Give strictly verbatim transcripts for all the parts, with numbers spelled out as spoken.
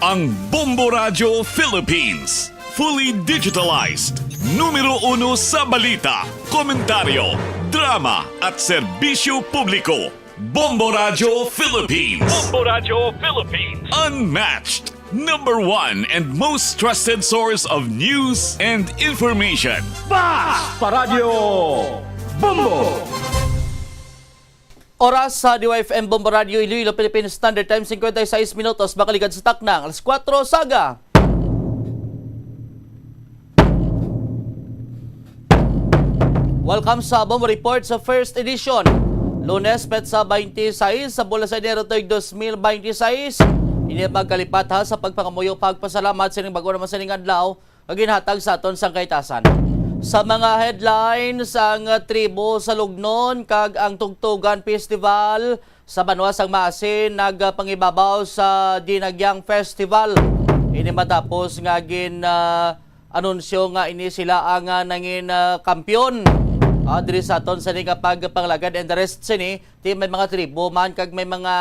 Ang Bombo Radyo Philippines. Fully digitalized. Numero uno sa balita, komentaryo, drama, at serbisyo publiko. Bombo Radyo Philippines. Bombo Radyo Philippines. Unmatched. Number one and most trusted source of news and information. Bas pa Radyo Bombo! Oras sa D Y F M Bombo Radio Iloilo, Philippine Standard Time, cincuenta y seis minutos, makaligad sa taknang alas kuwatro sa aga. Welcome sa Bombo Report sa first edition. Lunes, petsa twenty-six sa bulan sa Enero, tuig dos mil twenty-six. Ini ang pagkalipat, ha, sa pagpangamuyo, pagpasalamat sa ining bag-o naman sa ining adlaw nga ginhatag sa aton sang kahitasan. Sa mga headlines, ang tribo sa Lugnon kag ang Tugtugan Festival sa banwa sang Maasin nagpangibabaw sa Dinagyang Festival. Ini matapos nga gin, ah, anunsyo nga ini sila ang, ah, nangin, ah, kampiyon, ah, diri sa aton sini nga pagpangalagad. And the rest sini, ti may mga tribo man kag may mga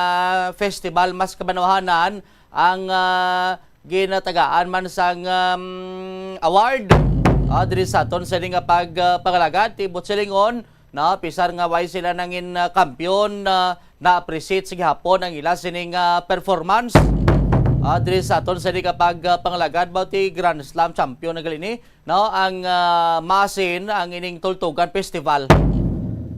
festival mas kabanwahanan ang, ah, ginatagaan man sang, um, award, ah, diri sa aton sini nga pag, ah, pangalagad. Ti buot silingon, no, pisar nga way sila nangin, ah, kampiyon, ah, na-appreciate sa gihapon ang ila sining, ah, performance, ah, diri sa aton sini nga pag, ah, pangalagad. Mao ti Grand Slam champion na gali ni, no, ang, ah, Maasin, ang ining Tultugan Festival.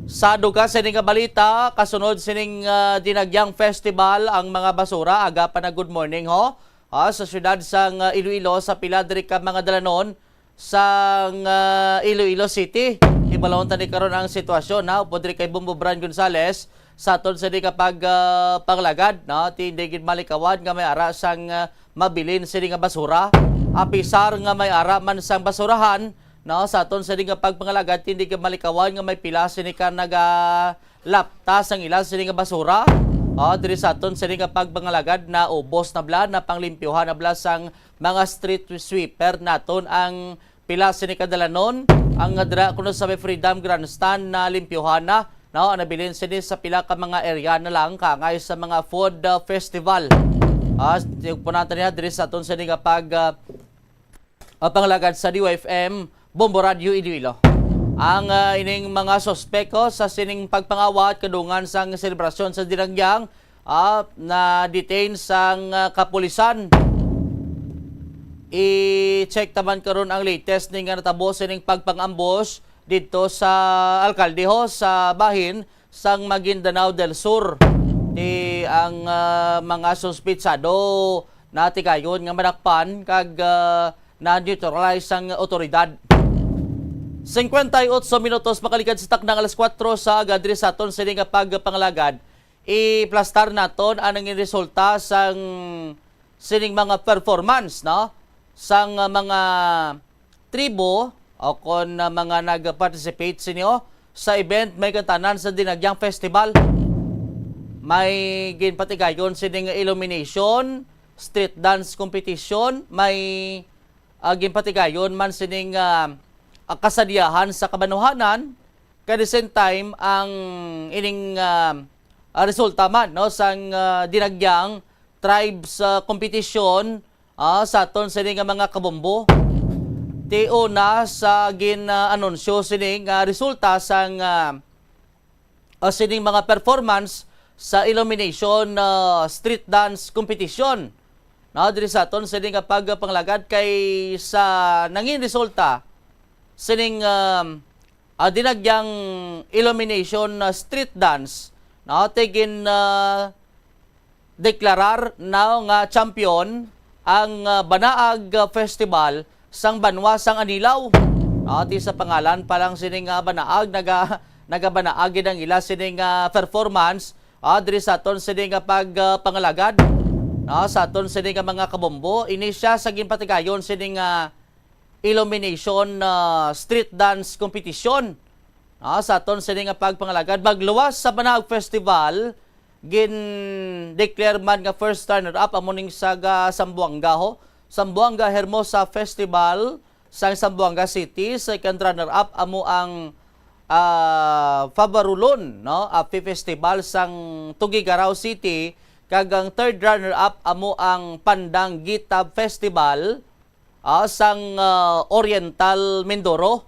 Sa dugang sini nga balita, kasunod sining, ah, Dinagyang Festival, ang mga basura, aga pa na, good morning, ho. Ah, sa siyudad sang, ah, Iloilo, sa pila diri ka mga dalanon sang, ah, Iloilo City. Hibalahon ta ni karon ang sitwasyon, ha, upod diri kay Bombo Bran Gonzales sa aton sini nga pag, ah, pangalagad, no? Ti hindi gid malikawan nga may ara sang, ah, mabilin sini nga basura. Apisar nga may ara man sang basurahan, no? Sa aton sini nga pagpangalagad, ti hindi gid malikawan nga may pila sini ka naga lapta sang ila sini nga basura. O, diri sa aton sini nga pagpangalagad, naubos na bala, napanglimpyuhan na bala sang mga street sweeper naton ang pila sini ka dalanon. Ang dira kuno sa may Freedom Grandstand, nalimpyuhan na, no? Ang nabilin sini sa pila ka mga area na lang, kaangay sa mga food, uh, festival. Ah, tiugpunan ta niya diri sa aton sini nga pag, uh, uh, pangalagad sa D Y F M Bombo Radio Iloilo. Ang, ah, ining mga suspek, oh, sa sining pagpangawat kadungan sang selebrasyon sa Dinagyang, ah, na-detain sang, ah, kapulisan. I-check ta man karon ang latest ni nga natabo sining pagpang-ambush didto sa alkalde, ho, sa bahin sang Maguindanao del Sur. Ti ang, ah, mga suspitsado natigayon nga madakpan kag, ah, na-neutralize sang otoridad. Cincuenta y ocho minutos makaligad sa taknang alas kuwatro sa aga diri sa aton sini nga pagpangalagad. Iplastar naton ang nangin resulta sang sining mga performance, no? Sang, ah, mga tribo o kon, ah, mga nag-participate sini, oh, sa event may kantanan sa Dinagyang Festival. May ginpatigayon sining illumination, street dance competition, may, ah, ginpatigayon man sining, ah, ah, kasadyahan sa kabanwahanan. Kag the same time, ang ining, ah, ah, resulta man, no, sang, ah, Dinagyang Tribes, ah, Competition, ah, sa aton sini nga mga kabombo. Ti una sa gin, ah, anunsyo sini nga resulta sang, ah, ah, sining mga performance sa Illumination, ah, Street Dance Competition. No, diri sa aton sini nga pagpangalagad kay sa nangin resulta sining, um, ah, Dinagyang Illumination, ah, Street Dance, no, ti gin, ah, deklarar na nga champion ang, ah, Banaag, ah, Festival sang banwa sang Anilao. Ah, ti sa pangalan pa lang sini nga Banaag, naga-, nagabanaag gid ang ila sini nga performance, ah, diri sa aton sini nga pag, ah, pangalagad. Ah, sa aton sini nga mga kabombo, ini sia sa ginpatigayon sini nga Illumination, ah, Street Dance Competition. Ah, sa aton sini nga pagpangalagad, magluwas sa Banaag Festival, gin-declare man nga first runner-up amo ning sa ga-, Zamboanga, ho. Zamboanga Hermosa Festival sa Zamboanga City. Second runner-up amo ang, ah, Favarulon, no? Afi Festival sang Tuguegarao City. Kag ang third runner-up amo ang Pandanguita Festival, ah, sang, ah, Oriental Mindoro.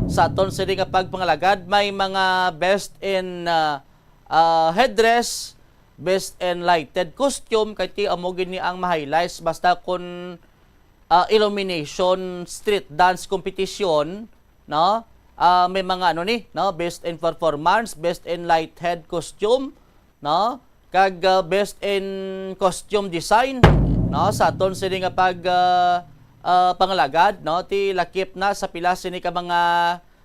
Sa aton sini nga pagpangalagad, may mga best in, ah, ah, headdress, best in lighted costume, kay ti amo gini ang ma-highlights. Basta kun, ah, illumination, street dance competition, no? Ah, may mga ano ni, no? Best in performance, best in lighted costume, no? Kag, ah, best in costume design, no? Sa aton sini nga pag, ah, ah, pangalagad, no? Ti lakip na sa pila sini ka mga,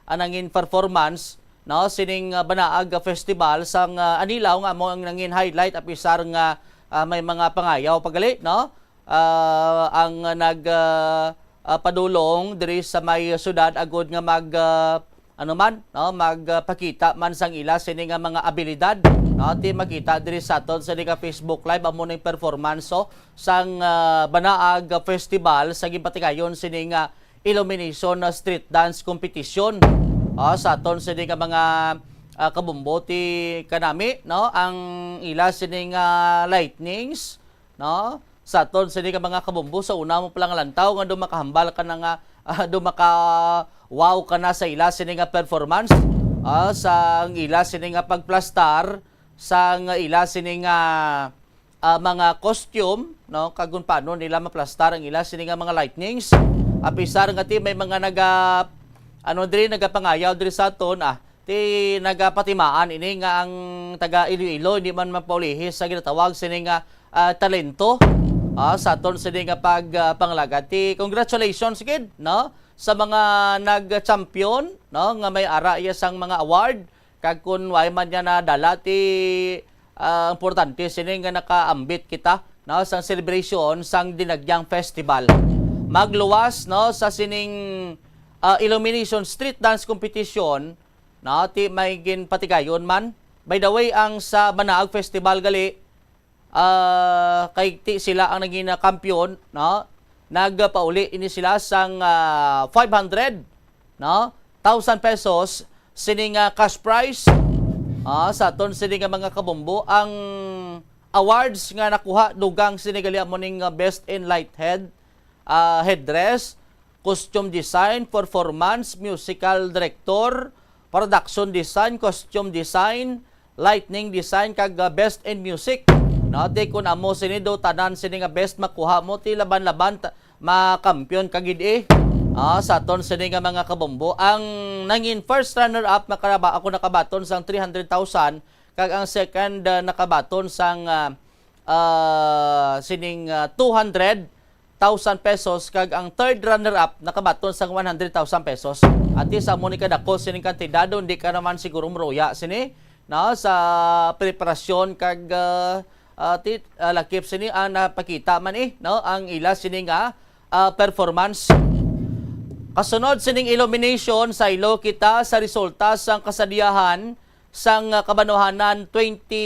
ah, nangin performance, no? Sining, ah, Banaag, ah, Festival sang, ah, Anilao nga amo ang nangin highlight, apisar nga, ah, may mga pangayaw pa gali, no? Ah, ang nag, ah, ah, padulong diri sa may syudad agud nga mag, ah, ano man, no, magpakita man sang ila sini nga mga abilidad, no, ti makita diri sa aton sa nga Facebook Live amo ning performance, so, sang, ah, Banaag Festival sa ginpatigayon sini nga illumination na street dance competition. Ah, sa aton sini nga mga, ah, kabumbo ti kanami, no, ang ila sini nga lightnings, no? Sa aton sini ka mga kabumbo, sa una mo pa lang lantaw nga dumakahambal ka na nga, ah, dumaka wow ka na sa ila sini nga performance, ah, sa ang ila sini nga pagplastar, sa nga ila sini nga, ah, mga costume, no? Kag kung paano nila maplastar ang ila sini nga mga lightnings. Apisar nga ti may mga naga, ano diri, nagapangayaw diri sa aton, ah, ti nagapatimaan ini nga ang taga Iloilo hindi man mapaulihi sa ginatawag sini nga, ah, talento, ah, sa aton sini nga pag, ah, panglagad. Ti congratulations gid, no, sa mga nag-champion, no, nga may ara iya sang mga award, kag kun way man niya nadala ti, ah, importante sini nga nakaambit kita, no, sang celebration sang Dinagyang Festival. Magluwas, no, sa sining, ah, Illumination Street Dance Competition, no, ti may ginpatigayon man. By the way, ang sa Banaag Festival gali, ah, kay ti sila ang naging, ah, kampiyon, no? Nagpauli ini sila sang, ah, five hundred, no? Thousand pesos sining, ah, cash prize. Ah, sa aton sini nga mga kabumbo, ang awards nga nakuha dugang sini gali amo ning, ah, best in light head, ah, headdress, costume design, performance, musical director, production design, costume design, lightning design, kag, ah, best in music. No, ti kun amo sini do, tanan sini nga best makuha mo, ti laban-laban ta-, makampiyon ka gid eh. Ah, sa aton sini nga mga kabombo, ang nangin first runner-up, makaraba-, ako nakabaton sang three hundred thousand, kag ang second, ah, nakabaton sang, ah, ah, sining, ah, two hundred thousand pesos, kag ang third runner-up nakabaton sang one hundred thousand pesos. Ati sa amo ni kadako sining kantidad, hindi ka naman siguro maruya sini, no, sa preparasyon kag, ah, ah, ti-, ah, lakip sini ang napakita man eh, no, ang ila sini nga, ah, performance. Kasunod sining illumination, saylo kita sa resulta sang kasadyahan sang, ah, Kabanwahanan twenty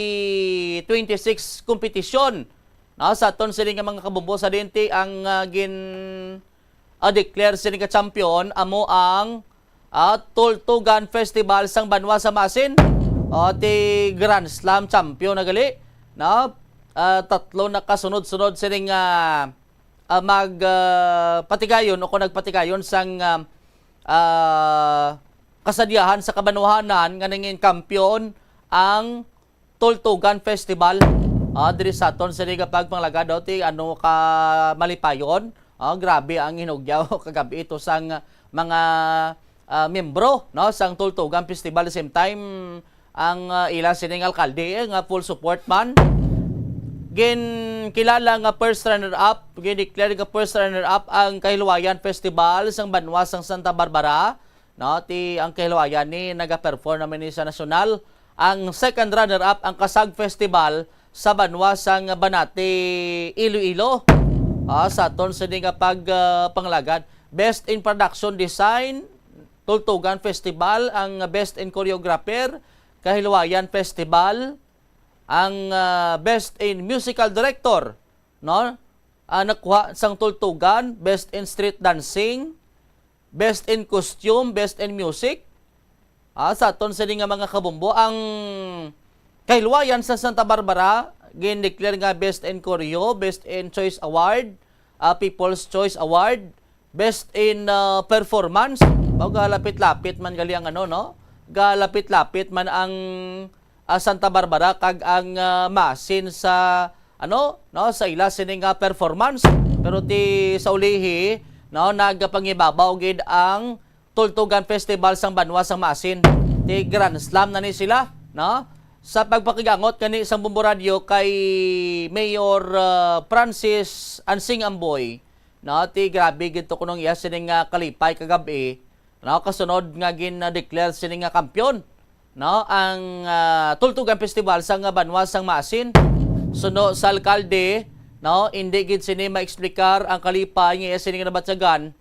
twenty-six competition. No, sa aton sini nga mga kabumbo, sa dinti ang, ah, gin, ah, declare sini ka champion amo ang, ah, Tultugan Festival sang Banwa sa Masin. O, ti Grand Slam champion na gali, no? Ah, tatlo na kasunod-sunod sini nga, ah, mag, ah, patigayon o kung nagpatigayon sang, ah, ah, kasadyahan sa kabanwahanan nga nangin kampiyon ang Tultugan Festival, ah, diri sa aton sini nga pagpanglagad, oh, ti ano ka malipayon. Ah, grabe ang hinugyaw kagabi ito sang mga, ah, miyembro, no, sang Tultugan Festival. The same time, ang, ah, ila sining alkalde, eh, nga full support man. Ginkilala nga first runner-up, gin-declare nga first runner-up ang Kahilwayan Festival sang Banwa sang Santa Barbara. No, ti ang Kahilwayan ni nagaperform naman ni sa nasyonal. Ang second runner-up ang Kasag Festival sa banwa sang Banati, Iloilo. Ah, sa aton sini nga pag, ah, panglagad, Best in Production Design, Tultugan Festival, ang Best in Choreographer, Kahilwayan Festival, ang, ah, Best in Musical Director, no? Ah, nakuha sang Tultugan, Best in Street Dancing, Best in Costume, Best in Music. Ah, sa aton sini nga mga kabumbo, ang Kahilwayan sa Santa Barbara, gin-declare nga Best in Choreo, Best in Choice Award, ah, People's Choice Award, Best in, ah, Performance. Mao, galapit-lapit man gali ang ano, no? Galapit-lapit man ang, ah, Santa Barbara kag ang, ah, Masin sa ano, no, sa ila sini nga performance. Pero ti sa ulihi, no, nagapangibabaw gid ang Tultugan Festival sang banwa sang Masin. Ti Grand Slam na ni sila, no? Sa pagpakigangot kani sang Bombo Radio kay Mayor, ah, Francis Ansing Amboy, no, ti grabe gid to kunong iya sini nga kalipay kagab-i, no, kasunod nga gin-declare sini nga kampiyon, no, ang, ah, Tultugan Festival sang banwa sang Masin. Suno sa alkalde, no, indi gid sini maeksplikar ang kalipay nga iya sini nga nabatyagan,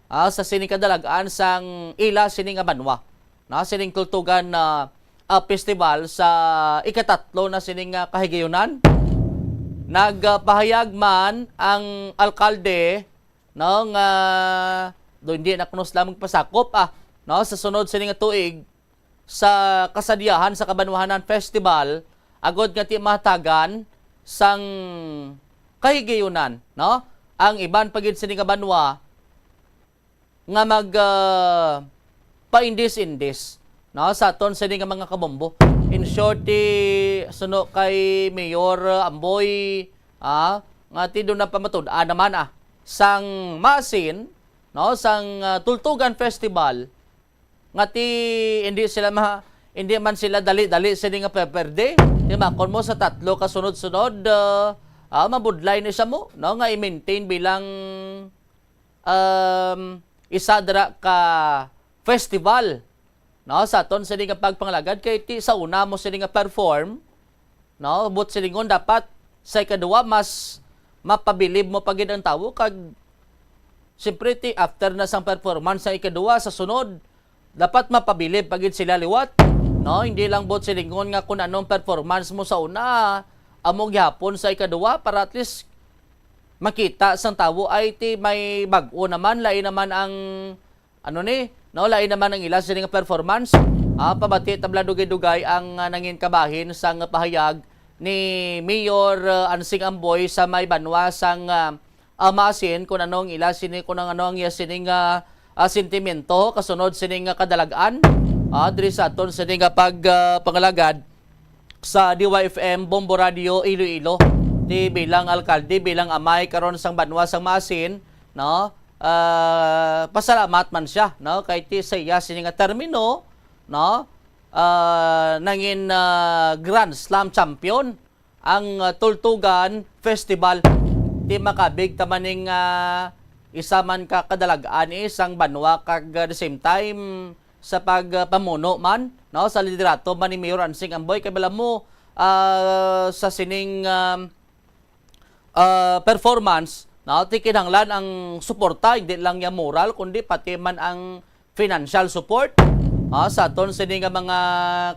ah, sa sini kadalag-an sang ila sini nga banwa, no, sining Tultugan, ah, ah, Festival sa ikatatlo na sini nga kahigayunan. Nagpahayag man ang alkalde, no, nga do hindi na kuno sila magpasakop, ah, no, sa sunod sini nga tuig sa kasadyahan sa Kabanwahanan Festival, agod nga ti mahatagan sang kahigayunan, no, ang iban pa gid sini nga banwa nga mag, ah, paindis-indis, no, sa aton sini nga mga kabombo. In short, ti suno kay Mayor Amboy, ah, nga ti do na pamatud-an naman, ah, sang Masin, no, sang, ah, Tultugan Festival, nga ti hindi sila ma-, hindi man sila dali-dali sini nga peperde. Ti makon mo sa tatlo ka sunod-sunod, ah, ah, mabudlay ni siya mo, no, nga i-maintain bilang, um, isa dira ka festival, no, sa aton sini nga pagpangalagad, kay ti sa una mo sini nga perform, no, but silingon dapat sa ikaduwa mas mapabilib mo pa gid ang tawo, kag siyempre ti after na sang performance sa ikaduwa, sa sunod dapat mapabilib pa gid sila liwat, no? Hindi lang but silingon nga kung anong performance mo sa una, amo gihapon sa ikaduwa, para at least makita sang tawo ay ti may bag-o naman, lain naman ang ano ni, no, lain naman ang ila sini nga performance. Ah, pabati tabla dugay-dugay ang, ah, nangin kabahin sang pahayag ni Mayor, ah, Ansing Amboy sa may banwa sang, ah, ah, Masin, kung ano ang ila sini, kung ang ano ang iya sining, ah, ah, sentimento kasunod sining, ah, kadalag-an, ah, diri sa aton sining, ah, pag, ah, pangalagad sa D Y F M Bombo Radio Iloilo. Ti bilang alkalde, bilang amay karon sang banwa sang Masin, no? Ah, pasalamat man siya, no? Kay ti sa iya sini nga termino, no? Ah, nangin, ah, Grand Slam champion ang, ah, Tultugan Festival. Ti makabig ta man ning, ah, isa man ka kadalag-an ni sang banwa kag, ah, the same time sa pagpamuno man, no, sa liderato man ni Mayor Ansing Amboy. Kay bala mo, ah, sa sining, ah, ah, performance, no, ti kinahanglan ang suporta, hindi lang ya moral, kundi pati man ang financial support, ah, sa aton sini nga mga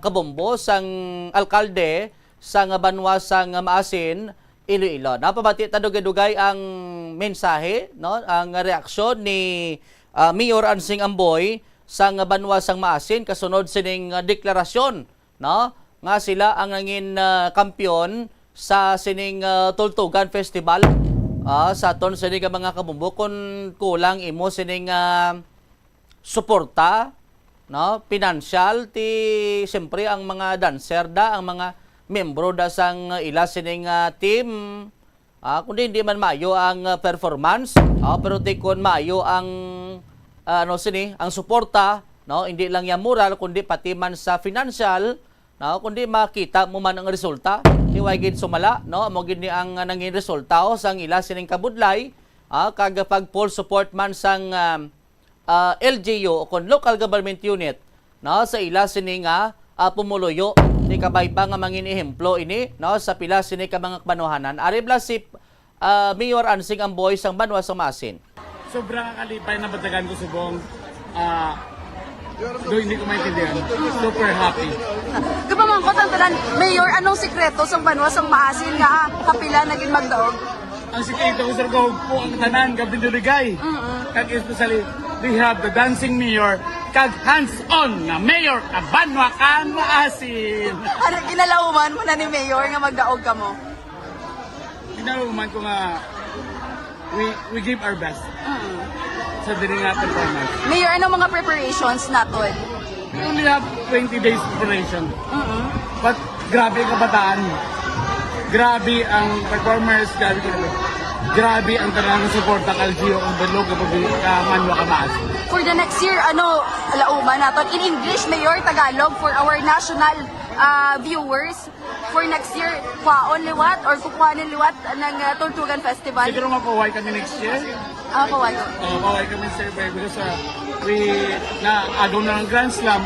kabombo sang alkalde sang banwa sang Maasin, Iloilo. Napabati ta dugay-dugay ang mensahe, no, ang reaksyon ni, ah, Mayor Ansing Amboy sang banwa sang Maasin kasunod sining, ah, deklarasyon, no, nga sila ang nangin, ah, kampiyon sa sining, ah, Tultugan Festival. Ah, sa aton sini nga mga kabombo, kung kulang imo sining, ah, suporta, no, pinansyal, ti siyempre ang mga dancer da, ang mga membro da sang ila sining, ah, team, ah, kundi hindi man maayo ang, ah, performance, ah, pero ti kon maayo ang, ah, ano sini, ang suporta, no, hindi lang ya moral kundi pati man sa financial, no, kundi makita mo man ang resulta. Ti way gid sumala, no, amo gid ni ang, ah, nangin resulta, oh, sang ila sining kabudlay, ah, kag pag full support man sang, ah, ah, L G U o kon local government unit, no, sa ila sini nga, ah, pumuluyo. Ti kabay pa nga mangin ehemplo ini, no, sa pila sini ka mga kabanuhanan. Ari bala si, ah, Mayor Ansing Amboy sang banwa sang Maasin. Sobra nga kalipay na batagan ko subong. Ah, do hindi ko maintindihan. Super happy. Kapamangkot ang tanan, Mayor, anong sikreto sang banwa sang Maasin nga, ah, kapila naging magdaog? Ang sikreto ko, sir, gahugpo ang tanan, gabinuligay. Mm-mm. Kag especially, we have the dancing mayor, kag hands-on nga mayor, kabanwa kang Maasin. Ano, ginalauman mo na ni Mayor nga magdaog kamo? Nahuman ko nga we, we give our best sa diri nga performance. Mayor, anong mga preparations naton? We only have twenty days preparation. Mm-mm. But grabe ang kabataan. Grabe ang performers, grabe ang grabe ang tanan nga suporta kay L G U, ang Badlog, kapag uh, Manwa Kamaas. For the next year, ano, lauman naton? In English, Mayor, Tagalog, for our national uh, viewers. For next year, kwaon liwat or kukuhanin liwat ng uh, Tultugan Festival? Siguro mapahuway kami next year. Ah, kukuhanin. Uh, mapahuway kami, sir, because uh, we na agaw na ng Grand Slam,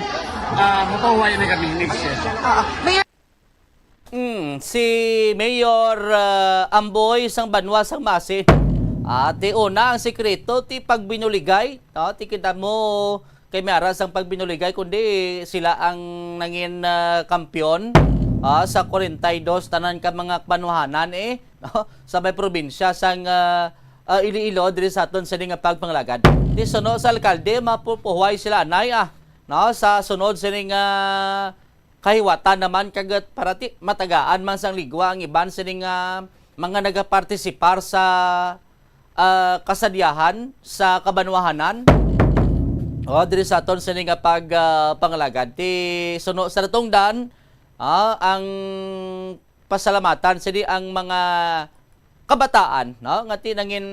uh, mapahuway na kami next year. Ah, Mayor, Mm, si Mayor uh, Amboy sang Banwa sang Masi. Ati una ang sikreto ti pagbinuligay, no? Ti kita mo kay may ara sang pagbinuligay kundi sila ang nangin uh, kampiyon uh, sa forty-two tanan ka mga banwahanan eh, no? Sa may probinsya sang uh, uh, Iloilo diri sa aton sini nga pagpangalagad. Ti suno sa alkalde mapupuhuway sila anay ah, no? Sa sunod sini nga kahiwatan naman kag parati matagaan man sang ligwa ang iban sining ah, mga nagapartisipar sa ah, kasadyahan sa kabanwahanan o diri sa aton sini nga pag ah, pangalagad ti suno sa natungdan ah, ang pasalamatan sini ang mga kabataan, no, nga ti nangin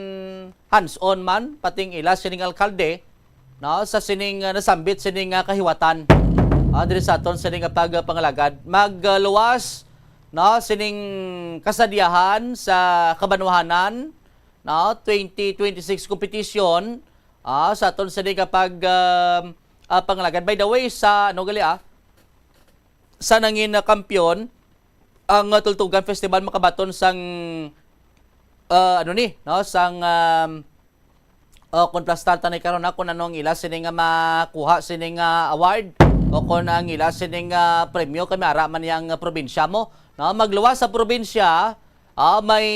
hands-on man pating ila sining alkalde, no, sa sining uh, nasambit sining uh, kahiwatan uh, diri sa aton sining uh, pagpangalagad magluwas, no, sining kasadyahan sa kabanwahanan, no, twenty twenty-six competition uh, sa aton sining uh, pag uh, uh, pangalagad. By the way, sa ano gali ah, sa nangin uh, kampiyon ang uh, Tultugan Festival makabaton sang uh, ano ni, no, sang um, uh, kung plastar tanay karon na kung ano ang ila sini nga makuha sini nga award o kung ang ila sini nga premyo kami ara man yang uh, probinsya mo, no, magluwas sa probinsya uh, may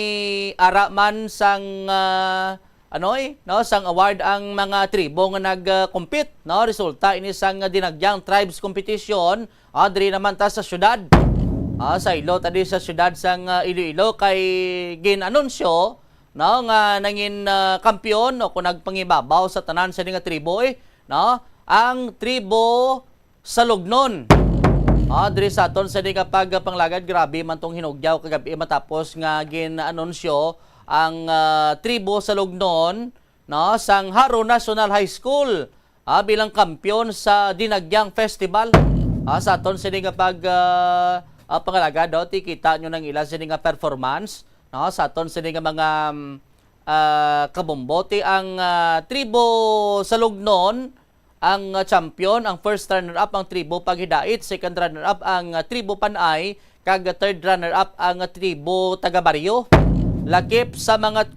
ara man sang uh, ano eh, no, sang award ang mga tribo nga nag-compete, no, resulta ini sang dinagyang tribes competition, ah, diri naman ta sa syudad. Ah, sa ilo ta di sa syudad sang ah, Iloilo kay gin-anunsyo, no, nga nangin ah, kampiyon o kung nagpangibabaw sa tanan sa nga tribo eh, no, ang tribo sa Lugnon. Ah, diri sa aton sa di nga pagpanglagad, grabe man tong hinugyaw kagabi matapos nga gin-anunsyo ang ah, tribo sa Lugnon, no, sang Haro National High School ah, bilang kampiyon sa Dinagyang Festival. Ah, sa aton sini nga pag ah, ah, pangalagad, no, ti kita nyo nang ila sini nga performance, no, sa aton sini nga mga mm, ah, kabombo ti ang ah, tribo sa Lugnon ang ah, champion, ang first runner-up ang tribo Paghidait, second runner-up ang ah, tribo Panay, kag third runner-up ang ah, tribo Taga Barrio. Lakip sa mga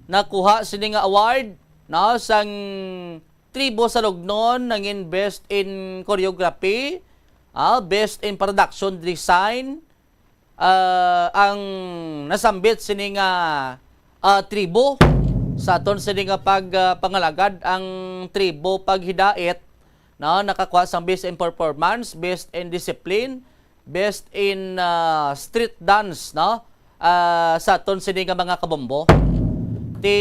nakuha sini nga award, no, sang tribo sa Lugnon nangin best in choreography, ah, best in production design, ah, ang nasambit sini nga ah, tribo. Sa aton sini nga pag ah, pangalagad ang tribo Paghidait, no, nakakuha sang best in performance, best in discipline, best in ah, street dance, no, ah, sa aton sini nga mga kabombo. Ti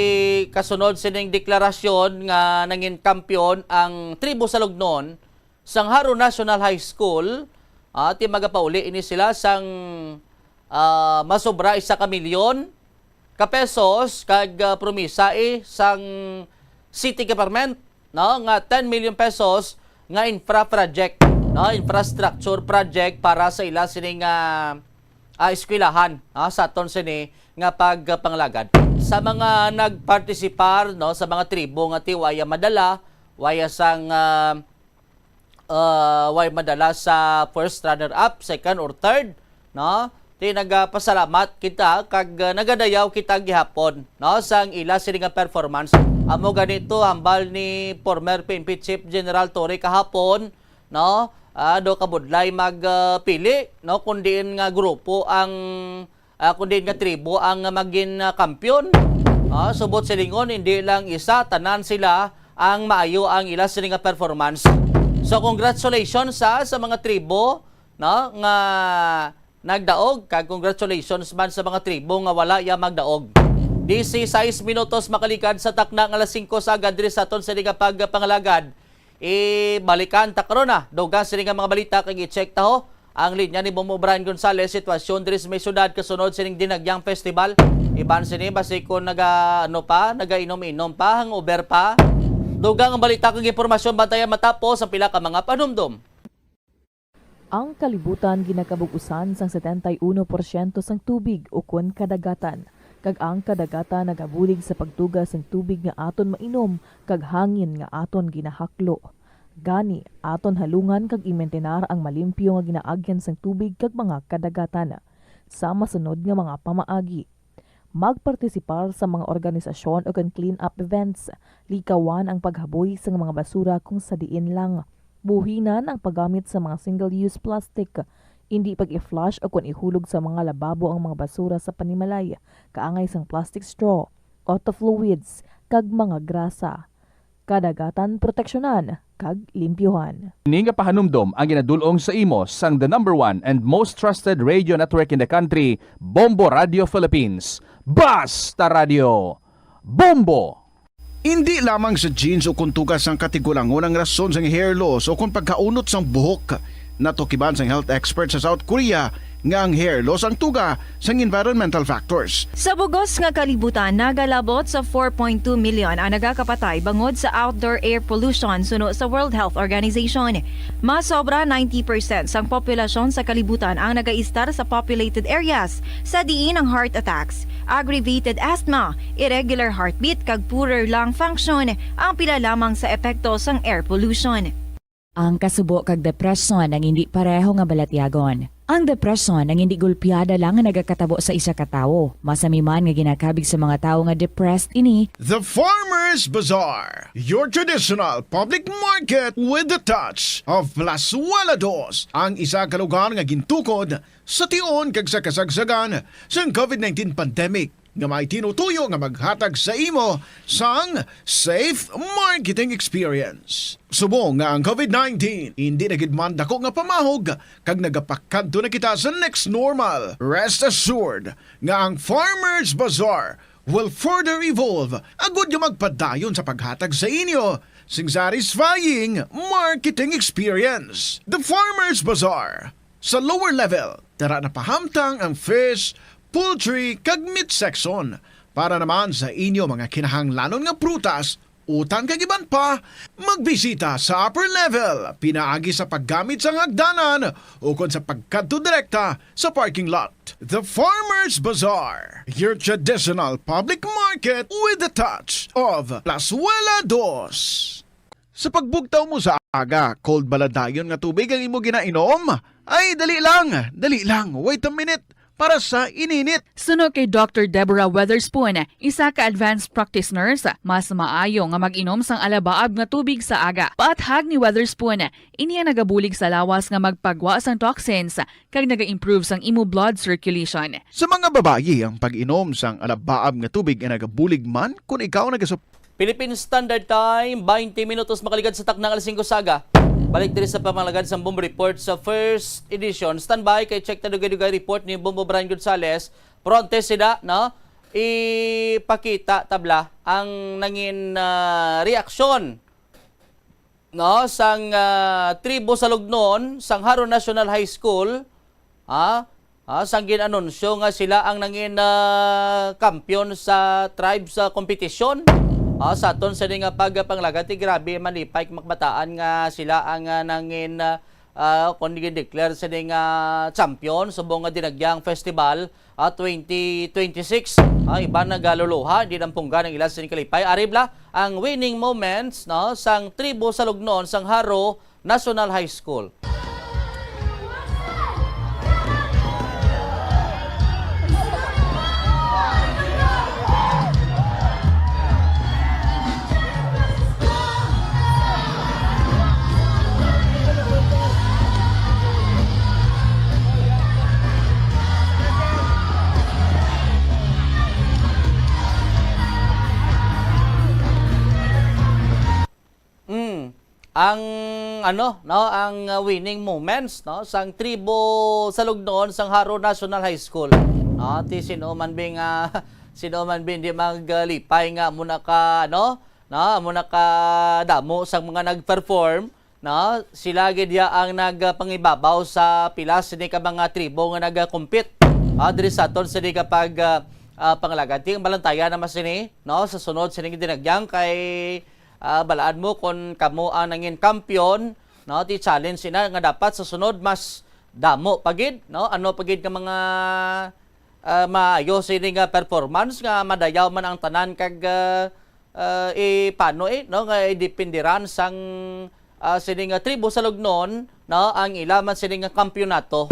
kasunod sining deklarasyon nga nangin kampiyon ang tribo sa Lugnon, sang Haro National High School, ah, ti magapauli ini sila sang ah, masobra isa ka milyon ka pesos kag ah, promisa eh sang city government, no, nga ten million pesos nga infra project, no, infrastructure project para sa ila sini nga ah, eskwelahan, no, sa aton sini nga pagpanglagad. Sa mga nagpartisipar, no, sa mga tribo nga ti waya madala, waya sang ah, uh, way madala sa first runner-up, second or third, no? Ti nagapasalamat kita kag uh, nagadayaw kita gihapon, no, sang ila sini nga performance. Amo ganito hambal ni former P N P Chief General Torre kahapon, no? Uh, do kabudlay magpili, uh, no, kung diin nga grupo ang ah, kundi nga tribo ang magin ah, kampiyon. Ah, subot silingon, hindi lang isa, tanan sila ang maayo ang ila sini nga performance. So congratulations sa sa mga tribo, no, nga nagdaog, kag congratulations man sa mga tribo nga wala ya magdaog. Dise sais minutos makalikad sa takna nga alas singko sa aga diri sa aton sini nga pagpangalagad. Ibalikan ta karon na dugang sini nga mga balita kag i-check ta ho ang linya ni Bombo Brian Gonzalez, sitwasyon diri sa may syudad kasunod sining Dinagyang Festival. Iban sini, basi kung naga, ano pa, nagainom-inom pa, hangover pa. Dugang ang balita kag impormasyon, bantayan matapos ang pila ka mga panumdom. Ang kalibutan ginakabug-usan sang setenta y uno porsyento sang tubig ukon kadagatan, kag ang kadagatan nagabulig sa pagtuga sang tubig nga aton mainom kag hangin nga aton ginahaklo. Gani, aton halungan kag imintenar ang malimpyo nga ginaagyan sang tubig kag mga kadagatan. Sa masunod nga mga pamaagi, magpartisipar sa mga organisasyon ukon clean-up events. Likawan ang paghaboy sang mga basura kung sa diin lang. Buhinan ang paggamit sa mga single-use plastic. Indi pag-i-flush ukon ihulog sa mga lababo ang mga basura sa panimalay, kaangay sang plastic straw, auto fluids, kag mga grasa. Kadagatan proteksyonan kag limpyuhan. Ini nga pahanumdom ang ginadul-ong sa imo sang the number one and most trusted radio network in the country, Bombo Radio Philippines. Basta Radio, Bombo! Indi lamang sa genes o kung tuga sang katigulangon ang rason sang hair loss o kung pagkaunot sang buhok. Natukiban sang health expert sa South Korea nga ang hair loss ang tuga sang environmental factors. Sa bugos nga kalibutan, nagalabot sa four point two million ang nagakapatay bangod sa outdoor air pollution suno sa World Health Organization. Mas sobra ninety percent sang populasyon sa kalibutan ang nagaistar sa populated areas, sa diin ang heart attacks, aggravated asthma, irregular heartbeat, kag poorer lung function ang pila lamang sa epekto sang air pollution. Ang kasubo kag depresyon ang indi pareho nga balatyagon. Ang depresyon ang indi gulpiada lang nga nagakatabo sa isa ka tawo. Masami man nga ginakabig sa mga tawo nga depressed ini. The Farmers Bazaar, your traditional public market with the touch of Plazuela Dos, ang isa ka lugar nga gintukod sa tion kag sa kasagsagan sang covid nineteen pandemic, nga may tinutuyo nga maghatag sa imo sang safe marketing experience. Subong nga ang covid nineteen indi na gid man dako nga pamahog, kag nagapakadto na kita sa next normal, rest assured nga ang Farmers Bazaar will further evolve agud nga magpadayon sa paghatag sa inyo sing satisfying marketing experience. The Farmers Bazaar, sa lower level, tara na pahamtang ang fish, poultry, kag meat section. Para naman sa inyo mga kinahanglanon nga prutas, utan kag iban pa, magbisita sa upper level pinaagi sa paggamit sang hagdanan ukon sa pagkadto direkta sa parking lot. The Farmers Bazaar, your traditional public market with the touch of Plazuela Dos. Sa pagbugtaw mo sa aga, cold bala dayon nga tubig ang imo ginainom? Ay, dali lang, dali lang, wait a minute, para sa ininit. Suno kay Doctor Deborah Weatherspoon, isa ka advanced practice nurse, mas maayo nga mag-inom sang alabaab nga tubig sa aga. Paathag ni Weatherspoon, ini ang nagabulig sa lawas nga magpagwa sang toxins kag naga-improve sang imo blood circulation. Sa mga babayi, ang pag-inom sang alabaab nga tubig ay nagabulig man kon ikaw nagasup- Philippine Standard Time, twenty minutos makaligad sa takna nga alas singko sa aga. Balik diri sa pamanglagan sang Bombo Report sa first edition. Standby kay check ta dugay-dugay report ni Bombo Brian Gonzalez. Pero antes sida, no? Ipakita tabla ang nangin, ah, reaksyon, no, sang, ah, tribo sa Lugnon, sang Jaro National High School, ha? Ah, sang gin-anunsyo nga sila ang nangin, ah, kampiyon sa tribes, ah, competition. Ah, sa aton sini nga pagpanglagati, grabe, malipay makbataan nga sila ang, ah, nangin, ah, ah, kon gin-declare sini nga champion subong nga Dinagyang Festival, ah, twenty twenty-six. Ah, iban nagaluluha, di nampunggan ang ila sini kalipay. Ari bala ang winning moments, no, sang tribo sa Lugnon, sang Jaro National High School. Mm. ang, ano, no, ang, uh, winning moments, no, sang tribo sa Lugnon sang Jaro National High School. No, ti sino man bing, ah, sino man bing di maglipay nga amo na ka, ano, no, amo na ka damo sang mga nag-perform, no, sila gid ya ang nagpangibabaw sa pila sini ka mga tribo nga nag-compete, ah, diri sa aton sini ka pag, ah, ah, pangalagad. Ti ang balantayan naman sini, no, sa sunod sini dinagyang kay, ah, balaan mo kung kamo ang nangin kampiyon, no, ti challenge ina nga dapat sa sunod mas damo pa gid, no, ano pa gid nga mga, ah, maayo sini nga performance nga madayaw man ang tanan kag, ah, ah, ipano, eh, no, nga idepindiran sang, ah, sini nga tribo sa Lugnon, no, ang ila man sini nga kampiyonato.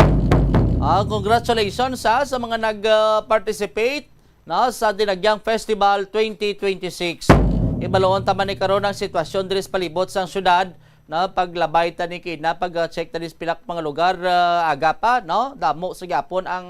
Ah, congratulations, ha, sa mga nag, ah, participate, no, sa Dinagyang Festival twenty twenty-six. Ibaloon ta man ni karon ang sitwasyon diri sa palibot sang syudad, no, paglabay ta ni kina, pag, ah, check ta ni sa pila ka mga lugar, ah, aga pa, no, damo sa gyapon ang,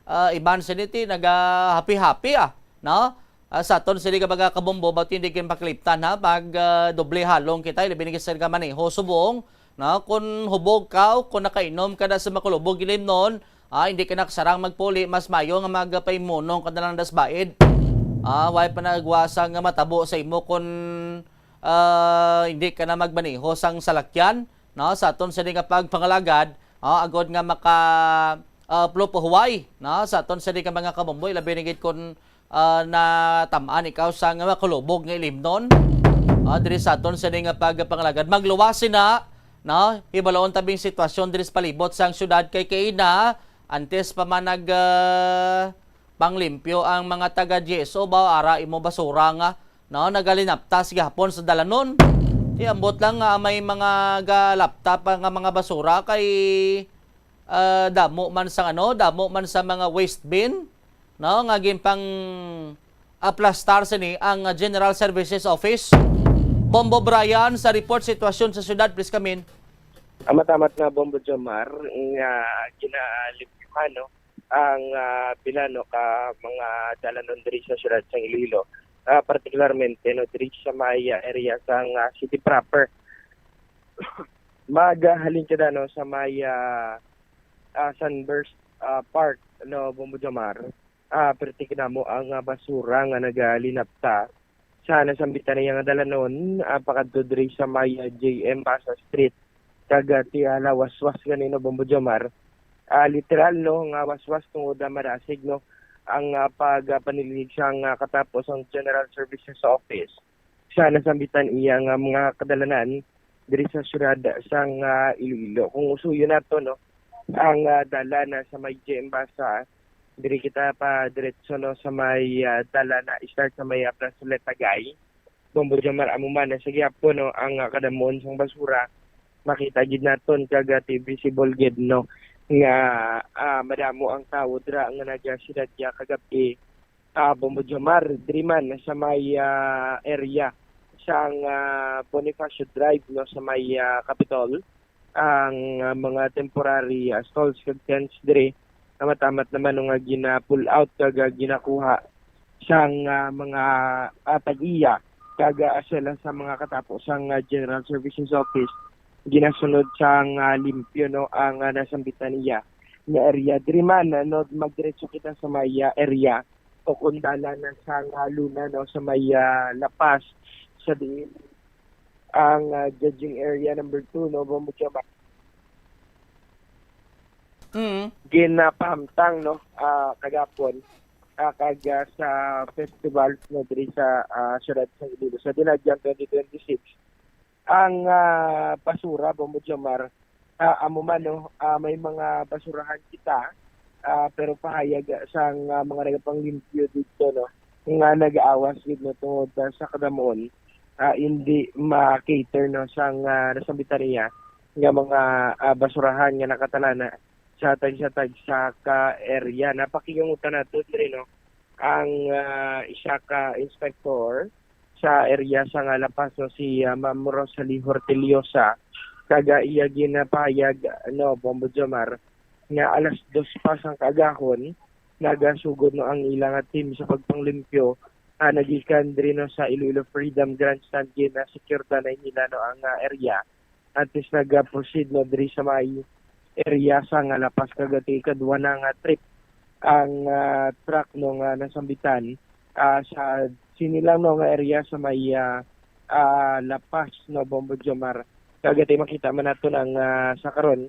ah, iban sini ti naga-happy-happy, ah, no? Ah, sa aton sini ka mga kabombo, ba't hindi kayo makaliptan, ha? Pag, ah, doble halong kita, ilabi na sa ka maneho subong, no? Kung hubog ka, o kung nakainom ka na sa makulubog ilimnon, ah, hindi ka nakasarang magpuli, mas mayo nga magpaimunong ka na lang das baid. Ah, way pa nagwasa nga matabo sa imo kung, ah, hindi ka na magmaneho sang salakyan, no? Sa aton sini nga pagpangalagad, ah, agod nga maka, ah, plupuhuway, no? Sa aton sini nga mga kabomboy, labi na gid kung, ah, natamaan ikaw sa nga makulubog nga ilimnon, ah, diri sa aton sini nga pagpangalagad. Magluwas sina, no? Hibaloon tabing sitwasyon diri sa palibot sang syudad kay kaina, antes pa man nag, ah, panglimpyo ang mga taga G S O ba, ara imo basura nga, no, nagalinaptas gihapon sa dalanon. Di ambot lang nga may mga galapta pa nga mga basura kay, ah, damo man sa ano, damo man sa mga waste bin, no, nga ginpang aplastar sini ang, ah, General Services Office. Bombo Brian sa report sitwasyon sa syudad, please come in. Amat-amat nga Bombo Jomar nga ginalimpyuhan, no, ang, ah, pila, no, ka mga dalanon diri sa siyudad sang Iloilo, ah, partikularmente, no, diri sa may, ah, area sang, ah, city proper. Magahalin kita, no, sa may, ah, ah, Sunburst, ah, Park, no, Bombo Jomar. Ah, perti kinamo ang, ah, basura nga nagalinapta sa nasambitan niya nga dalanon, ah, pakadto diri sa may, ah, J M Basa Street. Kag, ah, ti, ah, lawaswas ganino, Bombo Jomar. Ah, literal, no, nga waswas tungod, ah, marasig, no, ang, ah, pag, ah, panilinig sang, ah, katapos ang General Services Office sa nasambitan iya nga mga kadalanan diri sa siyudad sang, ah, Iloilo. Kung usuyon nato, no, ang, ah, dalan na sa may J M Basa, diri kita pa diretso, no, sa may, ah, dalan na start sa may, ah, Plazoleta Gay. Bombo Jomar, amo man na sa gihapon, no, ang, ah, kadamuon sang basura makita gid naton kag, ah, ti visible gid, no, nga, ah, madamo ang tawo dira nga nagasinadya kagab-i, ah, Bombo Jomar, diri man sa may, ah, area sang, ah, Bonifacio Drive, no, sa may, ah, Capitol, ang, ah, mga temporary, ah, stalls kag tents diri, amat-amat naman, no, nga gina-pull out kag, ah, ginakuha sang, ah, mga, ah, tag-iya kag, ah, as well as sa mga katapo sang, ah, General Services Office, ginasunod sang, ah, limpyo, no, ang, ah, nasambitan niya nga area. Diri man, ah, no, magdiretso kita sa may, ah, area o kung dalan na sang, ah, Luna, no, sa may, ah, La Paz, sa diin ang, ah, judging area number two, no, Bombo Jomar, Mm. ginapahamtang, no, ah, kagapon, ah, kag, ah, sa festival, no, diri sa, ah, siyudad sa Iloilo sa Dinagyang twenty twenty-six. Ang, ah, basura, Bombo Jomar, ah, amo man, no, ah, may mga basurahan kita, ah, pero pahayag sang, ah, mga nagapanglimpyo dito, no, nga nag-aawas gid, no, tungod, ah, sa kadamuon, ah, hindi ma-cater, no, sang, ah, nasambitan niya nga mga, ah, basurahan nga nakatalana sa tagsa-tagsa ka area. Napakigangutan nato diri, no, ang, ah, isa ka inspector sa area sa nga La Paz, no, si, ah, Ma'am Rosalie Horteliosa, kag, ah, iya ginapahayag, no, Bombo Jomar, nga alas dos pa sang kaagahon, nagasugod, no, ang ila nga team sa pagpanglimpyo ah, nagikan diri, no, sa Iloilo Freedom Grandstand, gina-secure na nila, no, ang, ah, area. Antes nag-proceed, no, diri sa may area sa nga lapas, kag ati ikadwa na nga trip ang, ah, truck, no, nga nasambitan, ah, sa sini lang, no, nga area sa may, ah, ah, lapas, no, Bombo Jomar. Kag ati makita man nato ang, ah, sa karon,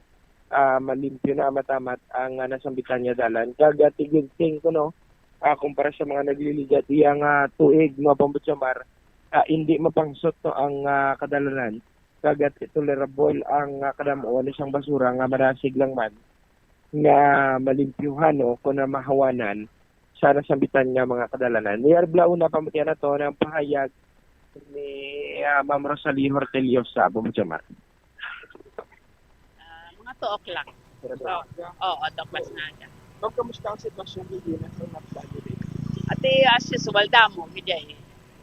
ah, malimpyo na matamat ang, ah, nasambitan nga dalan. Kag ati good thing kuno, ah, kumpara sa mga nagliligad iya nga tuig, no, Bombo Jomar, ah, hindi mapangsot, no, ang, ah, kadalanan. Kag ati tolerable ang, ah, kadamuan sang basura nga madasig lang man nga malimpyuhan o kon na mahawanan sa nasambitan nga mga kadalanan. Ni Arbla, una, pamatian nato ang pahayag ni, ah, Ma'am Rosalie Hortelio sa Bombo Jomar. Ah, mga two o'clock. Pero So, oo, two o'clock na aga. Ma'am, kamusta ang sitwasyon dito sa Nagda? Ate, as usual, damo gid eh.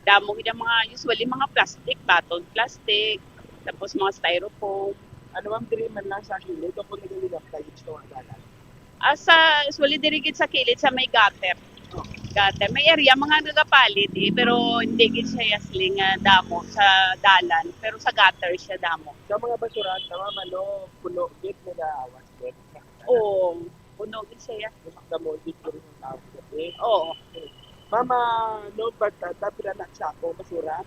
Damo gid ang mga, usually, mga plastic, baton plastic, tapos mga styrofoam. Ano, ma'am, diri man lang sa kilid o kung nagalinap kayo sa mga dalan? Ah, sa, usually, diri gid sa kilid sa may gutter. Gutter. May area, mga nagapalit eh, pero hindi gid siya yasling nga damo sa dalan, pero sa gutter siya damo. Sa mga basurahan, tama, mano, puno gid, nagaawas gid. Oo, puno gid siya. Yung mga damo, gid, diri sa tao, gid. Oo. Mama, no, pagkata, pila na sako basura?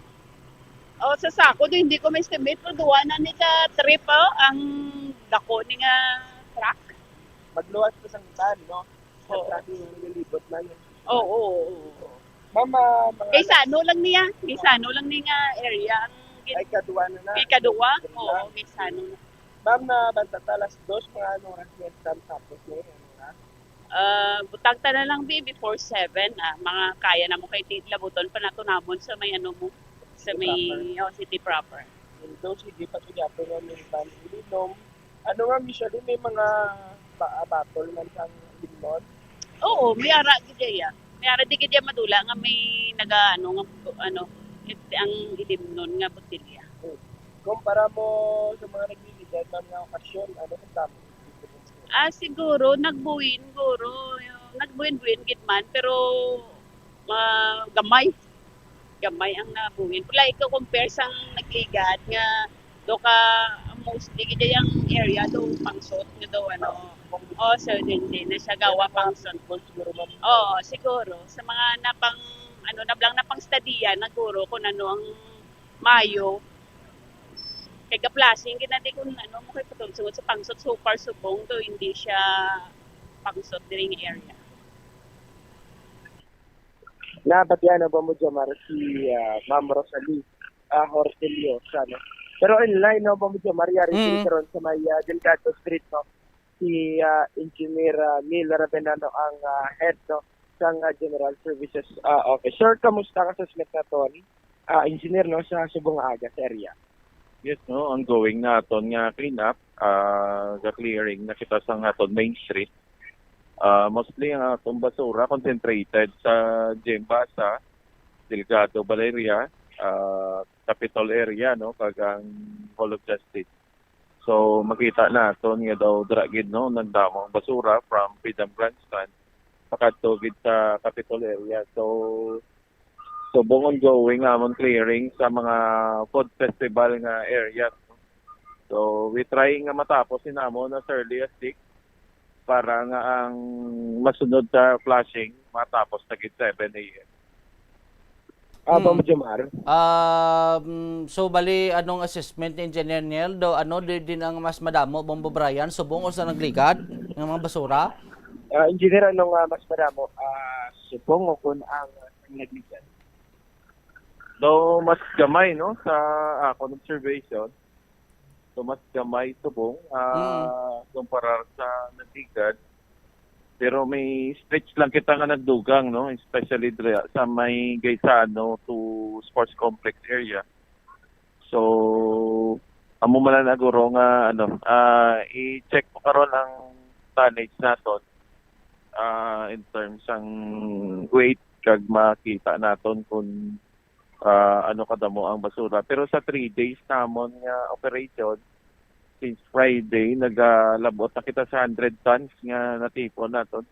Oh, sa sako, do, hindi ko ma-estimate, pero duwa na ni ka trip, oh, ang dako ni nga truck. Magluwas pa sang van, no? Sa Oo. truck yung nilibot na yun. Oo, oo, oo. Mama, mga Kay Sano lang niya, kay Sano lang ni nga area ang gin- Ay, kaduwa na na. Kay kaduwa, Kaduwa. oo, kay Sano na. Ma'am, na banta ta alas dos, mga anong oras niya exam tapos na yun, ano na? Ah, butang ta na lang, bi, before seven, ah, mga kaya na mo kay Tidla, buton pa nato namon sa may ano mo, sa may, City proper. Oh, city proper. Although, sige pa, sige, ato nga may van ilinom. Ano nga, usually, may mga ba-, bottle man sang limnon? Oo, may ara gid iya. May ara di gid iya madula nga may naga, ano, nga, ano, it-, ang ilimnon nga botelya. Hmm. Kumpara mo sa mga nagliligan, ma'am, nga okasyon, ano ang damo? Ah, siguro, nagbuin, guro. Yung nagbuin-buin gid man, pero, ah, gamay. Gamay ang nabuin. Wala ikaw compare sang nagligad nga do ka mostly gid ang area do pangsot nga do ano. Oh, so hindi na siya gawa pangsot. Oh, siguro sa mga napang ano na lang napang studiya na guro kung ano ang mayo. Kay ga-flashing gid na di kung ano mo kay putol sungod sa pangsot, so far subong do hindi siya pangsot diri nga area. Nabatian na ba mo, Jomar, si, ah, Ma'am Rosalie, ah, Hortelio, sa, no? Pero in line, no, ba mo, Jomar, yari Mm. sila karon sa may, ah, Delgado Street, no? Si, ah, Engineer, ah, Neil Ravenano ang, ah, head, no, sang, ah, General Services, ah, Office. Sir, kamusta ang assessment naton, ah, Engineer, no, sa subong nga aga sa area? Yes, no, ongoing na aton nga clean up, ah, ga-clearing na kita sa aton main street. Ah, mostly ang atong basura concentrated sa Jembasa, Delgado, Valeria, ah, Capitol area, no, kag ang Hall of Justice. So, makita naton nga daw dira gid, no, nagdamo ang basura from Freedom Grandstand pakadto gid sa Capitol area. So, subong ongoing amon clearing sa mga food festival nga areas. So, we try nga matapos ni namon as early as six para nga ang masunod sa flushing matapos na gid seven a m. Ah, Mm. Bombo Jomar? Um, so, bali, anong assessment ni Engineer Neil? Do, ano, di, din ang mas madamo, Bombo Brian, subong o sa nagligad ng mga basura? Ah, Engineer, anong, ah, mas madamo? Ah, subong o kung ang, ang nagligad? Though mas gamay, no, sa akon observation. So, mas gamay subong, ah, Mm. kumpara sa nagligad. Pero may stretch lang kita nga nagdugang, no, especially dira sa may Gaisano to Sports Complex area. So, amo man na guro nga, ano, ah, i-check ko karon ang tonnage naton, ah, in terms ang weight kag makita naton kung, ah, ano kadamo ang basura. Pero sa three days namon nga operation, since Friday, nagalabot na kita sa hundred tons nga natipon naton.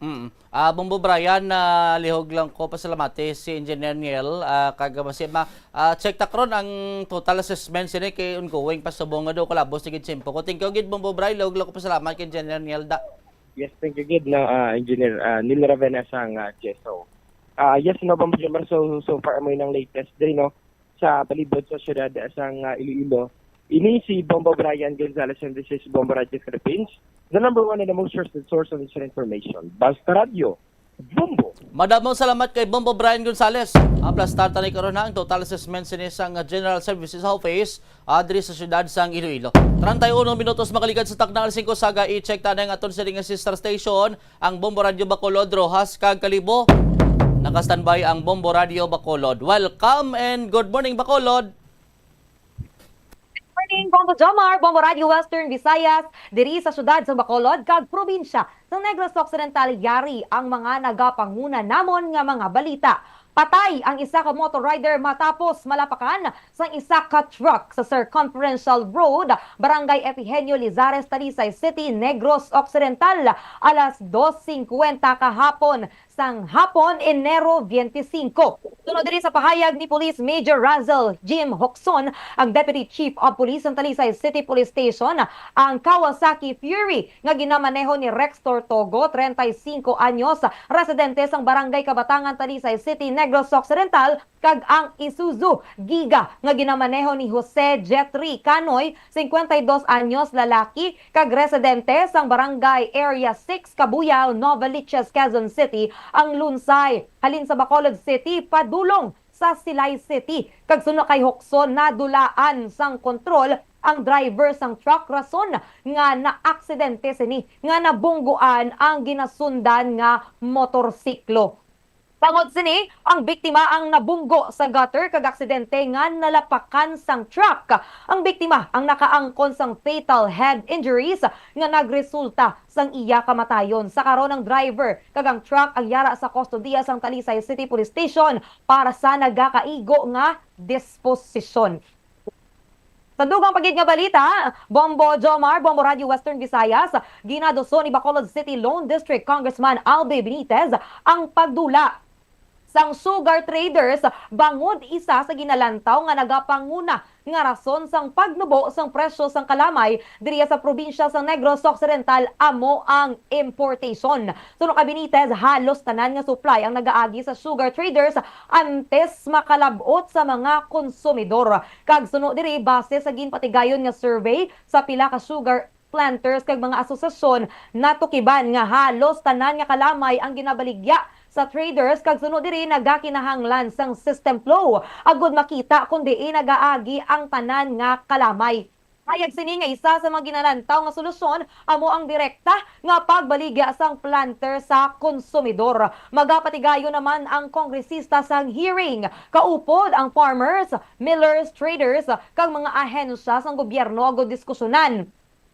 Mm. Ah, Bombo Brian, ah, lihog lang ko pasalamati si Engineer Niel, ah, kag basi ma-, ah, check ta karon ang total assessment sini kay ongoing pa subong nga daw kalabos na gid tiyempo ko. Thank you gid, Bombo Brian, lihog lang ko pasalamat kay Engineer Niel da. Yes, thank you gid, no, ah, Engineer, ah, Neil Ravena sang, ah, G S O. Ah, yes, no, Bombo Jomar, so, so far amo nang latest diri, no, sa palibot sa siyudad sang, ah, Iloilo. Ini si Bombo Brian Gonzalez, and this is Bombo Radio Philippines, the number one and the most trusted source of instant information. Basta Radyo, Bombo! Madamo salamat kay Bombo Brian Gonzalez. Aplastar ta ni karon, ha, ang total assessment sini sang General Services Office, ah, diri sa siyudad sang Iloilo. Treinta y uno minutos makaligad sa takna alas singko sa aga, i-check ta na ang aton sini nga sister station, ang Bombo Radio Bacolod, Roxas kag Kalibo. Naka-standby ang Bombo Radio Bacolod. Welcome and good morning, Bacolod! Morning, Bombo Jomar, Bombo Radio Western Visayas, diri sa siyudad sa Bacolod kag probinsya sa Negros Occidental. Yari ang mga nagapanguna namon nga mga balita. Patay ang isa ka motor rider matapos malapakan sang isa ka truck sa Circumferential Road, Barangay Epigenio Lizares, Talisay City, Negros Occidental, alas dos singkwenta kahapon sang hapon, Enero twenty-five. Sunod diri sa pahayag ni Police Major Razel Jim Hoxon, ang Deputy Chief of Police sa Talisay City Police Station, ang Kawasaki Fury nga ginamaneho ni Rex Tortogo, treinta y cinco anyos, residente sang Barangay Kabatangan, Talisay City, Negros Occidental, kag ang Isuzu Giga nga ginamaneho ni Jose Jetri Canoy, cincuenta y dos anyos, lalaki, kag residente sang Barangay Area six, Cabuyao, Novaliches, Quezon City, ang lunsay halin sa Bacolod City padulong sa Silay City. Kag suno kay Hoxon, nadulaan sang kontrol ang driver sang truck, rason nga naaksidente sini nga nabungguan ang ginasundan nga motorsiklo. Tungod sini, ang biktima ang nabunggo sa gutter kag aksidente nga nalapakan sang truck. Ang biktima ang nakaangkon sang fatal head injuries nga nagresulta sang iya kamatayon. Sa karon, ang driver kag ang truck ang yara sa kustodiya sang Talisay City Police Station para sa nagakaigo nga disposisyon. Sa dugang pa gid nga balita, Bombo Jomar, Bombo Radio Western Visayas, ginaduso ni Bacolod City Lone District Congressman Albi Benitez ang pagdula sang sugar traders bangod isa sa ginalantaw nga nagapanguna nga rason sang pagnubo sang presyo sang kalamay diriya sa probinsya sang Negros Occidental amo ang importation. Suno kay Benitez, halos tanan nga supply ang nagaagi sa sugar traders antes makalab-ot sa mga konsumidor. Kag suno diri, base sa ginpatigayon nga survey sa pila ka sugar planters kag mga asosasyon, natukiban nga halos tanan nga kalamay ang ginabaligya sa traders, kag suno diri nagakinahanglan sang system flow agud makita kon diin nagaagi ang tanan nga kalamay. Pahayag sini nga isa sa mga ginalantaw nga solusyon amo ang direkta nga pagbaligya sang planter sa konsumidor. Magapatigayon naman ang kongresista sang hearing, kaupod ang farmers, millers, traders, kag mga ahensya sang gobyerno agud diskusyonan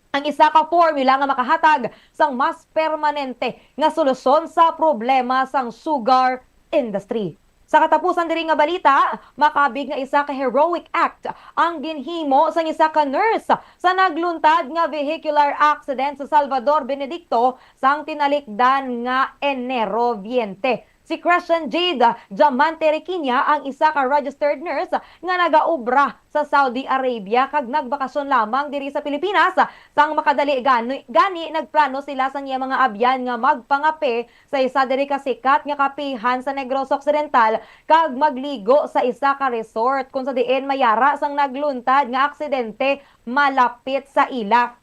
ang isa ka formula nga makahatag sang mas permanente nga solusyon sa problema sang sugar industry. Sa katapusan diri nga balita, makabig nga isa ka heroic act ang ginhimo sang isa ka nurse sa nagluntad nga vehicular accident sa Salvador Benedicto sang tinalikdan nga Enero twenty. Si Christian Jade Diamante Requina ang isa ka registered nurse nga nagaobra sa Saudi Arabia kag nagbakasyon lamang diri sa Pilipinas. Sang makadali gani, gani nagplano sila sang iya mga abyan nga magpangape sa isa diri ka sikat nga kapihan sa Negros Occidental kag magligo sa isa ka resort, kung sa diin mayara sang nagluntad nga aksidente malapit sa ila.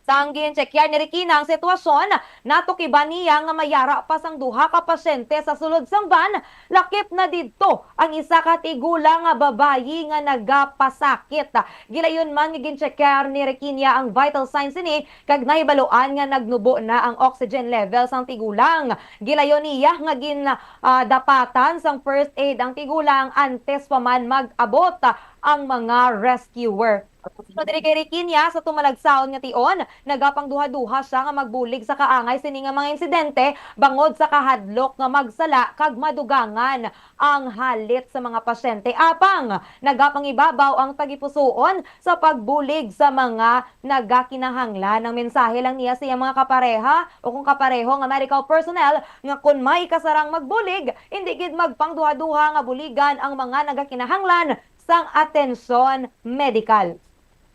Sang ginchekyar ni Requina ang sitwasyon, natukiban niya nga mayara pa sang duha ka pasyente sa sulod sang van, lakip na didto ang isa ka tigulang nga babayi nga nagapasakit. Gilayon man nga ginchekyar ni Requina ang vital signs sini kag nahibaluan nga nagnubo na ang oxygen level sang tigulang. Gilayon niya nga gin, ah, dapatan sang first aid ang tigulang antes pa man mag-abot ang mga rescuer. So, diri kay Riquiña, sa tumalagsaon nga tion, nagapangduha-duha siya nga magbulig sa kaangay sini nga mga insidente bangod sa kahadlok nga magsala kag madugangan ang halit sa mga pasyente. Apang nagapangibabaw ang tagipusoon sa pagbulig sa mga nagakinahanglan. Ang mensahe lang niya sa iyang mga kapareha o kung kapareho nga medical personnel nga kon may kasarang magbulig, hindi gid magpangduha-duha nga buligan ang mga nagakinahanglan sang atensyon medikal.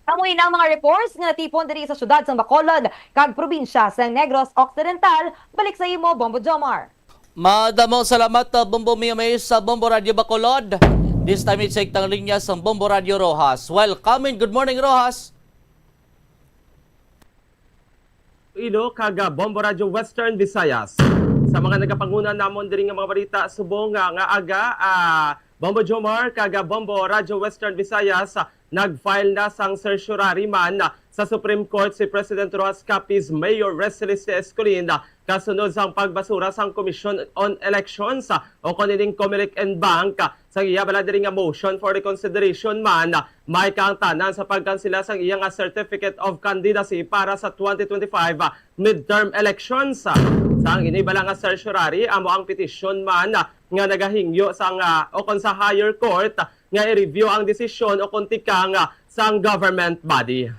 Amo ina ang mga reports nga natipon diri sa siyudad sang Bacolod kag probinsya sang Negros Occidental. Balik sa imo, Bombo Jomar. Madamo salamat, uh, Bombo Mio May sa Bombo Radio Bacolod. This time, i-check ta ang linya sang Bombo Radio Roxas. Welcome and good morning, Roxas. Iloilo kag, ah, Bombo Radio Western Visayas. Sa mga nagapanguna namon diri nga mga balita subong nga, nga aga, ah, Bombo Jomar kag, ah, Bombo Radio Western Visayas, ah, nag-file na sang certiorari man, ah, sa Supreme Court si President Roxas Capiz, Mayor Receleste Escolin, ah, kasunod sang pagbasura sang Commission on Elections, ah, o kon ining Comelec en Bank, ah, sang iya bala diri nga motion for reconsideration man, ah, may kaangtanan sa pagkansela sang iya nga Certificate of Candidacy para sa twenty twenty-five, ah, midterm elections. Sang ini bala nga certiorari, amo ang petisyon man, ah, nga nagahingyo sang, ah, o kon sa higher court, ah, nga i-review ang desisyon o kon tikang, ah, sang government body.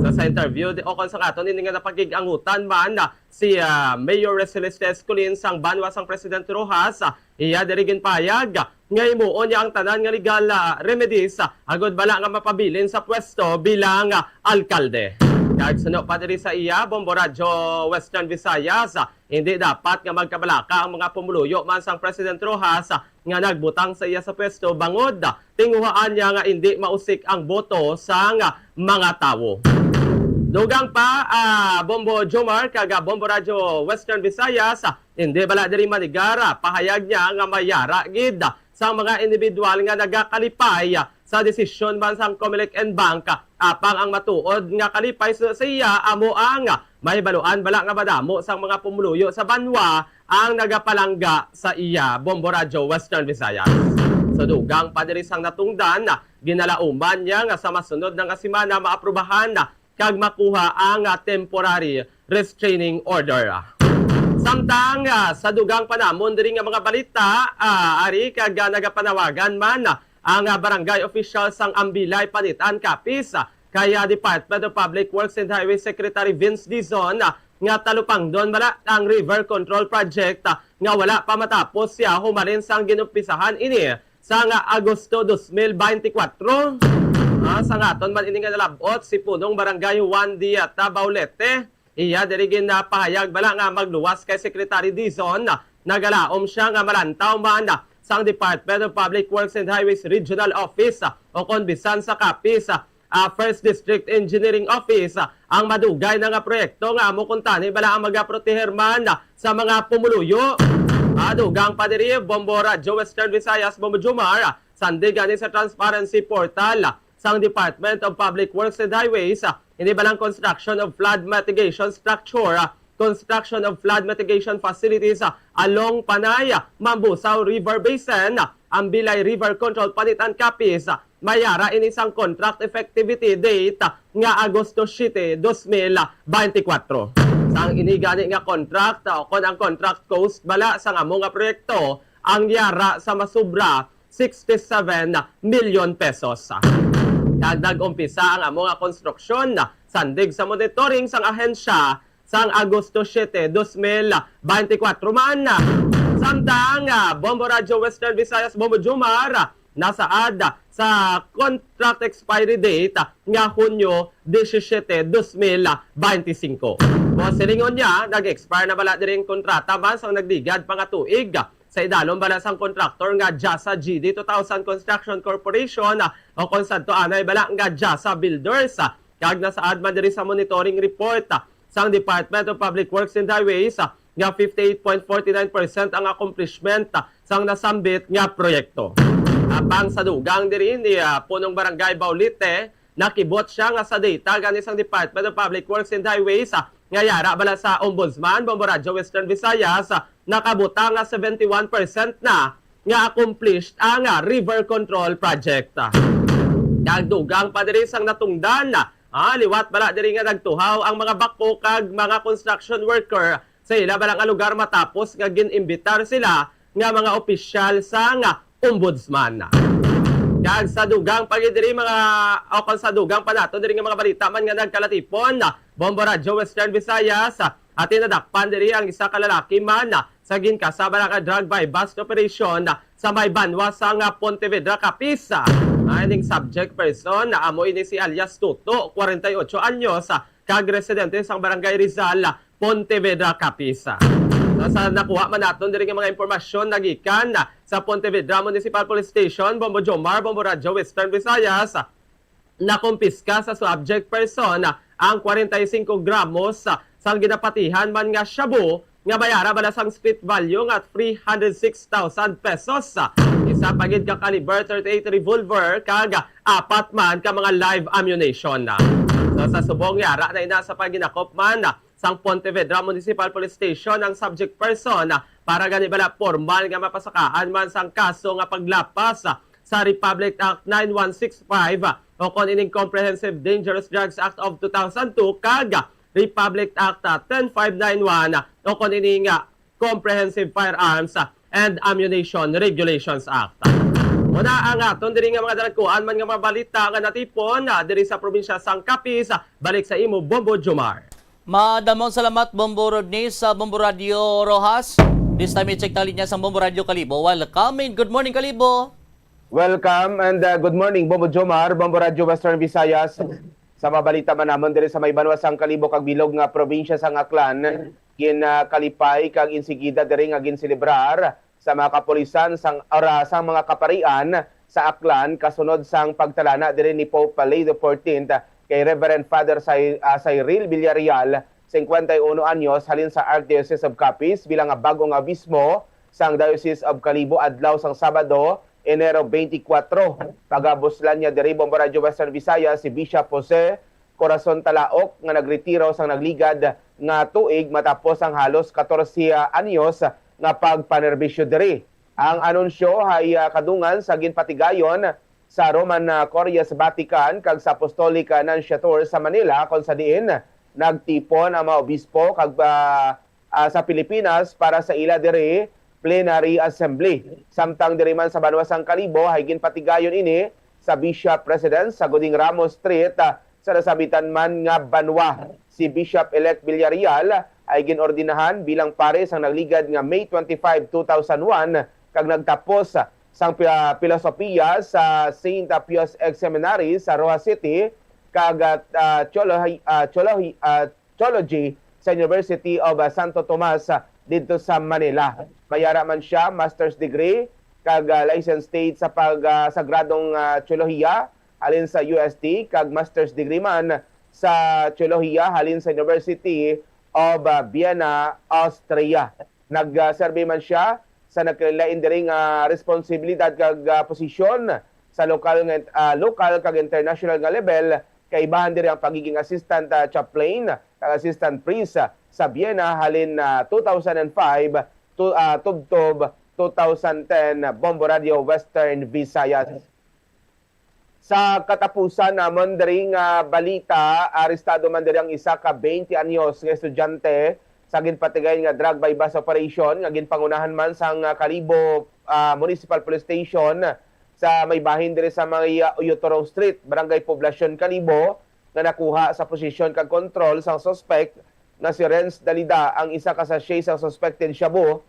Sa, sa interview di, o kon sa aton ini nga napakig-angutan man, ah, si, ah, Mayor Receleste Escolin sang banwa sang President Roxas, ah, iya diri ginpahayag, ah, nga himuon niya ang tanan nga legal, ah, remedies, ah, agod bala nga mapabilin sa pwesto bilang, ah, alkalde. Kag suno pa diri sa iya, Bombo Radyo Western Visayas, ah, hindi dapat nga magkabalaka ang mga pumuluyo man sang President Roxas, ah, nga nagbutang sa iya sa pwesto bangod, ah, tinguhaan niya nga indi mausik ang boto sang, ah, mga tawo. Dugang pa, ah, Bombo Jomar kag, ah, Bombo Radyo Western Visayas, ah, hindi bala diri manigar, ah, pahayag niya nga may yara gid, ah, sang mga individual nga nagakalipay, ah, sa desisyon man sang Comelec en Bank, ah, apang ang matuod nga kalipay sa, sa iya amo ang, ah, mahibaluan bala nga madamo sang mga pumuluyo sa banwa ang nagapalangga sa iya, Bombo Radyo Western Visayas. Sa dugang pa diri sang natungdan, ah, ginalauman niya nga sa masunod na nga semana maaprubahan, ah, kag makuha ang, ah, temporary restraining order. Samtang, ah, sa dugang pa namon diri nga mga balita, ah, ari kag, ah, nagapanawagan man, ah, ang, ah, barangay official sang Ambilay, Panitan, Capiz, ah, kay, ah, Department of Public Works and Highway Secretary Vince Dizon, ah, nga talupangdon bala ang river control project, ah, nga wala pa matapos siya humalin sang ginumpisahan ini sang Agosto dos mil beintikwatro. Ah, sang aton man ini nga nalab-ot, si Punong Barangay Juan Diata Baulete, iya diri ginapahayag bala nga magluwas kay Secretary Dizon, nagalaom siya nga malantaw man sang Department of Public Works and Highways Regional Office, o kon bisan sa Capiz, ah, First District Engineering Office, ah, ang madugay na nga proyekto nga amo kuntani bala ang magaproteher man, ah, sa mga pumuluyo. Ah, dugang pa diri, Bombo Radyo Western Visayas, Bombo Jomar, ah, sandig gani sa transparency portal, ah, sang Department of Public Works and Highways, ah, ini balang construction of flood mitigation structure, ah, construction of flood mitigation facilities, ah, along Panay, ah, Mambusao River Basin, ah, Ambilay River Control, Panitan, Capiz, ah, may yara ini sang contract effectivity date, ah, nga Agosto siete, dos mil beintikwatro. Sang ini gani nga contract, ah, o kon ang contract cost bala sang amo nga proyekto, ang yara sa masubra sixty-seven million pesos. Kag nag-umpisa ang amo nga konstruksyon sandig sa monitoring sang ahensya sang Agosto siete, dos mil beintikwatro man. Samtang, ah, Bombo Radyo Western Visayas, Bombo Jomar, nasaad sa contract expiry date nga Hunyo disisiete, dos mil beintisinko. Kung silingon niya, nag-expire na bala diri ang kontrata man sang nagligad pa nga tuig sa idalom bala sang kontraktor nga Jasa G D two thousand Construction Corporation, ah, o kon sadto anay bala nga Jasa Builders, ah, kag nasaad man diri sa monitoring report, ah, sang Department of Public Works and Highways, ah, nga fifty-eight point forty-nine percent ang accomplishment, ah, sang nasambit nga proyekto. Apang sa dugang diri ni, ah, Punong Barangay Baulite, nakibot siya nga sa data gani sang Department of Public Works and Highways, ah, nga yara bala sa Ombudsman, Bombo Radyo Western Visayas, ah, nakabutang nga seventy-one percent na nga accomplished ang, ah, river control project. Kag dugang pa diri sang natungdan, ah, liwat bala diri nga nagtuhaw ang mga bako kag mga construction worker sa ila bala nga lugar matapos nga gin-imbitar sila nga mga opisyal sang Ombudsman. Kag sa dugang pa gid diri mga, o kung sa dugang pa nato diri nga mga balita man nga nagkalatipon, Bombo Radyo Western Visayas, atin nadakpan diri ang isa ka lalaki man sa ginkasaba nga drug buy-bust operation sa may banwa sang Pontevedra, Capiz. Ang ining subject person amo ini si alias Tuto, kwarenta y ocho anyos, kag residente sang Barangay Rizal, Pontevedra, Capiz. Sa, sa nakuha man naton diri nga mga impormasyon nagikan sa Pontevedra Municipal Police Station, Bombo Jomar, Bombo Radyo Western Visayas, nakumpiska sa subject person ang kwarenta y singko gramos sang ginapatihan man nga shabu nga may ara bala sang street value nga three hundred six thousand pesos. Isa pa gid ka caliber thirty-eight revolver kag apat man ka mga live ammunition. So, sa subong yara na ina sa pagginakop man sang Pontevedra Municipal Police Station ang subject person para gani bala formal nga mapasakaan man sang kaso nga paglapas sa Republic Act nine one six five o kon ining Comprehensive Dangerous Drugs Act of two thousand two kag Republic Act ten five nine one o kon ining Comprehensive Firearms and Ammunition Regulations Act. Muna ang aton diri nga mga dalagkuan man nga mga balita nga natipon, ah, diri sa probinsya sang Capiz. Balik sa imo, Bombo Jomar. Madamong salamat, Bombo Rodney, sa Bombo Radio Roxas. This time, i-check ta linya sang Bombo Radio Kalibo. Welcome and good morning, Kalibo. Welcome and, uh, good morning, Bombo Jomar, Bombo Radio Western Visayas. Sa mga balita man namon diri sa may banwa sang Kalibo kag bilog nga probinsya sang Aklan, gin, uh, kalipay kag insigida diri nga ginselebrar sa mga kapulisan sang, ora, sang mga kaparian sa Aklan kasunod sang pagtalana diri ni Pope Leo the fourteenth kay Reverend Father Cy-, ah, Cyril Villarreal, cincuenta y uno anyos, halin sa Archdiocese of Capiz, bilang nga bag-o nga obispo sang Diocese of Kalibo adlaw sang Sabado, Enero twenty-four. Pagabuslan niya diri, Bombo Radyo Western Visayas, si Bishop Jose Corazon Talaok nga nagretiro sang nagligad nga tuig matapos ang halos katorse anyos nga pagpanerbisyo diri. Ang anunsyo ay, ah, kadungan sa ginpatigayon sa Roman, ah, Curias Vatican kag sa Apostolic, ah, Nunciature sa Manila, kon sa diin nagtipon ang mga obispo kag, ah, ah, sa Pilipinas para sa ila diri plenary assembly. Samtang diri man sa banwa sang Kalibo ay ginpatigayon ini sa Bishop Residence sa Goding Ramos Street, ah, sa nasabitan man nga banwa. Si Bishop-elect Villarreal ay gin-ordinahan bilang pare sang nagligad nga May twenty-five, two thousand one, kag nagtapos sang pi-, pilosopiya sa Saint Pius X Seminary sa Roxas City, kag, ah, theology, ah, theology, ah, theology sa University of, ah, Santo Tomas, ah, didto sa Manila. May ara man sia master's degree kag, ah, licensate sa pag, ah, sagradong, ah, teolohiya halin sa U S T kag master's degree man sa teolohiya halin sa University of, ah, Vienna, Austria. Nagserbi man sia sa nagkalain-lain diri nga responsibilidad kag, ah, posisyon sa lokal nga, ah, lokal kag international nga level, kaibahan diri ang pagiging assistant, ah, chaplain kag assistant priest, ah, sa Vienna halin, ah, two thousand and five to, ah, tubtob two thousand ten. Bombo Radio Western Visayas. Sa katapusan namon diri nga balita, arestado man diri ang isa ka twenty anyos nga estudyante sa ginpatigayon nga drug buy-bust operation nga ginpangunahan man sang, ah, Kalibo, ah, Municipal Police Station sa may bahin diri sa may, ah, Uyotorong Street, Barangay Poblacion, Kalibo, nga nakuha sa posisyon kag kontrol sang suspect nga si Renz Dalida ang isa ka sachet sang suspected shabu.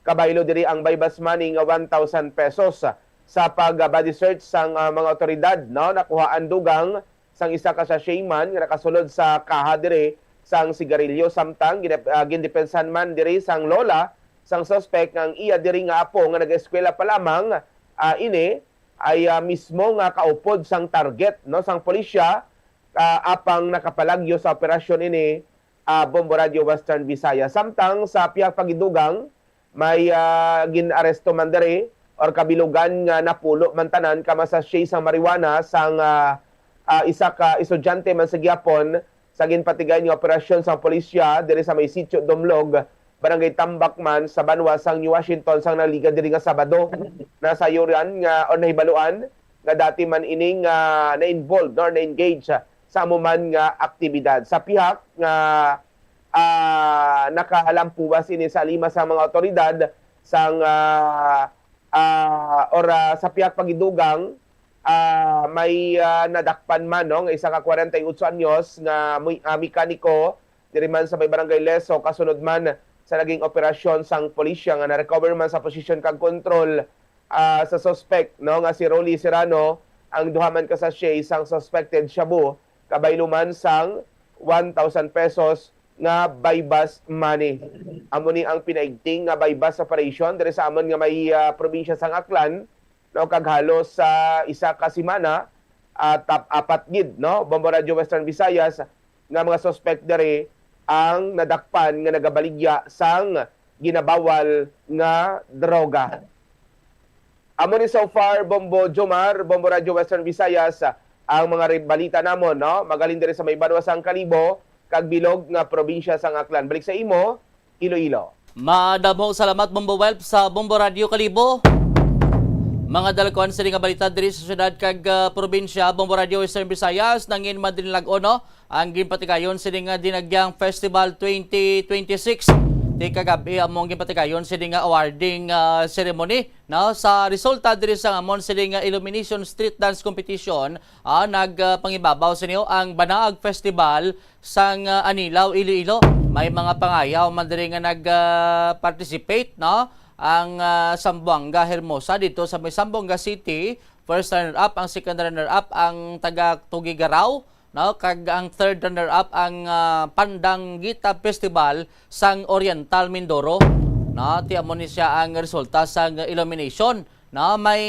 Kabaylo diri ang buy-bust money nga one thousand pesos. Sa pag-body search sang, ah, mga awtoridad, no, nakuhaan dugang sang isa ka sachet man nga nakasulod sa kaha diri sang sigarilyo, samtang gin-, ah, gindepensahan man diri sang lola sang suspect nga ang iya diri nga apo nga nag-eskwela pa lamang, ah, ini ay, ah, mismo nga kaupod sang target, no, sang pulisya, ah, apang nakapalagyo sa operasyon ini, ah, Bombo Radio Western Visayas. Samtang sa pihak pa gid dugang, may, ah, gin-aresto man diri or kabilugan nga napulo man tanan ka mga sachet sang marijuana sang, ah, ah, isa ka estudyante man sa gihapon sa ginpatigayon nga operasyon sang pulisya diri sa may Sitio Dumlog, Barangay Tambakman, sa banwa sang New Washington, sang nagligad diri nga Sabado. Nasayuran nga, o nahibaluan nga dati man ining, ah, na-involved, no, or na-engage sa, sa amo man nga aktibidad. Sa pihak nga, ah, nakalampuwas ini sa lima sa mga awtoridad sang, ah, ah, or, ah, sa pihak pagidugang, ah, may, ah, nadakpan man, no, nga isa ka kwarenta y otso anyos nga muy-, ah, mekaniko diri man sa may Barangay Leso, kasunod man sa naging operasyon sang pulisya nga na-recover man sa posisyon kag kontrol, ah, sa suspect, no, nga si Rolly Serrano, ang duha man ka sachet sang suspected shabu, kabaylo man sang one thousand pesos nga buy-bust money. Amo ni ang pinaigting nga buy-bust operation diri sa amon nga may, ah, probinsya sang Aklan, no, kag halos sa isa ka semana, ah, tap-, apat gid, no, Bombo Radyo Western Visayas, nga mga suspect diri ang nadakpan nga nagabaligya sang ginabawal nga droga. Amo ni so far, Bombo Jomar, Bombo Radyo Western Visayas, ang mga ri-, balita namon, no? Magaling diri sa may banwa sang Kalibo, kag bilog nga probinsya sang Aklan. Balik sa imo, Iloilo. Madamo salamat, Bombo Welp, sa Bombo Radyo Kalibo. Mga dalagkuan sini nga balita diri sa syudad kag, ah, probinsya, Bombo Radyo Western Visayas, nangin madinilag-on, no? Ang ginpatigayon sini nga Dinagyang Festival twenty twenty-six. Ti kagab-i amo ang ginpatigayon sini nga awarding, ah, ceremony, no? Sa resulta diri sa amon sini nga Illumination Street Dance Competition, ah, nag, ah, pangibabaw sini ang Banaag Festival sang, ah, Anilao, Iloilo. May mga pangayaw man diri nga nag, ah, participate, no? Ang, ah, Zamboanga Hermosa dito sa may Zamboanga City, first runner-up, ang second runner-up, ang taga Tuguegarao, no? Kag ang third runner-up, ang, ah, Pandanguita Festival sang Oriental Mindoro, no? Ti amo ni siya ang resulta sang illumination, no? May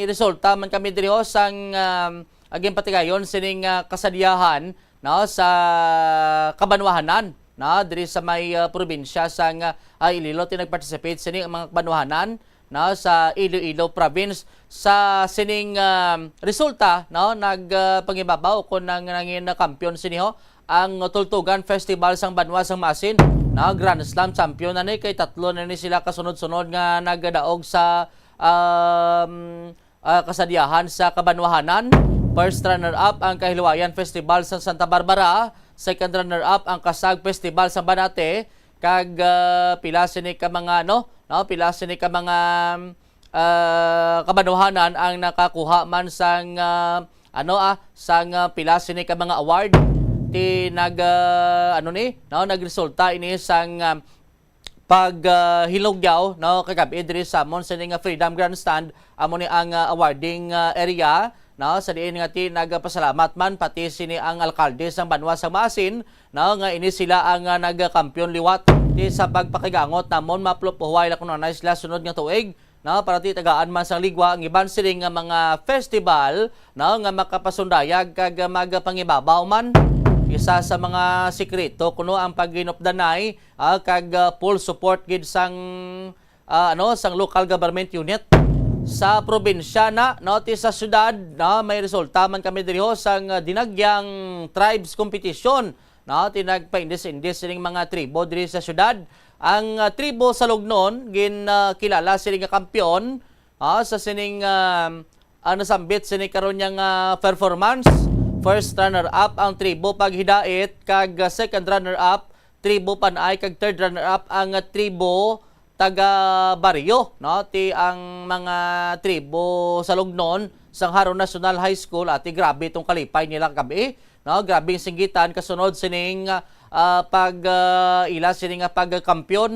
resulta man kami diri ho sang, um, ginpatigayon sining, ah, kasadyahan, no, sa kabanwahanan, no, diri sa may, ah, probinsya sang, ah, Iloilo. Ti nag-participate sini ang mga kabanwahanan, no, sa Iloilo Province. Sa sining, ah, resulta, no, nag, ah, pangibabaw kon nang nangin kampiyon sini ho ang Tultugan Festival sang Banwa sang Maasin, no, Grand Slam champion na ni, kay tatlo na ni sila kasunod-sunod nga nagadaog sa, um, ah, kasadyahan sa kabanwahanan. First runner-up ang Kahiluwayan Festival sa Santa Barbara, second runner-up ang Kasag Festival sa Banate, kag, ah, pila sini ka mga, ano, no, pila sini ka mga, ah, kabanwahanan ang nakakuha man sang, ah, ano, ah, sang, ah, pila sini ka mga award. Ti nag, ah, ano ni, no, nagresulta ini sang, ah, pag, ah, hilugyaw, no, kagab-i diri sa amon sini nga Freedom Grandstand, amo ni ang, ah, awarding, ah, area, no, sa diin nga ti nagapasalamat man pati sini ang alkalde sang banwa sang Maasin, no, nga ini sila ang, ah, nagkampiyon liwat ti sa pagpakigangot namon maplupuhway la kuno na sila sunod nga tuig, no, para ti tagaan man sang ligwa ang iban sini nga mga festival, no, nga makapasundayag kag magapangibabaw man. Isa sa mga sikreto kuno ang paghinupdanay, ah, kag, ah, full support gid sang, ah, ano, sang local government unit sa probinsya na, no, ti sa syudad, no, may resulta man kami diri ho sang, ah, Dinagyang Tribes Competition, no, ti nagpaindis-indis sining mga tribo diri sa syudad. Ang, ah, tribo sa Lugnon gin, ah, kilala sini nga kampiyon, ah, sa sining, ah, ang nasambit sini karon niya nga performance. First runner-up ang tribo Paghidait, kag, ah, second runner-up tribo Panay, kag third runner-up ang, ah, tribo taga Barrio, no? Ti ang mga tribo sa Lugnon sang Jaro National High School, ati grabe itong kalipay nila kagabi, no? Grabing singgitan kasunod sining, ah, pag, ah, ila sining, ah, pagkampiyon,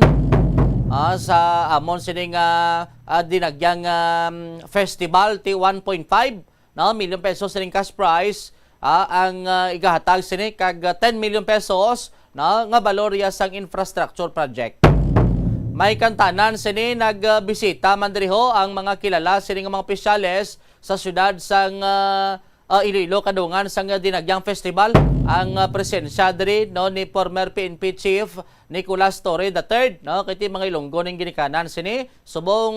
ah, sa amon sining, ah, ah, Dinagyang, um, Festival, ti one point five, no, million pesos sining cash prize, ah, ang, ah, igahatag sini, kag, ah, ten million pesos, no, nga balor ya sang infrastructure project. May kantanan sini, nagbisita man diri ho ang mga kilala sini nga mga opisyales sa syudad sang, ah, ah, Iloilo kadungan sang, ah, Dinagyang Festival. Ang, ah, presensya diri, no, ni former P N P Chief Nicolas Torre the third, no, kay ti mga Ilonggo ning ginikanan sini, subong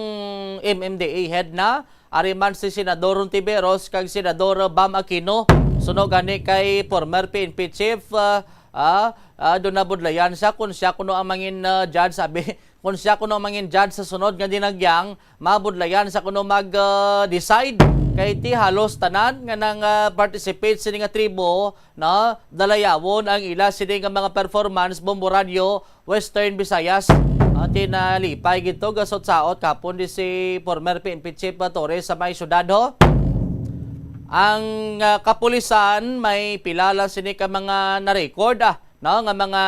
M M D A head na, ari man si Senador Hontiveros kag Senador Bam Aquino. Suno gani kay former P N P chief, ah, ah, ah, do nabudlayan siya kung siya kuno ang mangin, ah, judge, sabi, kung siya kuno ang mangin judge sa sunod nga Dinagyang, mabudlayan sa kuno mag, ah, decide. kay ti halos tanan nga nang, ah, participate sini nga tribo, no, dalayawon ang ila sini nga mga performance, Bombo Radyo, Western Visayas. Ah, ti nalipay gid to, gasot-saot kapon di si former P N P Chief, ah, Torres sa may syudad, ho. Ang, ah, kapulisan may pila lang sini ka mga na-record, ah, no, nga mga,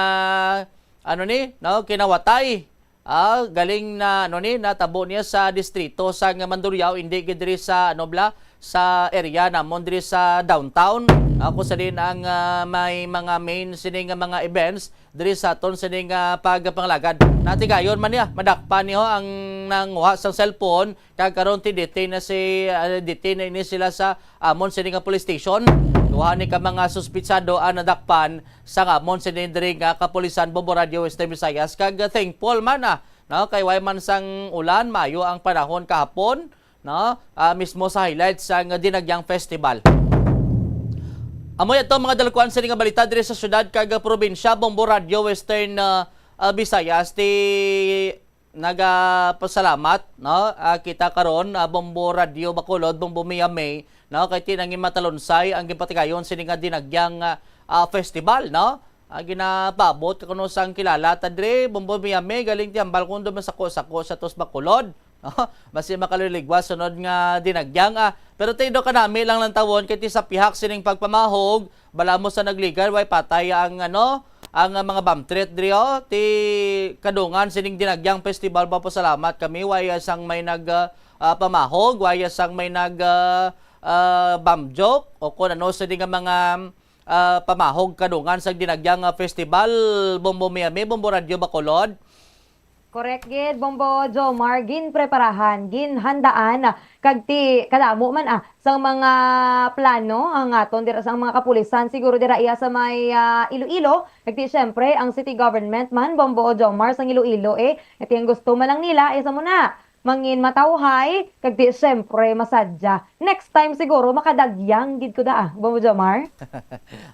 ano ni, no, kinawatay. Ah, galing na, ano ni, natabo niya sa distrito sa nga Mandurriao, hindi gid diri sa, ano bala, sa area namon diri sa downtown. Ah, kung sa din ang, ah, may mga main sini nga mga events diri sa aton sini nga pagpangalagad. Natigayon man niya, madakpan niyo ang nanguha sang cellphone, kag karon ti detain na si, ah, detain na ini sila sa amon sini nga police station. Duha ni ka mga suspitsado ang nadakpan sa amon sini diri nga kapulisan, Bombo Radyo Western Visayas, kag thankful man, ah, no, kay way man sang ulan, maayo ang panahon kahapon, no, ah, mismo sa highlights sang Dinagyang Festival. Amoy ato mga dalkuan sini nga balita diri sa syudad kag probinsya, Bombo Radyo Western, ah, ah, Visayas, ti nagapasalamat, no? Ah, kita karon, ah, Bombo Radyo Bacolod, Bombo Mia May, no? Kay ti nangin matalunsay ang ginpatigayon sini nga Dinagyang, ah, ah, festival, no? Ah, ginapaabot ka kuno sang kilala ta diri, Bombo Mia May, galing ti hambal kuno masako-sako sa tos Bacolod, no? Basi makaliligwas sunod nga Dinagyang, ah. Pero ti do kanami lang lang tawon kay ti sa pihak sining pagpamahog, bala mo sa nagligar, way patay ang, ano, ang, ah, mga bomb threat diri, oh. Ti kadungan sining Dinagyang Festival, papasalamat kami. Way, ah, sang may nag, ah, ah, pamahog, way, ah, sang may nag, ah, ah, bomb joke, o kung ano sini nga mga, ah, pamahog kadungan sa Dinagyang, ah, Festival, Bombo Miami, Bombo Radyo Bacolod. Correct gid, Bombo Jomar, ginpreparahan, ginhandaan, kag ti kadamo man, ah, sang mga plano ang aton dira sang mga kapulisan, siguro dira iya sa may, ah, Iloilo, kag ti siyempre ang city government man, Bombo Jomar, sang Iloilo, eh, kag ti ang gusto man lang nila, eh, sa muna, mangin matawhay, kag ti siyempre masadya. Next time siguro makadagyang gid ko da, ah, Bombo Jomar.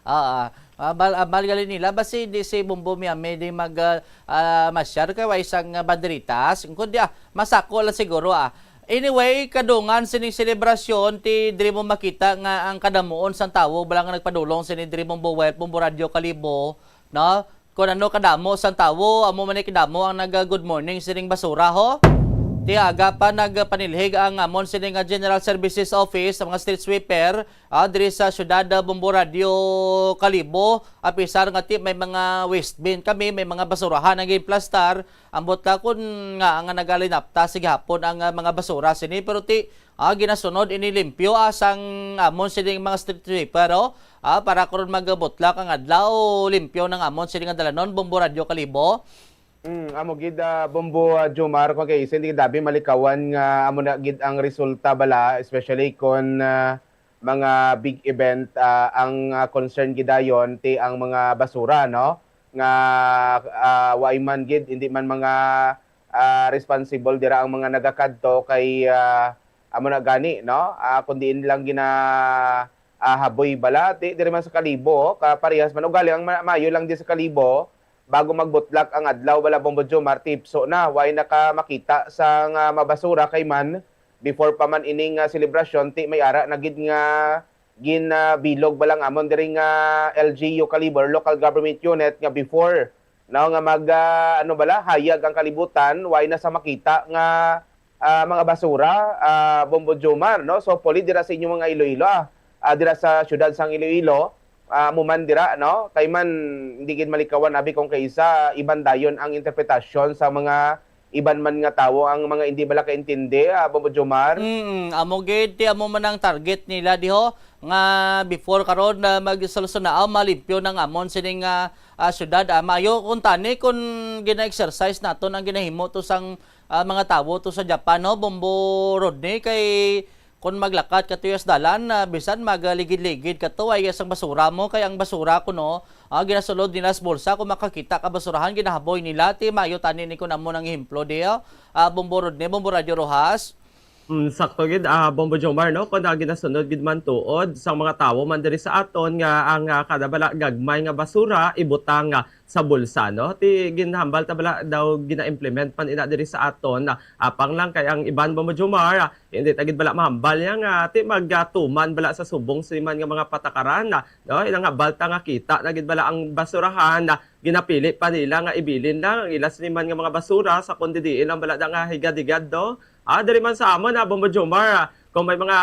Oo. Ambal, ambal gali nila, basi di si Bombo Miami di mag, ah, ah, masyar kay way sang, ah, banderitas. Kundi, ah, masako lang siguro, ah. Anyway, kadungan sining selebrasyon, ti diri mo makita nga ang kadamuon sang tawo bala nga nagpadulong sini diri, Bombo Wealth, Bombo Radyo Kalibo, no? Kung ano kadamo sang tawo, amo man ni kadamo ang nag-, ah, good morning sining basura, ho. Ti aga pa nagpanilhig ang amon sini nga General Services Office sa mga street sweeper, ah, diri sa siyudad, ah, Bombo Radyo Kalibo, apisar nga ti may mga waste bin kami, may mga basurahan ang ginplastar, ambot la kun nga, nga nagalinapta sa gihapon ang, ah, mga basura sini, pero ti, ah, ginasunod ini limpyo, ah, sang amon sining mga street sweeper, oh. Ah, para karon magabutlak ang adlaw, limpyo nang amon sini nga dalanon, Bombo Radyo Kalibo. Mm, amo gid, ah, Bombo, ah, Jomar, kung kay isin, di dabi malikawan nga amo na gid ang resulta bala, especially kon, ah, mga big event, ah, ang, ah, concern gid dayon ti ang mga basura, no? Nga, ah, way man gid, hindi man mga, ah, responsible dira ang mga nagakadto kay, ah, amo na gani, no? Ah, kun diin lang gina, ah, haboy bala, ti, diri man sa Kalibo, kaparehas man. Ugali ang ma-, maayo lang di sa Kalibo, bago magbutlak ang adlaw, wala, Bombo Jomar, tipso na, way nakamakita sa nga mabasura kay man, before pa man ining, ah, selebrasyon, ti may ara na gid nga ginabilog ba lang amon diri nga L G U Kalibo, Local Government Unit, nga before, no, nga mag, ah, ano bala, hayag ang kalibutan, way na sa makita nga, ah, mga basura, ah, Bombo Jomar, no? So, puli dira sa inyong mga Iloilo, ah, ah, dira sa siyudad sang Iloilo, ah, amo man dira, no? Kay man, hindi gid malikawan, abi, kung kaisa, iban dayon ang interpretasyon sa mga iban man nga tawo ang mga hindi bala kaintindi, ah, Bombo Jomar. Mm, amo gid, ti amo man ang target nila diho, nga before karon na magsolusyon na, ah, malimpyo nang amon sining, ah, ah, syudad. Ah, maayo kung tani kung gina-exercise naton ang ginahimo to sang, ah, mga tawo to sa Japan, no, Bombo Rodney, kay kung maglakat ka to sa dalan, ah, bisan magaligid-ligid ka to, ay sang basura mo, kay ang basura kuno, ah, ginasulod nila sa bulsa. Kung makakita ka basurahan, ginahaboy nila. Ti maayo tani ni kun amo nang ehemplo di, ah, ah, Bombo Rodney, Bombo Radyo Rojas. Mm, sakto gid, ah, Bombo Jomar, no? Kung ang ginasunod gid man tuod sang mga tawo man diri sa aton nga ang, ah, kada bala gagmay nga basura ibutang, ah, sa bulsa, no? Ti ginhambal ta bala daw gina-implement man ina diri sa aton, ah, apang lang kay ang iban, Bombo Jomar, ah, hindi ta gid bala mahambal niya nga ti magatuman bala sa subong sini man nga mga patakaran, ah, no? Ilang hambal ta nga kita na gid bala ang basurahan, ah, ginapili pa nila nga ibilin lang ang ila sini man nga mga basura sa kundi diin lang bala da nga higad-higad, no? Ah, diri man sa amon, ah, Bombo Jomar, ah, kung may mga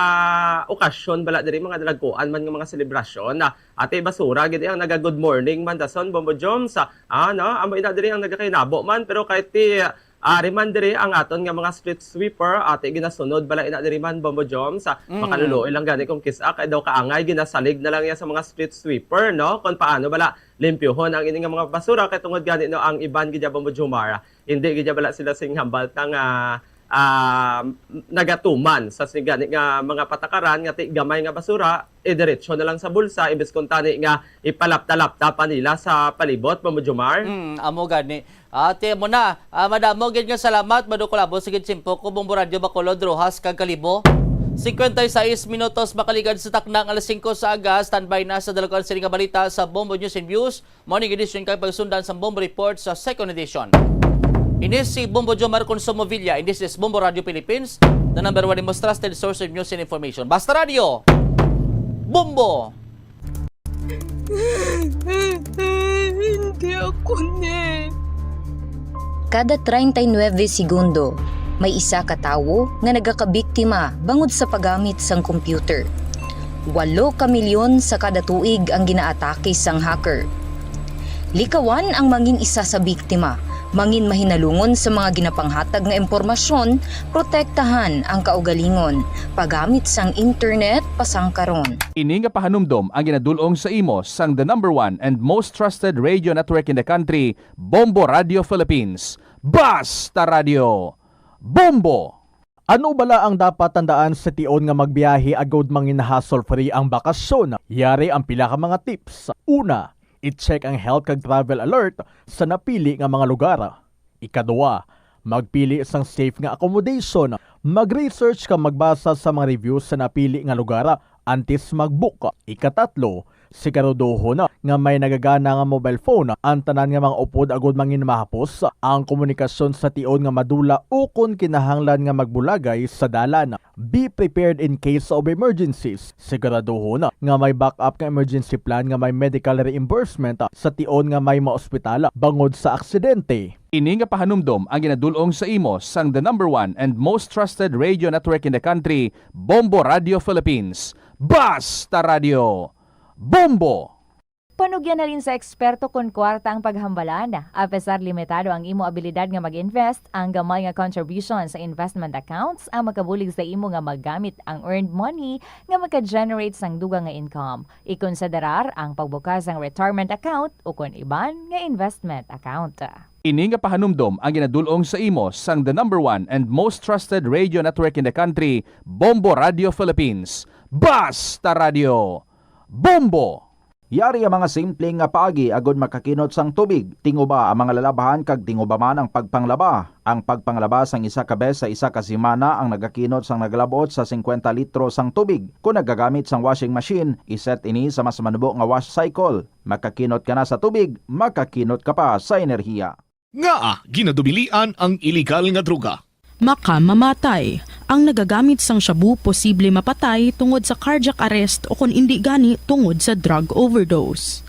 okasyon bala diri, mga dalagkuan man nga mga selebrasyon, ah, ati basura gid ang naga-good morning man dason, Bombo Joms, ah, ano, amo ina diri ang nagakainabo man, pero kahit ti, ah, ari man diri ang aton nga mga street sweeper, ati ginasunod bala ina diri man, Bombo Joms, ah, Mm. makaluluoy lang gani kung kis-a, kay daw kaangay, ginasalig na lang niya sa mga street sweeper, no? Kung paano bala limpyohon ang ini nga mga basura, kay tungod gani, no, ang iban gid ya, Bombo Jomar, hindi gid ya bala sila sing hambal ta nga, ah, nagatuman sa sing gani nga mga patakaran nga ti gamay nga basura, idiretso na lang sa bulsa, imbes kun tani nga ipalapta-lapta pa nila sa palibot, Bombo Jomar. Mm, amo gani. Ate, amo na. Ah, madamo gid nga salamat, Mado Kulabo. Sige, Chimpo, ko, Bombo Radyo Bacolod, Roxas, kag Kalibo. Cincuenta y seis minutos makaligad sa takna nga alas singko sa aga. Standby na sa dalagkuan sini nga balita sa Bombo News and Views Morning Edition kag pagsundan sa Bombo Report sa Second Edition. Ini si Bombo Jomar Consumo Villa, and this is Bombo Radio Philippines, the number one and most trusted source of news and information. Basta Radio, Bombo! Hindi ako ni. Kada treinta y nueve segundo, may isa ka tawo nga nagakabiktima bangod sa paggamit sang computer. Walo ka milyon sa kada tuig ang ginaatake sang hacker. Likawan ang mangin isa sa biktima, mangin mahinalungon sa mga ginapanghatag nga impormasyon, protektahan ang kaugalingon, paggamit sang internet pasangkaron. Ini nga pahanumdom ang ginadul-ong sa imo sang the number one and most trusted radio network in the country, Bombo Radio Philippines. Basta Radio! Bombo! Ano bala ang dapat tandaan sa tion nga magbiyahe agud mangin hassle-free ang bakasyon? Yari ang pila ka mga tips. Una, i-check ang health kag travel alert sa napili nga mga lugar. Ikaduha, magpili sang safe nga accommodation. Mag-research kag magbasa sa mga reviews sa napili nga lugar antes mag-book. Ikatatlo, siguraduhon nga may nagagana nga mobile phone ang tanan nga mga upod agud mangin mahapos ang komunikasyon sa tion nga madula ukon kinahanglan nga magbulagay sa dalan. Be prepared in case of emergencies. Siguraduhon nga may backup nga emergency plan nga may medical reimbursement sa tion nga may maospital bangod sa aksidente. Ini nga pahanumdom ang ginadul-ong sa imo sang the number one and most trusted radio network in the country, Bombo Radio Philippines. Basta Radio! Bombo! Panugyan halin sa eksperto kon kwarta ang paghambalan. Apesar limitado ang imo abilidad nga mag-invest, ang gamay nga contribution sa investment accounts ang makabulig sa imo nga magamit ang earned money nga maka-generate sang dugang nga income. Ikonsiderar ang pagbukas sang retirement account ukon iban nga investment account. Ini nga pahanumdom ang ginadul-ong sa imo sang the number one and most trusted radio network in the country, Bombo Radio Philippines. Basta Radio! Bombo! Yari ang mga simple nga paagi agud makakinot sang tubig. Tinguba ang mga lalabhan kag tinguba man ang pagpanglaba. Ang pagpanglaba sang isa ka bes sa isa ka semana ang nagakinot sang nagalab-ot sa singkwenta litro sang tubig. Kon nagagamit sang washing machine, i-set ini sa mas manubo nga wash cycle. Makakinot ka na sa tubig, makakinot ka pa sa enerhiya. Ngaa ginadubilian ang iligal nga droga? Makamamatay. Ang nagagamit sang shabu posible mapatay tungod sa cardiac arrest o kon indi gani tungod sa drug overdose.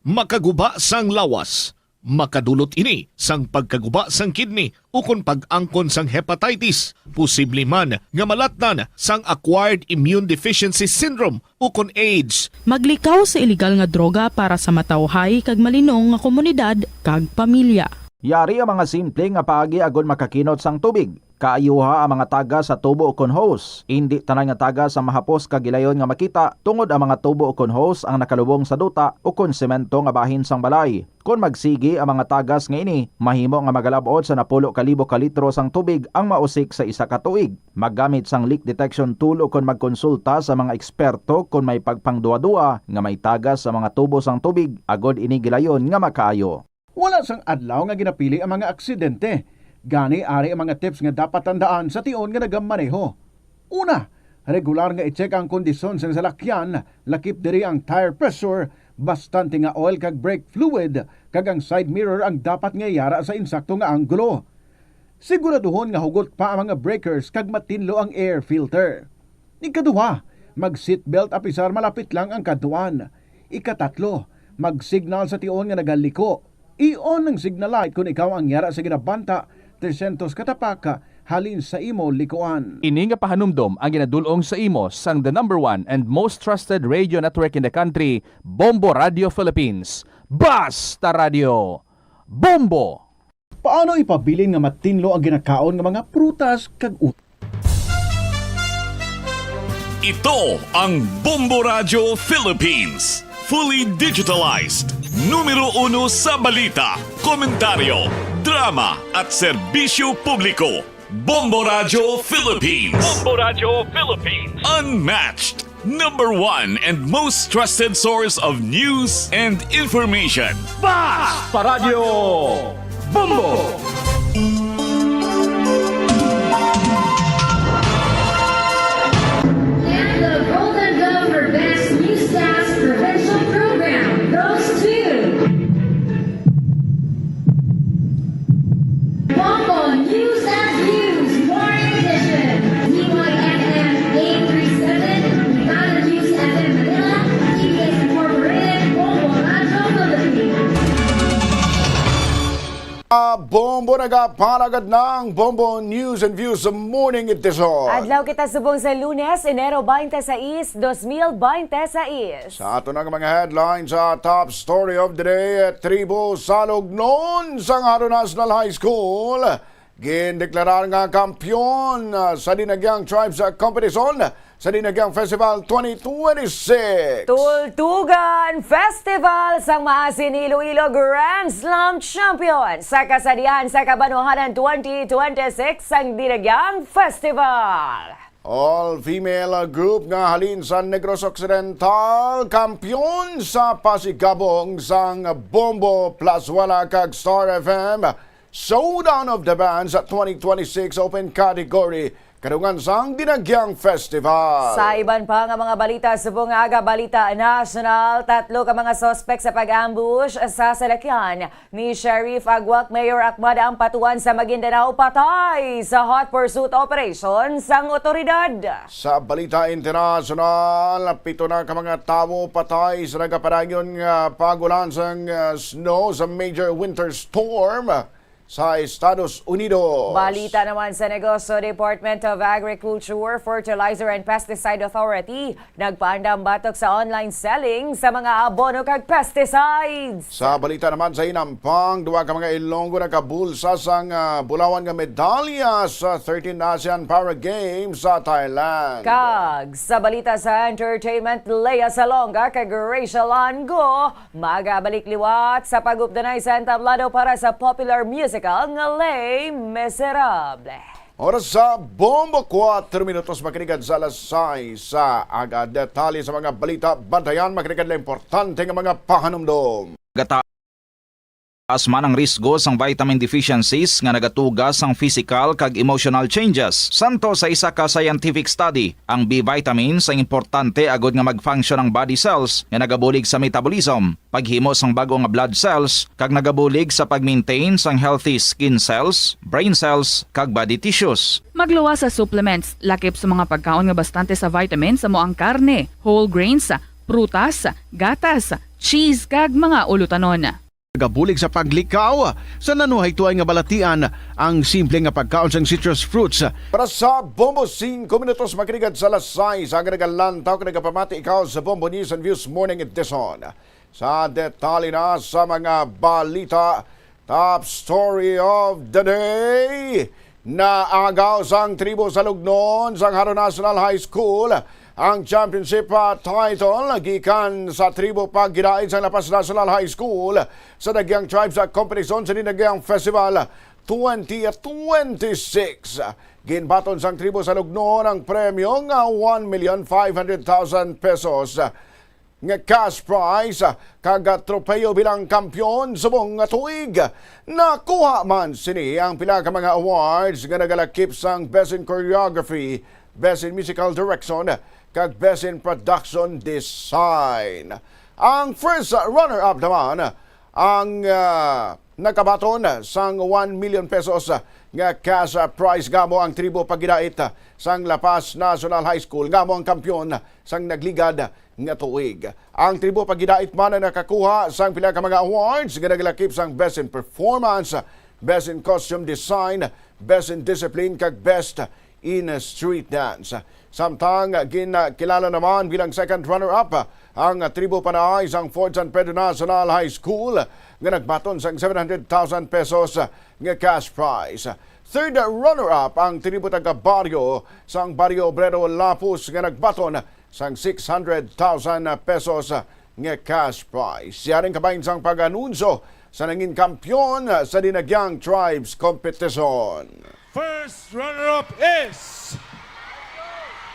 Makaguba sang lawas. Makadulot ini sang pagkaguba sang kidney ukon pag-angkon sang hepatitis, posible man nga malatnan sang acquired immune deficiency syndrome ukon AIDS. Maglikaw sa iligal nga droga para sa matawhay kag malinong nga komunidad kag pamilya. Yari ang mga simple nga paagi agud makakinot sang tubig. Kaayuha ang mga tagas sa tubo ukon hose. Indi tanan nga tagas ang mahapos kag gilayon nga makita, tungod ang mga tubo ukon hose ang nakalubong sa duta ukon semento nga bahin sang balay. Kon magsigi ang mga tagas nga ini, mahimo nga magalab-ot sa napulo ka libo ka litro sang tubig ang mausik sa isa ka tuig. Maggamit sang leak detection tool ukon magkonsulta sa mga eksperto kon may pagpangduwa-duwa nga may tagas sa mga tubo sang tubig agod ini gilayon nga makaayo. Wala sang adlaw nga ginapili ang mga aksidente. Gani, ari ang mga tips nga dapat tandaan sa tion nga nagamaneho. Una, regular nga i-check ang kondisyon sang salakyan, lakip diri ang tire pressure, bastante nga oil kag brake fluid, kag ang side mirror ang dapat nga yara sa insakto nga anggulo. Siguraduhon nga hugot pa ang mga breakers kag matinlo ang air filter. Ikaduha, mag-seatbelt apisar malapit lang ang kadtuan. Ikatatlo, mag-signal sa tion nga nagaliko. I-on ang signal light kon ikaw ang yara sa ginabanta trescientos ka tapak halin sa imo likuan. Ini nga pahanumdom ang ginadul-ong sa imo sang the number one and most trusted radio network in the country, Bombo Radio Philippines. Basta Radio, Bombo! Paano ipabilin nga matinlo ang ginakaon nga mga prutas kag ut- Ito ang Bombo Radyo Philippines. Fully digitalized. Numero uno sa balita, komentaryo, drama, at serbisyo publiko. Bombo Radyo Philippines. Bombo Radyo Philippines. Unmatched. Number one and most trusted source of news and information. Basta Radyo Bombo! And the Golden Dove for Best Newscast Provincial Program goes to Bombo News as News Morning Edition, D Y F M eight three seven, Brigada News F M Manila, T V S Incorporated, Bombo Radyo Philippines. Ah, Bombo nagapalagad ng Bombo News and Views Morning Edition. Adlaw kita subong sa Lunes, Enero twenty-six, dos mil twenty-six. Sa ato nga mga headlines, sa top story of the day, tribo sa Lugnon sang Jaro National High School gindeklarar nga kampiyon, ah, sa Dinagyang Tribes, ah, Competition sa Dinagyang Festival twenty twenty-six. Tultugan Festival sang Maasin Iloilo Grand Slam Champion sa Kasadian sa Kabanohanan twenty twenty-six sang Dinagyang Festival. All-female group nga halin sa Negros Occidental, kampiyon sa pasigabong sang Bombo Plazuela kag Star F M Showdown of the Bands twenty twenty-six Open Category, kadungan sang Dinagyang Festival. Sa iban pa nga mga balita, subong nga aga balita nasyonal, tatlo ka mga suspek sa pag-ambush sa salakyan ni Sheriff Aguac, Mayor Ahmad Ampatuan sa Maguindanao patay sa hot pursuit operation sang otoridad. Sa balita internasyonal, pito na ka mga tawo patay sa nagapadayon nga pag-ulan sang, ah, snow sa major winter storm sa Estados Unidos. Balita naman sa negosyo, Department of Agriculture, Fertilizer and Pesticide Authority nagpaandam batok sa online selling sa mga abono kag pesticides. Sa balita naman sa hinampang, duha ka mga Ilonggo nakabulsa sang, ah, bulawan nga medalya sa thirteen ASEAN Para Games sa Thailand. Kag sa balita sa entertainment, Lea Salonga kag Rachel Ann Go magabalik liwat sa pag-updanay sa entablado para sa popular musical nga Les Miserables. Oras sa Bombo, kuwatro minutos, makinig sa alas sais sa aga. Detalye sa mga balita, bantayan, makinig sa importante nga mga pahanumdom. Gataas man ang risgo sang vitamin deficiencies nga nagatuga sang physical kag emotional changes. Santo sa isa ka scientific study, ang B vitamins ang importante agud nga mag-function ang body cells nga nagabulig sa metabolism, paghimo sang bag-o nga blood cells, kag nagabulig sa pag-maintain sang healthy skin cells, brain cells, kag body tissues. Magluwas sa supplements, lakip sa mga pagkaon nga bastante sa vitamins, amo ang karne, whole grains, prutas, gatas, cheese, kag mga ulutanon. Nagabulig sa paglikaw sa nanuhaytoay nga balatian ang simple nga pagkaon sang citrus fruits. Para sa Bombo, singko minutos, makinig sa alas sais, ang nagalantaw kag nagapamati ikaw sa Bombo News and Views Morning Edition. Sa detalye na sa mga balita, top story of the day, naagaw sang tribo sa Lugnon sang Jaro National High School ang championship, ah, title gikan sa tribo paggidaid sang La Paz National High School sa Dinagyang Tribes, ah, Competition sa Dinagyang Festival twenty twenty-six. Ginbaton sang tribo sa Lugnon ang premyo nga one million five hundred thousand pesos nga cash prize, ah, kag, ah, tropeyo bilang kampiyon subong nga tuig. Nakuha man sini ang pila ka mga awards nga nagalakip sang Best in Choreography, Best in Musical Direction, kag Best in Production Design. Ang first runner-up naman ang, ah, nakabaton sang one million pesos nga cash prize. Nga amo ang Tribo Pagidait sang La Paz National High School nga amo ang kampiyon sang nagligad nga tuig. Ang Tribo Pagidait man ang nakakuha sang pila ka mga awards nga naglakip sang Best in Performance, Best in Costume Design, Best in Discipline, kag Best in Street Dance. Samtang ginkilala naman bilang second runner-up ang Tribo Panaay sang Fort San Pedro National High School nga nagbaton sang seven hundred thousand pesos nga cash prize. Third runner-up ang Tribo Taga Barrio sang Barrio Obrero Lapus nga nagbaton sang six hundred thousand pesos nga cash prize. Yari ang kabahin sang pag-anunsyo sa nangin kampiyon sa Dinagyang Tribes Competition. First runner-up is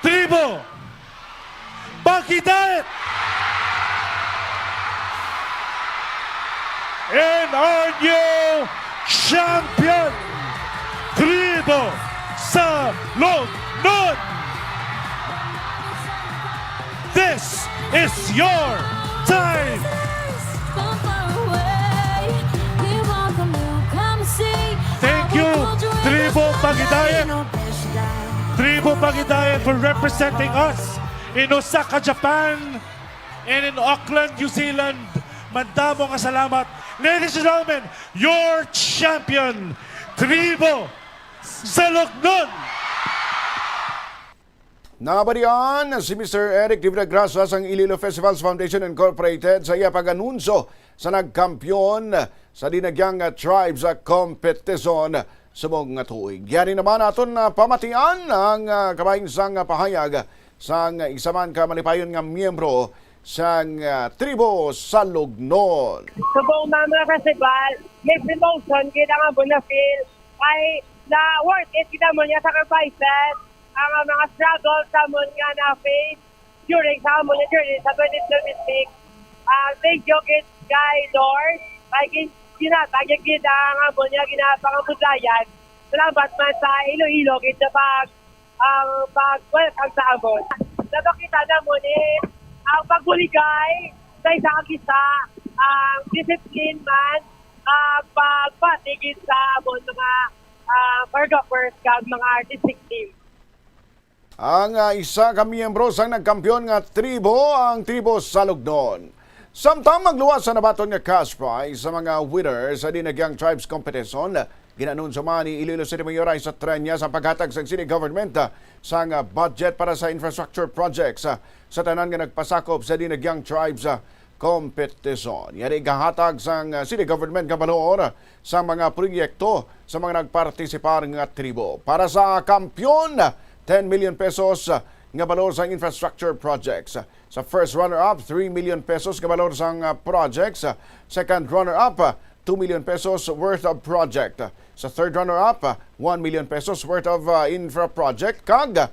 Tribo Pagidait. And our new champion, Tribo Salugnon. This is your time. Thank you, Tribo Pagidait. Tribo Pagidait for representing us in Osaka, Japan, and in Auckland, New Zealand. Madamo nga salamat. Ladies and gentlemen, your champion, Tribo Salugnon. Nabatian si Mister Eric Divinagracia sang Iloilo Festivals Foundation Incorporated sa iya pag-anunsyo sa nagkampiyon sa Dinagyang Tribes Competition subong nga tuig. Yari naman aton, ah, pamatian ang, ah, kabahin sang, ah, pahayag sang isa man ka malipayon nga miyembro sang, ah, Tribo Salugnon. Subong man mga festival, mixed emotion gid ang amon na-feel. Kay na worth it gid amon nga sacrifices, ang, ah, mga struggles sa amon nga na-face during sa amon nga journey sa twenty twenty-six. Ah, thank you gid kay Lord, kay gin-, ginatag gid ang amon nga ginapangabudlayan. Salamat man sa Iloilo gid sa pag-, ang pag-welcome sa amon. Napakita namon ni ang pagbuligay sa isa kag isa, ang discipline man, ang pagpati gid sa amon mga, ah, choreographers kag mga artistic team. Ang, ah, isa ka miyembro sang nagkampiyon nga tribo, ang Tribo Salugnon. Samtang magluwas sa nabaton nga cash prize sa mga winners sa Dinagyang Tribes Competition, gin-anunsyo man ni Iloilo City Mayor Raisa Treñas ang paghatag sang city government, ah, sang, ah, budget para sa infrastructure projects, ah, sa tanan nga nagpasakop sa Dinagyang Tribes, ah, Competition. Yari gahatag sang, ah, city government nga balor sa mga proyekto sa mga nagpartisipar nga tribo. Para sa kampiyon, ten million pesos nga balor sa infrastructure projects. Sa first runner-up, three million pesos nga balor sang, ah, projects. Second runner-up, ah, two million pesos worth of project. Sa third runner-up, ah, one million pesos worth of, ah, infra project. Kag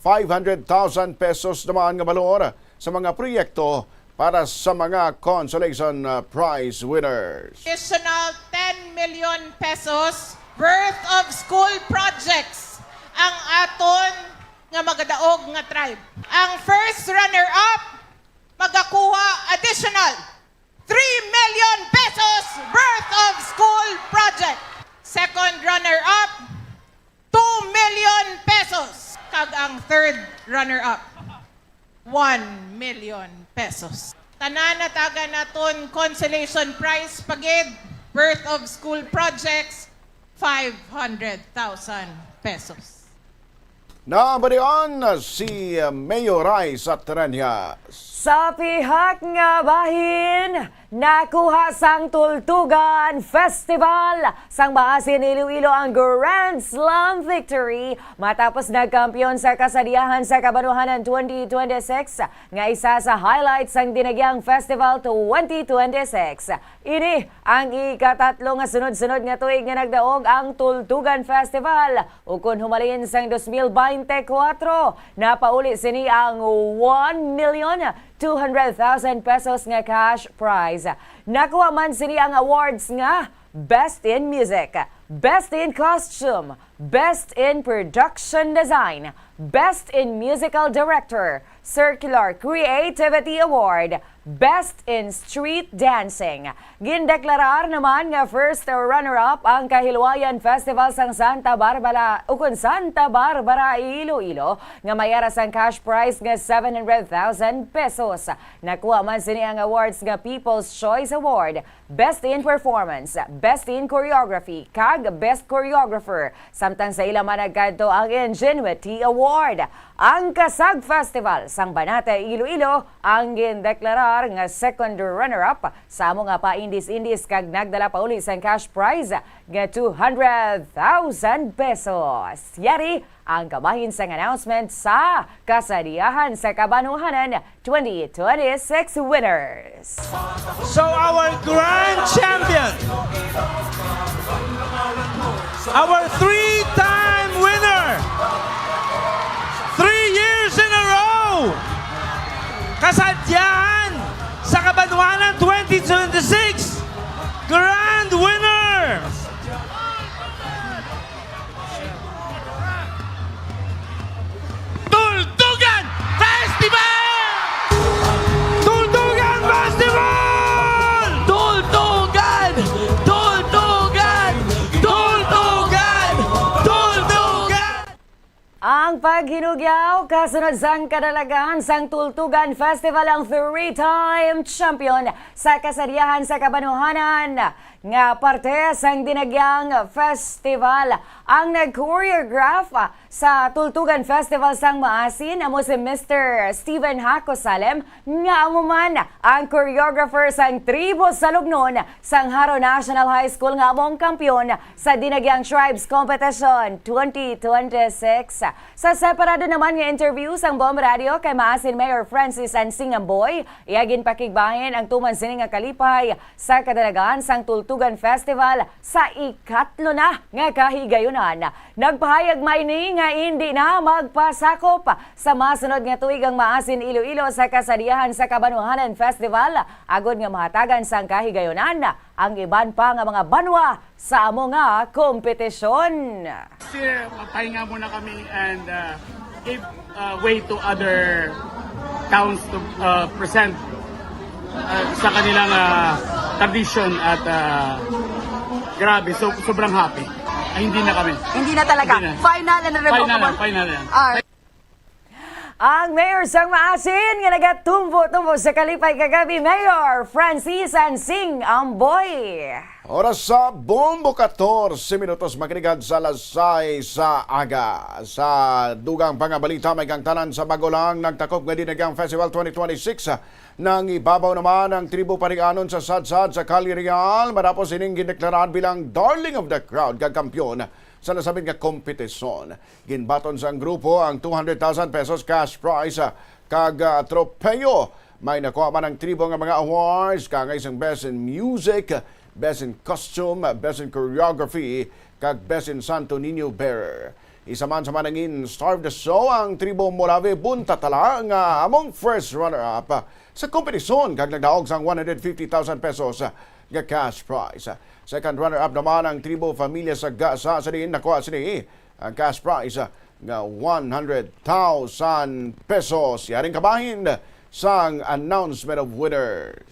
five hundred thousand pesos naman nga balor sa mga proyekto para sa mga consolation, uh, prize winners. Additional ten million pesos worth of school projects ang aton nga magadaog nga tribe. Ang first runner-up magakuha additional three million pesos worth of school project. Second runner-up, two million pesos. Kag ang third runner-up, one million pesos. Tanan natagan naton consolation prize pa gid, worth of school projects, five hundred thousand pesos. Nabatian si Mayor Raisa Treñas. Sa pihak nga bahin, nakuha sang Tultugan Festival sang Maasin Iloilo ang Grand Slam victory matapos nagkampiyon sa Kasadiahan sa Kabanwahanan twenty twenty-six, nga isa sa highlights sang Dinagyang Festival twenty twenty-six. Ini ang ikatatlo nga sunod-sunod nga tuig nga nagdaog ang Tultugan Festival, ukon humalin sang dos mil bente kuwatro. Napauli sini ang one million two hundred thousand pesos nga cash prize. Nakuha man sini ang awards nga Best in Music, Best in Costume, Best in Production Design, Best in Musical Director, Circular Creativity Award, Best in Street Dancing. Gindeklarar naman nga first runner-up ang Kahilwayan Festival sang Santa Barbara, ukon Santa Barbara, Iloilo, nga may ara sang cash prize nga seven hundred thousand pesos. Nakuha man sini ang awards nga People's Choice Award, Best in Performance, Best in Choreography, kag Best Choreographer. Samtang sa ila man nagkadto ang Ingenuity Award. Ang Kasag Festival sang Banate, Iloilo, ang gindeklarar nga second runner-up sa amo nga paindis-indis kag nagdala pa uli sang cash prize nga two hundred thousand pesos. Yari ang kabahin sang announcement sa Kasadiahan sa Kabanwahanan twenty twenty-six winners. So our grand champion, our three-time winner, three years in a row, Kasadiahan sa Kabanwahanan twenty twenty-six grand winner, Tultugan Festival! Tultugan Festival! Tultugan! Tultugan! Tultugan! Tultugan! Ang paghinugyaw kasunod sang kadalagan sang Tultugan Festival ang three-time champion sa Kasadiahan sa Kabanwahanan nga parte sang Dinagyang Festival. Ang nag-choreograph sa Tultugan Festival sang Maasin amo si Mister Steven Haco Salem, nga amo man ang choreographer sang Tribo sa Lugnon sang Jaro National High School nga amo ang kampiyon sa Dinagyang Tribes Competition twenty twenty-six. Sa separado naman nga interview sang Bomb Radio kay Maasin Mayor Francis Ansing Amboy, iya ginpakigbahin ang tuman sini nga kalipay sa kadalagan sang Tultugan Festival sa ikatlo na nga kahigayunan. Nagpahayag man ini nga indi na magpasakop sa masunod nga tuig ang Maasin Iloilo sa Kasadiahan sa Kabanwahanan Festival, agod nga mahatagan sang kahigayunan ang iban pa nga mga banwa sa amo nga kompetisyon. Still, mapahinga muna kami and, uh, give, uh, way to other towns to, uh, present, uh, sa kanilang, uh, tradition at, uh, grabe, so, sobrang happy. Ay, hindi na kami. Hindi na talaga. Hindi na. Final and irrevocable. Final na, final na. Alright. Ang mayor sang Maasin nga nagatumbo-tumbo sa kalipay kagabi, Mayor Francis Ansing Amboy. Oras sa bombo, katorse minutos, makinig sa alas sais sa aga. Sa dugang pa nga balita, may kang tanan sa bago lang nagtakop nga Dinagyang Festival twenty twenty-six. Nangibabaw naman ang tribo Parianon sa Sadsad sa Calle Real, matapos ining gindeklaraan bilang darling of the crowd kag kampiyon sa nasabit nga kompetisyon. Ginbaton sang grupo ang two hundred thousand pesos cash prize, ah, kag, ah, tropeyo. May nakuha man ang tribo nga mga awards, kaangay sang Best in Music, Best in Costume, Best in Choreography, kag Best in Santo Niño Bearer. Isa man sa manangin Star of the Show ang tribo Molave Buntatala nga among first runner-up sa kompetisyon kag nagdaog sang one hundred fifty thousand pesos nga cash prize. Second runner-up naman ang tribo Familia Sagasa, sa diin nakuha sini ang cash prize nga one hundred thousand pesos. Yaring kabahin sang announcement of winners.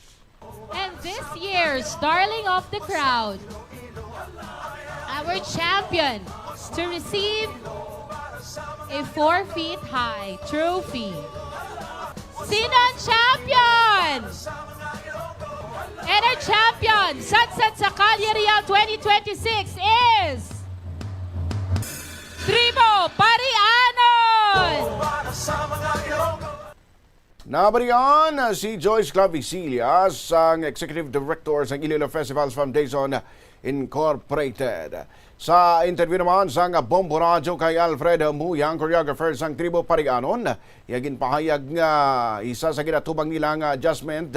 And this year's darling of the crowd, our champion to receive a four feet high trophy. Sino ang champion? And our champion, Sadsad sa Calle Real twenty twenty-six is Tribo Parianon! Nabarian si Joyce Clavicillas, ang Executive Director sang Iloilo Festivals Foundation Incorporated. Sa interview naman sang Bombo Radyo kay Alfred Muyang, choreographer sang Tribo Parianon, iya ginpahayag nga isa sa ginatubang nila nga adjustment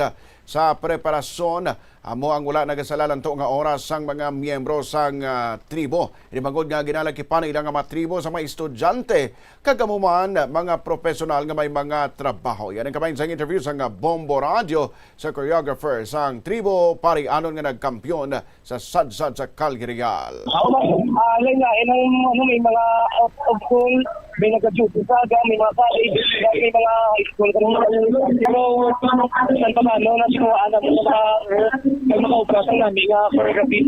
sa preparasyon amo ang wala nagasalalanto nga oras sang mga miyembro sang, ah, tribo. Ini bangod nga ginalakipan ang ilang mga tribo sa mga estudyante kag amo man mga profesional nga may mga trabaho. Yan ang kabahin sang interview sang Bombo Radyo sa choreographer sang tribo Parianon nga nagkampiyon sa Sadsad sa Calle Real. Ako man, Ah, lain-lain ang, ano, may mga out of school, may nag-duty sa aga, may mga college, may mga high school. Pero, sa pamano, nasuwaan ang mga, may mga obra sa nami nga choreography.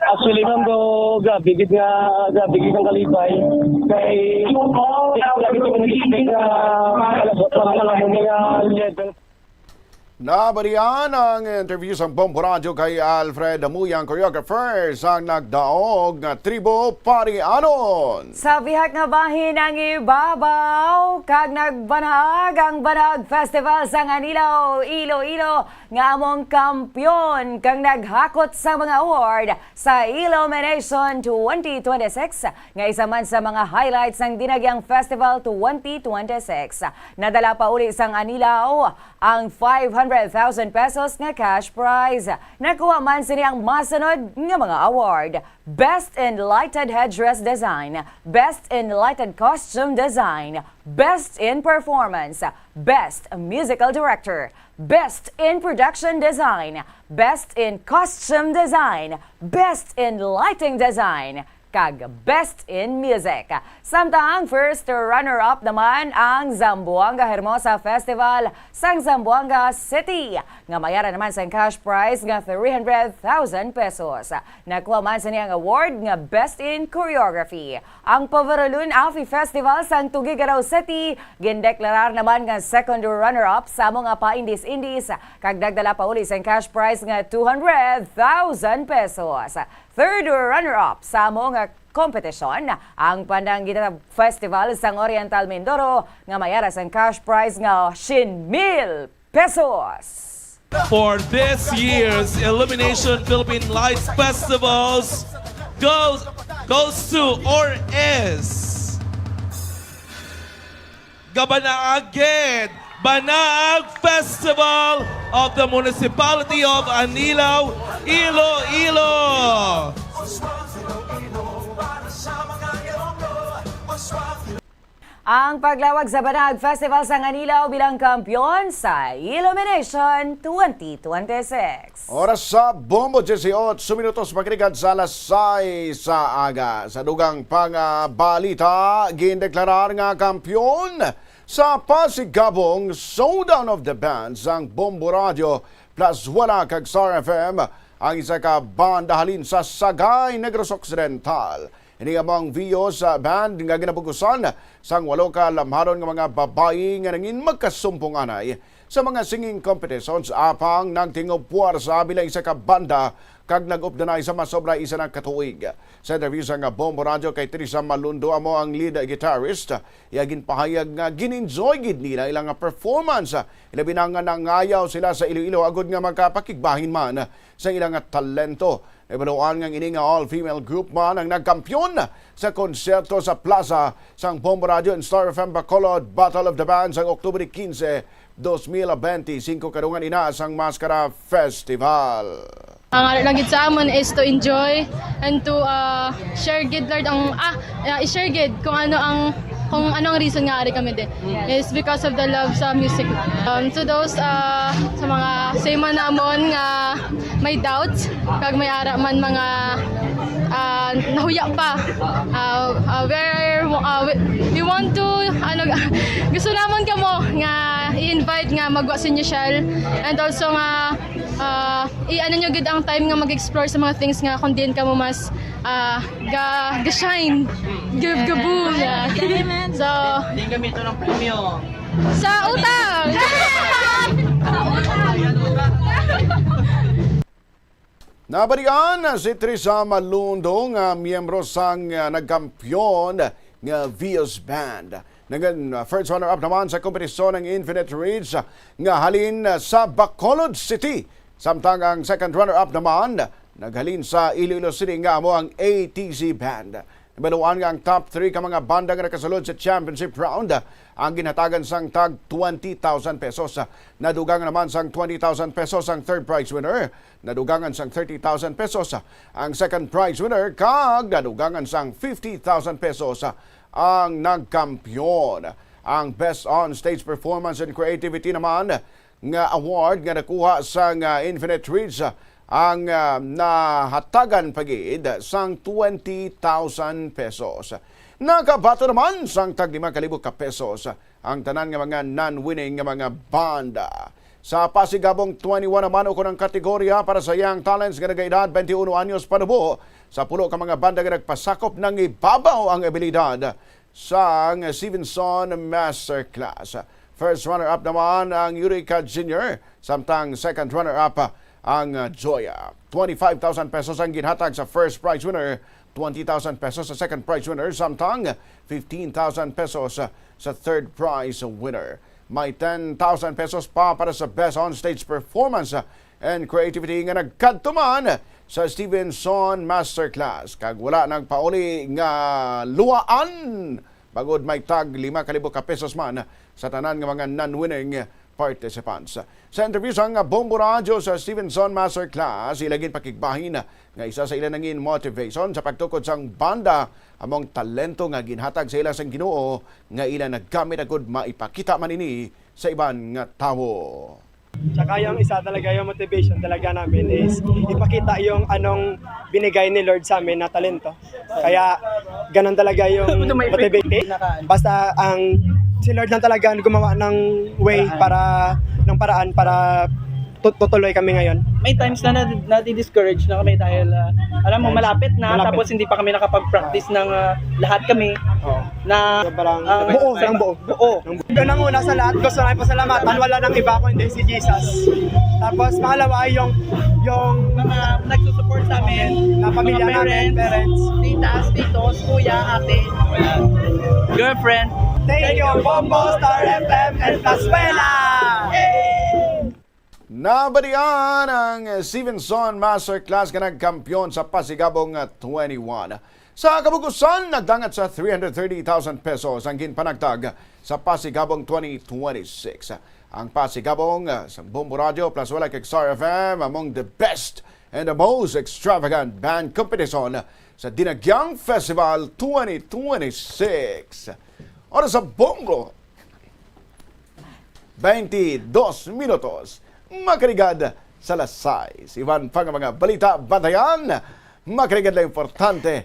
Actually, ma'am, do, grabe gid nga, grabe gid ang kalipay. Kay, grabe gid ang kalipay nga, mga, mga level. Nabalian ang interview sang Bombo Radyo kay Alfred Amuy, ang choreographer sang nagdaog nga tribo, Parianon. Sa bihak nga bahin ang ibabaw, kag nagbanhag ang Banhag Festival sang Anilao, Iloilo, nga among kampiyon kag naghakot sa mga award sa Ilomination twenty twenty-six, nga isa man sa mga highlights sang Dinagyang Festival twenty twenty-six. Nadala pa uli sang Anilao ang five hundred thousand pesos nga cash prize. Nakuha man sini ang masunod nga mga award: Best in Lighted Headdress Design, Best in Lighted Costume Design, Best in Performance, Best Musical Director, Best in Production Design, Best in Costume Design, Best in Lighting Design, kag Best in Music. Samtang first runner-up naman ang Zamboanga Hermosa Festival sang Zamboanga City, nga may ara naman sang cash prize nga three hundred thousand pesos. Nakuha man sini ang award nga Best in Choreography. Ang Pavaralun Afi Festival sang Tuguegarao City, gindeklarar naman nga second runner-up sa amo nga paindis-indis, kag nagdala pa uli sang cash prize nga two hundred thousand pesos. Third runner-up sa amo nga kompetisyon, ang Pandanguita Festival sang Oriental Mindoro, nga may ara sang cash prize nga syen mil pesos. For this year's Illumination Philippine Lights Festivals goes, goes to or is Gabanaag gid, Banaag Festival of the Municipality of Anilao, Iloilo. Ang paglawag sa Banaag Festival sang Anilao bilang kampiyon sa Illumination twenty twenty-six. Oras sa Bombo, diyesiyotso minutos, makinig sa alas sais sa aga. Sa dugang pang, ah, balita, gindeklarar nga kampiyon sa Pasigabong Showdown of the Bands ang Bombo Radio plus Wala kag Star F M, ang isa ka banda halin sa Sagay, Negros Occidental. Ini amo ang Vios, ah, Band nga ginabugusan sang walo ka lamharon nga mga babayi nga nangin magkasumpong anay sa mga singing competitions, apang nagtingob puwersa bilang isa ka banda kag nag-updanay sa mas sobra isa na ka tuig. Sa interview sang Bombo Radio kay Teresa Malundo, amo ang lead guitarist, iya ginpahayag nga gin-enjoy gid nila ilang performance, ilabi na nga nangayaw sila sa Iloilo agud nga makapakigbahin man sa ilang talento. Nahibaluan nga ini nga all-female group man ang nagkampiyon sa konsierto sa plaza sang Bombo Radio and Star F M Bacolod Battle of the Bands sang Oktubre quince, dos mil benti singko, kadungan ina sang Maskara Festival. Ang ara lang gid sa amon is to enjoy and to, ah, share gid, Lord, ang, ah, ah, i-share gid kung ano ang, kung ano ang reason nga ari kami din. Yes. Is because of the love sa music. Um, to those, ah, sa mga same man namon nga may doubts, kag may ara man mga, ah, nahuya pa. Ah, ah, we're, ah, we, we want to, ano, gusto namon kamo nga i-invite nga magwa sa inyo, Shell. And also nga, ah, i-ano nyo gid ang time nga mag-explore sa mga things nga kung diin kamo mas, ah, ga, ga-shine. Gab-, gaboom. So, Din kami ito ng premyo. Sa utang! Nabalian si Teresa Malundo nga miyembro sang, ah, nagkampiyon nga Vios Band. Nangin, ah, first runner-up naman sa kompetisyon ang Infinite Ridge, ah, nga halin, ah, sa Bacolod City. Samtang ang second runner-up naman naghalin sa Iloilo City, nga amo ang A T Z Band. Nabaluan nga ang top three ka mga banda nga nakasulod sa championship round ang ginhatagan sang tag twenty thousand pesos. Nadugangan naman sang twenty thousand pesos ang third prize winner. Nadugangan sang thirty thousand pesos ang second prize winner, kag nadugangan sang fifty thousand pesos ang nagkampiyon. Ang Best on Stage Performance and Creativity naman nga award nga nakuha sang, ah, Infinite Ridge, ah, ang, ah, nahatagan pa gid sang twenty thousand pesos. Nakabaton naman sang tag lima ka libo ka pesos ang tanan nga mga non-winning nga mga banda. Sa Pasigabong twenty-one naman, ukon ang kategorya para sa young talents nga nagaedad twenty-one anyos panubo, sa pulo ka mga banda nga nagpasakop, nangibabaw ang abilidad sang Stevenson Masterclass. First runner-up naman ang Eureka Junior, samtang second runner-up ang, uh, Joya. Twenty-five thousand pesos ang ginhatag sa first prize winner, twenty thousand pesos sa second prize winner, samtang fifteen thousand pesos sa third prize winner. May ten thousand pesos pa para sa best on-stage performance and creativity nga nagkadto man sa Stevenson Masterclass, kag wala nagpauli nga luwaan, bangod may tag lima ka libo ka pesos man sa tanan nga mga non-winning participants. Sa interview sang Bombo Radyo sa Stevenson Masterclass, ila ginpakigbahin nga isa sa ila nangin motivation sa pagtukod sang banda among talento nga ginhatag sa ila sang Ginoo nga ila nagamit agud maipakita man ini sa iban nga tawo. Tsaka yung isa talaga, yung motivation talaga namin is ipakita yung anong binigay ni Lord sa amin na talento. Kaya ganun talaga yung motivate. Basta ang si Lord lang talaga ang gumawa ng way para, ng paraan para tu- tutuloy kami ngayon. May times na nadi- nadi-discourage na kami dahil ah, alam mo malapit na, Malapit. Tapos hindi pa kami nakapag-practice ng ah, lahat kami Oo. Na Sobrang ah, buo, sa- ng buo. buo. Unang-una sa lahat, gusto namin pasalamatan, wala nang iba kundi si Jesus. Tapos pangalawa ay yung yung Mga nagsusupport sa amin, na pamilya mga namin, parents, parents. Titas, titos, kuya, ate, girlfriend. Thank you, Bombo, Star F M, and Taswela! Nabatian ang Stevenson Masterclass nga nagkampiyon sa Pasigabong twenty-one. Sa kabugusan, nagdangat sa three hundred thirty thousand pesos ang ginpanagtag sa Pasigabong twenty twenty-six. Ang Pasigabong, ah, sa Bombo Radio plus wala kay Star F M among the best and the most extravagant band competition sa Dinagyang Festival twenty twenty-six. Oras sa Bombo, twenty-dos minutos. Makarigad sa alas sais. Iban pa nga mga balita, batayan. Makarigad lang importante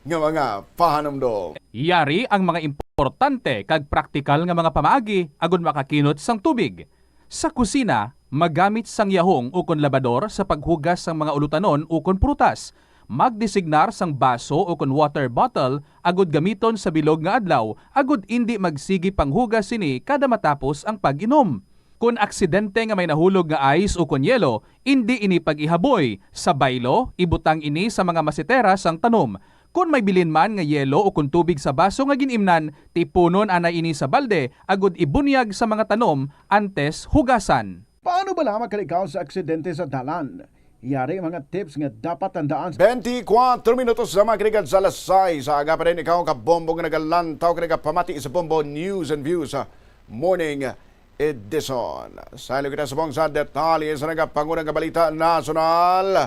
nga mga pahanumdom. Yari ang mga importante kag praktikal nga mga pamaagi agud makakinot sang tubig. Sa kusina, magamit sang yahong ukon labador sa paghugas sang mga ulutanon ukon prutas. Magdesignar sang baso ukon water bottle agud gamiton sa bilog nga adlaw agud indi magsigi panghugas sini kada matapos ang pag-inom. Kon aksidente nga may nahulog nga ice ukon yelo, indi ini pag-ihaboy. Sa baylo, ibutang ini sa mga masetera sang tanom. Kon may bilin man nga yelo ukon tubig sa baso nga gin-imnan, tipunon anay ini sa balde agud ibunyag sa mga tanom antes hugasan. Paano bala makalikaw sa aksidente sa dalan? Yari mga tips nga dapat tandaan. Twenty-four minutos na makarigad sa alas sais. Aga pa rin ikaw ka Bombo nga nagalantaw ka nagapamati sa Bombo News and Views, ah, Morning Edison. Sa kita subong sa detalye sa nagapangunang nga balita nasyonal.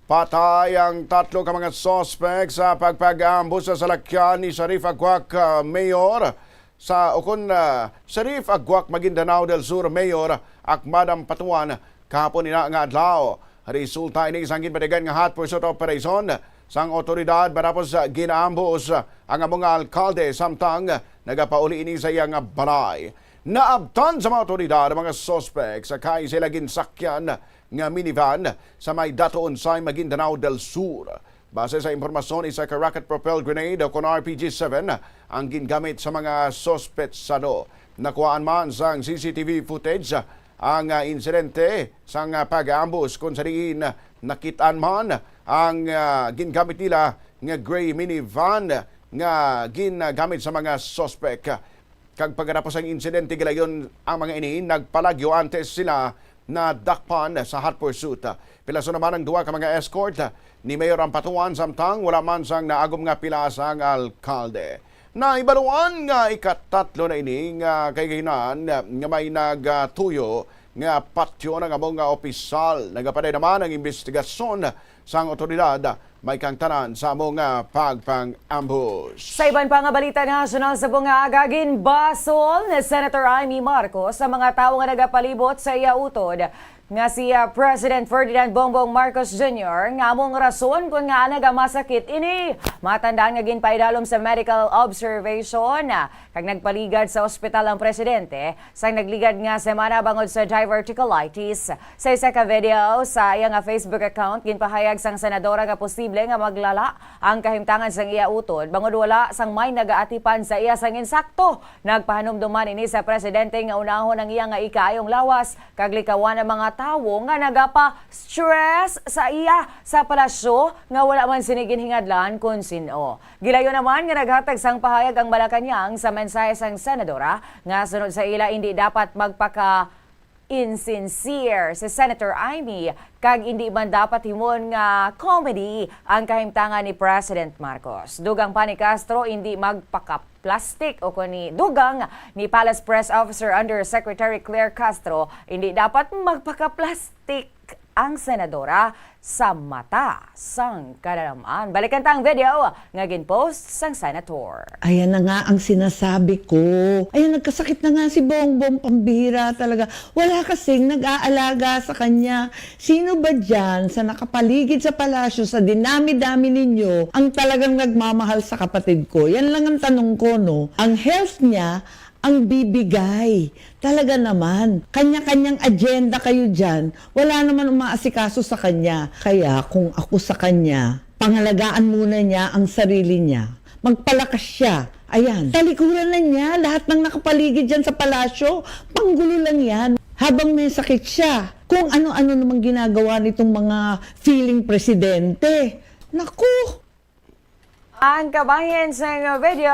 Patay ang tatlo ka mga suspek sa pagpag-ambush sa salakyan ni Sharif Aguac, ah, Mayor sa, ukon, ah, Sharif Aguac, Maguindanao del Sur Mayor, ak Madam Patuan, kahapon ina nga adlaw. Resulta ini sang ginpatigan nga hot pursuit operation sang otoridad matapos, ah, ginaambush ang among alkalde samtang nagapauli ini sa iya nga balay. Naabtan sa mga otoridad ang mga suspek sakay sa ila ginsakyan nga minivan sa may Dato Unsay, Maguindanao del Sur. Base sa impormasyon, isa ka rocket-propelled grenade o kon R P G seven ang gingamit sa mga suspetsado. Nakuhaan man sang C C T V footage ang, ah, insidente sang, ah, pag-ambush, kung sa diin nakit-an man ang, ah, gingamit nila nga gray minivan nga ginagamit sa mga suspek. Kag pagkatapos ang insidente, gilayon ang mga ini, nagpalagyo antes sila nadakpan sa hot pursuit. Pilason naman ang duha ka mga escort ni Mayor Ampatuan, samtang wala man sang naagom nga pilas ang alkalde. Nahibaluan nga ikatatlo na ini nga kagahinan nga may nagatuyo nga patyon ang among nga opisyal. Nagapaday naman ang imbestigasyon sang otoridad may kang tanan sa among nga pagpang-ambush. Sa iban pa nga balita nasyonal sa bunga aga, ginbasol ni Senator Imee Marcos sa mga tawo nga nagapalibot sa iya utod. nga si, ah, President Ferdinand Bongbong Marcos Junior nga amo ang rason kon ngaa nagamasakit ini. Matandaan nga ginpaidalom sa medical observation, ah, kag nagpaligad sa ospital ang presidente sang nagligad nga semana bangod sa diverticulitis. Sa isa ka video sa iya nga Facebook account, ginpahayag sang senadora nga posible nga maglala ang kahimtangan sang iya utod bangod wala sang may nagaatipan sa iya sang insakto. Nagpahanumdom man ini sa presidente nga unahon ang iya nga ikaayong lawas kag likawan ang mga tawo nga nagapa-stress sa iya sa palasyo nga wala man sini ginhingadlan kon sin-o. Gilayon naman nga naghatag sang pahayag ang Malacañang sa mensahe sang senadora nga sunod sa ila indi dapat magpaka insincere si Senator Imee kag indi man dapat himuon nga comedy ang kahimtangan ni President Marcos. Dugang pa ni Castro, indi magpaka-plastic o kung ni dugang ni Palace Press Officer Undersecretary Claire Castro, indi dapat magpaka-plastic ang senadora sa mata sang kadalaman. Balikan ta ang video nga ginpost sang senator. Ayan na nga ang sinasabi ko. Ayan, nagkasakit na nga si Bongbong, pambihira talaga. Wala kasing nag-aalaga sa kanya. Sino ba dyan sa nakapaligid sa palasyo, sa dinami-dami ninyo, ang talagang nagmamahal sa kapatid ko? Yan lang ang tanong ko, no? Ang health niya, ang bibigay. Talaga naman, kanya-kanyang agenda kayo dyan. Wala naman umaasikaso sa kanya. Kaya kung ako sa kanya, pangalagaan muna niya ang sarili niya. Magpalakas siya. Ayan. Talikuran na niya lahat ng nakapaligid dyan sa palasyo. Panggulo lang yan. Habang may sakit siya, kung ano-ano namang ginagawa nitong mga feeling presidente. Naku! Ang kabahin sang video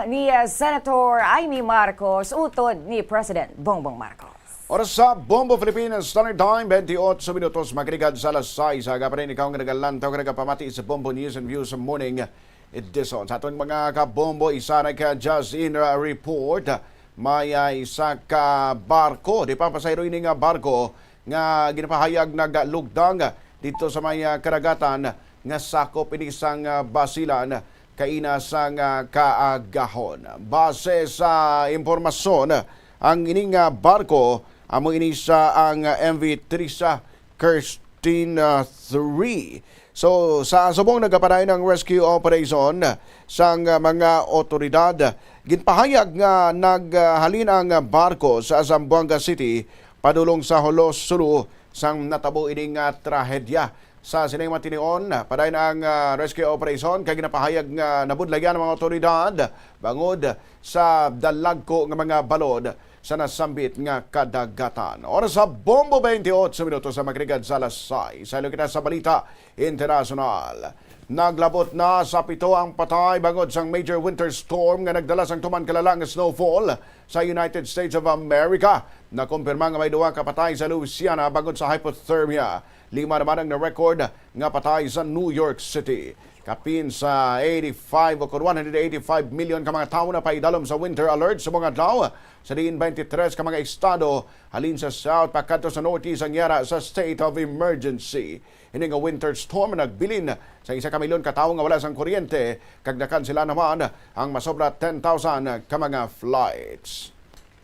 ni, uh, Senator Imee Marcos, utod ni President Bongbong Marcos. Oras sa Bombo Philippines Standard Time, twenty-eight minutos, magligad sa alas sais. Aga pa rin ikaw nga nagalantaw, nga nagapamati sa Bombo News and Views sa Morning Edition. Sa aton mga kabombo, isa na ka just in, uh, report, may, uh, isa ka barko, di pa pasahero ini nga barko, nga ginapahayag nagalugdang dito sa may, ah, karagatan nga sakop ini sang, ah, Basilan kaina sang, ah, kaagahon. Base sa impormasyon, ang ining, ah, barko amo ini sa ang, ah, M V Teresa Kirstin, ah, three. So, sa subong nagapadayon ang rescue operation sang, ah, mga otoridad, ginpahayag nga naghalin ang barko sa Zamboanga City padulong sa Jolo, Sulu, sang natabo ini nga trahedya. Sa sining matinion, padayon ang, ah, rescue operation kag ginapahayag nga nabudlayan ang mga awtoridad bangod sa dalagko nga mga balod sa nasambit nga kadagatan. Oras sa Bombo, twenty-eight minutos sa magligad sa alas sais. Sa kita sa balita internasyonal. Naglabot na sa pito ang patay bangod sang major winter storm nga nagdala sang tuman kalala nga snowfall sa United States of America. Nakumpirma nga may duha ka patay sa Louisiana bangod sa hypothermia. Lima naman ang na-record nga patay sa New York City. Kapin sa eighty-five o kon one hundred eighty-five million ka mga tawo napaidalom sa winter alert sa mga adlaw, sa diin twenty-three ka mga estado halin sa south pakadto sa northeast ang yara sa state of emergency. Ini nga winter storm nagbilin sa isa ka milyon ka tawo nga wala sang kuryente, kag nakansela naman ang masobra ten thousand ka mga flights.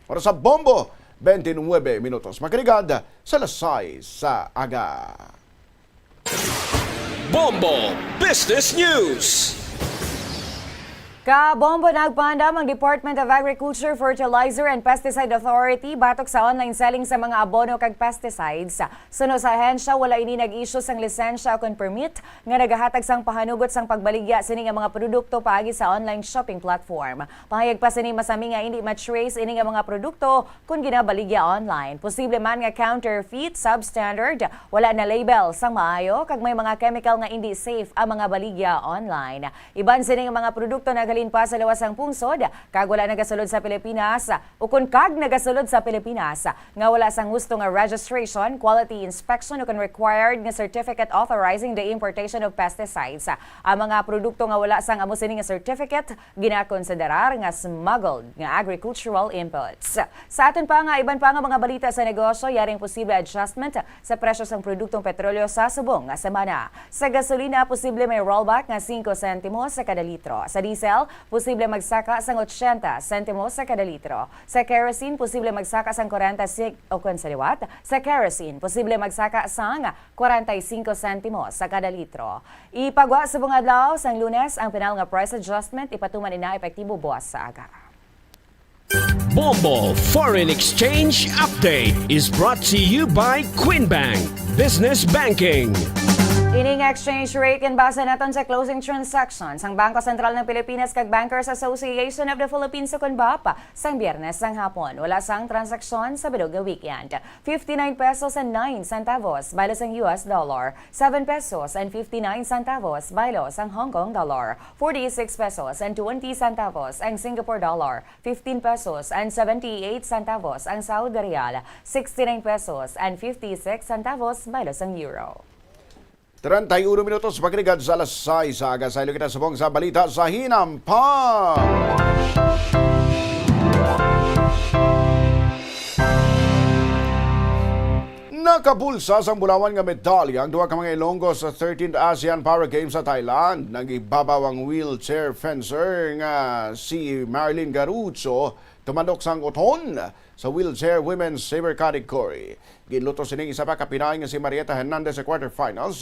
Oras sa Bombo, twenty-nine minutos. Magligad sa alas sais sa aga. Bombo Business News. Kabombo, nagpaandam ang Department of Agriculture, Fertilizer and Pesticide Authority batok sa online selling sa mga abono kag pesticides. Suno sa ahensya, wala ini nag-issue sang lisensya o kon permit nga nagahatag sang pahanugot sang pagbaligya sini nga mga produkto paagi sa online shopping platform. Pahayag pa sini, masami nga indi ma-trace ini nga mga produkto kon ginabaligya online. Posible man nga counterfeit, substandard, wala na-label sang maayo, kag may mga chemical nga indi safe ang mga baligya online. Iban sini nga mga produkto naghalin pa sa luwas sang pungsod, kag wala nagasulod sa Pilipinas, ukon kag nagasulod sa Pilipinas, nga wala sang husto nga registration, quality inspection, ukon required nga certificate authorizing the importation of pesticides. Ang mga produkto nga wala sang amo sini nga certificate ginakonsiderar nga smuggled nga agricultural inputs. Sa aton pa nga iban pa nga mga balita sa negosyo, yaring posible adjustment sa presyo sang produktong petrolyo sa subong nga semana. Sa gasolina, posible may rollback nga singko sentimos sa kada litro. Sa diesel, posible magsaka sang ochenta sentimos sa kada litro. Sa kerosene, posible magsaka sang kwarenta sing-, o kon sa liwat, sa kerosene, posible magsaka sang kwarenta y cinco sentimos sa kada litro. Ipagwa subong adlaw sang Lunes ang pinal nga price adjustment, ipatuman ina epektibo buwas sa aga. Bombo Foreign Exchange Update is brought to you by Queen Bank Business Banking. Ining exchange rate ginbasa naton sa closing transactions sang Bangko Sentral ng Pilipinas kag Bankers Association of the Philippines, o kon bap, sang Biyernes sang hapon. Wala sang transaksyon sa bilog nga weekend. Fifty-nine pesos and nine centavos baylo sang U S dollar, seven pesos and fifty-nine centavos baylo sang Hong Kong dollar, forty-six pesos and twenty centavos ang Singapore dollar, fifteen pesos and seventy-eight centavos ang Saudi Riyal, sixty-nine pesos and fifty-six centavos baylo sang Euro. Treinta y uno minutos pagligad sa alas sais sa aga. Saylo kita subong sa balita sa hinampang. Nakabulsa sang bulawan nga medalya ang duha ka mga Ilonggo sa thirteenth ASEAN Para Games sa Thailand. Nag-ibabaw ang wheelchair fencer nga si Marilyn Garucho tumandok sang uton sa wheelchair women's saber category. Ginluto sining isa pa ka Pinay nga si Marietta Hernandez sa quarterfinals,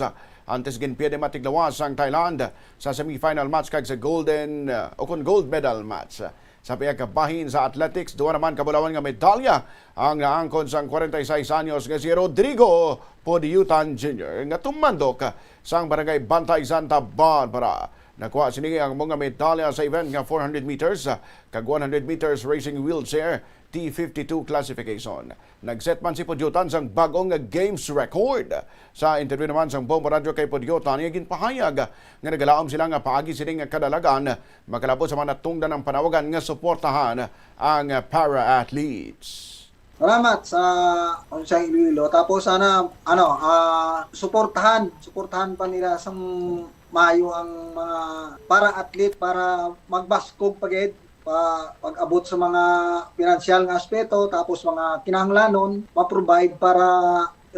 antes ginpierde matiglawas sang Thailand sa semifinal match kag sa golden, uh, o kon gold medal match. Sa pihak ka bahin sa athletics, duha naman ka bulawan nga medalya ang naangkon sang kwarenta y seis anyos nga si Rodrigo Podiutan Junior nga tumandok sang Barangay Bantay, Santa Barbara. Nakuha sini ang mga medalya sa event nga four hundred meters kag one hundred meters racing wheelchair T fifty-two classification. Nag-set man si Pudyotan sang bag-o nga games record. Sa interview naman sang Bombo Radyo kay Pudyotan, iya ginpahayag nga nagalaom sila nga paagi sini nga kadalagan makalabot sa mga natungdan ang panawagan nga suportahan ang para athletes. Salamat sa Onsang Iloilo. Tapos sana ano, ah, suportahan, suportahan pa nila sang maayo ang mga para athlete para magbaskog pa gid pa pag-abot sa mga pinansyal nga aspeto, tapos mga kinahanglanon ma-provide para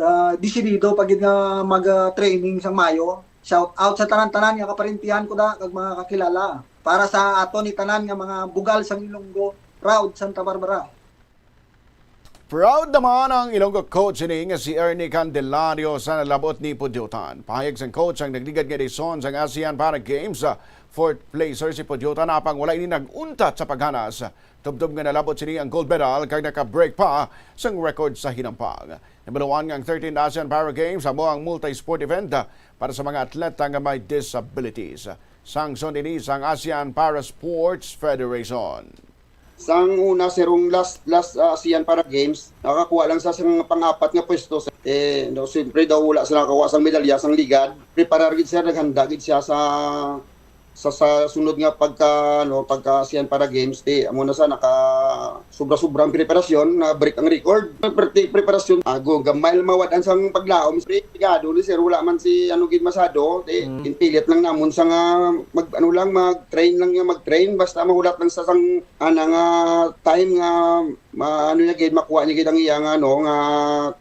ah, desidido pa gid nga mag-training sang maayo. Shout out sa tanan-tanan nga kaparintihan ko da kag mga kakilala. Para sa ato ni tanan nga mga bugal sang Ilonggo, proud Santa Barbara. Proud naman ang Ilonggo coach ini nga si Ernie Candelario sa nalabot ni Pudyotan. Pahayag sang coach ang nagligad nga edisyon sang ASEAN Para Games, ah, fourth placer si Pudyotan, apang wala ini nag-untat sa paghanas. Tubtob nga nalabot sini ang gold medal kag naka-break pa sang record sa hinampang. Nabaluan nga ang thirteenth ASEAN Para Games amo ang multi-sport event, ah, para sa mga atleta nga may disabilities. Sangson ini sang ASEAN Para Sports Federation. Sang una, sir, ang last, last ah, ASEAN Para Games, nakakuha lang sa sang pang-apat nga pwesto, sir. Eh, no, siyempre daw wala sila nakakuha sang medalya sang ligad. Preparar gid, sir, naghanda gid siya sa sa, sa sunod nga pagka ano, pagka ASEAN Para Games, di amo na sa naka sobra-sobra ang preparasyon, na break ang record. Pre- preparasyon, ago gamay lang mawad-an sang paglaom. Siyempre, pigado ni, sir, wala man si ano gid masado, di inpilit lang namon sa nga mag ano lang, mag-train lang nga mag-train, basta mahulat lang sa sang ana nga time nga ma, ano niya gid, makuha niya gid ang iya nga ano nga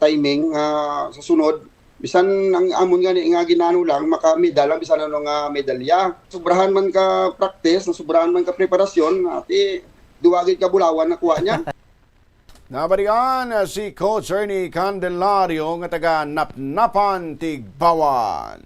timing nga sa sunod. Bisan ang amon gani nga ginano lang, makamedal lang bisan ano nga medalya. Sobrahan man ka practice, sobrahan man ka preparasyon, ati duwa gid ka bulawan nakuha niya. Nabalian si Coach Ernie Candelario nga taga Napnapan, Tigbawan.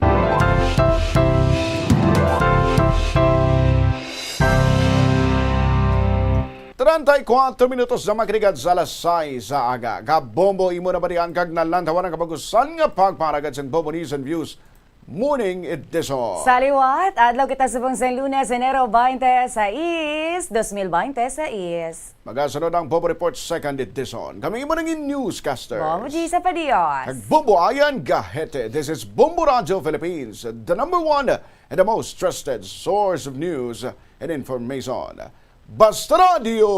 Treinta y cuatro minutos na makaliwat sa alas sais sa aga. Kabombo, imo na balian kag nalantaw ang kabag-usan nga pagpanagad sang Bombo News and Views Morning Edition. Sa liwat, adlaw kita subong sa Lunes, Enero twenty-six, dos mil twenty-six. Magasunod ang Bombo Report Second Edition. Kami imo nangin newscasters. Bombo G sa Padios. Kag Bombo Ayan Gahete. This is Bombo Radyo Philippines, the number one and the most trusted source of news and information. Basta Radyo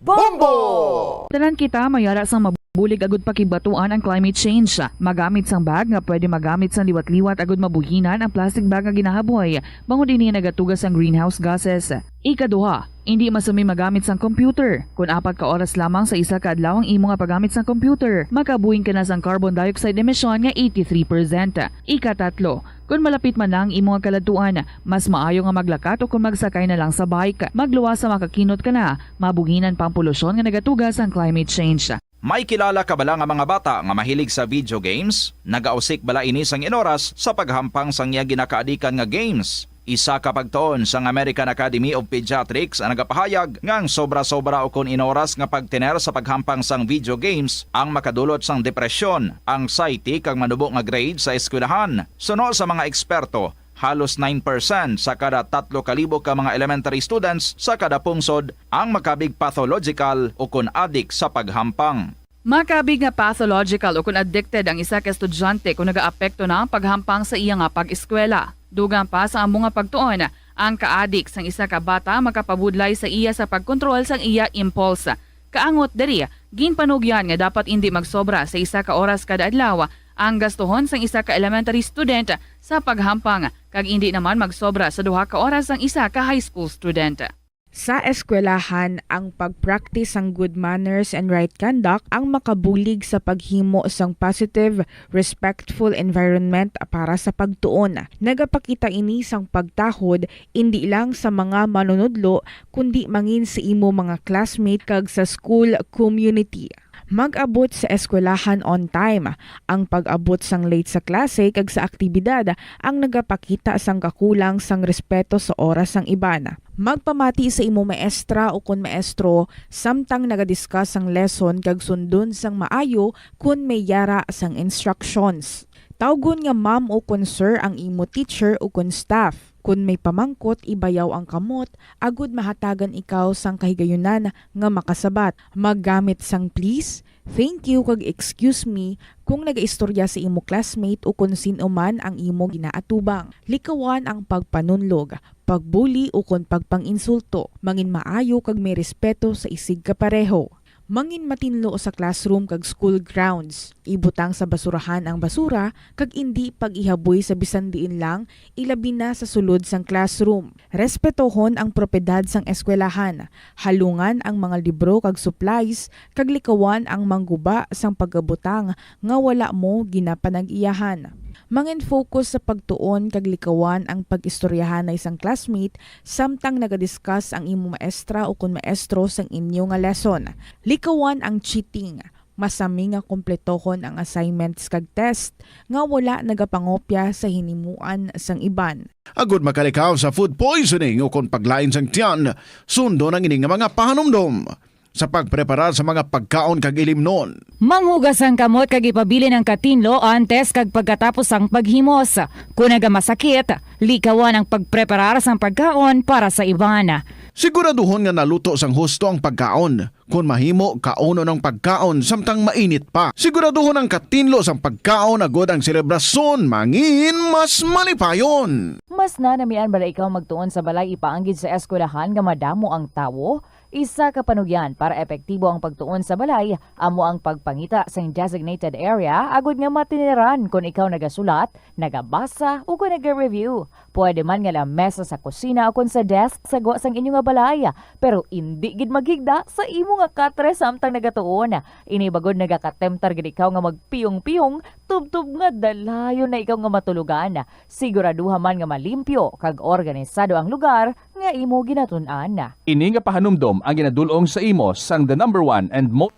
Bombo! Tanan kita mayara sang mab- Bulig agud pakigbatuan ang climate change. Magamit sang bag nga pwede magamit sang liwat-liwat agud mabuhinan ang plastic bag nga ginahaboy, bangod ini nagatuga sang greenhouse gases. Ikaduha, indi masumi magamit sang computer. Kon apat ka oras lamang sa isa ka adlaw ang imo nga paggamit sang computer, makabuhing ka na sang carbon dioxide emission nga eighty-three percent. Ikatatlo, kon malapit man na ang imo nga kaladtuan, mas maayo nga maglakat o kon magsakay na lang sa bike. Magluwas sa makakinot ka na, mabuhinan pa ang polusyon nga nagatuga sang climate change. May kilala ka bala nga mga bata nga mahilig sa video games? Nagausik bala ini sang inoras sa paghampang sang iya ginakaadikan nga games? Isa ka pagtuon sang American Academy of Pediatrics ang nagapahayag nga ang sobra-sobra ukon inoras nga pagtener sa paghampang sang video games ang makadulot sang depresyon, anxiety, kag manubo nga grade sa eskwelahan. Suno sa mga eksperto, halos nine percent sa kada tatlo ka libo ka mga elementary students sa kada pungsod ang makabig pathological ukon adik sa paghampang. Makabig nga pathological ukon addicted ang isa ka estudyante kon nagaapekto na ang paghampang sa iya nga pag-eskwela. Dugang pa sa amo nga pagtuon, ang kaadik sang isa ka bata makapabudlay sa iya sa pagkontrol sang iya impulse. Kaangot diri, ginpanugyan nga dapat indi magsobra sa isa ka oras kada adlaw ang gastuhon sang isa ka elementary student sa paghampang, kag indi naman magsobra sa duha ka oras ang isa ka high school student. Sa eskwelahan, ang pag-practice sang good manners and right conduct ang makabulig sa paghimo sang positive, respectful environment para sa pagtuon. Nagapakita ini sang pagtahod indi lang sa mga manunodlo, kundi mangin sa imo mga classmate kag sa school community. Mag-abot sa eskwelahan on time. Ang pag-abot sang late sa klase kag sa aktibidad ang nagapakita sang kakulang sang respeto sa oras sang iban. Magpamati sa imo maestra ukon maestro samtang naga-discuss sang lesson kag sundon sang maayo kon may yara sang instructions. Tawgon nga ma'am ukon sir ang imo teacher ukon staff. Kon may pamangkot, ibayaw ang kamot agud mahatagan ikaw sang kahigayunan nga makasabat. Maggamit sang please, thank you, kag excuse me kung nagaistorya sa imo classmate ukon sin-o man ang imo ginaatubang. Likawan ang pagpanunlog, pagbuli, ukon pagpang-insulto. Mangin maayo kag may respeto sa isigkapareho. Mangin matinlo sa classroom kag school grounds. Ibutang sa basurahan ang basura kag indi pag-ihaboy sa bisan diin lang, ilabi na sa sulod sang classroom. Respetohon ang propiedad sang eskwelahan. Halungan ang mga libro kag supplies, kag likawan ang mangguba sang pagabutang nga wala mo ginapanag-iyahan. Mangin-focus sa pagtuon kag likawan ang pag-istoryahanay sang classmate samtang naga-discuss ang imo maestra ukon maestro sang inyo nga lesson. Likawan ang cheating. Masami nga kompletohon ang assignments kag test nga wala nagapangopya sa hinimuan sang iban. Agud makalikaw sa food poisoning ukon paglain sang tiyan, sundon ang ini nga mga pahanumdom. Sa pagpreparar sa mga pagkaon kag ilimnon. Manghugas ang kamot kag ipabilin ang katinlo antes kag pagkatapos sang paghimos. Kon nagamasakit, likawan ang pagpreparar sang pagkaon para sa iban. Siguraduhon nga naluto sang husto ang pagkaon. Kon mahimo, kaunon ang pagkaon samtang mainit pa. Siguraduhon ang katinlo sang pagkaon agud ang selebrasyon mangin mas malipayon. Mas nanamian bala ikaw magtuon sa balay ipaanggid sa eskwelahan nga madamo ang tawo? Isa ka panugyan para epektibo ang pagtuon sa balay amo ang pagpangita sing designated area agud nga matineran kon ikaw nagasulat, nagabasa, o kon naga-review. Pwede man nga lamesa sa kusina o kon sa desk sa gwa sang inyo nga balay, pero indi gid maghigda sa imo nga katre samtang nagatuon. Ini bagod nagakatemptar gid ikaw nga magpiyong-piyong tubtob nga dalayon na ikaw nga matulogan. Siguraduha man nga malimpyo kag organisado ang lugar nga imo ginatun-an. Ini nga pahanumdom ang ginadul-ong sa imo sang the number one and most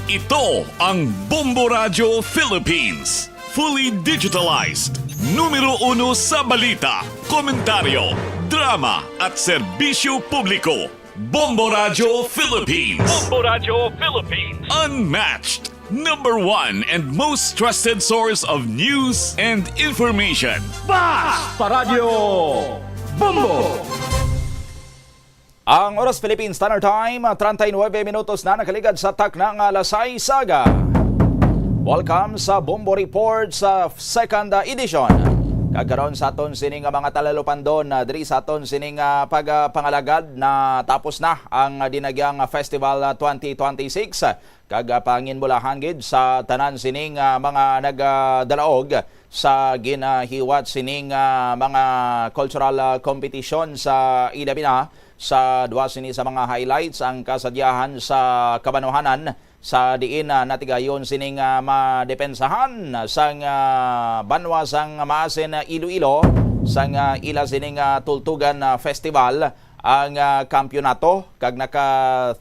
Ito ang Bombo Radyo Philippines, fully digitalized, numero uno sa balita, komentaryo, drama, at serbisyo publiko. Bombo Radyo Philippines. Bombo Radyo Philippines. Unmatched, number one and most trusted source of news and information. Basta Radyo Bombo! Ang oras, Philippine Standard Time, treinta y nueve minutos na nakaligad sa takna nga alas sais aga. Welcome sa Bombo Report sa second edition. Kag karon sa aton sini nga mga talalupandon, ah, diri sa aton sini nga pagpangalagad, natapos na ang Dinagyang Festival, ah, twenty twenty-six. Kag, ah, panginbulahan gid sa tanan sining, ah, mga nagdalaog sa ginahiwat sining, ah, mga cultural, ah, competition sa ilabi na sa duwa sini sa mga highlights ang kasadyahan sa kabanwahanan sa diin, ah, natigayon sining, ah, madepensahan sang, ah, banwa sang Maasin, ah, Iloilo sang, ah, ila sining, ah, Tultugan, ah, Festival ang, ah, kampiyonato kag naka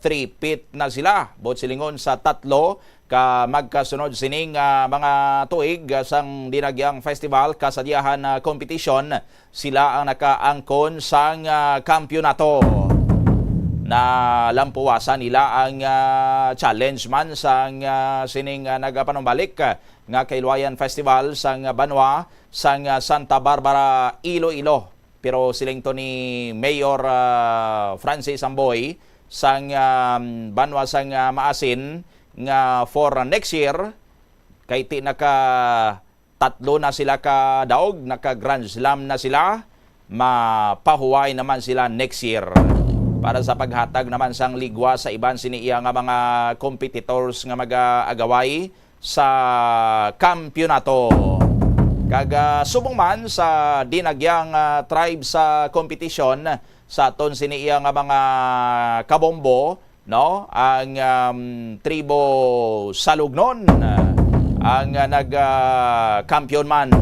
three-peat na sila buot silingon sa tatlo ka magkasunod sining, ah, mga tuig, ah, sang Dinagyang Festival kasadyahan, ah, competition. Sila ang nakaangkon sang, ah, kampiyonato. Nalampuwasan nila ang, ah, challenge man sang, ah, sining, ah, nagapanumbalik, ah, nga Kailwayan Festival sang banwa sang, ah, Santa Barbara, Iloilo. Pero siling to ni Mayor, ah, Francis Amboy sang, ah, banwa sang, ah, Maasin nga for next year, kay ti naka tatlo na sila ka daog, naka Grand Slam na sila, mapahuway naman sila next year para sa paghatag naman sang ligwa sa iban sini iya nga mga competitors nga mag-aagaway sa kampiyonato. Kag, ah, subong man sa Dinagyang, ah, Tribe sa competition sa aton sini iya nga mga kabombo, no? Ang, um, tribo Salugnon, ah, ang, ah, nag, ah, kampiyon man.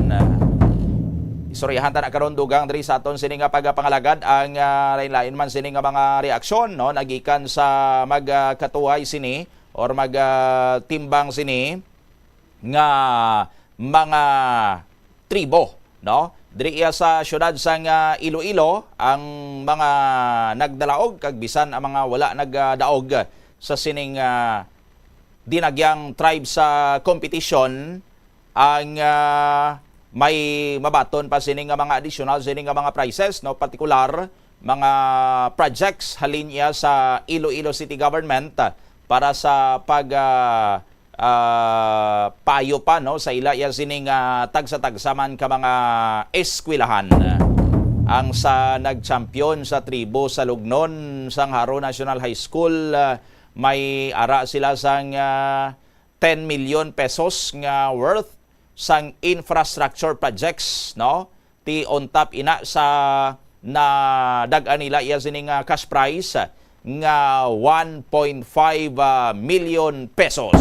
Istoryahan ta na karon, dugang, diri sa aton sini nga pagpangalagad ang, ah, lain-lain man sini nga mga reaksyon, no, nagikan sa magkatuway sini or mag, ah, timbang sini nga mga tribo, no? Diri iya sa siyudad sang, ah, Iloilo ang mga nagdalaog kag bisan ang mga wala nagdaog sa sining, ah, Dinagyang Tribe sa competition. Ang, ah, may mabaton pa sini nga mga additional sini nga mga prizes, no? Partikular mga projects halin iya sa Iloilo City Government, ah, para sa pag, ah, ah, payo pa, no, sa ila iya sini nga tagsa-tagsa man ka mga eskwelahan. Ang sa nagchampion sa tribo Salugnon sang Jaro National High School, ah, may ara sila sang, ah, ten million pesos nga worth sang infrastructure projects, no? Ti on top ina sa nadag-an nila iya sini nga cash prize nga one point five, ah, million pesos.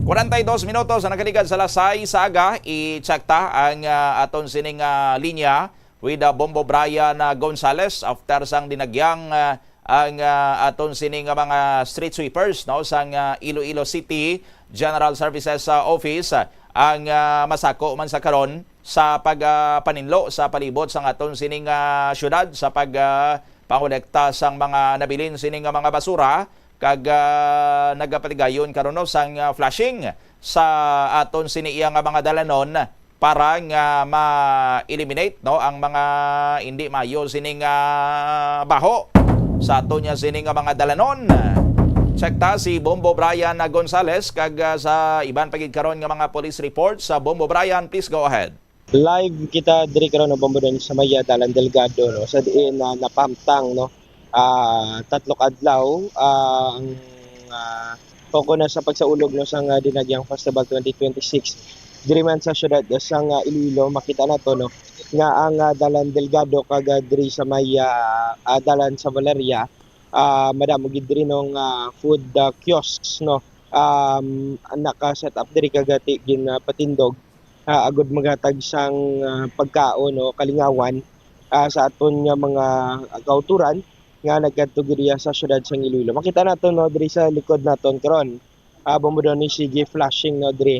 Kwarenta y dos minutos ang nakaligad sa alas sais sa aga, i-check ta ang, ah, aton sining, ah, linya with, ah, Bombo Brian, ah, Gonzales after sang Dinagyang, ah, ang, ah, aton sini nga mga street sweepers, no, sang, ah, Iloilo City General Services, ah, Office, ah, ang, ah, masako man sa karon sa pag, ah, paninlo sa palibot sang aton sining, ah, syudad sa pag, ah, pangolekta sang mga nabilin sini nga mga basura kag, ah, nagapatigayon karon, no, sang, ah, flushing sa aton sini iya nga mga dalanon para nga ma-eliminate, no, ang mga hindi maayo sining, ah, baho sa aton niya sini nga mga dalanon. Check ta si Bombo Brian Gonzales kag, ah, sa iban pa gid karon nga mga police report sa Bombo Brian. Please go ahead. Live kita diri karon, no, Bombo, diri sa may, ah, Dalan Delgado, no, sa diin na napamtang, no, ah, tatlo ka adlaw, ah, ang, ah, focus na sa pagsaulog, no, sang, ah, Dinagyang Festival twenty twenty-six. Diri man sa syudad sang, ah, Iloilo, makita nato, no, nga ang, ah, Dalan Delgado kag, ah, diri sa may, ah, ah, Dalan sa Valeria, ah, madamo gid diri, no, nga food, ah, kiosks, no, um, naka-set up diri kag, ah, ti-, gin, ah, patindog, ah, agud maghatag sang, ah, pagkaon o kalingawan, ah, sa aton nga mga kauturan nga nagkadto gid sa syudad sang Iloilo. Makita nato, no, diri sa likod naton karon, ah, Bombo, ni sige flushing, no, diri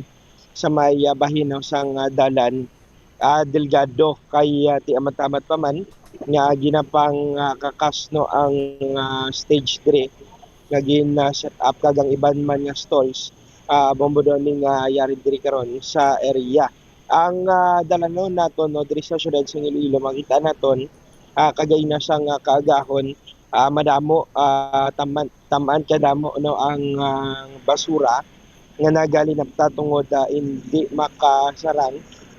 sa may, ah, bahin, no, sang, ah, Dalan, ah, Delgado, kay, ah, ti amat-amat pa man nga ginapang, ah, kakas, no, ang, ah, stage diri nga gin, ah, set up kag ang iban man nga stalls, ah, Bombo, ni nga yari diri karon sa area. Ang, ah, dalanon naton, no, diri sa syudad sa Iloilo, makita naton, ah, kagay na sang, ah, kaagahon, ah, madamo, ah, taman, tamaan kadamo, no, ang, ah, basura nga nagalinapta tungod, ah, hindi makasarang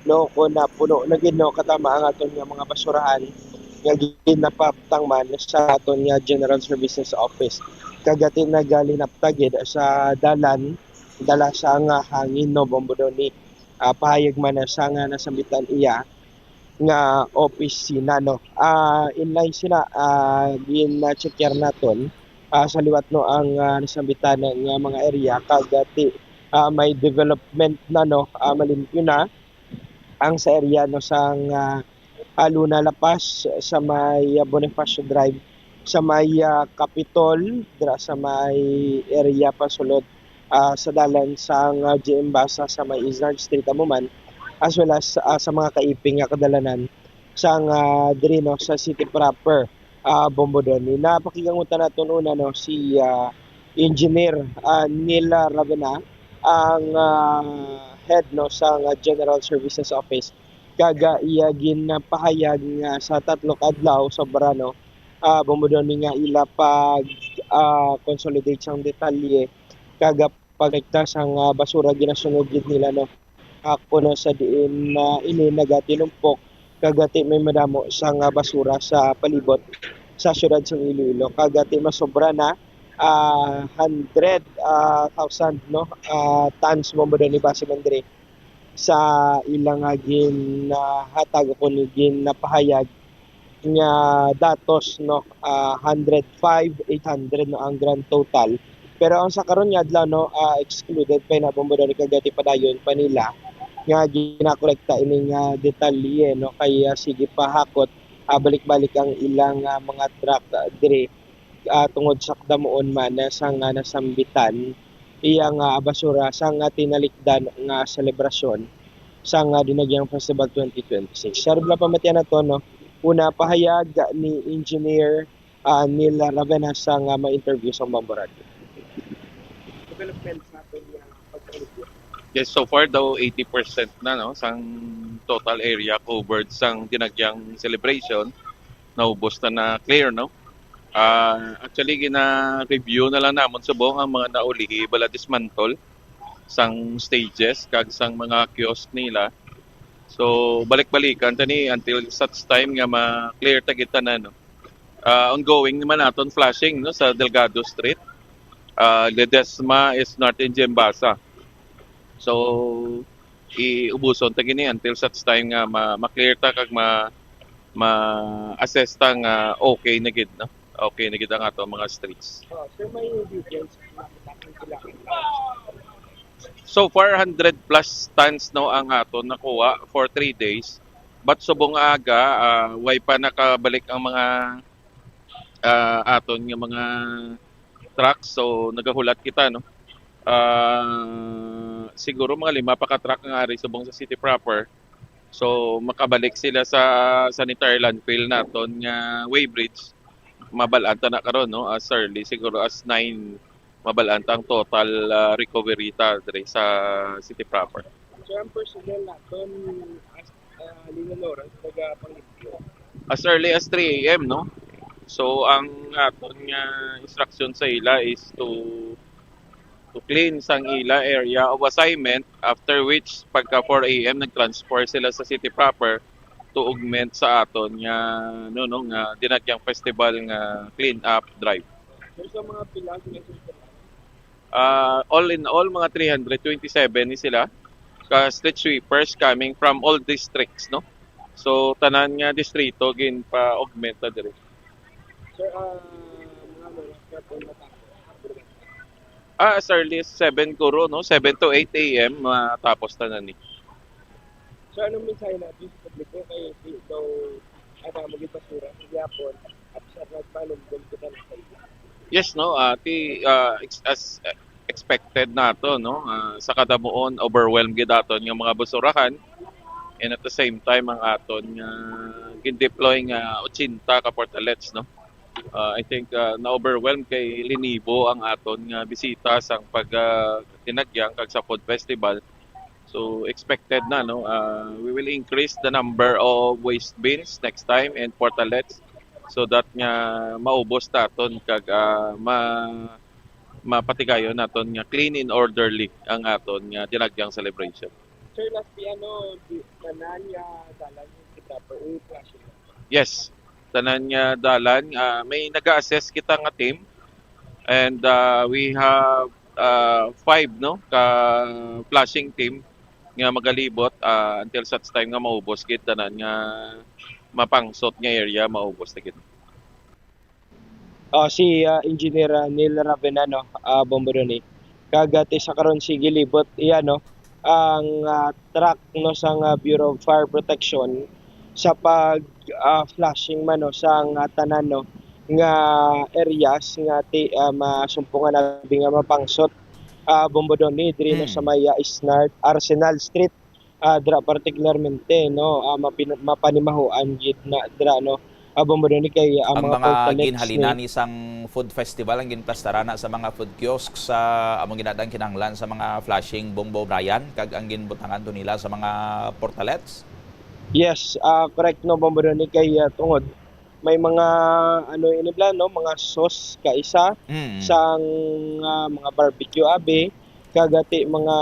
no, kung napuno na gid, no, katama ang aton nga mga basurahan nga ginapabutang man sa aton nga General Services Office. Kag ati nagalinapta gid sa dalan, dala sa nga hangin, no, Bombo Donny. Ah, pahayag man na sa nga nasambitan iya nga opisina, no. Ah, in line sina, ah, gin-checkar naton, ah, sa liwat, no, ang, ah, nasambitan nga mga area, kag ati, ah, may development na, no, ah, malimpyo na ang sa area, no, sang, ah, ah, Luna La Paz, sa may, ah, Bonifacio Drive, sa may, ah, Capitol, dira sa may area pasulod, ah, sa dalan sang, ah, G M Basa sa may Izard Street amo man, as well as, ah, sa mga kaiping nga kadalanan sang, ah, diri, no, sa city proper, ah, Bombo Donny. Napakigangutnan naton una, no, si, ah, Engineer, ah, Neil Ravena, ang, ah, head, no, sang General Services Office. Kag, ah, iya ginpahayag nga sa tatlo ka adlaw sobra, no, ah, Bombo Donny, nga ila pag, ah, consolidate sang detalye kag pagkolekta sang, ah, basura ginasunod gid nila, no. Ako na sa diin, ah, ini nagatinumpok kag ati may madamo sang, ah, basura sa palibot sa siyudad sang Iloilo, kag ati masobra na, ah, hundred, ah, thousand, no, ah, tons, Bombo Donny, base man diri sa ila nga gin, ah, hatag o kuno ginapahayag nga datos, no, ah, hundred five, eight hundred, no, ang grand total. Pero ang sa karon nga adlaw, no, ah, excluded pa na, Bombo Donny, kag ati padayon pa nila nga ginakolekta ining, ah, detalye, no, kay, ah, sige pa hakot, ah, balik-balik ang ilang, ah, mga truck, ah, diri, ah, tungod sa kadamuon man, ah, sa nga nasambitan iya nga basura sa nga tinalikdan nga selebrasyon sa nga Dinagyang Festival twenty twenty-six. Sa ribla pamatian nato, no, una pahayag ni Engineer, ah, Neil Ravena sa nga ma-interview sa Bombo Radyo. Development sa aton nga pagkaligya. Yes, so far daw eighty percent na, no, sang total area covered sang Dinagyang celebration, naubos na, na clear, no? Ah, actually, gina-review na lang namon subong ang mga naulihi, bala dismantle sang stages kag sang mga kiosk nila. So, balik-balikan ta ni until such time nga ma-clear ta gid tanan, no? Ah, ongoing naman aton flushing, no, sa Delgado Street. Ah, Ledesma is North and Gembasa. So, iubuson ta gini until such time nga ma-, ma-clear ta kag ma-, ma-assess ta nga okay na gid, no? Okay na gid ang ato mga streets. Oh, sir, may details na kita kung kailangan. So far, hundred plus tons, no, ang aton nakuha for three days. But subong aga, ah, way pa nakabalik ang mga, ah, aton nga mga trucks. So, nagahulat kita, no? Ah, siguro mga lima pa ka truck nga ari subong sa city proper. So, makabalik sila sa sanitary landfill naton nga weighbridge. Mabal-an ta na karon, no? As early siguro as nine, mabal-an ta ang total, ah, recovery ta diri sa city proper. So, ang personnel naton as, ah, Lino Lawrence, nagapangityo. As early as three a m, no? So, ang aton nga instruction sa ila is to, to clean sang ila area of assignment, after which, pagka four a m, nag-transfer sila sa city proper to augment sa aton nga, no, no, nga Dinagyang Festival nga clean up drive. Pero sa mga pila, sila sa Ah, all in all, mga three hundred twenty-seven ni sila ka street sweepers coming from all districts, no? So, tanan nga distrito ginpa-augment na diri. Sir, ah, mga oras na po natapos? Ah, as early as seven guro, no? Seven to eight a m, matapos tanan ni. So, anong mensahe natin sa publiko kay di daw, ano, maging basura sa gihapon at sa nagpanumdum kita na sa ila? Yes, no, ah, ti, ah, ex-, as, eh, expected nato, no, ah, sa kadamuon, overwhelmed gid aton nga mga basurahan, and at the same time, ang aton nga gin-deploy nga ochenta ka portalets, no. Ah, I think, ah, na-overwhelmed kay linibo ang aton nga bisita sang pag, ah, Dinagyang kag sa food festival. So, expected na, no? Ah, we will increase the number of waste bins next time and portalets so that nga maubos naton kag, ah, ma-, mapatigayon naton nga clean and orderly ang aton nga Dinagyang celebration. Sir, last di ano, di, tanan nga dalan yung kita pa, eh, flashing. Yes, tanan nga dalan. Ah, may nag-a-assess kita nga team. And, ah, we have, ah, five, no, ka flashing team nga magalibot, ah, until such time nga maubos gid tanan nga mapangsot nga area, maubos na gid. Ah, si, ah, Engineer, ah, Neil Ravena, no, ah, Bombo Donny. Kag, ah, ti sa karon, sige, libot iya, no, ang, ah, track, no, sang, ah, Bureau of Fire Protection sa pag, ah, flashing man, no, sang, ah, tanan, no, nga areas nga ti, ah, masumpungan nabi nga mapangsot, ah, Bombo Donny, diri, no, sa, hmm, may, ah, Isnart, Arsenal Street, ah, dira particularmente, no, ah, mapin-, mapanimahuan gid na dira, no, ah, Bombo Donny, kay, ah, ang mga mga portalets ginhalinan ni sang food festival ang ginplastaran na sa mga food kiosks sa amo ginadang kinahanglan sa mga flashing, Bombo Brian, kag ang ginbutangan to nila sa mga portalets? Yes, ah, correct, no, Bombo Donny, kay, ah, tungod may mga, ano, ini bala, no, mga sauce kaisa, mm, sang, ah, mga barbecue abi, kag ati mga,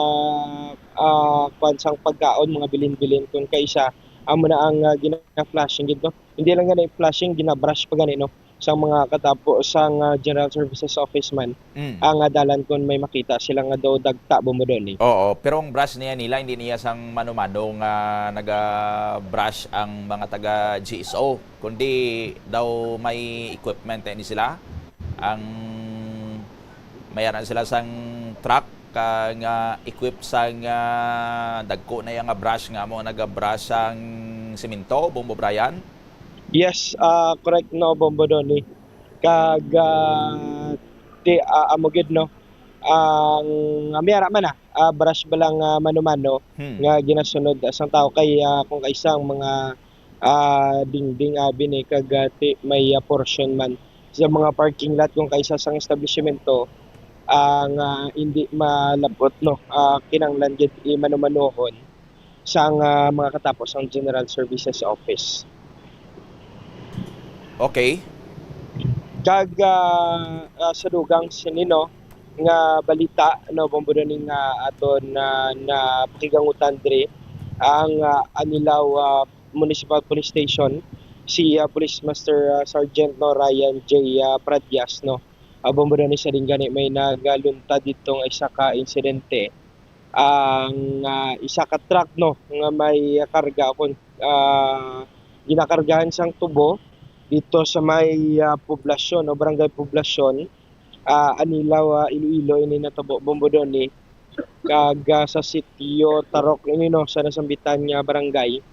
ah, kwan sang pagkaon, mga bilin-bilin kun kaisa, amo na ang, ah, gina-flashing gid, no? Hindi lang gani flashing, gina-brush pa gani, no, sang mga katapo sang, ah, General Services Office man, mm, ang, ah, dalan kun may makita sila nga daw dagta, Bombo Donny. Oo, pero ang brush niya nila, hindi niya sang mano-mano nga naga-brush ang mga taga G S O, kundi daw may equipment, eh, ni sila. Ang may ara sila sang truck, ah, nga equipped sang, ah, dagko na iya nga brush nga amo naga-brush sang semento, Bombo Brian? Yes, ah, correct, no, Bombo Donny. Kag, ah, ti, ah, amo gid, no, ang, ah, may ara man na, ah, brush bala nga mano-mano, hmm, nga ginasunod sang tawo kay, ah, kung kaisa ang mga, ah, dingding abi ni kag, ah, ti, may, ah, portion man sa mga parking lot kung kaisa sang establishmento, ah, nga hindi malabot, no, ah, kinahanglan gid i-mano-manohon sang, ah, mga katapo sang General Services Office. Okay. Kag, ah, ah, sa dugang sini, no, nga balita, no, Bombo Donny, nga aton na, na pakigangutan diri ang, ah, Anilao, ah, Municipal Police Station, si, ah, Police Master, ah, Sergeant, no, Ryan J, ah, Pradias, no. Ah, Bombo Donny, sa dingani may nagaluntad dito nga isa ka insidente. Ang, ah, isa ka truck, no, nga may karga o kon, ah, ginakargahan sang tubo dito sa may, ah, poblasyon o barangay Poblasyon, ah, Anilao, ah, Iloilo ini natabo, Bombo Donny, kag, ah, sa sitio Tarok ini, no, sa nasambitan nga barangay,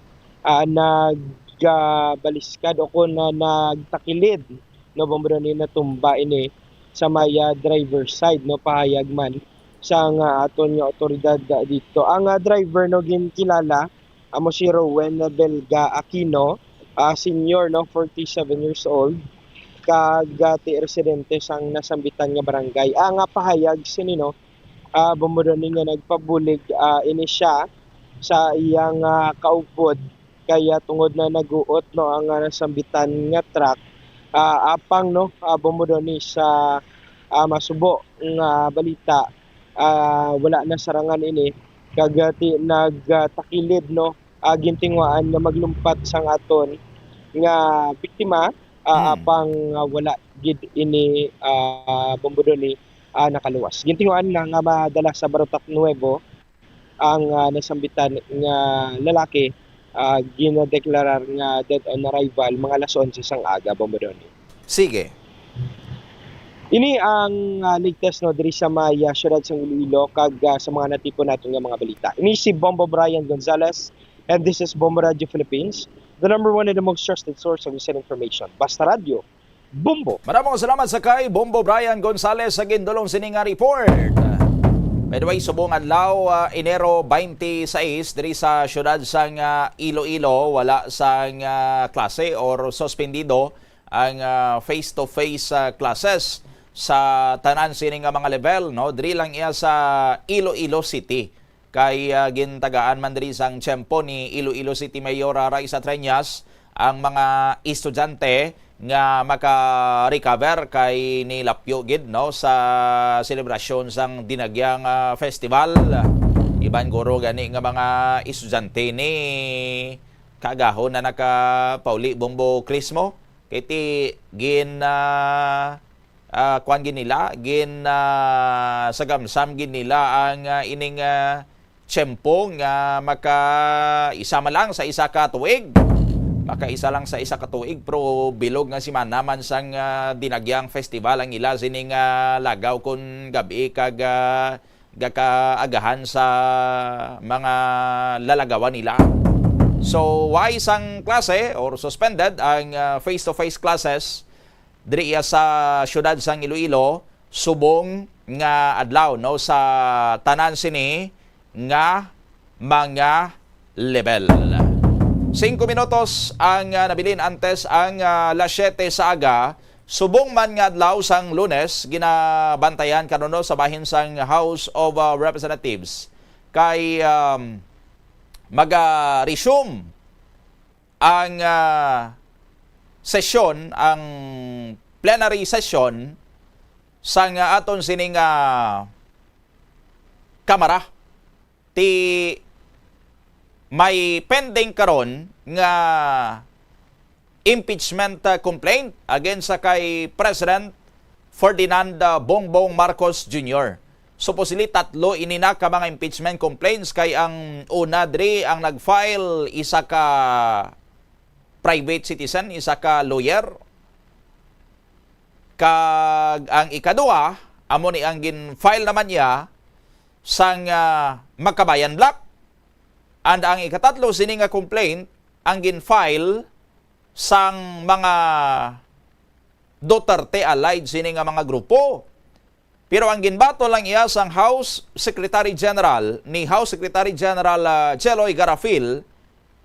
ah, nag, ah, baliskad o kon, ah, nagtakilid, no, Bombo Donny, natumba ini sa may, ah, driver side, no, pahayag man sang, ah, aton nga awtoridad, ah, dito. Ang, ah, driver, no, ginkilala amo si Rowen Belga Aquino, ah, senior, no, forty-seven years old, kag, ah, ti residente sang nasambitan nga barangay. Ang, ah, pahayag sini, no, ah, Bombo Donny, nga nagpabulig, ah, ini siya sa iyang, ah, kaupod kay, ah, tungod na naguot, no, ang, ah, nasambitan nga truck, ah, apang, no, ah, Bombo Donny, sa, ah, masubo nga balita, ah, wala na sarangan ini kag, ah, ti-, nagtakilid, no, ah, gintinguhaan nga maglumpat sang aton nga biktima, ah, hmm, apang, ah, wala gid ini, ah, Bombo Donny, ah, nakaluwas. Gintinguhaan na nga madala sa Barotac Nuevo ang, ah, nasambitan nga lalaki, ah, ginadeklarar nga dead on arrival mga alas onse sang aga, Bombo Donny. Sige. Ini ang, ah, latest, no, diri sa may, ah, siyudad sang Iloilo kag, ah, sa mga natipon naton nga mga balita. Ini si Bombo Brian Gonzalez, and this is Bombo Radio Philippines, the number one and the most trusted source of news and information. Basta Radyo, Bombo! Maramong salamat sa kay Bombo Brian Gonzalez sa gindulong sini nga report. By the way, subong adlaw, ah, Enero twenty-six, diri sa siyudad sang, ah, Iloilo, wala sang, ah, klase or suspendido ang, ah, face-to-face, ah, classes sa tanan sini nga mga level, no? Diri lang iya sa Iloilo City. Kay, ah, gintagaan man diri sang tiyempo ni Iloilo City Mayor, ah, Raisa Treñas ang mga estudyante nga maka-recover kay nilapyo gid, no, sa selebrasyon sang Dinagyang, ah, Festival. Iban guro gani nga mga estudyante ni kaagahon na nakapauli, Bombo Crismo, kay ti gin, ah, ah, kuan gid nila, gin, ah, sagamsam gid nila ang, ah, ining, ah, tiyempo nga maka-isa man lang sa isa ka tuig. Maka-isa lang sa isa ka tuig, pero bilog nga semana man sang, ah, dinagyang festival ang ila sining, ah, lagaw kon gab-i kag, ah, gakaagahan sa mga lalagawan nila. So, way sang klase or suspended ang, ah, face-to-face classes diri iya sa siyudad sang Iloilo subong nga adlaw, no, sa tanan sini nga mga level. Singko minutos ang, ah, nabilin antes ang, ah, las siyete sa aga. Subong man nga adlaw sang Lunes, ginabantayan karon, no, sa bahin sang House of, ah, Representatives kay, um, maga-resume ang, ah, sesyon, ang plenary session sang, ah, aton sining, ah, Kamara. Ti may pending karon nga impeachment, ah, complaint against sa kay President Ferdinand, ah, Bongbong Marcos Junior. Supposedly, tatlo ini na ka mga impeachment complaints, kay ang una diri ang nag-file, isa ka private citizen, isa ka lawyer, kag ang ikaduha amo ni ang gin-file naman niya sang, ah, Makabayan Bloc. And ang ikatatlo sini nga complaint ang gin-file sang mga Duterte allied sini nga mga grupo. Pero ang ginbaton lang iya sang House Secretary General, ni House Secretary General, ah, Cheloy Garafil,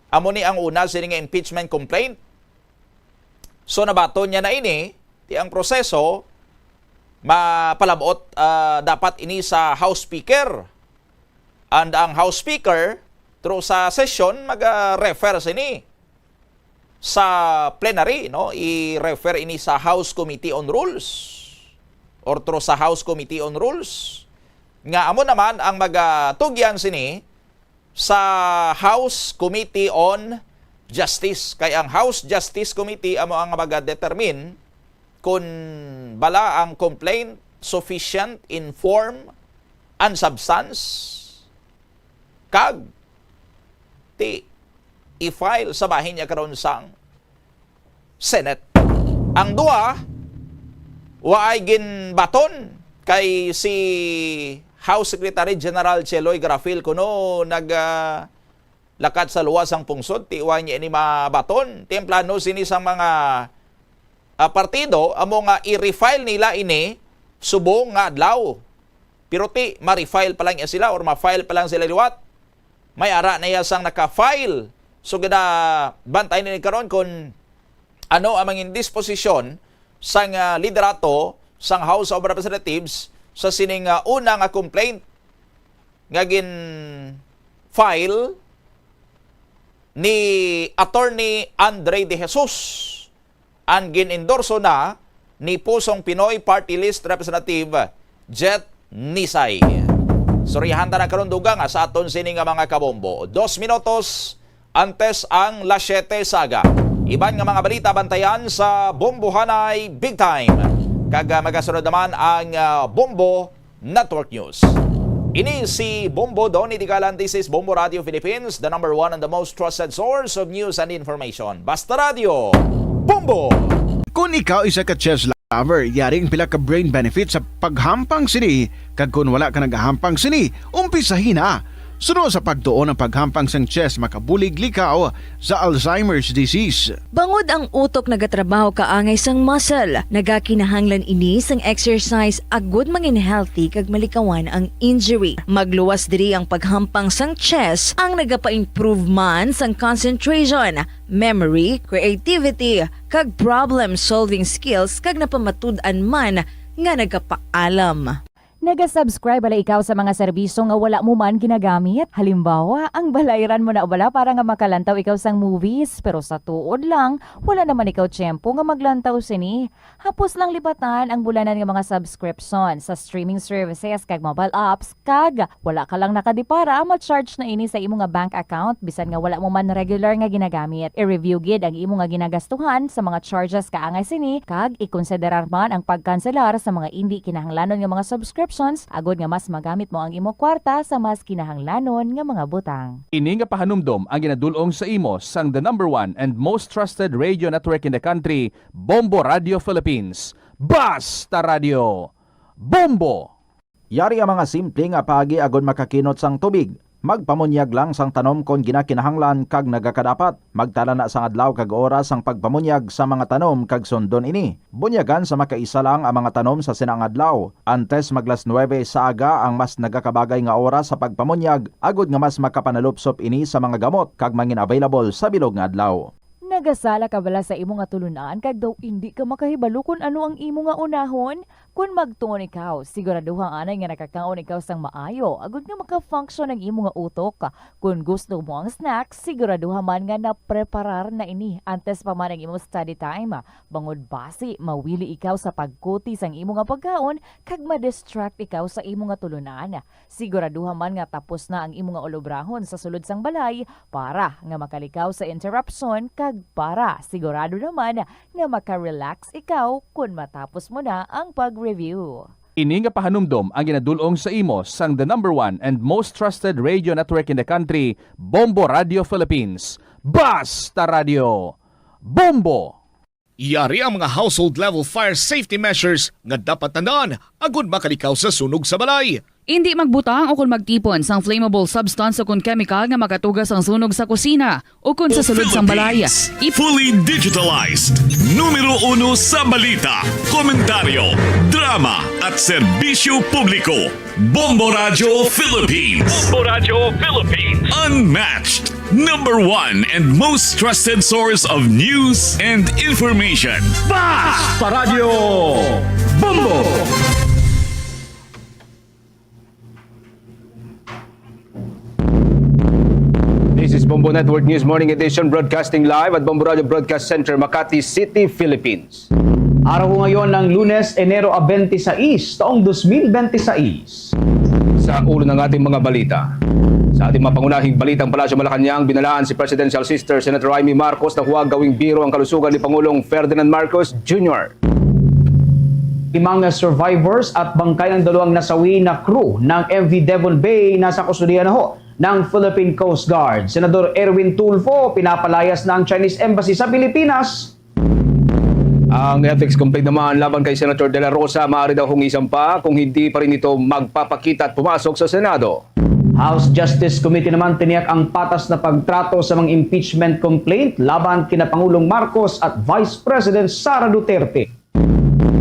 amo ni ang una sini nga impeachment complaint. So, nabaton niya na ini, ti ang proseso mapalabot, ah, dapat ini sa House Speaker. And ang House Speaker, through sa session, mag-refer sini sa plenary, no? I-refer ini sa House Committee on Rules or through sa House Committee on Rules, nga amo naman ang magatugyan sini sa House Committee on Justice. Kay ang House Justice Committee amo ang magadetermine kung bala ang complaint sufficient in form and substance, kag ti i-file sa bahin niya karon sang Senate. Ang duha, waay ginbaton kay si House Secretary General Cheloy Garafil kuno nag, ah, lakat sa luwas sang pungsod, ti wa niya ini mabaton. Ti ang plano sini sang mga, ah, partido amo nga i-refile nila ini subong nga adlaw. Pero ti ma-refile pa lang iya sila or ma-file pa lang sila liwat. May ara na iya sang naka-file. So, gina-, bantay na ni karon kung ano ang mangin disposisyon sang, ah, liderato sang House of Representatives sa sining, ah, una nga complaint nga gin-file ni Attorney Andre De Jesus, ang gin-endorso na ni Pusong Pinoy Party List Representative Jet Nisay. Surihan ta na karon, dugang, ah, sa aton sini nga mga kabombo. Dos minutos antes ang las siyete sa aga. Iban nga mga balita bantayan sa Bombohanay Big Time. Kag, ah, magasunod naman ang, ah, Bombo Network News. Ini si Bombo Donny Digalan. This is Bombo Radio Philippines, the number one and the most trusted source of news and information. Basta Radio, Bombo! Kung ikaw isa ka chess lover, yari ang pila ka brain benefits sa paghampang sini, kag kung wala ka nagahampang sini, umpisahi na. Suno sa pagtuon ang paghampang sang chess makabulig likaw sa Alzheimer's disease. Bangod ang utok nagatrabaho kaangay sang muscle, nagakinahanglan ini sang exercise agud mangin healthy kag malikawan ang injury. Magluwas diri ang paghampang sang chess, ang nagapa-improve man sang concentration, memory, creativity, kag problem-solving skills, kag napamatud-an man nga nagapaalam. Naga-subscribe bala ikaw sa mga serbisyo nga wala mo man ginagamit? Halimbawa, ang balayran mo na bala para nga makalantaw ikaw sang movies, pero sa tuod lang, wala naman ikaw tiyempo nga maglantaw sini. Hapos lang lipatan ang bulanan nga mga subscription sa streaming services kag mobile apps, kag wala ka lang nakadipara, ma-charge na ini sa imo nga bank account bisan nga wala mo man regular nga ginagamit. I-review gid ang imo nga ginagastuhan sa mga charges kaangay sini, kag ikonsiderar man ang pagkanselar sa mga indi kinahanglanon nga mga subscriptions agod nga mas magamit mo ang imo kwarta sa mas kinahanglanon nga mga butang. Ini nga pahanumdom ang ginadul-ong sa imo sang the number one and most trusted radio network in the country, Bombo Radio Philippines. Basta Radio, Bombo! Yari ang mga simple nga paagi agod makakinot sang tubig. Magpamunyag lang sang tanom kon ginakinahanglan kag nagakadapat. Magtala na sang adlaw kag oras sang pagpamunyag sa mga tanom kag sundon ini. Bunyagan sa makaisa lang ang mga tanom sa sina nga adlaw. Antes mag las nuebe sa aga ang mas nagakabagay nga oras sa pagpamunyag, agod nga mas makapanalupsop ini sa mga gamot kag mangin-available sa bilog nga adlaw. Nagasala ka bala sa imo nga tulunan kag daw indi ka makahibalo kon ano ang imo nga unahon? Kon magtuon ikaw, siguraduha anay nga nakakaon ikaw sang maayo agod nga maka-function ang imo nga utok. Kon gusto mo ang snack, siguraduha man nga napreparar na ini antes pa man ang imo study time, bangod basi mawili ikaw sa pagkuti sang imo nga pagkaon kag ma-distract ikaw sa imo nga tulunan. Siguraduha man nga tapos na ang imo nga ulobrahon sa sulod sang balay para nga makalikaw sa interruption kag para sigurado naman nga maka-relax ikaw kon matapos mo na ang pag-review. Ini nga pahanumdom ang ginadul-ong sa imo sang the number one and most trusted radio network in the country, Bombo Radio Philippines. Basta Radio, Bombo! Yari ang mga household level fire safety measures nga dapat tandaan agud makalikaw sa sunog sa balay. Indi magbutang o kon magtipon sang flammable substance o kon chemical nga makatuga sang sunog sa kusina o kon sa sulod sang balay. Philippines, fully digitalized. Numero uno sa balita, komentaryo, drama, at serbisyo publiko. Bombo Radyo Philippines. Bombo Radyo Philippines. Unmatched. Number one and most trusted source of news and information. Basta Radyo Bombo! This is Bombo Network News Morning Edition, broadcasting live at Bombo Radio Broadcast Center, Makati City, Philippines. Araw ko ngayon ng Lunes, Enero a twenty-six, taong dos mil twenty-six. Sa ulo ng ating mga balita. Sa ating mga pangunahing balitang Palasyo Malacañang, binalaan si Presidential Sister Senator Imee Marcos na huwag gawing biro ang kalusugan ni Pangulong Ferdinand Marcos Junior. Limang survivors at bangkay ng dalawang nasawi na crew ng M V Devon Bay nasa kustodiya na ho ng Philippine Coast Guard. Senador Erwin Tulfo, pinapalayas na ang Chinese Embassy sa Pilipinas. Ang ethics complaint naman laban kay Senator De La Rosa maaari daw hong isampa kung hindi pa rin ito magpapakita at pumasok sa Senado. House Justice Committee naman tiniyak ang patas na pagtrato sa mga impeachment complaint laban kina Pangulong Marcos at Vice President Sara Duterte.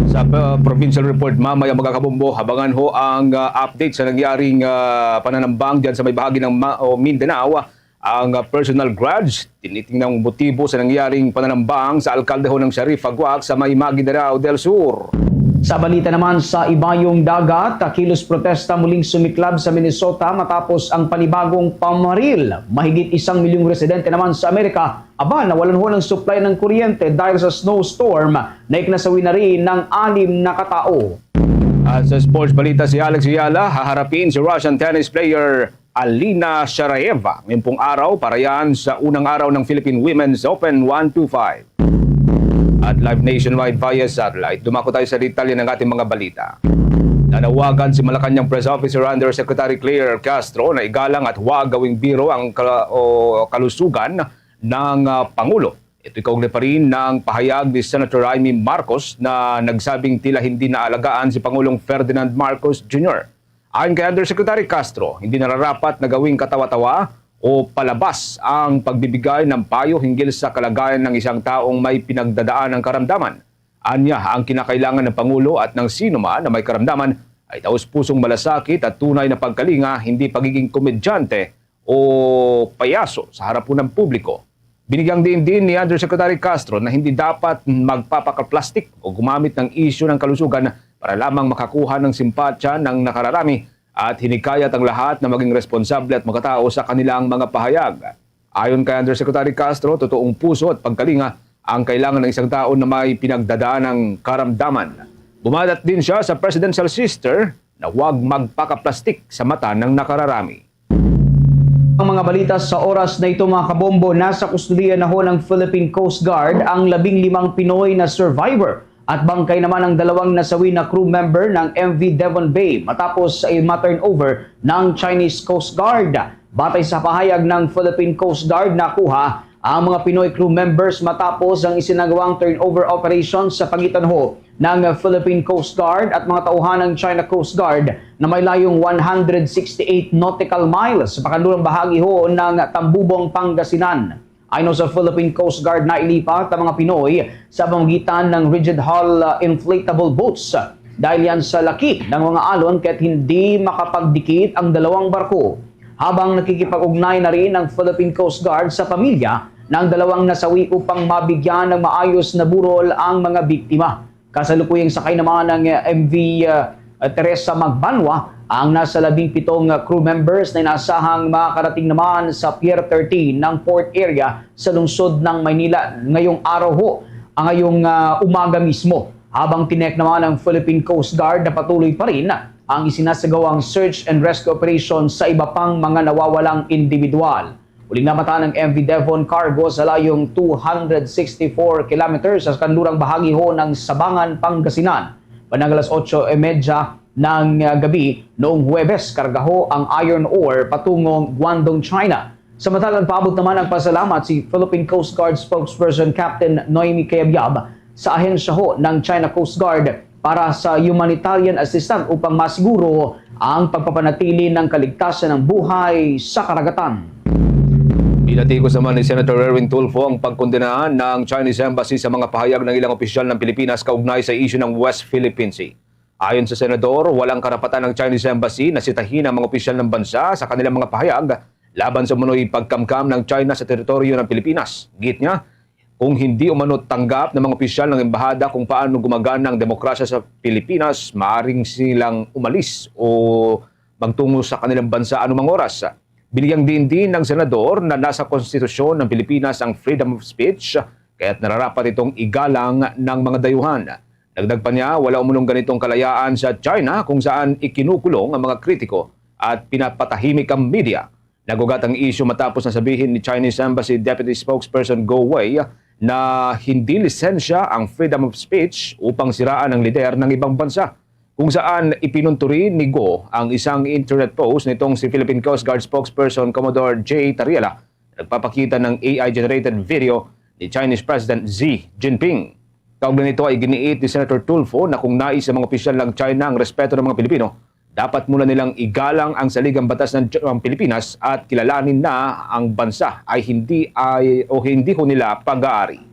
Sa, uh, provincial report mamaya, mga kabombo, habangan ho ang, uh, update sa nangyaring, uh, pananambang dyan sa may bahagi ng Ma-, o Mindanao. Ang, uh, personal grudge, tinitingnang motibo sa nangyaring pananambang sa alkalde ho ng Sharif Aguac sa may Maguindanao del Sur. Sa balita naman, sa Ibayong Dagat, kilos protesta muling sumiklab sa Minnesota matapos ang panibagong pamaril. Mahigit isang milyong residente naman sa Amerika, aba, nawalan ho ng supply ng kuryente dahil sa snowstorm na ikinasawi na rin ng anim na katao. At sa sports balita, si Alex Eala haharapin si Russian tennis player Alina Sharaeva ngayong araw para yan sa unang araw ng Philippine Women's Open one two five. At live nationwide via satellite, dumako tayo sa detalye ng ating mga balita. Nanawagan si Malacañang Press Officer Undersecretary Claire Castro na igalang at huwag gawing biro ang kala-, o kalusugan ng, ah, Pangulo. Ito kaugnay pa rin ng pahayag ni Senator Imee Marcos na nagsabing tila hindi naalagaan si Pangulong Ferdinand Marcos Junior. Ayon kay Undersecretary Castro, hindi nararapat na gawing katawa-tawa o palabas ang pagbibigay ng payo hinggil sa kalagayan ng isang taong may pinagdadaan ng karamdaman. Anya, ang kinakailangan ng Pangulo at ng sino man na may karamdaman ay taus-pusong malasakit at tunay na pagkalinga, hindi pagiging komedyante o payaso sa harap ng publiko. Binigyang diin din ni Undersecretary Castro na hindi dapat magpapakaplastik o gumamit ng isyu ng kalusugan para lamang makakuha ng simpatya ng nakararami at hinikayat ang lahat na maging responsable at makatao sa kanilang mga pahayag. Ayon kay Undersecretary Castro, totoong puso at pagkalinga ang kailangan ng isang tao na may pinagdadaan ng karamdaman. Bumalat din siya sa presidential sister na huwag magpakaplastik sa mata ng nakararami. Ang mga balita sa oras na ito, mga kabombo, nasa kustodiya na ho ng Philippine Coast Guard ang labing limang Pinoy na survivor at bangkay naman ang dalawang nasawi na crew member ng M V Devon Bay matapos ay ma-turnover ng Chinese Coast Guard. Batay sa pahayag ng Philippine Coast Guard, nakuha ang mga Pinoy crew members matapos ang isinagawang turnover operation sa pagitan ho ng Philippine Coast Guard at mga tauhan ng China Coast Guard na may layong one hundred sixty-eight nautical miles sa pakanlurang bahagi ho ng Tambubong, Pangasinan. Ayon sa Philippine Coast Guard, nailipat ang mga Pinoy sa pamamagitan ng rigid hull, uh, inflatable boats. Dahil yan sa laki ng mga alon, kaya't hindi makapagdikit ang dalawang barko. Habang nakikipag-ugnay na rin ang Philippine Coast Guard sa pamilya ng dalawang nasawi upang mabigyan ng maayos na burol ang mga biktima. Kasalukuyang sakay naman ng, uh, M V, uh, Teresa Magbanwa ang nasa labing pitong, uh, crew members na inasahang makarating naman sa Pier thirteen ng port area sa lungsod ng Maynila ngayong araw ho, ang ngayong, uh, umaga mismo. Habang tiniyak naman ng Philippine Coast Guard na patuloy pa rin ang isinasagawang search and rescue operation sa iba pang mga nawawalang individual. Uling namata ng M V Devon cargo sa layong two hundred sixty-four kilometers sa kanlurang bahagi ho ng Sabangan, Pangasinan. Bandang alas otso y media ng, ah, gabi noong Huwebes, karga ho ang iron ore patungong Guangdong, China. Samantala, nagpaabot naman ang pasalamat si Philippine Coast Guard spokesperson Captain Noemi Cayabyab sa ahensya ho ng China Coast Guard para sa humanitarian assistance upang masiguro ang pagpapanatili ng kaligtasan ng buhay sa karagatan. Pinatikos naman ni Senator Erwin Tulfo ang pagkondena ng Chinese Embassy sa mga pahayag ng ilang opisyal ng Pilipinas kaugnay sa isyu ng West Philippine Sea. Ayon sa senador, walang karapatan ng Chinese Embassy na sitahin ang mga opisyal ng bansa sa kanilang mga pahayag laban sa umano'y pagkamkam ng China sa teritoryo ng Pilipinas. Git niya, kung hindi umano tanggap ng mga opisyal ng embahada kung paano gumagana ang demokrasya sa Pilipinas, maaring silang umalis o magtungo sa kanilang bansa anumang oras. Binigyang diin din ng senador na nasa konstitusyon ng Pilipinas ang freedom of speech, kaya't nararapat itong igalang ng mga dayuhan. Dagdag pa niya, wala umunong ganitong kalayaan sa China kung saan ikinukulong ang mga kritiko at pinapatahimik ang media. Nagugat ang isyu matapos na sabihin ni Chinese Embassy Deputy Spokesperson Go Wei na hindi lisensya ang freedom of speech upang siraan ang lider ng ibang bansa, kung saan ipinunturi ni Go ang isang internet post nitong si Philippine Coast Guard Spokesperson Commodore J Tariela, nagpapakita ng A I-generated video ni Chinese President Xi Jinping. Kaugnay nito ay giniit ni Senator Tulfo na kung nais sa mga opisyal ng China ang respeto ng mga Pilipino, dapat muna nilang igalang ang saligang batas ng Ch-, ng Pilipinas at kilalanin na ang bansa ay hindi ay o hindi ho nila pag-aari.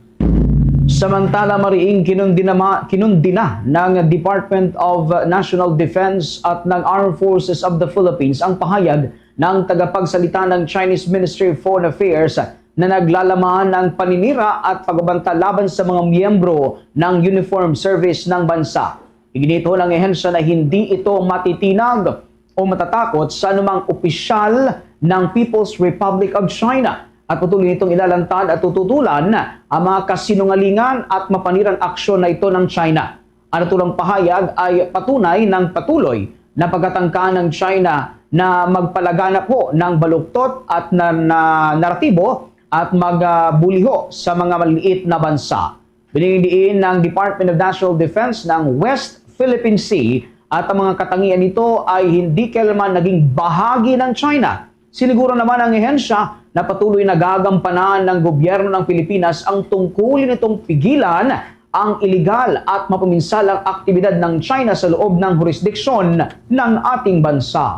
Samantala, mariing kinundina, kinundina ng Department of National Defense at ng Armed Forces of the Philippines ang pahayag ng tagapagsalita ng Chinese Ministry of Foreign Affairs na naglalaman ng paninira at pagbabanta laban sa mga miyembro ng uniform service ng bansa. Iginiit ho ng ahensya na hindi ito matitinag o matatakot sa anumang opisyal ng People's Republic of China at patuloy nitong ilalantad at tututulan ang mga kasinungalingan at mapanirang aksyon na ito ng China. Ang naturang pahayag ay patunay ng patuloy na pagkatangka ng China na magpalaganap ho ng baluktot at na, na naratibo at magbuliho sa mga maliit na bansa. Binindiin ng Department of National Defense ng West Philippine Sea at ang mga katangian nito ay hindi kailanman naging bahagi ng China. Siniguro naman ang ahensya na patuloy nagagampanan ng gobyerno ng Pilipinas ang tungkulin nitong pigilan ang iligal at mapaminsalang aktibidad ng China sa loob ng hurisdiksyon ng ating bansa.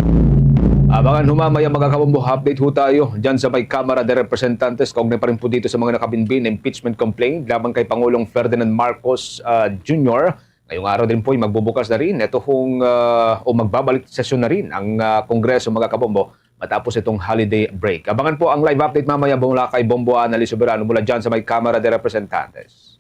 Abangan ho mamaya, mga kabombo, update ho tayo dyan sa may Kamara de Representantes kaugnay pa rin po dito sa mga nakabinbin na impeachment complaint laban kay Pangulong Ferdinand Marcos, ah, Junior. Ngayong araw din po ay magbubukas na rin ito hong, ah, o magbabalik sesyon na rin ang, ah, Kongreso, mga kabombo, matapos itong holiday break. Abangan po ang live update mamaya mula kay Bombo Annalyn Soberano mula dyan sa may Kamara de Representantes.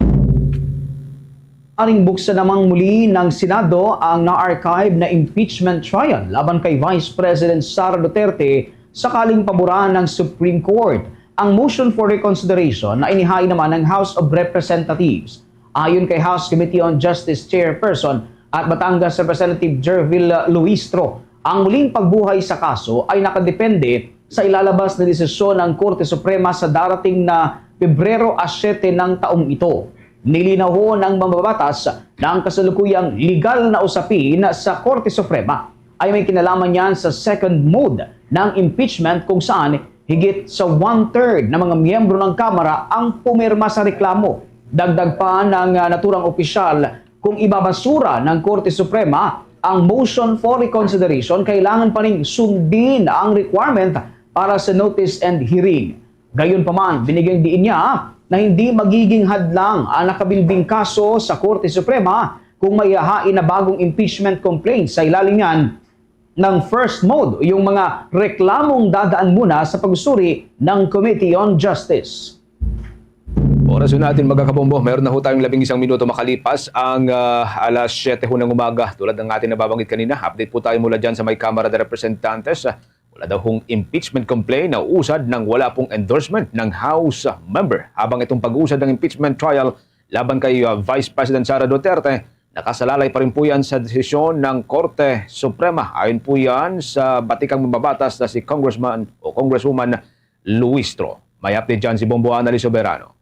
Aring buksan namang muli ng Senado ang na-archive na impeachment trial laban kay Vice President Sara Duterte sakaling paboran ng Supreme Court ang motion for reconsideration na inihain naman ng House of Representatives. Ayon kay House Committee on Justice Chairperson at Batangas Representative Jervil Luistro, ang muling pagbuhay sa kaso ay nakadepende sa ilalabas na desisyon ng Korte Suprema sa darating na Pebrero a siyete ng taong ito. Nilinaw ho ng mambabatas na ang kasalukuyang legal na usapin sa Korte Suprema ay may kinalaman niyan sa second mode ng impeachment, kung saan higit sa one-third ng mga miyembro ng Kamara ang pumirma sa reklamo. Dagdag pa ng, ah, naturang opisyal, kung ibabasura ng Korte Suprema ang motion for reconsideration, kailangan pa ning sundin ang requirement para sa notice and hearing. Gayunpaman, binigyang diin niya na hindi magiging hadlang ang nakabinbing kaso sa Korte Suprema kung maihahain na bagong impeachment complaint sa ilalim niyan ng first mode, yung mga reklamong dadaan muna sa pagsusuri ng Committee on Justice. Oras yun natin, mga kabombo. Meron na ho tayong labing isang minuto makalipas ang, ah, alas siyete ho ng umaga. Tulad ng ating nababanggit kanina, update po tayo mula dyan sa may Kamara de Representantes. Ah, wala daw hong impeachment complaint na uusad nang wala pong endorsement ng House member. Habang itong pag-uusad ng impeachment trial laban kay, ah, Vice President Sara Duterte, nakasalalay pa rin po yan sa desisyon ng Korte Suprema. Ayon po yan sa batikang mambabatas na si Congressman o Congresswoman Luistro. May update dyan si Bombo Annalyn Soberano.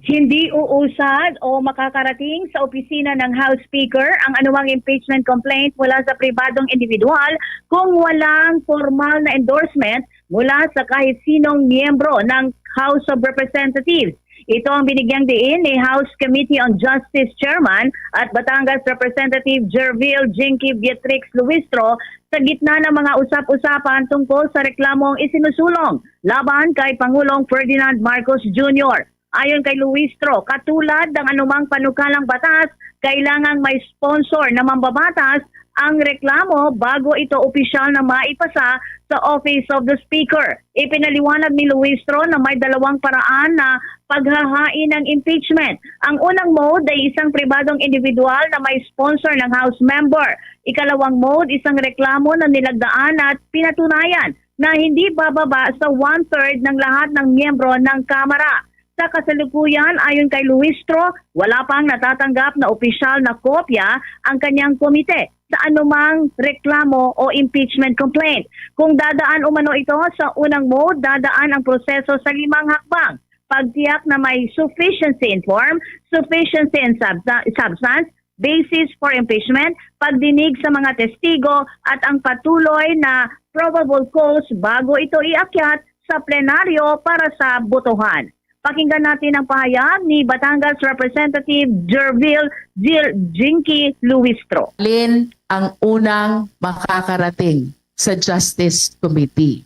Hindi uusad o makakarating sa opisina ng House Speaker ang anumang impeachment complaint mula sa pribadong individual kung walang formal na endorsement mula sa kahit sinong miyembro ng House of Representatives. Ito ang binigyang diin ni House Committee on Justice Chairman at Batangas Representative Jervil Jinky Beatrix Luistro sa gitna ng mga usap-usapan tungkol sa reklamong isinusulong laban kay Pangulong Ferdinand Marcos Junior. Ayon kay Luistro, katulad ng anumang panukalang batas, kailangang may sponsor na mambabatas ang reklamo bago ito opisyal na maipasa sa Office of the Speaker. Ipinaliwanag ni Luistro na may dalawang paraan na paghahain ng impeachment. Ang unang mode ay isang pribadong individual na may sponsor ng House member. Ikalawang mode, isang reklamo na nilagdaan at pinatunayan na hindi bababa sa one-third ng lahat ng miyembro ng Kamara. Sa kasalukuyan, ayon kay Luistro, wala pang natatanggap na opisyal na kopya ang kanyang komite sa anumang reklamo o impeachment complaint. Kung dadaan umano ito sa unang mode, dadaan ang proseso sa limang hakbang: pagtiyak na may sufficiency in form, sufficiency in subsa-, substance, basis for impeachment, pagdinig sa mga testigo, at ang patuloy na probable cause bago ito iakyat sa plenaryo para sa botohan. Pakinggan natin ang pahayag ni Batangas Representative Jervil Jil Jinky Luistro. Alin ang unang makakarating sa Justice Committee?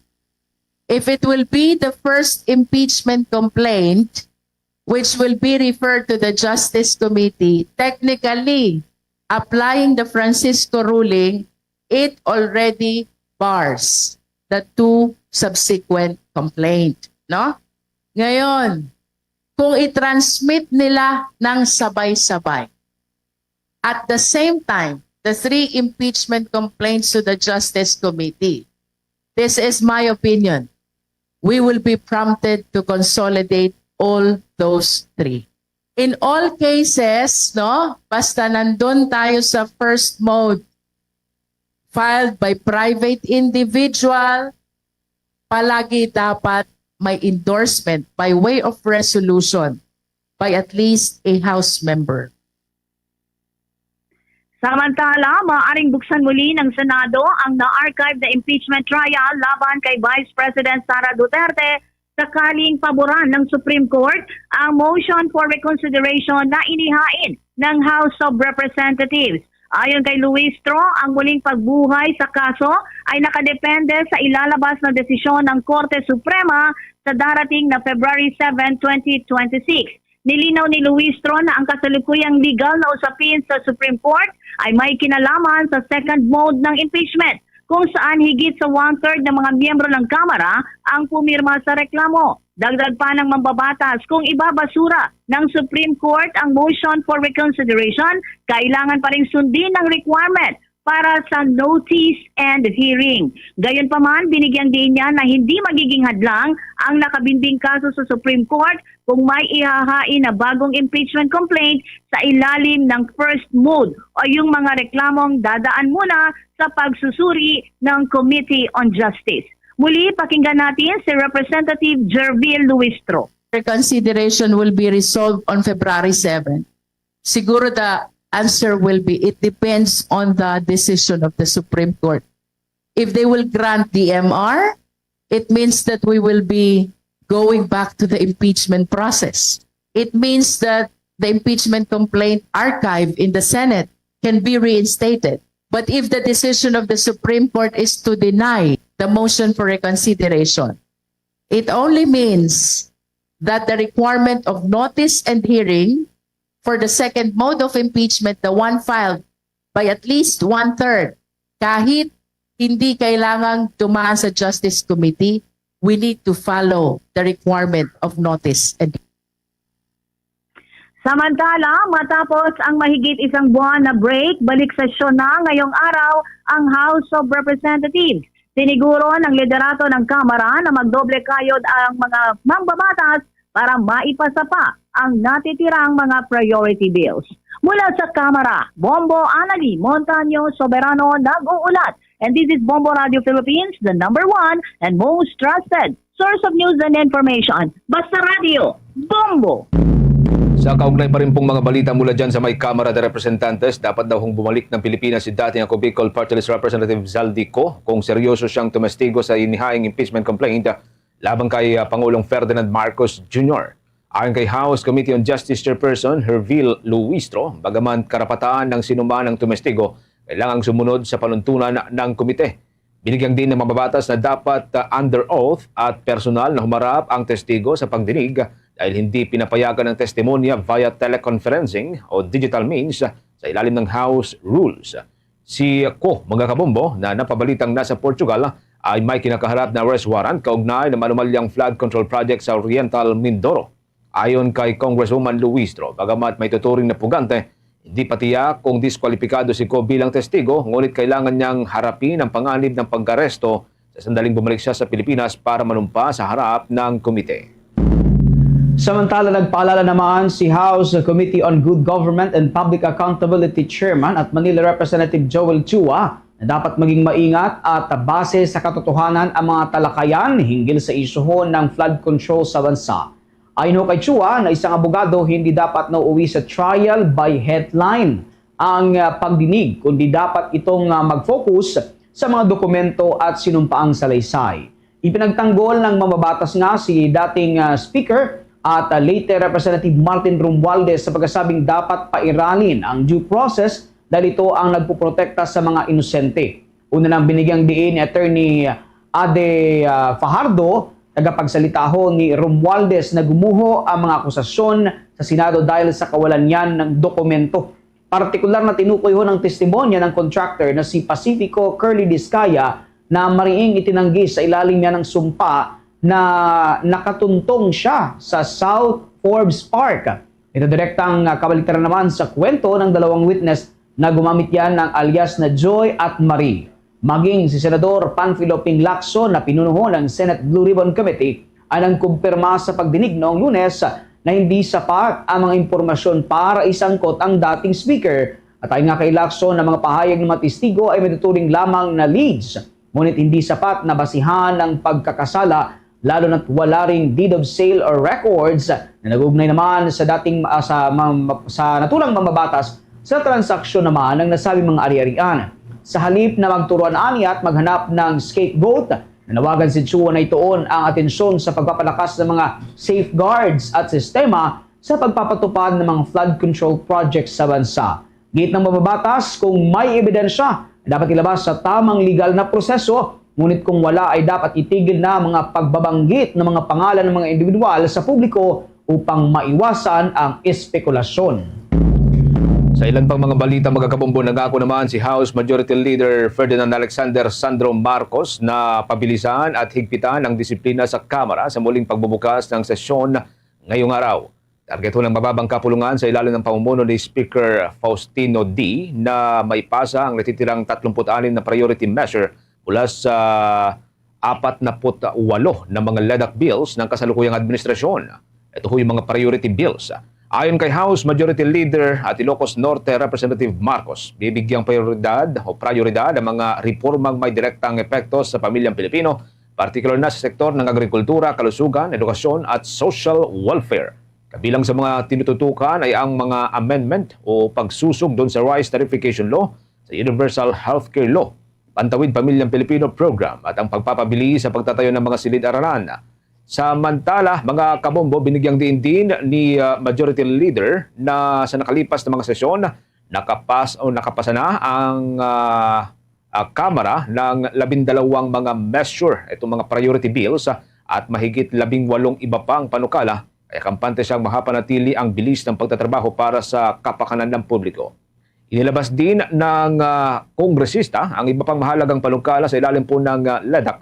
If it will be the first impeachment complaint, which will be referred to the Justice Committee, technically, applying the Francisco ruling, it already bars the two subsequent complaint, no? Ngayon, kung i-transmit nila ng sabay-sabay, at the same time, the three impeachment complaints to the Justice Committee, this is my opinion, we will be prompted to consolidate all those three. In all cases, no, basta nandun tayo sa first mode, filed by private individual, palagi dapat may endorsement by way of resolution by at least a House member. Samantala, maaaring buksan muli ng Senado ang na-archive na impeachment trial laban kay Vice President Sara Duterte sakaling paboran ng Supreme Court ang motion for reconsideration na inihain ng House of Representatives. Ayon kay Luistro, ang muling pagbuhay sa kaso ay nakadepende sa ilalabas na desisyon ng Korte Suprema sa darating na February seven, twenty twenty-six. Nilinaw ni Luistro na ang kasalukuyang legal na usapin sa Supreme Court ay may kinalaman sa second mode ng impeachment. kung saan higit sa one-third ng mga miyembro ng Kamara ang pumirma sa reklamo. Dagdag pa ng mambabatas, kung ibabasura ng Supreme Court ang motion for reconsideration, kailangan pa rin sundin ang requirement para sa notice and hearing. Gayunpaman, binigyang diin niya na hindi magiging hadlang ang nakabinding kaso sa Supreme Court kung may ihahain na bagong impeachment complaint sa ilalim ng first mode o yung mga reklamong dadaan muna sa pagsusuri ng Committee on Justice. Muli, pakinggan natin si Representative Gerville Luistro. Reconsideration will be resolved on February seven. Siguro the answer will be, it depends on the decision of the Supreme Court. If they will grant the M R, it means that we will be going back to the impeachment process. It means that the impeachment complaint archive in the Senate can be reinstated. But if the decision of the Supreme Court is to deny the motion for reconsideration, it only means that the requirement of notice and hearing for the second mode of impeachment, the one filed by at least one-third, kahit hindi kailangang dumaan sa Justice Committee, we need to follow the requirement of notice and Samantala, matapos ang mahigit isang buwan na break, balik sesyon na ngayong araw ang House of Representatives. Siniguro ng liderato ng Kamara na magdoble kayod ang mga mambabatas para maipasa pa ang natitirang mga priority bills. Mula sa Kamara, Bombo Anali Montaño Soberano nag-uulat. And this is Bombo Radio Philippines, the number one and most trusted source of news and information. Basta Radio, Bombo! Sa kaugnay pa rin pong mga balita mula dyan sa may Kamara de Representantes, dapat daw hong bumalik ng Pilipinas si dating Ako Bicol Party List Representative Zaldy Co kung seryoso siyang tumestigo sa inihaing impeachment complaint laban kay ah, Pangulong Ferdinand Marcos Junior. Ayon kay House Committee on Justice Chairperson Hervil Luistro, bagaman karapatan ng sinuman ang tumestigo, kailangang sumunod sa panuntunan ng komite. Binigyang din ng mababatas na dapat ah, under oath at personal na humarap ang testigo sa pagdinig dahil hindi pinapayagan ang testimonya via teleconferencing o digital means sa ilalim ng House rules. Si Co, mga kabombo, na napabalitang nasa Portugal ay may kinakaharap na arrest warrant kaugnay ng manumalyang flood control project sa Oriental Mindoro. Ayon kay Congresswoman Luistro, bagamat may tuturing na pugante, hindi pa tiyak kung diskwalipikado si Co bilang testigo, ngunit kailangan niyang harapin ang panganib ng pag-aresto sa sandaling bumalik siya sa Pilipinas para manumpa sa harap ng komite. Samantala, nagpaalala naman si House Committee on Good Government and Public Accountability Chairman at Manila Representative Joel Chua na dapat maging maingat at base sa katotohanan ang mga talakayan hinggil sa isyuhon ng flood control sa bansa. Ayon ho kay Chua na isang abogado hindi dapat nauwi sa trial by headline ang ah, pagdinig, kundi dapat itong ah, mag-focus sa mga dokumento at sinumpaang salaysay. Ipinagtanggol ng mambabatas nga si dating ah, Speaker at ah, late Representative Martin Romualdez sa pagkasabing dapat pairalin ang due process dahil ito ang nagpoprotekta sa mga inosente. Una nang binigyang diin ni Attorney Ade ah, Fajardo, tagapagsalita ho ni Romualdez, na gumuho ang mga akusasyon sa Senado dahil sa kawalan niyan ng dokumento. Partikular na tinukoy ho ng testimonya ng contractor na si Pacifico Curly Discaya na mariing itinanggi sa ilalim niya ng sumpa na nakatuntong siya sa South Forbes Park. Ito direktang ah, kabaliktaran naman sa kwento ng dalawang witness na gumamit yan ng alias na Joy at Marie. Maging si Senador Panfilo Ping Lacson na pinuno ho ng Senate Blue Ribbon Committee ay nagkumpirma sa pagdinig noong Lunes na hindi sapat ang mga impormasyon para isangkot ang dating speaker. At ayon nga kay Lacson, ang mga pahayag ng mga testigo ay matuturing lamang na leads, ngunit hindi sapat na basihan ang pagkakasala, lalo na't wala ring deed of sale or records na nag-ugnay naman sa dating ah, sa, mam- sa naturang mambabatas sa transaksyon naman ng nasabing mga ari-arian. Sa halip na magturuan ani at maghanap ng scapegoat, nanawagan si Chua na ituon ang atensyon sa pagpapalakas ng mga safeguards at sistema sa pagpapatupad ng mga flood control projects sa bansa. Giit ng mababatas, kung may ebidensya, dapat ilabas sa tamang legal na proseso, ngunit kung wala ay dapat itigil na ang mga pagbabanggit ng mga pangalan ng mga individual sa publiko upang maiwasan ang espekulasyon. Sa ilan pang mga balita, mga kabombo, nangako naman si House Majority Leader Ferdinand Alexander Sandro Marcos na pabilisan at higpitan ang disiplina sa Kamara sa muling pagbubukas ng sesyon ngayong araw. Target ho ng mababang kapulungan sa ilalim ng pamumuno ni Speaker Faustino D na maipasa ang natitirang tatlumpu't anim na priority measure mula sa apat na put walo na mga LEDAC bills ng kasalukuyang administrasyon. Ito ho yung mga priority bills. Ayon kay House Majority Leader at Ilocos Norte Representative Marcos, bibigyang prioridad o prioridad ang mga reformang may direktang epekto sa pamilyang Pilipino, partikular na sa sektor ng agrikultura, kalusugan, edukasyon at social welfare. Kabilang sa mga tinututukan ay ang mga amendment o pagsusog doon sa rice tariffication law, sa universal healthcare law, Pantawid Pamilyang Pilipino Program at ang pagpapabilis sa pagtatayo ng mga silid-aralan. Samantala, mga kabombo, binigyang diin din ni, ah, Majority Leader na sa nakalipas na mga sesyon, nakapas-, o nakapasa na ang, ah, ah, Kamara ng labindalawang mga measure, itong mga priority bills, ah, at mahigit labing walong iba pang panukala, kaya kampante siyang mahapanatili ang bilis ng pagtatrabaho para sa kapakanan ng publiko. Inilabas din ng, ah, kongresista ang iba pang mahalagang panukala sa ilalim po ng, ah, LEDAC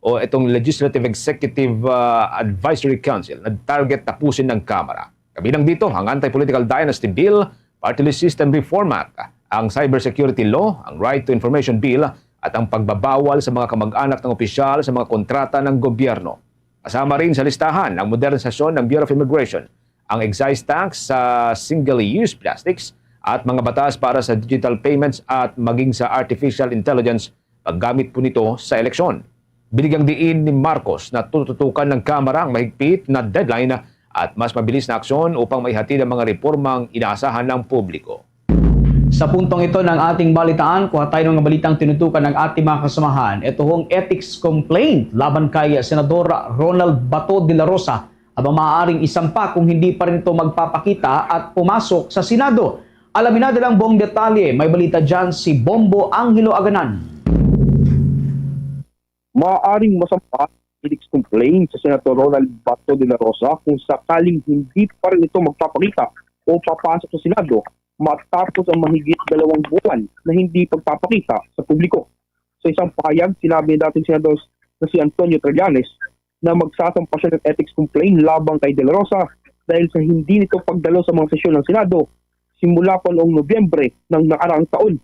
o itong Legislative Executive, ah, Advisory Council na target tapusin ng Kamara. Kabilang dito ang Anti-Political Dynasty Bill, Party List System Reform Act, ang Cybersecurity Law, ang Right to Information Bill, at ang pagbabawal sa mga kamag-anak ng opisyal sa mga kontrata ng gobyerno. Kasama rin sa listahan ang modernisasyon ng Bureau of Immigration, ang excise tax sa single-use plastics at mga batas para sa digital payments at maging sa artificial intelligence paggamit po nito sa eleksyon. Binigyang diin ni Marcos na tututukan ng Kamara ang mahigpit na deadline at mas mabilis na aksyon upang maihatid ang mga reformang inaasahan ng publiko. Sa puntong ito ng ating balitaan, kuha tayo ng balitang tinutukan ng ating mga kasamahan. Ito hong ethics complaint laban kay Senador Ronald Bato de la Rosa, habang maaaring isampa kung hindi pa rin ito magpapakita at pumasok sa Senado. Alamin natin ang buong detalye. May balita dyan si Bombo Angelo Aganan. Maaaring masampa ang ethics complaint sa Senator Ronald Bato de la Rosa kung sakaling hindi pa rin ito magpapakita o papasok sa Senado matapos ang mahigit dalawang buwan na hindi pagpapakita sa publiko. Sa isang pahayag, sinabi ng dating senador na si Antonio Trillanes na magsasampa siya ng ethics complaint laban kay De La Rosa dahil sa hindi nito pagdalo sa mga sesyon ng Senado simula pa noong Nobyembre ng nakaraang taon.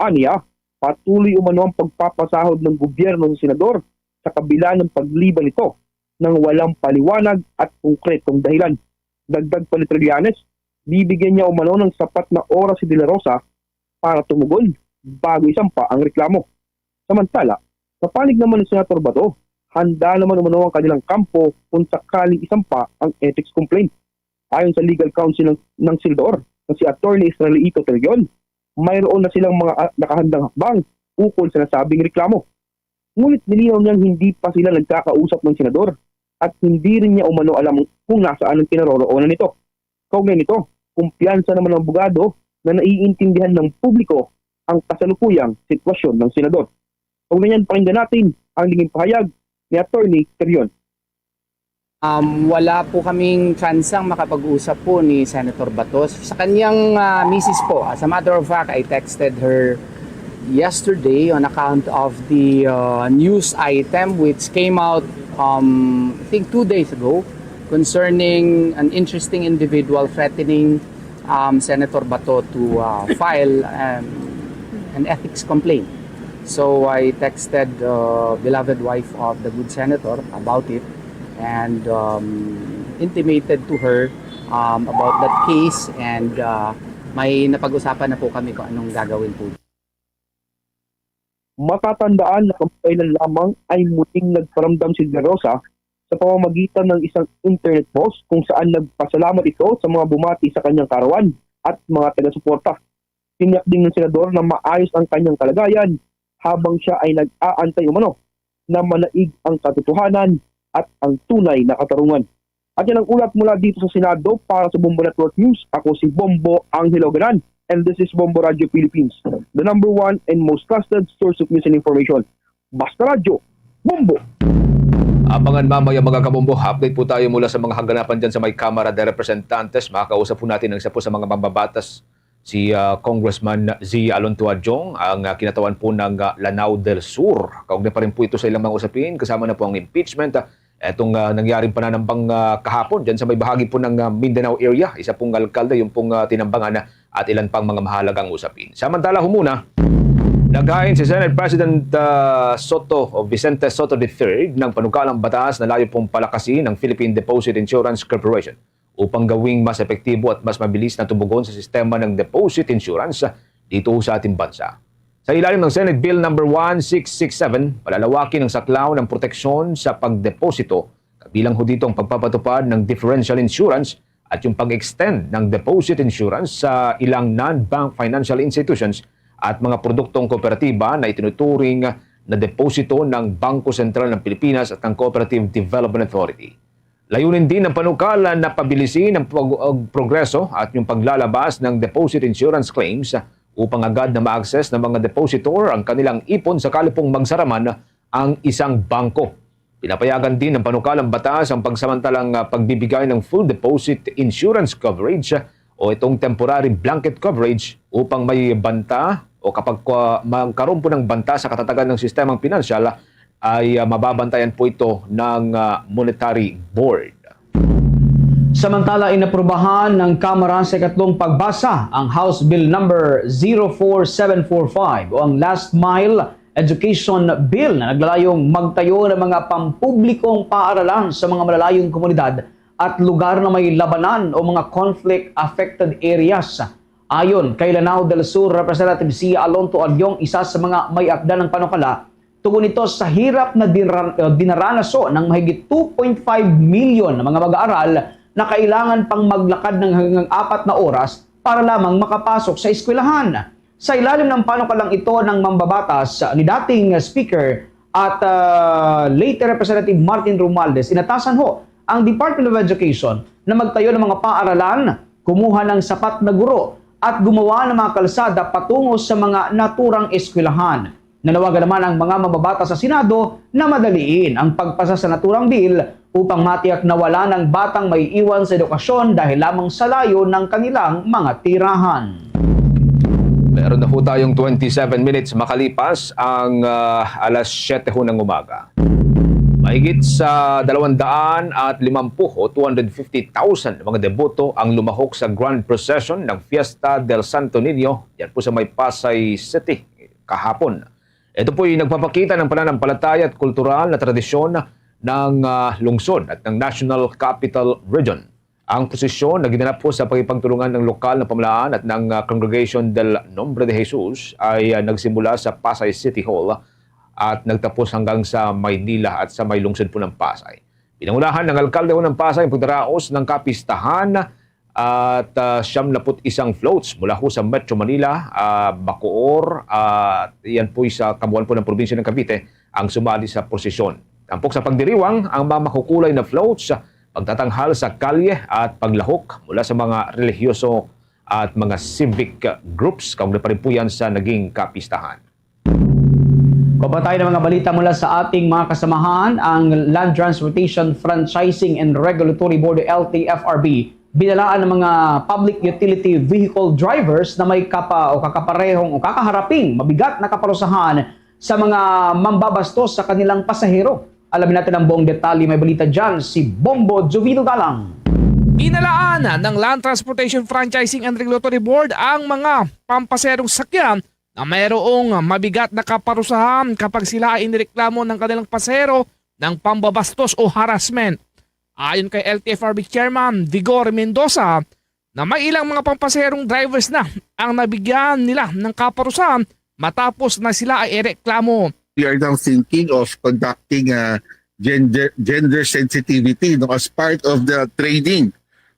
Aniya, patuloy umano ang pagpapasahod ng gobyerno sa senador sa kabila ng pagliban nito ng walang paliwanag at konkretong dahilan. Dagdag pa ni Trillanes, bibigyan niya umano ng sapat na oras si De La Rosa para tumugon bago isampa ang reklamo. Samantala, sa panig naman ni Senator Bato, handa naman umano ang kanilang kampo kung sakaling isampa ang ethics complaint. Ayon sa legal counsel ng, ng senador na si Attorney Israelito Terion, mayroon na silang mga, ah, nakahandang hakbang ukol sa nasabing reklamo. Ngunit nilinaw niyang hindi pa sila nagkakausap ng senador at hindi rin niya umano alam kung nasaan ang kinaroroonan nito. Kaugnay nito, kumpiyansa naman ang abogado na naiintindihan ng publiko ang kasalukuyang sitwasyon ng senador. Kaugnay niyan, pakinggan natin ang naging pahayag ni Attorney Terion. Um, wala po kaming tsansang makapag-usap po ni Senator Bato. Sa kanyang, ah, misis po, as a matter of fact, I texted her yesterday on account of the, uh, news item which came out, um, I think two days ago concerning an interesting individual threatening, um, Senator Bato to, uh, file, um, an ethics complaint. So I texted, uh, beloved wife of the good senator about it and, um, intimated to her, um, about that case and, uh, may napag-usapan na po kami kung anong gagawin po. Matatandaan na kamakailan lamang ay muling nagparamdam si De La Rosa sa pamamagitan ng isang internet post kung saan nagpasalamat ito sa mga bumati sa kanyang kaarawan at mga taga-suporta. Tiniyak din ng senador na maayos ang kanyang kalagayan habang siya ay nag-aantay umano na manaig ang katotohanan at ang tunay na katarungan. At yan ang ulat mula dito sa Senado. Para sa Bombo Network News, ako si Bombo Angelo Ganan, and this is Bombo Radio Philippines, the number one and most trusted source of news and information. Basta Radyo, Bombo! Abangan mamaya, mga kabombo, update po tayo mula sa mga kaganapan dyan sa may Kamara de Representantes. Makakausap po natin ang isa po sa mga mambabatas si, ah, Congressman Zia Alonto Adiong, ang, ah, kinatawan po ng, ah, Lanao del Sur. Kaugnay pa rin po ito sa ilang mga usapin, kasama na po ang impeachment, ah, itong, ah, nangyaring pananambang, ah, kahapon dyan sa may bahagi po ng, ah, Mindanao area. Isa pong alkalde yung pong, ah, tinambangan, ah, at ilan pang mga mahalagang usapin. Samantala, humuna, naghain si Senate President, ah, Soto o Vicente Soto the third ng panukalang batas na layo pong palakasin ng Philippine Deposit Insurance Corporation upang gawing mas epektibo at mas mabilis na tubugon sa sistema ng deposit insurance dito sa ating bansa. Sa ilalim ng Senate Bill number one six six seven, palalawakin ang saklaw ng proteksyon sa pagdeposito, kabilang ho dito ang pagpapatupad ng differential insurance at yung pag-extend ng deposit insurance sa ilang non-bank financial institutions at mga produktong kooperatiba na itinuturing na deposito ng Bangko Sentral ng Pilipinas at ng Cooperative Development Authority. Layunin din ng panukala na pabilisin ang pag-, ang progreso at yung paglalabas ng deposit insurance claims upang agad na ma-access ng mga depositor ang kanilang ipon sakali pong magsara man ang isang bangko. Pinapayagan din ng panukalang batas ang pagsamantalang, ah, pagbibigay ng full deposit insurance coverage o itong temporary blanket coverage upang may banta o kapag, ah, magkaroon po ng banta sa katatagan ng sistemang pinansyal, ay, ah, mababantayan po ito ng, ah, Monetary Board. Samantala, inaprubahan ng Kamara sa ikatlong pagbasa ang House Bill number zero four seven four five o ang Last Mile Education Bill na naglalayong magtayo ng mga pampublikong paaralan sa mga malalayong komunidad at lugar na may labanan o mga conflict-affected areas. Ayon kay Lanao del Sur Representative Zia Alonto Aliong, isa sa mga may-ada ng panukala, tugon ito sa hirap na dinra-, uh, dinaranaso ng mahigit two point five million na mga mag-aaral na kailangan pang maglakad ng hanggang apat na oras para lamang makapasok sa eskwelahan. Sa ilalim ng panukalang ito ng mambabatas ni dating Speaker at, ah, late Representative Martin Romualdez, inatasan ho ang Department of Education na magtayo ng mga paaralan, kumuha ng sapat na guro, at gumawa ng mga kalsada patungo sa mga naturang eskwelahan. Nanawagan naman ang mga mambabatas sa Senado na madaliin ang pagpasa sa naturang bill upang matiyak na wala ng batang maiiwan sa edukasyon dahil lamang sa layo ng kanilang mga tirahan. Meron na po tayong twenty-seven minutes makalipas ang, ah, alas siyete ho ng umaga. Mahigit sa dalawang daan at limampu o two hundred fifty thousand mga deboto ang lumahok sa Grand Procession ng Fiesta del Santo Niño, yan po sa may Pasay City kahapon. Ito po'y nagpapakita ng pananampalataya at kultural na tradisyon ng, ah, lungsod at ng National Capital Region. Ang prosesyon na ginanap po sa pakikipagtulungan ng lokal na pamahalaan at ng, ah, Congregation del Nombre de Jesus ay, ah, nagsimula sa Pasay City Hall at nagtapos hanggang sa Maynila at sa may lungsod po ng Pasay. Pinangunahan ng alkalde ho ng Pasay ang pagdaraos ng kapistahan at, ah, siyam na put isang floats mula ho sa Metro Manila, ah, Bacoor, ah, yan po'y sa kabuuan po ng probinsya ng Cavite ang sumali sa prosesyon. Tampok sa pagdiriwang, ang mga makukulay na floats, pagtatanghal sa kalye at paglahok mula sa mga relihiyoso at mga civic groups, kaugnay pa rin po yan sa naging kapistahan. Kabatay ng mga balita mula sa ating mga kasamahan, ang Land Transportation Franchising and Regulatory Board, L T F R B, binalaan ng mga public utility vehicle drivers na may kapa o kakaparehong o kakaharaping mabigat na kaparusahan sa mga mambabastos sa kanilang pasahero. Alamin natin ang buong detalye. May balita dyan si Bombo Jovino Galang. Binalaan ng Land Transportation Franchising and Regulatory Board ang mga pampaserong sakyan na mayroong mabigat na kaparusahan kapag sila ay inireklamo ng kanilang pasahero ng pambabastos o harassment. Ayon kay L T F R B Chairman Vigor Mendoza, na may ilang mga pampaserong drivers na ang nabigyan nila ng kaparusahan matapos na sila ay ireklamo. We are now thinking of conducting, uh, gender, gender sensitivity, no, as part of the training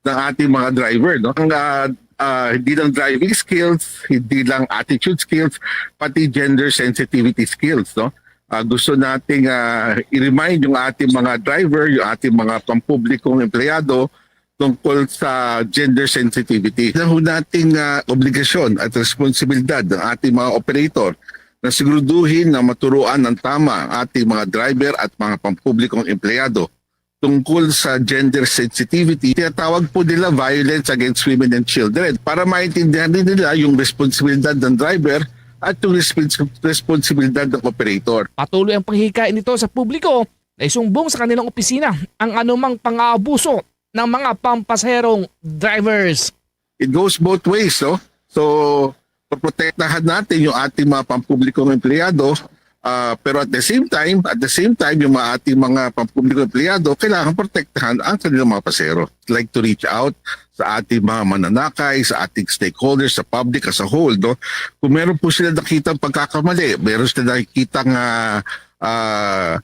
ng ating mga driver, no? Ang, uh, uh, hindi lang driving skills, hindi lang attitude skills, pati gender sensitivity skills, no? Uh, gusto nating, uh, i-remind yung ating mga driver, yung ating mga pampublikong empleyado tungkol sa gender sensitivity. Isa ho nating, ah, obligasyon at responsibilidad ng ating mga operator na siguraduhin na maturuan ng tama ang ating mga driver at mga pampublikong empleyado tungkol sa gender sensitivity, tinatawag po nila violence against women and children, para maintindihan din nila yung responsibilidad ng driver at yung respons- responsibilidad ng operator. Patuloy ang panghikain nito sa publiko na isumbong sa kanilang opisina ang anumang pang-aabuso ng mga pampasaherong drivers. It goes both ways, no? So, poprotektahan natin yung ating mga pampublikong empleyado, ah, pero at the same time, at the same time, yung mga ating mga pampublikong empleyado, kailangan protektahan ang kanilang mga pasahero. I'd like to reach out sa ating mga mananakay, sa ating stakeholders, sa public as a whole, no? Kung meron po sila nakitang pagkakamali, meron sila nakikitang ah, ah,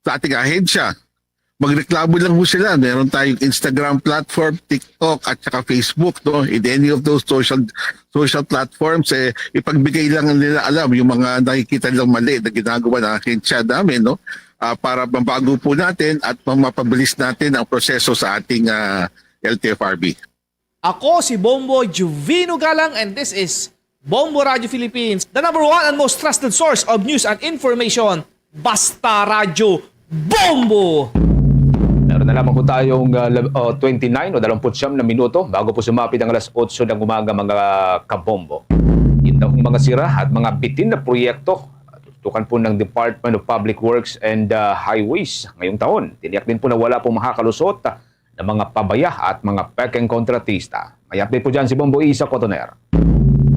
sa ating ahensya, magreklamo lang po sila. Meron tayong Instagram platform, TikTok, at saka Facebook, no? In any of those social social platforms, eh, ipagbigay lang nila alam yung mga nakikita nilang mali na ginagawa ng ahensya namin, no? Ah, para mabago po natin at mapabilis natin ang proseso sa ating ah, L T F R B. Ako si Bombo Juvino Galang and this is Bombo Radio Philippines, the number one and most trusted source of news and information. Basta Radyo Bombo! Meron na lamang po tayong uh, lab- uh, twenty-nine o dalawampu't siyam na minuto bago po sumapit ang alas otso ng umaga, mga kabombo. Yung daw mga sira at mga bitin na proyekto, tutukan po ng Department of Public Works and uh, Highways ngayong taon. Tiniyak din po na wala pong makakalusot na mga pabaya at mga pekeng kontratista. May update po dyan si Bombo Isa Cotoner.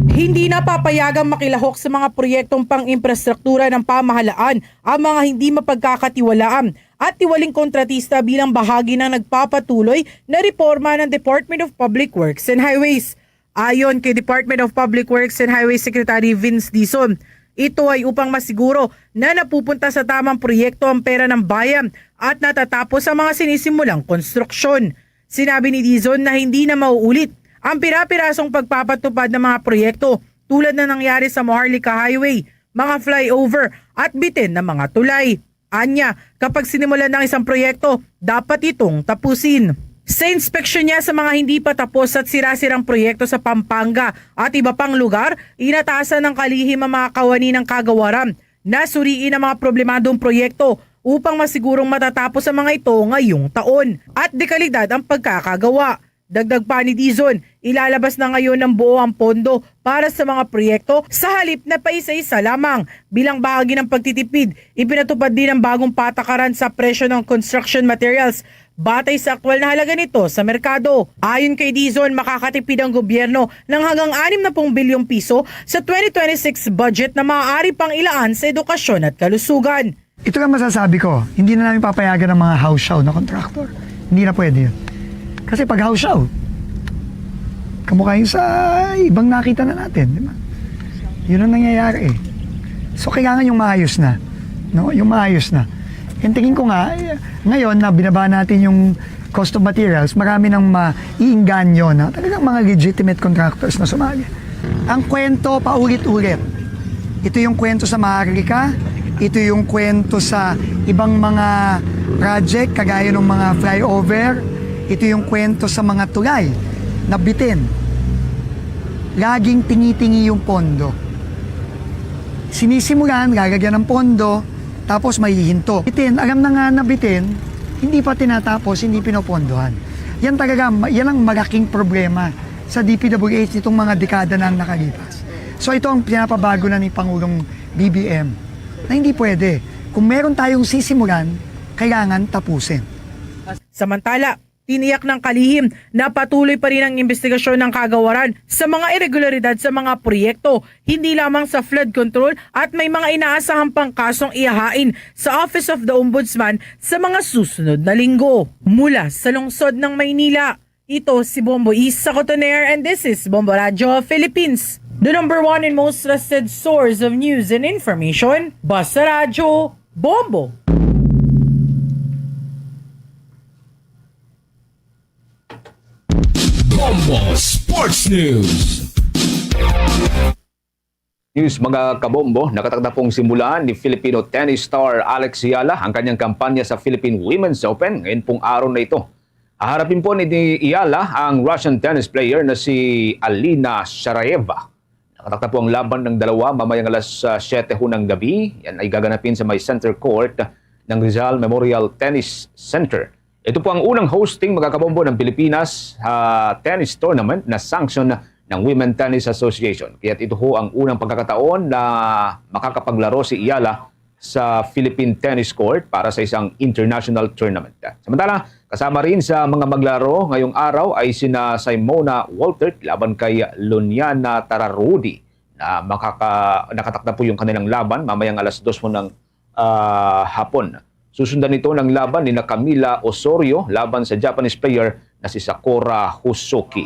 Hindi na papayagang makilahok sa mga proyektong pang-imprastruktura ng pamahalaan ang mga hindi mapagkakatiwalaan at tiwaling kontratista bilang bahagi ng nagpapatuloy na reforma ng Department of Public Works and Highways. Ayon kay Department of Public Works and Highway Secretary Vince Dizon, ito ay upang masiguro na napupunta sa tamang proyekto ang pera ng bayan at natatapos ang mga sinisimulang konstruksyon. Sinabi ni Dizon na hindi na mauulit ang pira-pirasong pagpapatupad ng mga proyekto tulad na nangyari sa Maharlika Highway, mga flyover at bitin na mga tulay. Anya, kapag sinimulan ng isang proyekto, dapat itong tapusin. Sa inspeksyon niya sa mga hindi pa tapos at sira-sirang proyekto sa Pampanga at iba pang lugar, inatasan ng kalihim ang mga kawani ng kagawaran na suriin ang mga problemadong proyekto upang masigurong matatapos ang mga ito ngayong taon at dekalidad ang pagkakagawa. Dagdag pa ni Dizon, ilalabas na ngayon ng buo ang pondo para sa mga proyekto sa halip na paisa-isa lamang. Bilang bahagi ng pagtitipid, ipinatupad din ang bagong patakaran sa presyo ng construction materials batay sa aktual na halaga nito sa merkado. Ayon kay Dizon, makakatipid ang gobyerno ng hanggang anim na pung bilyong piso sa twenty twenty-six budget na maaari pang ilaan sa edukasyon at kalusugan. Ito lang masasabi ko, hindi na namin papayagan ang mga house show na contractor. Hindi na pwede yun. Kasi pag house show, kamukha yun sa ibang nakita na natin, di ba? Yun ang nangyayari eh. So kailangan yung maayos na. No? Yung maayos na. And tingin ko nga, eh, ngayon na binaba natin yung cost of materials, marami nang maiinganyo na talagang mga legitimate contractors na sumali. Ang kwento, paulit-ulit. Ito yung kwento sa Maharlika, ito yung kwento sa ibang mga project, kagaya ng mga flyover, ito yung kwento sa mga tulay na bitin. Laging tingi-tingi yung pondo. Sinisimulan, lalagyan ng pondo, tapos mahihinto. Bitin, alam na nga na bitin, hindi pa tinatapos, hindi pinopondohan. Yan talaga, ma- yan ang malaking problema sa D P W H nitong mga dekada na ang nakalipas. So ito ang pinapabago na ni Pangulong B B M na hindi pwede. Kung meron tayong sisimulan, kailangan tapusin. Samantala, tiniyak ng kalihim na patuloy pa rin ang investigasyon ng kagawaran sa mga irregularidad sa mga proyekto, hindi lamang sa flood control at may mga inaasahang pang kasong ihahain sa Office of the Ombudsman sa mga susunod na linggo. Mula sa lungsod ng Maynila, ito si Bombo Isa Cotoner and this is Bombo Radyo Philippines, the number one and most trusted source of news and information. Basta Radyo, Bombo! Bombo Sports News. News, mga kabombo, nakatakda pong simulan ni Filipino tennis star Alex Eala ang kanyang kampanya sa Philippine Women's Open ngayon pong araw na ito. Haharapin po ni Eala ang Russian tennis player na si Alina Sharaeva. Nakatakda po ang laban ng dalawa mamayang alas ah, siyete ho ng gabi. Yan ay gaganapin sa may center court ng Rizal Memorial Tennis Center. Ito po ang unang hosting, mga kabombo, ng Pilipinas, ah, tennis tournament na sanction ng Women Tennis Association. Kaya ito ho ang unang pagkakataon na makakapaglaro si Iyala sa Philippine Tennis Court para sa isang international tournament. Samantala, kasama rin sa mga maglaro ngayong araw ay sina Simona Waltert laban kay Luniana Tararudi na makaka-, nakatakda po yung kanilang laban mamayang alas dos po ng, ah, hapon. Susundan nito ng laban ni na Camila Osorio laban sa Japanese player na si Sakura Hosoki.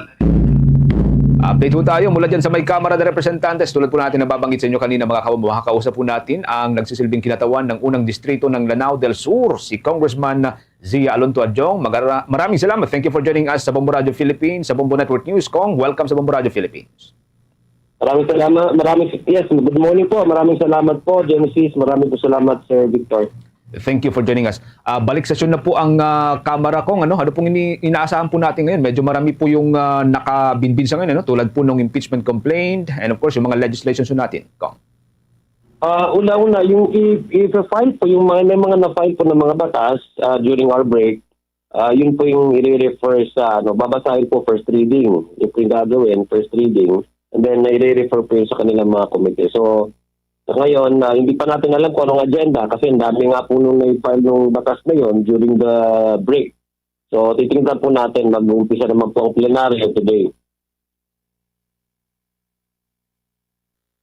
Update po tayo mula dyan sa may Kamara de Representantes. Tulad po natin nababanggit sa inyo kanina, mga kabombo, makakausap po natin ang nagsisilbing kinatawan ng unang distrito ng Lanao del Sur, si Congressman Zia Alonto Adjong. Magara-, maraming salamat. Thank you for joining us sa Bombo Radio Philippines, sa Bombo Network News. Kong, welcome sa Bombo Radio Philippines. Maraming salamat. Maraming, yes, good morning po. Maraming salamat po, Genesis. Maraming po salamat, Sir Victor. Thank you for joining us. Ah, balik sesyon na po ang, ah, Kamara, Kong. Ano, ano pong ini-, inaasahan po natin ngayon? Medyo marami po yung, ah, nakabinbin sa ngayon, ano? Tulad po ng impeachment complaint and, of course, yung mga legislation po natin, Kong. Ah, una-una, yung i-, i-file po, yung mga, may mga na-file po ng mga batas, ah, during our break, ah, yun po yung i-refer sa, ano, babasahin po first reading. Yung po yung gagawin, first reading, and then i-refer po yun sa kanilang mga komite. So, sa ngayon, ah, hindi pa natin alam kung anong agenda kasi ang dami nga po nung na-file nung batas na yon during the break. So, titingnan po natin, mag-uumpisa naman po ang plenaryo today.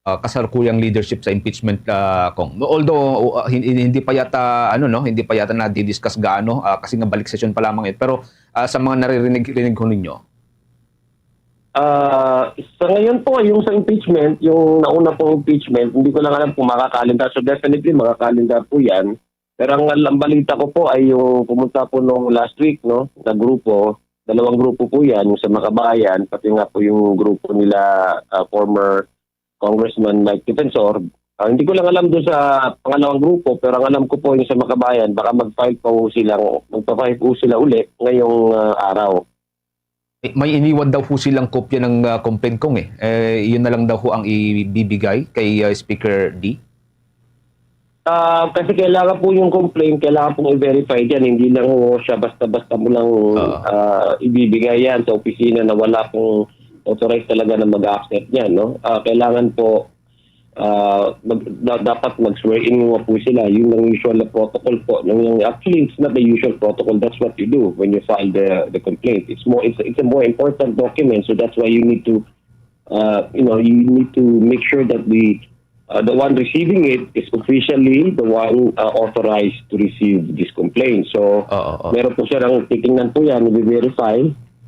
Ah, kasalukuyang leadership sa impeachment, ah, Kong. No, although, ah, hin-, hin-, hindi pa yata, ano, no, hindi pa yata na-discuss gaano, ah, kasi nga balik session pa lamang yun. Pero, ah, sa mga naririnig-rinig ko ninyo. Ah, sa ngayon po, yung sa impeachment, yung nauna pong impeachment, hindi ko lang alam kung makakalendar. So, definitely, makakalendar po yan. Pero ang, ang balita ko po ay yung pumunta po nung last week, no, na grupo, dalawang grupo po yan, yung sa Makabayan, pati nga po yung grupo nila, ah, former Congressman Mike Defensor. Ah, hindi ko lang alam doon sa pangalawang grupo, pero ang alam ko po yung sa Makabayan, baka mag-file pa po sila, magpa-file po sila uli ngayong, ah, araw. Eh, may iniwan daw po silang kopya ng, ah, complaint, Kong, eh. Eh, yun na lang daw po ang ibibigay kay, ah, Speaker D? Ah, kasi kailangan po yung complaint, kailangan pong i-verify dyan. Hindi lang ho siya basta-basta mo lang, Oo. ah, ibibigay yan sa opisina na wala pong authorized talaga na mag-accept niyan, no? Ah, kailangan po, ah, mag-, da-, dapat mag-swear in muna po sila. Yun ang usual na protocol po. Yung, yung, actually, it's not the usual protocol. That's what you do when you file the, the complaint. It's more, it's, it's a more important document, so that's why you need to, uh, you know, you need to make sure that the, uh, the one receiving it is officially the one, uh, authorized to receive this complaint. So, Oo, oo. meron po silang titingnan po yan, i-verify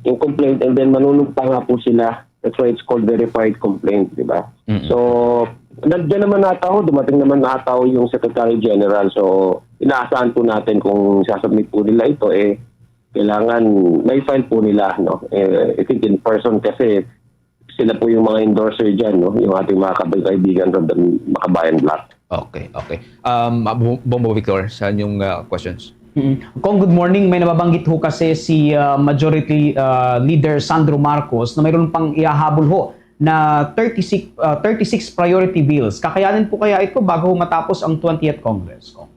yung complaint, and then manunumpa nga po sila. That's why it's called verified complaint, di ba? Mm-mm. So, nandiyan naman ata ho, dumating naman ata ho yung Secretary General. So, inaasahan po natin kung sasubmit po nila ito, eh, kailangan may file po nila, no? Eh, I think in person kasi sila po yung mga endorser dyan, no? Yung ating mga kab-, kaibigan from the Makabayan Bloc. Okay, okay. Um, Bo-, Bombo Victor, sa inyong, uh, questions? Mm. Kong, good morning. May nababanggit ho kasi si, uh, Majority, uh, Leader Sandro Marcos na mayroon pang ihahabol ho na thirty-six, uh, thirty-six priority bills. Kakayanin po kaya ito bago matapos ang twentieth Congress, Kong?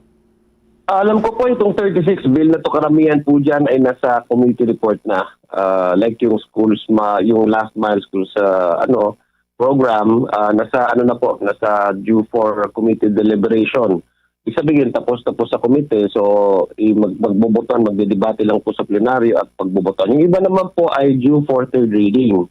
Alam ko po, itong thirty-six bill na to, karamihan po dyan ay nasa committee report na. Ah, like yung schools, ma-, yung last mile schools, ah, ano, program, ah, nasa, ano na po, nasa due for committee deliberation. Ibig sabihin, tapos na po sa committee, so, i-, mag-, magbobotohan, magdedebate lang po sa plenaryo at pagbobotohan. Yung iba naman po ay due for third reading.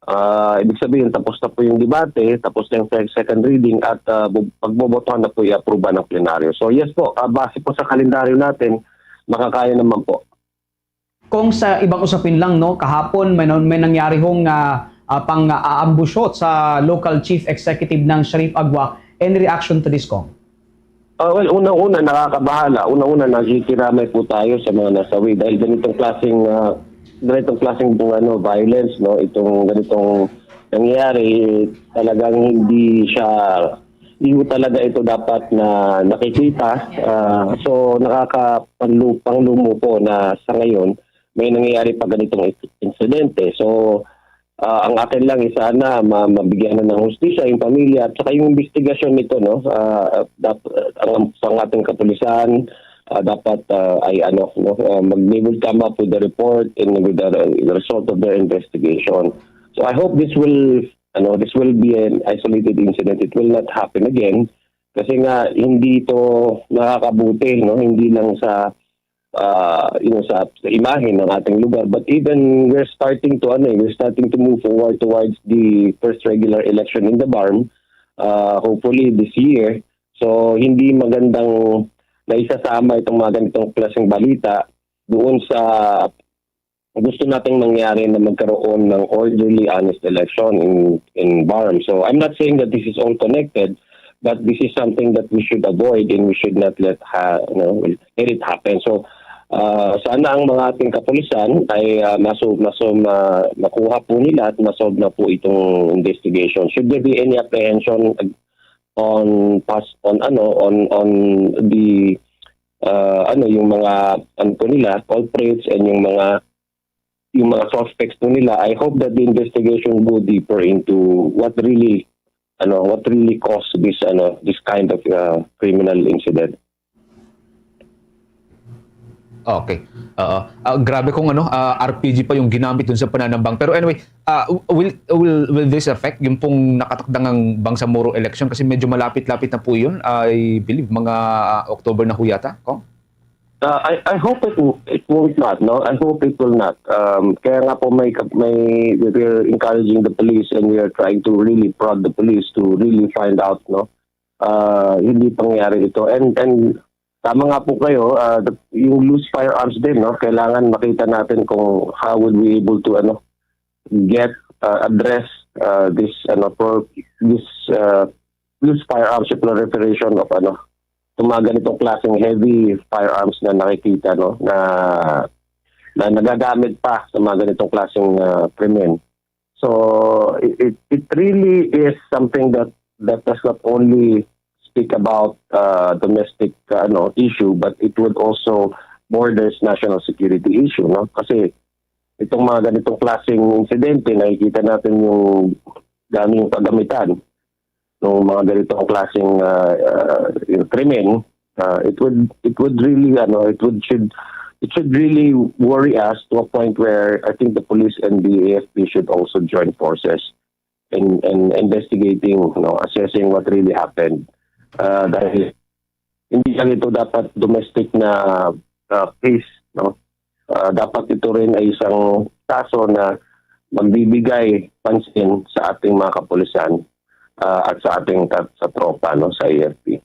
Ah, ibig sabihin, tapos na po yung debate, tapos na yung sec-, second reading, at, ah, bu-, pagbobotohan na po i-apruba ng plenaryo. So, yes po, ah, base po sa kalendaryo natin, makakaya naman po. Kung sa ibang usapin lang, no, kahapon may na-, may nangyari hong, ah, ah, pang, ah, aambush sa local chief executive ng Sharif Agwa. Any reaction to this, Kong? Ah, well, unang-una, nakakabahala. Unang-una, nakikiramay po tayo sa mga nasawi dahil ganitong klaseng, ah, ganitong klaseng pong, ano, violence, no? Itong ganitong nangyayari, talagang hindi siya, hindi po talaga ito dapat na nakikita. Ah, so, nakakapanlu-, panglumo po na sa ngayon, may nangyayari pa ganitong insidente. So, ah, ang akin lang is sana ma-, mabigyan na ng hustisya yung pamilya at saka yung investigasyon nito, no? Ah, dap-, ang, ang ating kapulisan, uh, dapat uh, ay ano, no, uh, mag, they will come up with the report and with the, the result of their investigation. So I hope this will, ano, this will be an isolated incident. It will not happen again kasi nga hindi ito nakakabuti, no, hindi lang sa uh, you know, sa, sa imahe ng ating lugar, but even we're starting to, ano, eh, we're starting to move forward towards the first regular election in the BARMM, uh, hopefully this year. So hindi magandang naisasama itong mga ganitong klaseng balita doon sa gusto nating mangyari na magkaroon ng orderly, honest election in in BARMM. So I'm not saying that this is all connected, but this is something that we should avoid and we should not let ha, you know, let it happen. So uh, sana ang mga ating kapulisan ay uh, maso maso ma, makuha po nila at masolve na po itong investigation. Should there be any apprehension on pas on ano on on the uh, ano yung mga ano po nila culprits and yung mga yung mga suspects po nila, I hope that the investigation go deeper into what really ano what really caused this ano this kind of uh, criminal incident. Okay. Oo. Ah, grabe kung ano, ah, R P G pa yung ginamit dun sa pananambang. Pero anyway, ah, will, will, will this affect yung pong nakatakdang ang Bangsamoro election? Kasi medyo malapit-lapit na po yun. I believe mga ah, October na ho yata, Kong? Uh, I, I hope it w- it won't not, no? I hope it will not. Um, kaya nga po may, kap- may we're encouraging the police and we are trying to really prod the police to really find out, no? Uh, hindi pangyayari ito. And and tama nga po kayo, uh, the, yung loose firearms din, no? Kailangan makita natin kung how would we able to ano get uh, address uh, this ano pro this uh, loose firearms proliferation of ano itong mga ganitong klaseng heavy firearms na nakikita, no, na na nagagamit pa sa mga ganitong klaseng uh, krimen. So it, it, it really is something that that does not only speak about uh, domestic uh, ano issue, but it would also borders national security issue, no? Kasi itong mga ganitong klaseng insidente, nakikita natin yung dami yung kagamitan ng mga ganitong klaseng uh, uh, krimen. Uh, it would it would really ano it would should it should really worry us to a point where I think the police and the A F P should also join forces in in investigating, you know, assessing what really happened. Uh, dahil hindi lang ito dapat domestic na uh, case, no? Uh, dapat ito rin ay isang kaso na magbibigay pansin sa ating mga kapulisan uh, at sa ating sa tropa, no, sa A F P.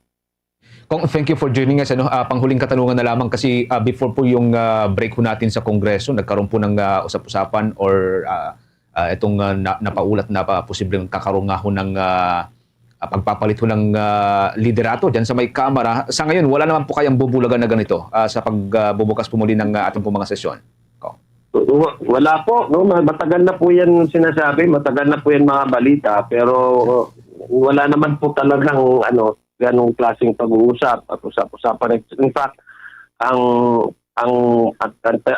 Kong, thank you for joining us. Ano, uh, panghuling katanungan na lamang kasi uh, before po yung uh, break ho natin sa Kongreso, nagkaroon po ng uh, usap-usapan or uh, uh, itong uh, na, napaulat na pa posibleng kakarungahon ng uh, uh, pagpapalit ho ng uh, liderato dyan sa may Kamara. Sa ngayon, wala naman po kayang bubulagan na ganito uh, sa pagbubukas uh, po muli ng uh, ating po mga sesyon. Wala po, no? Matagal na po yan sinasabi, matagal na po yan mga balita, pero wala naman po talagang ano, ganong klaseng pag-uusap at usap-usapan. In fact, ang ang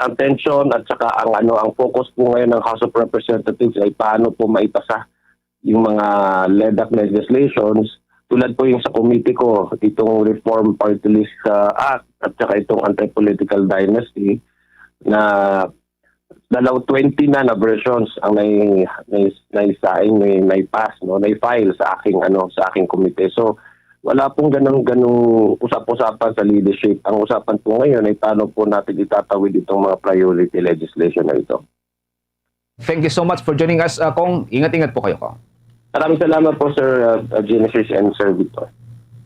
attention at saka ang ano ang focus po ngayon ng House of Representatives ay paano po maipasa yung mga LEDAC legislations tulad po yung sa committee ko, itong Reform Party List uh, Act at saka itong Anti-Political Dynasty na dalaw twenty na na versions ang nai nai naisaing nai naipass no nai-file sa aking ano sa aking komite. So wala pong ganang ganung usap-usapan sa leadership. Ang usapan po ngayon ay paano po natin itatawid itong mga priority legislation na ito. Thank you so much for joining us, uh, Kong. Ingat-ingat po kayo, Kong. Maraming salamat po, Sir uh, uh, Genesis and Sir Victor.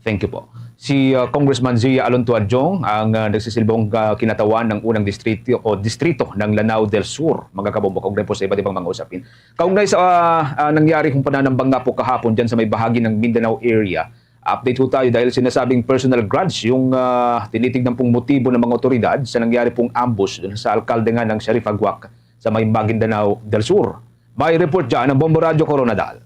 Thank you po. Si uh, Congressman Zia Alonto Adjong ang uh, nagsisilbong uh, kinatawan ng unang distrito o distrito ng Lanao del Sur, mga kabombo, kaugnay po sa iba't ibang mga usapin. Kaugnay sa uh, uh, nangyari kong pananambang nga po kahapon dyan sa may bahagi ng Mindanao area, update po tayo dahil sinasabing personal grudge yung uh, tinitignan pong motibo ng mga otoridad sa nangyari pong ambush dun sa alkalde nga ng Sharif Aguac sa may Maguindanao del Sur. May report dyan ang Bombo Radyo Coronadal.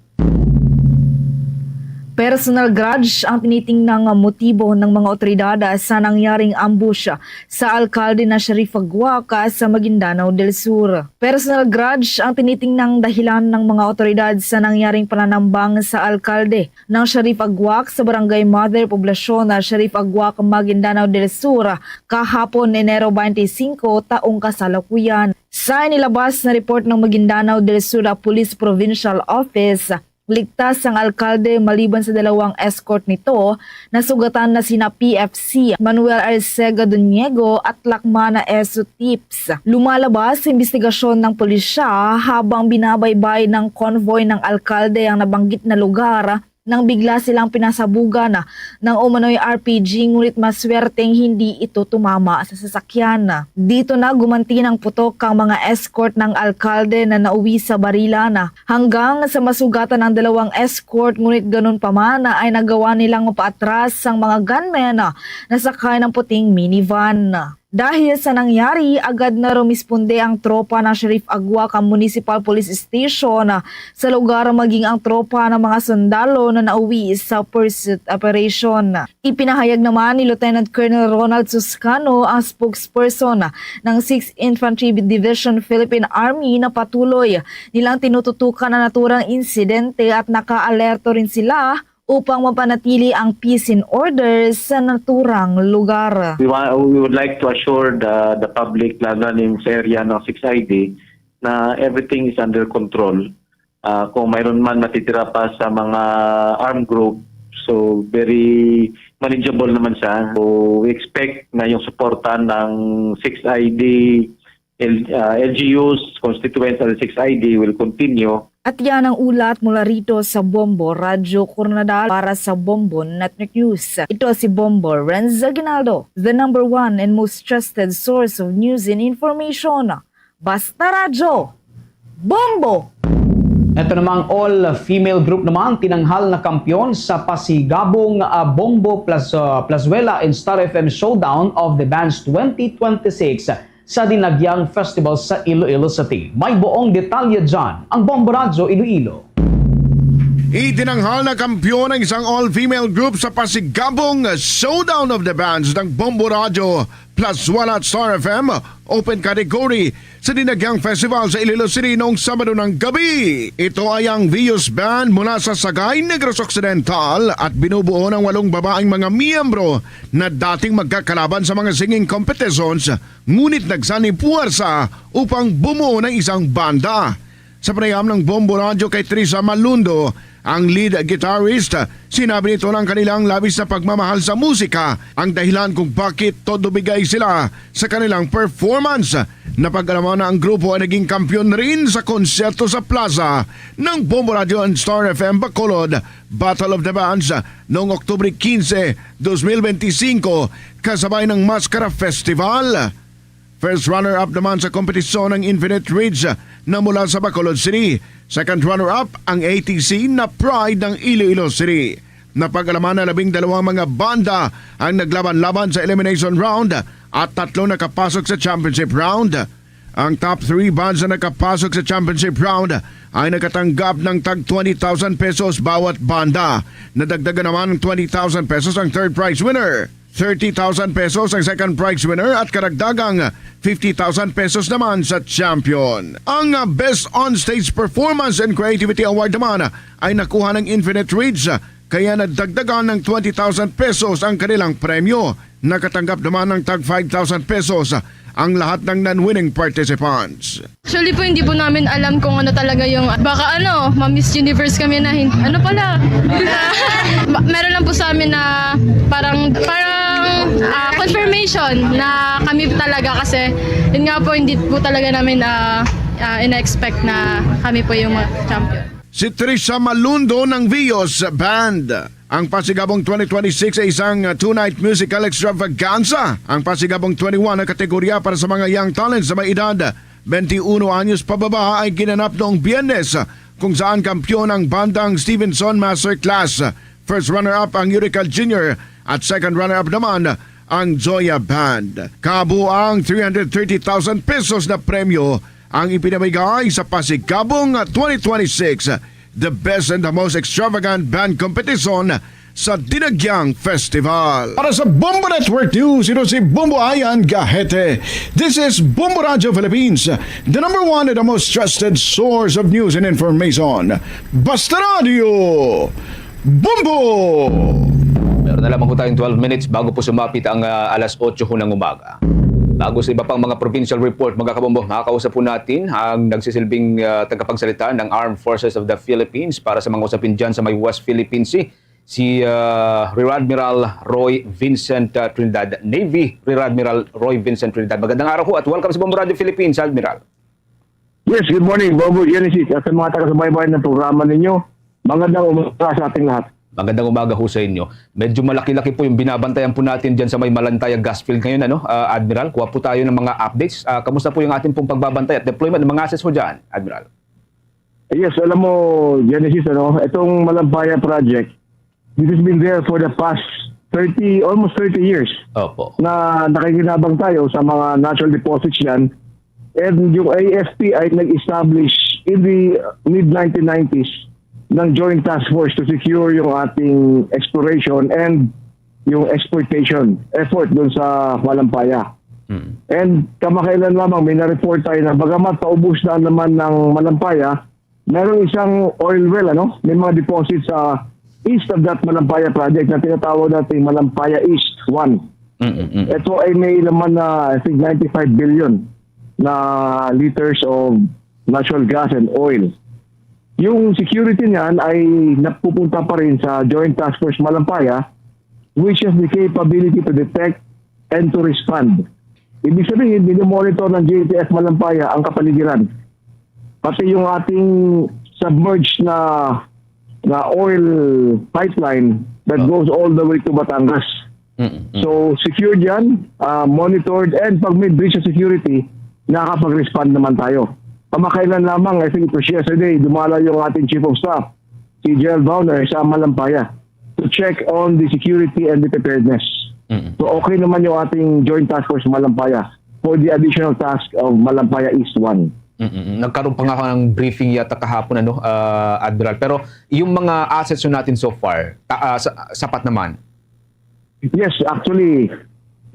Personal grudge ang tinitingnang motibo ng mga otoridad sa nangyaring ambush sa alkalde na Sharif Aguac sa Maguindanao del Sur. Personal grudge ang tinitingnang dahilan ng mga otoridad sa nangyaring pananambang sa alkalde ng Sharif Aguac sa Barangay Mother Poblacion na Sharif Aguac, Maguindanao del Sur kahapon, Enero twenty-five, taong kasalukuyan. Sa inilabas na report ng Maguindanao del Sur Police Provincial Office, ligtas ang alkalde maliban sa dalawang escort nito na sugatan na sina P F C Manuel Arcega Doniego at Lakmana Eso Tips. Lumalabas sa imbestigasyon ng pulisya habang binabaybay ng convoy ng alkalde ang nabanggit na lugar nang bigla silang pinasabugan ng umano'y R P G, ngunit maswerteng hindi ito tumama sa sasakyan. Dito na gumanti ng putok ang mga escort ng alkalde na nauwi sa barilan, hanggang sa masugatan ang dalawang escort, ngunit ganun pa man ay nagawa nilang mapaatras ang mga gunmen na sakay ng puting minivan. Dahil sa nangyari, agad na rumisponde ang tropa ng Sheriff Aguac Municipal Police Station sa lugar, maging ang tropa ng mga sundalo na nauwi sa pursuit operation. Ipinahayag naman ni Lieutenant Colonel Ronald Suscano, ang spokesperson ng Sixth Infantry Division Philippine Army, na patuloy nilang tinututukan ang naturang insidente at nakaalerto rin sila upang mapanatili ang peace and order sa naturang lugar. We wa-, we would like to assure the, the public, lalo na yung sa area ng six I D, na everything is under control. Ah, kung mayroon man natitira pa sa mga armed group, so very manageable naman siya. So we expect na yung suporta ng six I D, L-, ah, L G Us, constituents ng six I D will continue. At yan ang ulat mula rito sa Bombo Radyo Coronadal para sa Bombo Network News. Ito si Bombo Renz Aguinaldo, the number one and most trusted source of news and information. Basta Radyo, Bombo! Ito namang all-female group naman tinanghal na kampiyon sa pasigabong, ah, Bombo Plus, ah, Plazuela and Star F M Showdown of the Bands twenty twenty-six sa Dinagyang Festival sa Iloilo City. May buong detalye dyan ang Bombo Radyo Iloilo. Itinanghal na kampiyon ang isang all-female group sa pasigabong Showdown of the Bands ng Bombo Radyo Plus One at Star F M Open Category sa Dinagyang Festival sa Iloilo City noong Sabado ng gabi. Ito ay ang Vios Band mula sa Sagay, Negros Occidental, at binubuo ng walong babaeng mga miyembro na dating magkakalaban sa mga singing competitions, ngunit nagsanipuwersa upang bumuo ng isang banda. Sa panayam ng Bombo Radyo kay Trisha Malundo, ang lead guitarist, sinabi nito na ang kanilang labis na pagmamahal sa musika ang dahilan kung bakit todo bigay sila sa kanilang performance. Napag-alaman na ang grupo ay naging kampiyon rin sa konsyerto sa plaza ng Bombo Radyo and Star F M Bacolod Battle of the Bands noong Oktubre quince, dos mil benti singko, kasabay ng Maskara Festival. First runner-up naman sa kompetisyon ang Infinite Ridge na mula sa Bacolod City. Second runner-up ang A T C na Pride ng Iloilo City. Napag-alaman na labing dalawang mga banda ang naglaban-laban sa elimination round at tatlo nakapasok sa championship round. Ang top three bands na nakapasok sa championship round ay nakatanggap ng tag twenty thousand pesos bawat banda. Nadagdagan naman ng twenty thousand pesos ang third prize winner. Thirty thousand pesos ang second prize winner at karagdagang fifty thousand pesos naman sa champion. Ang, ah, Best On-Stage Performance and Creativity Award naman ay nakuha ng Infinite Ridge, kaya nadagdagan ng twenty thousand pesos ang kanilang premyo. Nakatanggap naman ng tag five thousand pesos ang lahat ng non-winning participants. Actually po, hindi po namin alam kung ano talaga yung, baka ano, ma-Miss Universe kami na hin-, ano pala. Ma-, meron lang po sa amin na parang, parang, ah, confirmation na kami talaga kasi, yun nga po, hindi po talaga namin, ah, ah, ina-expect na kami po yung mag-champion. Si Trisha Malundo ng Vios Band. Ang Pasigabong twenty twenty-six ay isang, uh, two-night musical extravaganza. Ang Pasigabong twenty-one na kategorya para sa mga young talents sa may edad twenty-one anyos pababa ay ginanap noong Biyernes, kung saan kampiyon ang bandang Stevenson Masterclass. First runner-up ang Eurical Junior at second runner-up naman ang Joya Band. Kabuang three hundred thirty thousand pesos na premyo ang ipinamigay sa Pasigabong twenty twenty-six. The best and the most extravagant band competition sa Dinagyang Festival. Para sa Bombo Network News, ito si Bombo Ayan Gahete. This is Bombo Radio Philippines, the number one and the most trusted source of news and information. Basta Radio, Bombo! Meron na lamang po tayong twelve minutes bago po sumapit ang, ah, alas otso ho ng umaga. Bago sa iba pang mga provincial report, mga kabombo, makakausap po natin ang nagsisilbing, ah, tagapagsalita ng Armed Forces of the Philippines para sa mga usapin dyan sa may West Philippine Sea, si, ah, Rear Admiral Roy Vincent, ah, Trinidad, Navy Rear Admiral Roy Vincent Trinidad. Magandang araw po at welcome sa Bombo Radio Philippines, Admiral. Yes, good morning, Bombo Genesis, at sa mga taga-subaybay ng programa ninyo. Magandang umaga sa ating lahat. Magandang umaga ho sa inyo. Medyo malaki-laki po yung binabantayan po natin dyan sa may Malantaya gas field ngayon, ano, ah, Admiral? Kuha po tayo ng mga updates. Ah, kamusta po yung ating pong pagbabantay at deployment ng mga assets ho dyan, Admiral? Yes, alam mo, Genesis, ano, itong Malampaya project, this has been there for the past thirty, almost thirty years Opo. na nakikinabang tayo sa mga natural deposits yan. And yung A F P ay nag-establish in the mid nineteen nineties ng Joint Task Force to secure yung ating exploration and yung exploitation effort dun sa Malampaya. Mm. And kamakailan lamang may na-report tayo na bagamat paubos na naman ng Malampaya, meron isang oil well, ano? May mga deposits sa east of that Malampaya project na tinatawag natin Malampaya East one. Mm, mm, mm. Ito ay may laman na, I think, ninety-five billion na liters of natural gas and oil. Yung security niyan ay napupunta pa rin sa Joint Task Force Malampaya, which has the capability to detect and to respond. Ibig sabihin, minomonitor ng J T F Malampaya ang kapaligiran. Pati yung ating submerged na, na oil pipeline that Oh. goes all the way to Batangas. Mm, mm. So, secured yan, ah, monitored, and pag may breach of security, nakakapag-respond naman tayo. Kamakailan lamang, I think it was yesterday, dumalaw yung ating Chief of Staff, si General Bauner, sa Malampaya to check on the security and the preparedness. Mm. So, okay naman yung ating Joint Task Force Malampaya for the additional task of Malampaya East one. Mm, mm. Nagkaroon pa nga ng briefing yata kahapon, ano, ah, Admiral. Pero yung mga assets natin so far, ta-, ah, sa-, sapat naman? Yes, actually,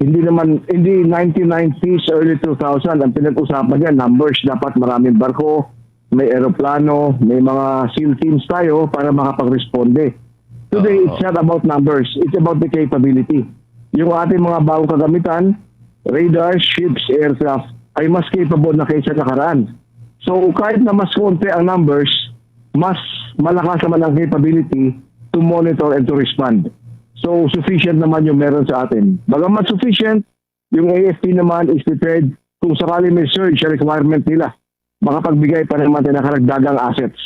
hindi naman, hindi nineteen nineties, early two thousand ang pinag-usapan niya. Numbers, dapat maraming barko, may eroplano, may mga SEAL teams tayo para makapag-responde. Today, Oo. it's not about numbers. It's about the capability. Yung ating mga bagong kagamitan, radar, ships, aircraft, ay mas capable na kaysa nakaraan. So, kahit na mas konti ang numbers, mas malakas naman ang capability to monitor and to respond. So, sufficient naman yung meron sa atin. Bagamat sufficient, yung A F P naman is prepared kung sakali may surge sa requirement nila. Makapagbigay pa naman tayo ng karagdagang assets.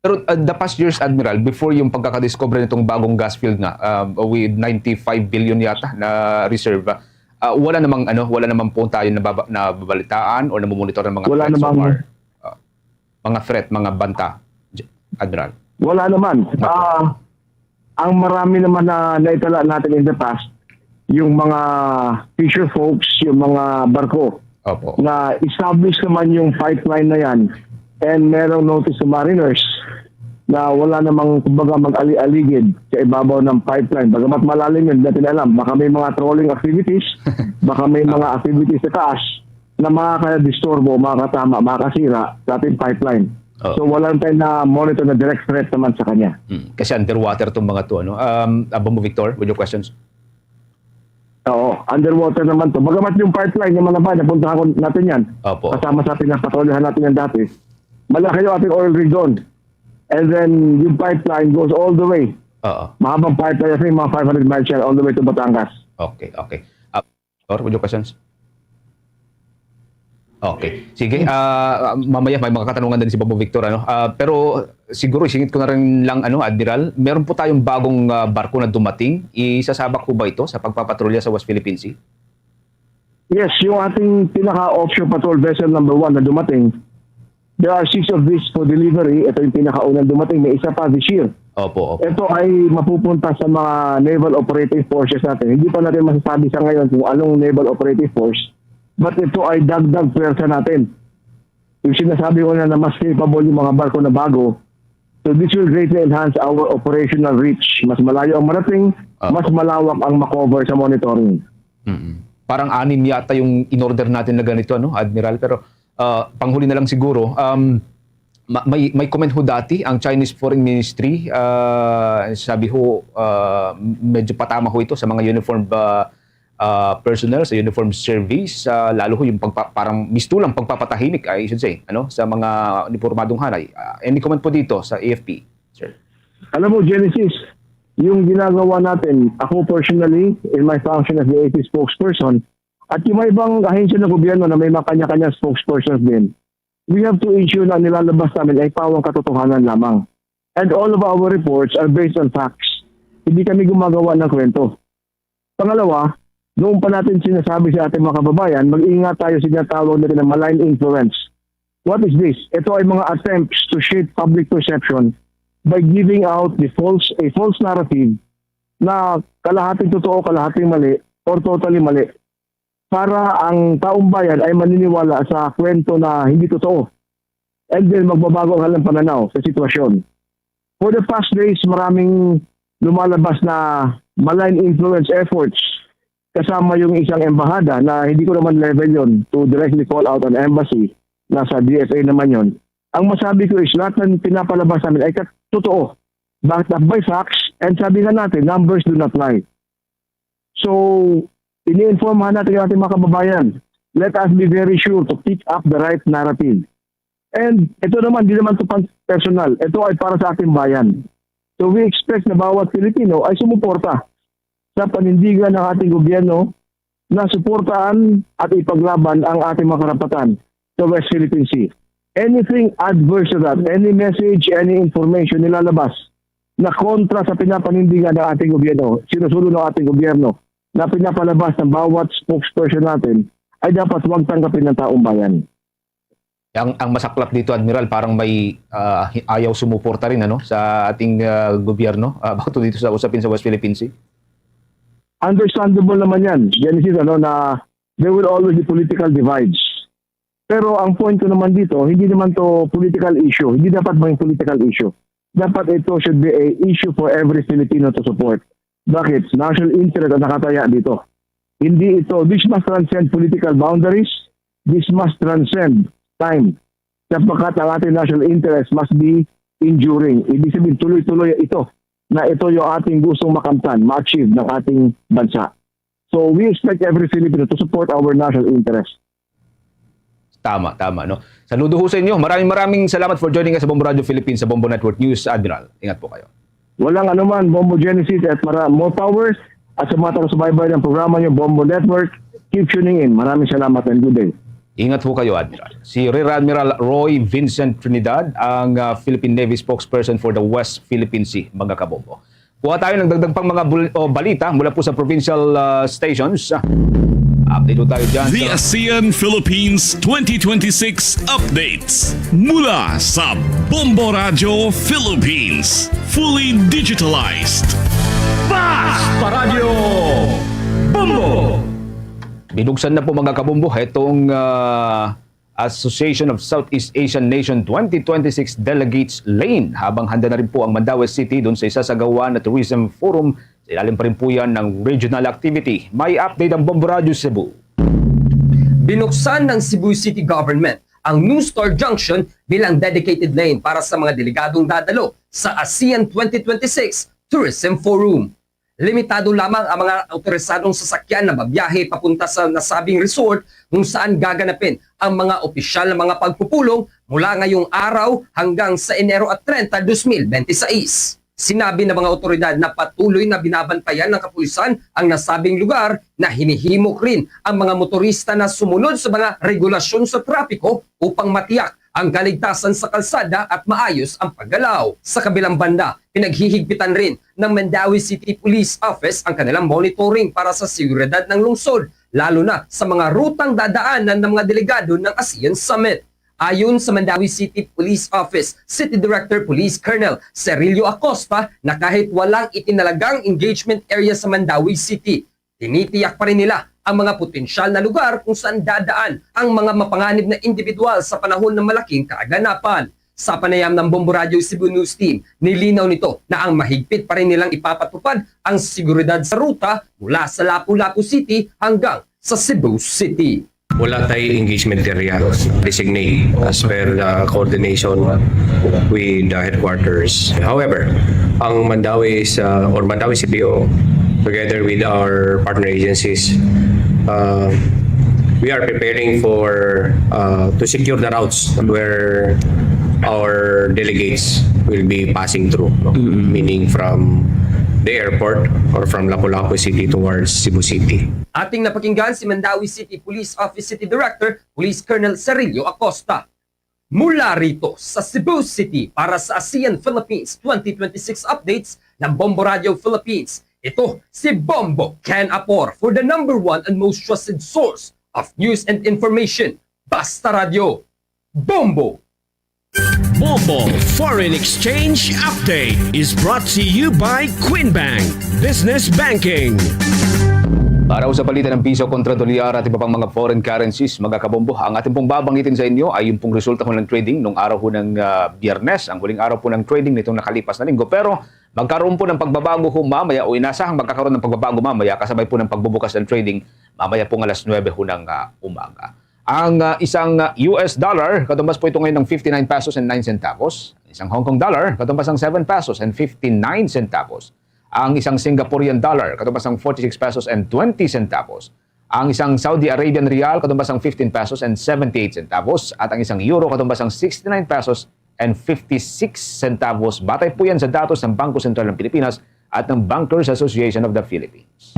Pero, uh, the past years, Admiral, before yung pagkakadiscover nitong bagong gas field nga, um, with ninety-five billion yata na reserve, uh, wala namang, ano, wala namang po tayo nababa-, nababalitaan or namumonitor ng mga Wala threats so namang far. Uh, mga threat, mga banta, J-, Admiral? Wala naman. Okay. Ah, ang marami naman na naitala natin in the past, yung mga fisher folks, yung mga barko Opo. na established naman yung pipeline na yan, and merong notice to mariners na wala namang, kumbaga, mag-ali-aligid sa ibabaw ng pipeline. Bagamat malalim yun, hindi natin alam. Baka may mga trawling activities, baka may mga activities sa taas na makakadisturbo, makakatama, makakasira sa ating pipeline. Oh. So, wala tayong na-monitor na direct threat naman sa kanya. Hmm. Kasi underwater tong mga to, ano? Um, Bombo Victor, with your questions? Oo, underwater naman to. Bagamat yung pipeline, yung mga naman, napuntahan ko natin yan. Opo. Kasama sa pinapatrolyahan natin yan dati. Malaki yung ating oil rig doon. And then, yung pipeline goes all the way. Oo. Mahabang pipeline, I think, mga five hundred miles yan, all the way to Batangas. Okay, okay. Ah, Victor, with your questions? Okay. Sige, ah, mamaya may mga katanungan din si Bombo Victor, ano? Ah, pero siguro isingit ko na rin lang, ano, Admiral, meron po tayong bagong, ah, barko na dumating. Isasabak po ba ito sa pagpapatrolya sa West Philippine Sea? Yes, yung ating pinaka-offshore patrol vessel number one na dumating, there are six of these for delivery. Ito yung pinakaunang dumating. May isa pa this year. Opo, opo. Ito ay mapupunta sa mga naval operating forces natin. Hindi pa natin masasabi sa ngayon kung anong naval operating force, but ito ay dagdag pwersa natin. Yung sinasabi ko na, na mas capable yung mga barko na bago, So this will greatly enhance our operational reach. Mas malayo ang marating, Ah. mas malawak ang makover sa monitoring. Mm. Parang anim yata yung in-order natin na ganito, ano, Admiral. Pero ah, panghuli na lang siguro, um, ma- may, may comment ho dati ang Chinese Foreign Ministry. Ah, sabi ho, ah, medyo patama ho ito sa mga uniform ah, ah, personnel, sa uniform service, ah, lalo ho yung pagpa- parang mistulang pagpapatahimik, I should say, ano, sa mga unipormadong hanay. Ah, any comment po dito sa A F P, sir? Alam mo, Genesis, yung ginagawa natin, ako personally, in my function as the A F P spokesperson, at yung may ibang ahensya ng gobyerno na may mga kanya-kanyang spokespersons din, we have to ensure na nilalabas namin ay pawang katotohanan lamang. And all of our reports are based on facts. Hindi kami gumagawa ng kwento. Pangalawa, noon pa natin sinasabi sa ating mga kababayan, mag-ingat tayo sa tinatawag natin na malign influence. What is this? Ito ay mga attempts to shape public perception by giving out the false, a false narrative na kalahating totoo, kalahating mali, or totally mali, para ang taong bayan ay maniniwala sa kwento na hindi totoo. And then magbabago ang kanilang pananaw sa sitwasyon. For the past days, maraming lumalabas na malign influence efforts kasama yung isang embahada na hindi ko naman level yon to directly call out an embassy, nasa D F A naman yon. Ang masabi ko is lahat ng pinapalabas namin ay kat- totoo, backed up by facts, and sabi nga natin, numbers do not lie. So, ini-inform natin yung ating mga kababayan. Let us be very sure to pick up the right narrative. And ito naman, di naman ito pang personal. Ito ay para sa ating bayan. So we expect na bawat Pilipino ay sumuporta sa panindigan ng ating gobyerno na suportaan at ipaglaban ang ating mga karapatan sa West Philippine Sea. Anything adverse to that, any message, any information nilalabas na kontra sa pinapanindigan ng ating gobyerno, sinusunod ng ating gobyerno, na pinapalabas ng bawat spokesperson natin, ay dapat huwag tanggapin ng taong bayan. Ang, ang masaklap dito, Admiral, parang may ah, hi- ayaw sumuporta rin, ano, sa ating ah, gobyerno ah, about dito sa usapin sa West Philippine Sea. Understandable naman yan, Genesis, ano, na there will always be political divides. Pero ang point ko naman dito, hindi naman to political issue. Hindi dapat maging political issue. Dapat ito should be a issue for every Filipino to support. Bakit? National interest ang nakataya dito. Hindi ito, this must transcend political boundaries. This must transcend time. Sapagkat ang ating national interest must be enduring. Ibig sabihin, tuloy-tuloy ito na ito yung ating gustong makamtan, ma-achieve ng ating bansa. So we expect every Filipino to support our national interest. Tama, tama, no? Saludo ho sa inyo. Maraming maraming salamat for joining us sa Bombo Radio Philippines, sa Bombo Network News, Admiral. Ingat po kayo. Walang anuman, Bombo Genesis at mara- more power. At sa mga taga-subaybay ng programa niyo, Bombo Network, keep tuning in. Maraming salamat and good day. Ingat po kayo, Admiral. Si Rear Admiral Roy Vincent Trinidad, ang ah, Philippine Navy spokesperson for the West Philippine Sea, mga kabombo. Kuha tayo ng dagdag pang mga bul- o balita mula po sa provincial ah, stations. Update po tayo dyan. The sa- ASEAN Philippines twenty twenty-six updates mula sa Bombo Radio Philippines. Fully digitalized. Fast Paradyo Bombo! Binuksan na po, mga kabombo, itong ah, Association of Southeast Asian Nation twenty twenty-six Delegates Lane, habang handa na rin po ang Mandaue City doon sa isasagawa na Tourism Forum. Sa ilalim pa rin po yan ng regional activity. May update ang Bombo Radio Cebu. Binuksan ng Cebu City Government ang New Store Junction bilang dedicated lane para sa mga delegadong dadalo sa ASEAN twenty twenty-six Tourism Forum. Limitado lamang ang mga awtorisadong sasakyan na babiyahe papunta sa nasabing resort, kung saan gaganapin ang mga opisyal na mga pagpupulong mula ngayong araw hanggang sa Enero at treinta, dos mil bente seis. Sinabi ng mga awtoridad na patuloy na binabantayan ng kapulisan ang nasabing lugar, na hinihimok rin ang mga motorista na sumunod sa mga regulasyon sa trapiko upang matiyak ang kaligtasan sa kalsada at maayos ang paggalaw. Sa kabilang banda, pinaghihigpitan rin ng Mandaue City Police Office ang kanilang monitoring para sa seguridad ng lungsod, lalo na sa mga rutang dadaanan ng mga delegado ng ASEAN Summit. Ayon sa Mandaue City Police Office City Director Police Colonel Cerilio Acosta, na kahit walang itinalagang engagement area sa Mandaue City, tinitiyak pa rin nila ang mga potensyal na lugar kung saan dadaan ang mga mapanganib na individual sa panahon ng malaking kaganapan. Sa panayam ng Bombo Radyo Cebu News Team, nilinaw nito na ang mahigpit pa rin nilang ipapatupad ang seguridad sa ruta mula sa Lapu-Lapu City hanggang sa Cebu City. Wala tay engagement area designate as per the coordination with the headquarters. However, ang Mandawi is, uh, or Mandawi C P O, together with our partner agencies, uh, we are preparing for, uh, to secure the routes where our delegates will be passing through, no? Mm-mm. Meaning from the airport or from Lapu-Lapu City towards Cebu City. Ating napakinggan si Mandawi City Police Office City Director, Police Colonel Cerilio Acosta. Mula rito sa Cebu City para sa ASEAN Philippines twenty twenty-six updates ng Bombo Radio Philippines, ito si Bombo Ken Apor for the number one and most trusted source of news and information. Basta Radio, Bombo! Bombo Foreign Exchange Update is brought to you by Queen Bank Business Banking. Para sa balita ng piso kontra dolyar at iba pang mga foreign currencies, mga kabombo, ang ating pong babanggitin sa inyo ay yung pong resulta ho ng trading nung araw ho ng, ah, Biyernes, ang huling araw po ng trading nitong nakalipas na linggo. Pero magkaroon po ng pagbabago ho mamaya o inasahang magkakaroon ng pagbabago mamaya kasabay po ng pagbubukas ng trading mamaya pong alas nuwebe ho ng, ah, umaga. Ang, ah, isang, ah, U S dollar, katumbas po ito ngayon ng fifty-nine pesos and nine centavos. Isang Hong Kong dollar, katumbas ng seven pesos and fifty-nine centavos. Ang isang Singaporean dollar, katumbas ng forty-six pesos and twenty centavos. Ang isang Saudi Arabian rial, katumbas ng fifteen pesos and seventy-eight centavos. At ang isang euro, katumbas ng sixty-nine pesos and fifty-six centavos. Batay po yan sa datos ng Bangko Sentral ng Pilipinas at ng Bankers Association of the Philippines.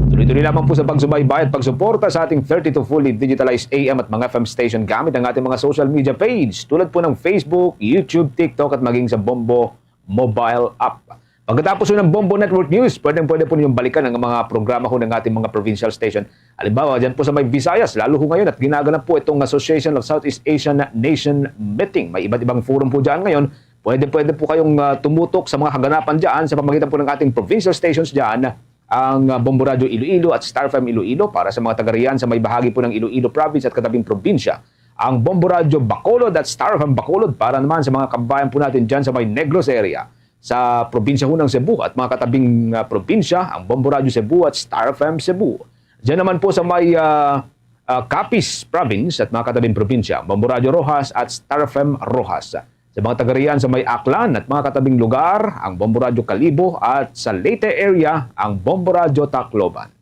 Tuloy-tuloy lamang po sa pagsubaybay at pagsuporta sa ating thirty-two fully digitalized A M at mga F M station gamit ang ating mga social media page, tulad po ng Facebook, YouTube, TikTok, at maging sa Bombo mobile app. Pagkatapos po ng Bombo Network News, pwedeng-pwede po ninyong balikan ang mga programa ho ng ating mga provincial station. Halimbawa, dyan po sa may Visayas, lalo ho ngayon at ginaganap po itong Association of Southeast Asian Nation Meeting. May iba't ibang forum po dyan ngayon. Pwede-pwede po kayong, ah, tumutok sa mga kaganapan dyan sa pamagitan po ng ating provincial stations dyan, ang, ah, Bombo Radyo Iloilo at Star F M Iloilo para sa mga taga riyan sa may bahagi po ng Iloilo Province at katabing probinsya. Ang Bombo Radyo Bacolod at Star F M Bacolod para naman sa mga kabayan po natin dyan sa may Negros area, sa probinsya ho ng Cebu at mga katabing, ah, probinsya, ang Bombo Radyo Cebu at Star F M Cebu. Diyan naman po sa may, ah, ah, Capiz Province at mga katabing probinsya, Bombo Radyo Roxas at Star F M Roxas. Sa mga taga riyan sa may Aklan at mga katabing lugar, ang Bombo Radyo Kalibo, at sa Leyte area, ang Bombo Radyo Tacloban.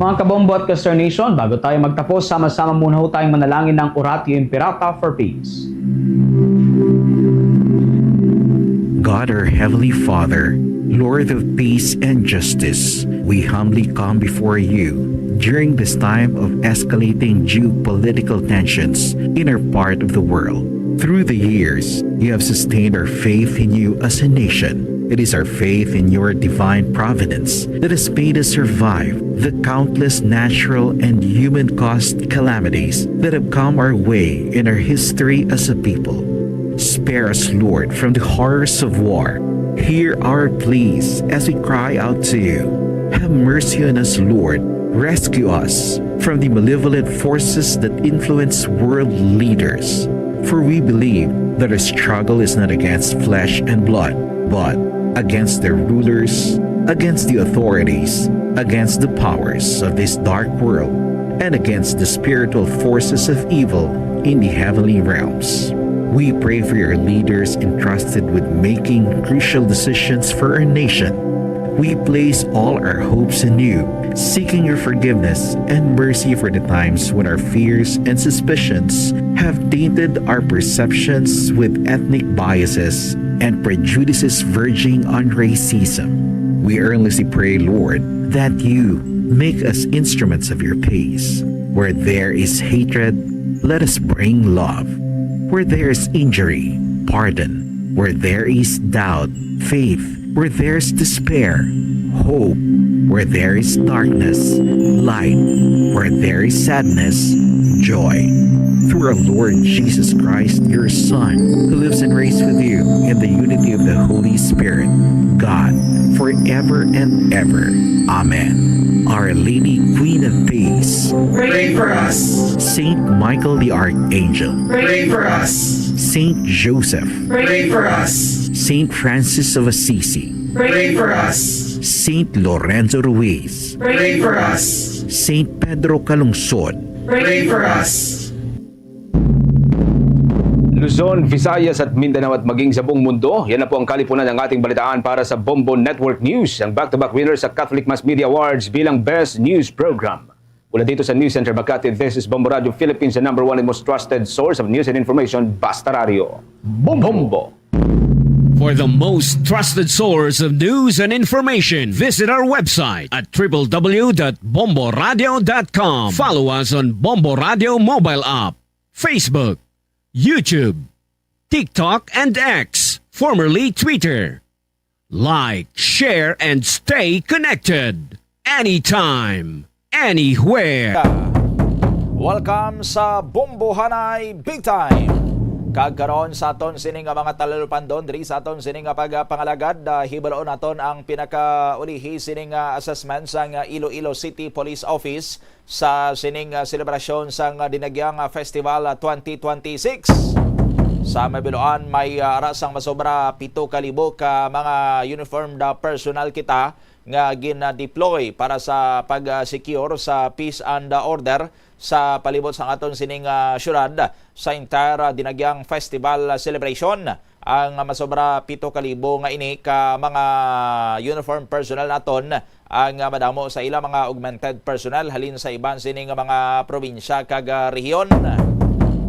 Mga kabombo at ka-Star Nation, bago tayo magtapos, sama-sama muna ho tayong manalangin ng Oratio Imperata for Peace. God, our Heavenly Father, Lord of peace and justice, we humbly come before you during this time of escalating geopolitical tensions in our part of the world. Through the years, you have sustained our faith in you as a nation. It is our faith in your divine providence that has made us survive the countless natural and human-caused calamities that have come our way in our history as a people. Spare us, Lord, from the horrors of war. Hear our pleas as we cry out to you. Have mercy on us, Lord. Rescue us from the malevolent forces that influence world leaders. For we believe that our struggle is not against flesh and blood, but against the rulers, against the authorities, against the powers of this dark world, and against the spiritual forces of evil in the heavenly realms. We pray for your leaders entrusted with making crucial decisions for our nation. We place all our hopes in you, seeking your forgiveness and mercy for the times when our fears and suspicions have tainted our perceptions with ethnic biases and prejudices verging on racism. We earnestly pray, Lord, that you make us instruments of your peace. Where there is hatred, let us bring love. Where there is injury, pardon. Where there is doubt, faith. Where there is despair, hope. Where there is darkness, light. Where there is sadness, joy. Through our Lord Jesus Christ, your Son, who lives and reigns with you in the unity of the Holy Spirit, God, forever and ever. Amen. Our Lady Queen of Peace. Pray for us. Saint Michael the Archangel. Pray for us. Saint Joseph. Pray for us. Saint Francis of Assisi. Pray for us. Saint Lorenzo Ruiz. Pray for us. Saint Pedro Calungsod. Pray for us. Luzon, Visayas at Mindanao at maging sa buong mundo, yan na po ang kalipunan ng ating balitaan para sa Bombo Network News, ang back-to-back winner sa Catholic Mass Media Awards bilang Best News Program. Mula dito sa News Center Makati, this is Bombo Radio Philippines, the number one and most trusted source of news and information, Basta Radio. Bombo! For the most trusted source of news and information, visit our website at triple w dot bombo radio dot com. Follow us on Bombo Radio mobile app, Facebook, YouTube, TikTok, and X, formerly Twitter. Like, share, and stay connected anytime, anywhere. Welcome sa Bombohanay Big Time. Kag karon sa aton sini nga mga talalupandon diri sa aton sini nga pagpangalagad, ah, hibalon naton ang pinakaulihi sini nga assessment sang Iloilo City Police Office sa sining, ah, selebrasyon sang, ah, Dinagyang, ah, Festival, ah, twenty twenty-six. Sa mabiluan, may, ah, ara sang masobra pito ka libo ka mga uniformed, ah, personnel kita nga gin-deploy para sa pag-secure sa peace and order sa palibot sang aton sining, ah, syudad sa entire, ah, Dinagyang Festival, ah, celebration. Ang masobra pito ka libo nga ini ka mga uniform personnel naton ang, ah, madamo sa ila mga augmented personnel halin sa iban sini nga mga probinsya kag, ah, rehiyon.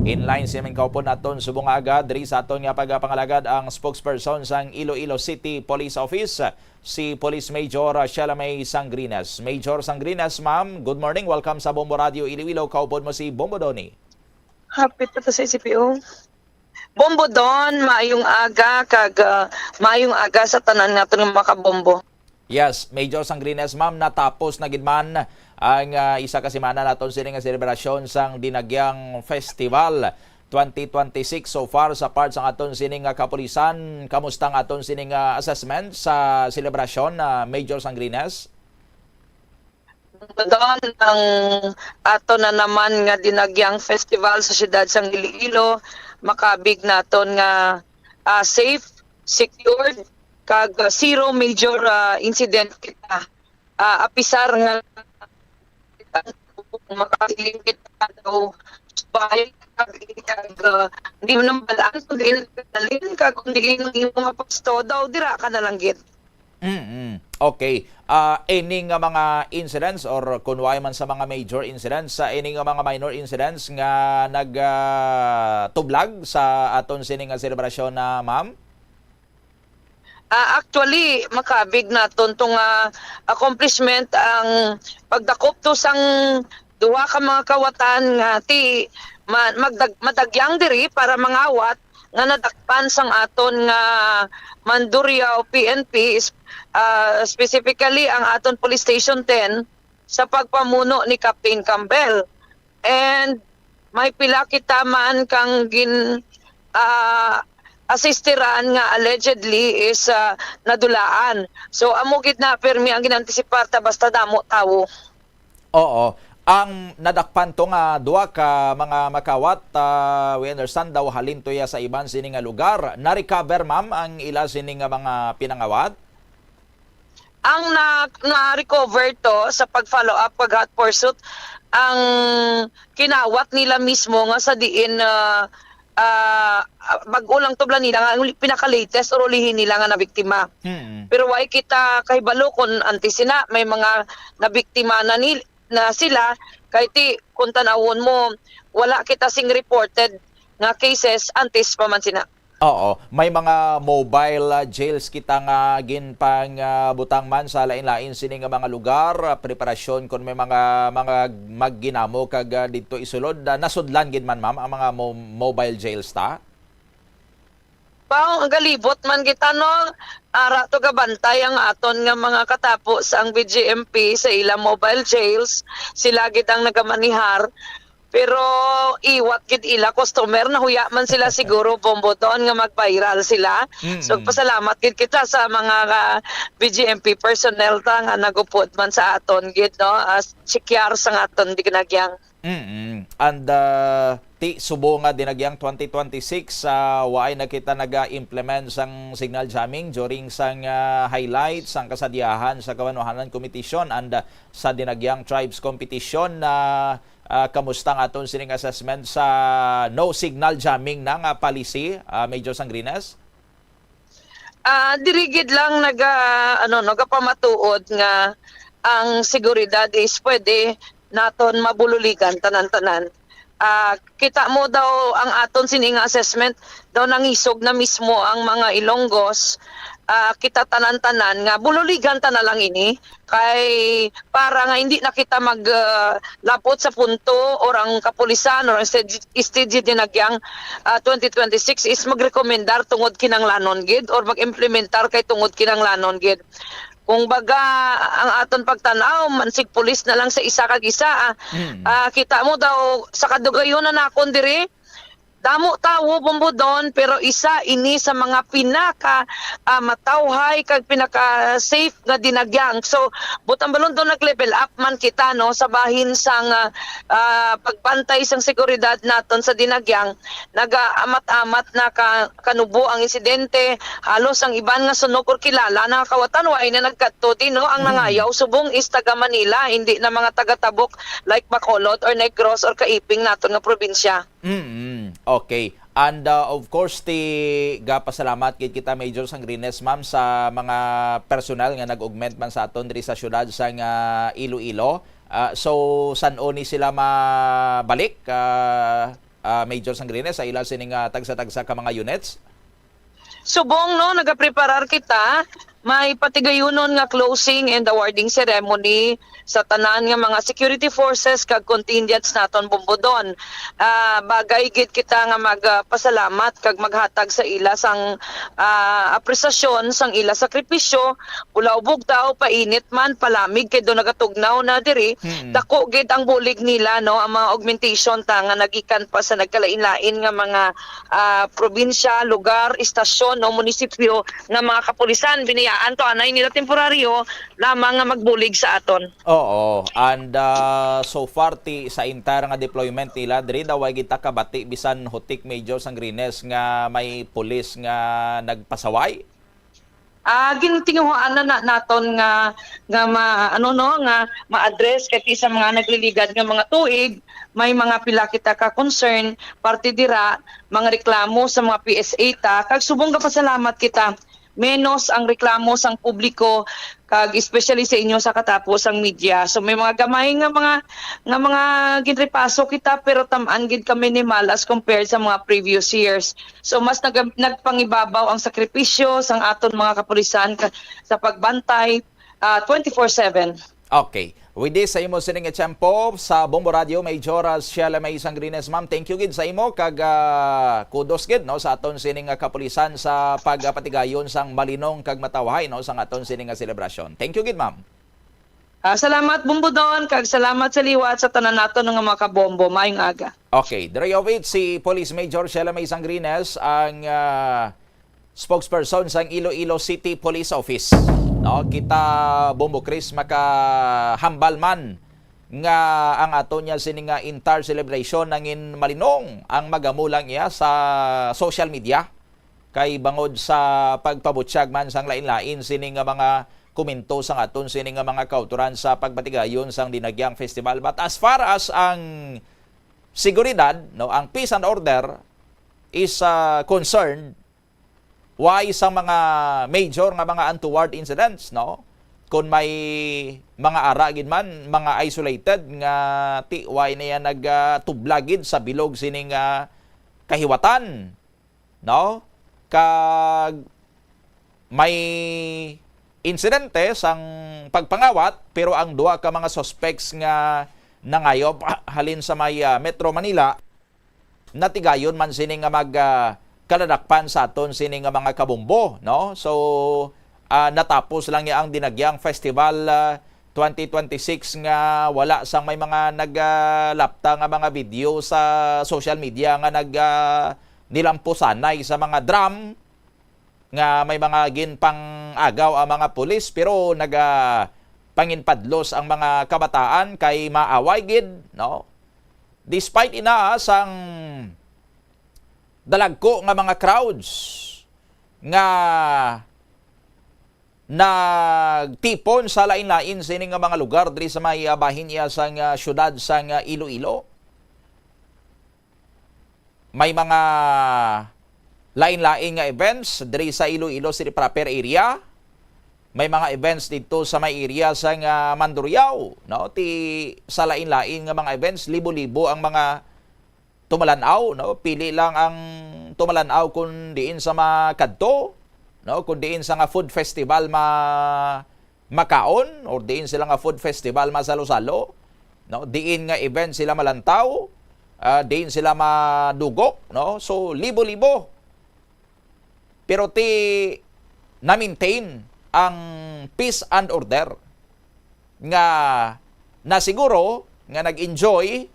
Inline sini man kaupod naton subong nga aga diri sa aton nga pagpangalagad ang spokesperson sang Iloilo City Police Office, si Police Major, ah, Sheila May Sangrines. Major Sangrines, ma'am, good morning. Welcome sa Bombo Radio Iloilo. Kaupod mo si Bombo Donny. Hapit pa to sa C P O. Bombo Don, maayong aga, kag, ah, maayong aga sa tanan naton nga mga kabombo. Yes, Major Sangrines, ma'am, natapos na gid man ang, ah, isa ka semana naton sini nga selebrasyon sang Dinagyang Festival twenty twenty-six. So far, sa part sang aton sini nga kapulisan, kamusta ang aton sini nga assessment sa selebrasyon, ah, Major Sangrines? Don, ang ato na naman nga Dinagyang Festival sa siyudad sang Iloilo, makabig naton nga, ah, safe, secured, kag, ah, zero major, ah, incident kita. Ah, apisar nga makasiling kita daw subay, kag, ah, di mo nang balaan kung diin ka dalhin, kag kung diin ang imo nga pwesto daw, dira ka na lang gid. Mm-mm. Okay. Ah, any nga mga incidents or kun way man sa mga major incidents, sa any nga mga minor incidents nga nag, ah, tublag sa aton sini nga selebrasyon na, ma'am? Ah, actually, makabig naton to nga accomplishment ang pagdakop to sang duha ka mga kawatan nga ti ma-, magdag-, madagyang diri para mangawat nga nadakpan sang aton nga Mandurriao P N P, is-, ah, specifically ang aton Police Station ten sa pagpamuno ni Captain Campbell. And may pila kita man kang gin-, ah, assistiran nga allegedly is, ah, nadulaan. So, amo gid na pirmi ang ginantisipar ta basta damo tawo. Oo. Ang nadakpan to nga duha ka mga makawat, ah, we understand daw halin to ya sa iban sini nga lugar. Na-recover, ma'am, ang ila sini nga mga pinangawat? Ang na, na-recover to sa pag-follow up, pag-hot pursuit, ang kinawat nila mismo nga sa diin, ah, ah, bag-o lang tublan nila nga ang pinaka-latest or ulihi nila nga nabiktima. Mm. Pero way kita kahibalo kung antes sina may mga nabiktima na ni, na sila, kay ti, kung tanawon mo, wala kita sing reported nga cases antes pa man sina. Oo, may mga mobile, ah, jails kita nga ginpang, ah, butang man sa lain-lain sini nga mga lugar, ah, preparasyon kon may mga, mga magginamo kag, ah, didto isulod. Ah, nasudlan gid man, ma'am, ang mga mo-, mobile jails ta? Pao, ang galibot man kita, no? Ara to gabantay ang aton nga mga katapo sa ang B J M P sa ila mobile jails. Sila gid ang nagamanihar. Pero iwat gid ila customer, nahuya man sila siguro, Bombo, doon nga mag-viral sila. So, Mm. pasalamat gid kita sa mga, ah, B G M P personnel ta nga nagupod man sa aton gid, no? As check-yar sa aton dinagyang. Mm-mm. And, ah, ti, subo nga dinagyang twenty twenty-six, ah, waay na kita naga-implement sang signal jamming during sang, ah, highlight sang kasadyahan sa Kabunbuhanan Competition and, ah, sa dinagyang Tribes Competition. Ah, ah, kamusta ang aton sining assessment sa no signal jamming na nga policy, ah, Major Sangrines? Ah, diri gid lang naga-, ano, nagapamatuod nga ang seguridad is pwede naton mabululigan tanan-tanan. Ah, kita mo daw ang aton sini nga assessment daw nangisog na mismo ang mga Ilonggos. Ah, kita tanan-tanan nga bululigan ta na lang ini kay para nga hindi na kita mag, ah, lapot sa punto or ang kapulisan or ang stage, stage dinagyang, ah, twenty twenty-six is magrekomendar tungod kinanglanon gid or mag-implementar kay tungod kinanglanon gid. Kung baga, ang aton pagtan-aw, mansig pulis na lang sa isa kag isa, ah. Mm. Ah, kita mo daw, sa kadugayon na nakon diri, damo tawo, Bombodon, pero isa ini sa mga pinaka, ah, matawhay kag pinaka-safe nga dinagyang. So, butang balon daw nag-level up man kita, no, sa bahin sang, ah, ah, pagbantay sang seguridad naton sa dinagyang. Nagaamat-amat na ka, kanubo ang insidente. Halos ang iban nga sunog or kilala na kawatan, wa na nagkadto din, no? Ang Mm. nangayaw subong is taga Manila, hindi na mga taga Tabok like Bacolod or Negros or Kaiping naton nga probinsya. Mm, okay. And, uh, of course, ti gapasalamat gid kita, Major Sangrines, ma'am, sa mga personal nga nag-augment man sa aton diri sa siyudad sang, ah, Iloilo. Ah, so, san-o ni sila mabalik, ah, ah, Major Sangrines, sa ila sining, ah, tagsa-tagsa ka mga units? Subong, no, nagapreparar kita. May patigayunon nga closing and awarding ceremony sa tanan nga mga security forces kag contingents naton, Bombodon. Ah, bagay gid kita nga magpasalamat kag maghatag sa ila sang, ah, apresasyon sang ila sakripisyo, ulaw bugtaw, painit man, palamig, kay do nagatugnaw na diri. Mm. Dako gid ang bulig nila, no, ang mga augmentation ta nga nagikan pa sa nagkalain-lain nga mga, ah, probinsya, lugar, istasyon, o munisipyo nga mga kapulisan. Biniyaan to anay nila temporaryo lamang nga magbulig sa aton. Oo, and, ah, so far ti sa entire nga deployment nila diri daw way kita kabati bisan hutik, Major Sangrines, nga may pulis nga nagpasaway. Ah, gintinguhaan na, na naton nga, nga ma-, ano, no, nga ma-address kay sa mga nagliligad nga mga tuig, may mga pila kita ka concern, parte dira, mga reklamo sa mga P S A ta, kag subong gapasalamat kita, menos ang reklamo sang publiko, kag especially sa inyo sa katapo sang media. So, may mga gamay nga mga, nga mga ginrepaso kita, pero tam-an gid ka minimal as compared sa mga previous years. So, mas nag-, nagpangibabaw ang sakripisyo sang aton mga kapulisan ka-, sa pagbantay, ah, twenty-four seven. Okay. With this, sa imo sining tiyempo sa Bombo Radio, Major, ah, Shella May Sangrines, ma'am, thank you gid sa imo kag, ah, kudos gid, no, sa aton sining, ah, kapulisan sa pagapatigayon sang malinong kag matawhay, no, sang aton sining, ah, selebrasyon. Thank you gid, ma'am. Ah, salamat, Bombodon, kag salamat sa liwat sa tanan naton nga mga kabombo. Maayong aga. Okay, Dre Jovich, si Police Major Shella May Sangrines, ang, ah, spokesperson sang Iloilo City Police Office. No, kita, Bombo Chris, makahambal man nga ang ato niya sini nga entire celebration nangin malinong ang magamulang iya sa social media. Kay bangod sa pagpabutyag man sang lain-lain sini nga mga komento sang aton sini nga mga kautoran sa pagpatigayon sang Dinagyang Festival. But as far as ang seguridad, no, ang peace and order is, ah, concerned, why sa mga major nga mga untoward incidents, no? Kung may mga ara gid man, mga isolated nga ti-, why na yan nagtublag gid sa bilog sining, ah, kahiwatan, no? Kag may insidente sang pagpangawat, pero ang duha ka mga suspects nga nangayop halin sa may, ah, Metro Manila, natigayon man sini nga mag, ah, kaladakpan sa aton sini nga mga kabombo, no? So, ah, natapos lang niya ang Dinagyang Festival, ah, twenty twenty-six nga wala sang may mga naglapta nga mga video sa social media nga nag, ah, nilampusanay sa mga drum nga may mga ginpang-agaw ang mga pulis, pero naga panginpadlos ang mga kabataan kay maaway gid, no? Despite ina sang dalagko nga mga crowds nga nagtipon sa lain-lain sini nga mga lugar diri sa may, ah, bahin iya sang, ah, siyudad sang, ah, Iloilo. May mga lain-lain nga events diri sa Iloilo City proper area. May mga events didto sa may area sang, ah, Mandurriao, no? Ti sa lain-lain nga mga events, libo-libo ang mga tumalan-aw, no? Pili lang ang tumalan-aw kung diin sa makadto, no? Kung diin sa nga food festival ma-, makaon, or diin sila nga food festival masalo-salo, no? Diin nga event sila malantaw, ah, diin sila madugok, no? So, libo-libo. Pero ti na-maintain ang peace and order nga nasiguro nga nag-enjoy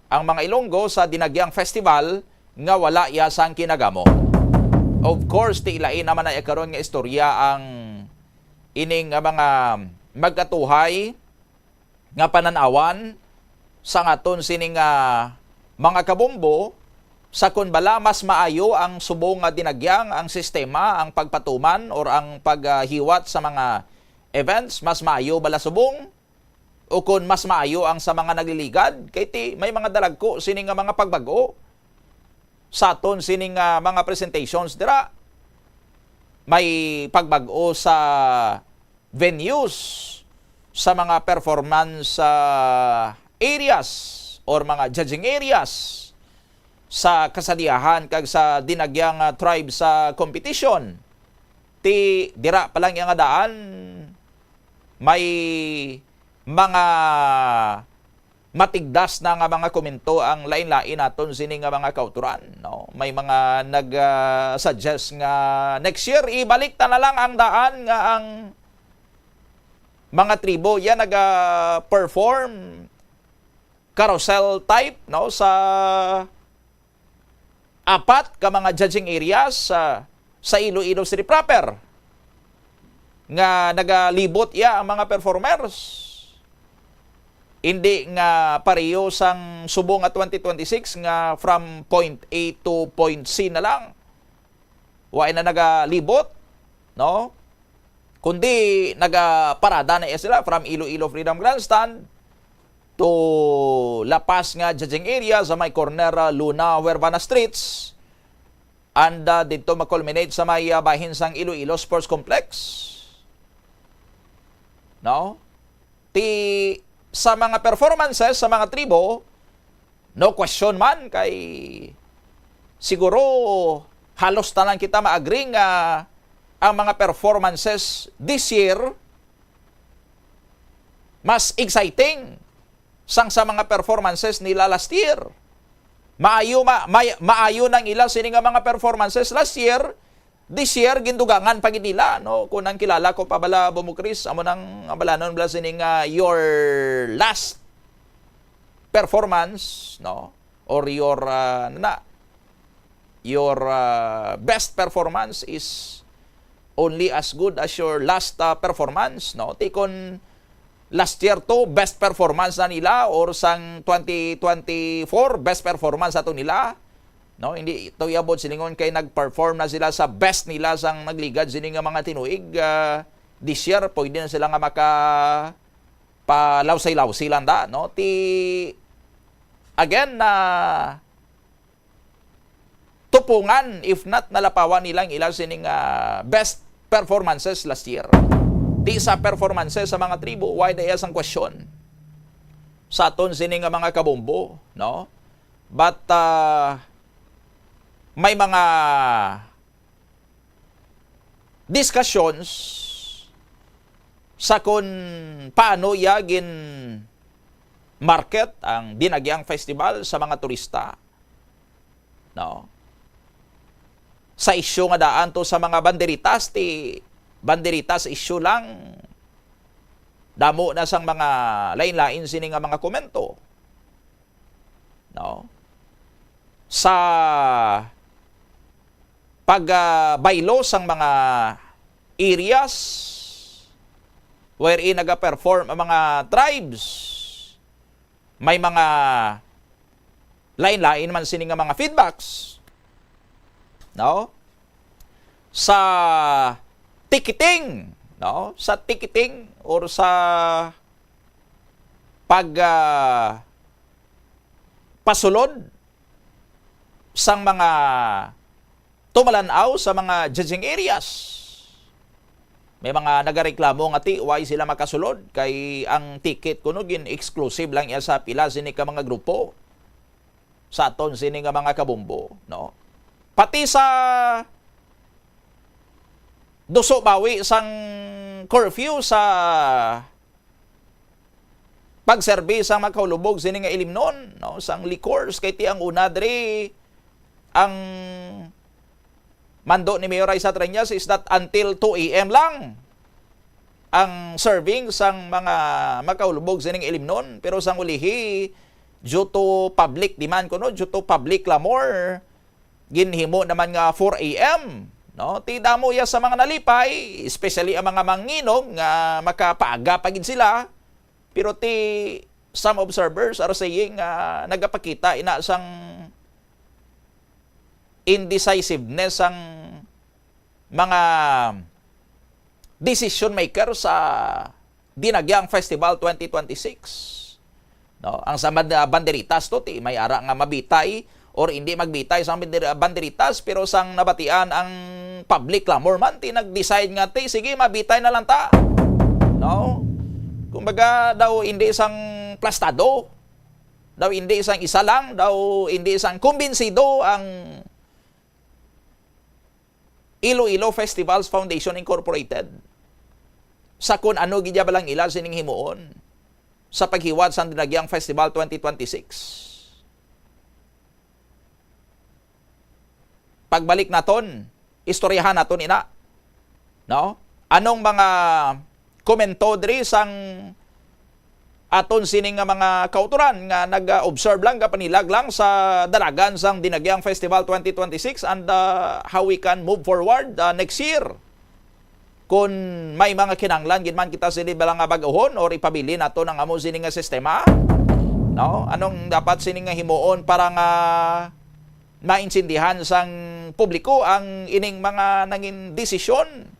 ang mga Ilonggo sa Dinagyang Festival nga wala iya sang kinagamo. Of course, ti ilain naman na karon nga istorya ang ining nga mga magkatuhay nga panan-awan sang aton sini nga mga kabombo, sa kun bala mas maayo ang subong nga dinagyang, ang sistema, ang pagpatuman or ang paghiwat sa mga events, mas maayo bala subong? O kun mas maayo ang sa mga nagliligad? Kay ti may mga dalagko sini nga mga pagbag-o sa aton sini nga mga presentations dira. May pagbag-o sa venues sa mga performance, ah, areas or mga judging areas sa kasadiahan kag sa dinagyang, ah, tribe sa competition. Ti dira pa lang iya nga daan, may mga matigdas na nga mga komento ang lain-lain naton sini nga mga kautoran, no? May mga nag, ah, suggest nga next year ibalik ta na lang ang daan nga ang mga tribo iya naga-perform carousel type, no, sa apat ka mga judging areas sa, sa Iloilo City proper nga nagalibot iya ang mga performers. Hindi nga pareho sang subong nga twenty twenty-six nga from point A to point C na lang. Wa na nagalibot, no? Kundi nagaparada na iya sila from Iloilo Freedom Grandstand to La Paz nga judging area sa may corner, ah, Luna Huervana Streets, and, ah, didto ma-culminate sa may, ah, bahin sang Iloilo Sports Complex. No? Ti sa mga performances sa mga tribo, no question man, kay siguro halos tanan kita ma-agree nga ang mga performances this year mas exciting sang sa mga performances nila last year. Maayo ma-, may-, maayo nang ila sini nga mga performances last year, this year, gindugangan pa gid nila, no? Kung ang kilala ko pa bala, Bombo Chris, amo nang abalanon bala sini nga your last performance, no? Or your, ah, na, your, ah, best performance is only as good as your last, ah, performance, no? Ti kon last year to, best performance na nila, or sang twenty twenty-four, best performance ato nila, no? Hindi to iabot silingon kay nag-perform na sila sa best nila sang nagligad sini nga mga tinuig, ah, this year, pwede na sila nga maka palawsay-lawsay lang da, no? Ti, again, na tupungan, if not, nalapawan nila ang ila sining, ah, best performances last year. Ti sa performances sa mga tribo, why da iya sang question sa aton sini nga mga kabombo, no? But, ah, may mga discussions sa kung paano iya gin-market ang Dinagyang Festival sa mga turista. No? Sa isyu nga daan to sa mga banderitas, ti banderitas issue lang. Damo na sang mga lain-lain sini nga mga komento, no? Sa pag, ah, baylo sang mga areas wherein naga-perform ang mga tribes, may mga lain-lain man sini nga mga feedbacks, no? Sa ticketing, no? Sa ticketing or sa pag, ah, pasulod sang mga tumalan-aw sa mga judging areas. May mga nagareklamo nga ti, why sila makasulod kay ang ticket kuno gin-exclusive lang iya sa pila sini ka mga grupo sa aton sini nga mga kabombo, no? Pati sa duso bawi sang curfew sa pagserbi sang makahulubog sini nga ilimnon, no, sang liquors, kay ti ang una diri, ang mando ni Mayor Raisa Treñas is that until two A M lang ang serving sang mga makahulubog sining ilimnon, pero sang ulihi, due to public demand kuno, due to public clamor, ginhimo naman nga four A M, no? Ti damo iya sa mga nalipay, especially ang mga manginom nga makapaaga pa gid sila. Pero ti some observers are saying nga nagapakita ina sang indecisiveness sang mga decision maker sa Dinagyang Festival twenty twenty-six. No, ang sa band-, ah, banderitas to, ti may ara nga mabitay or hindi magbitay sang bander-, banderitas, pero sang nabatian ang public clamor man, ti nag-decide nga, ti, sige, mabitay na lang ta. No? Kumbaga, daw hindi sang plastado, daw hindi sang isa lang, daw hindi sang kumbinsido ang Iloilo Festivals Foundation Incorporated sa kun ano gid ya balang ila sining himuon sa paghiwat sang Dinagyang Festival twenty twenty-six. Pagbalik naton, istoryahan naton ina. No? Anong mga komento diri sang aton sini nga mga kautoran nga nag-observe lang, gapanilag lang sa dalagan sang Dinagyang Festival twenty twenty-six and, uh, how we can move forward, uh, next year. Kung may mga kinahanglan gid man kita sini bala nga bag-ohon or ipabilin nato ang amo sini nga sistema, no? Anong dapat sini nga himuon para nga maintindihan sang publiko ang ining mga nangin desisyon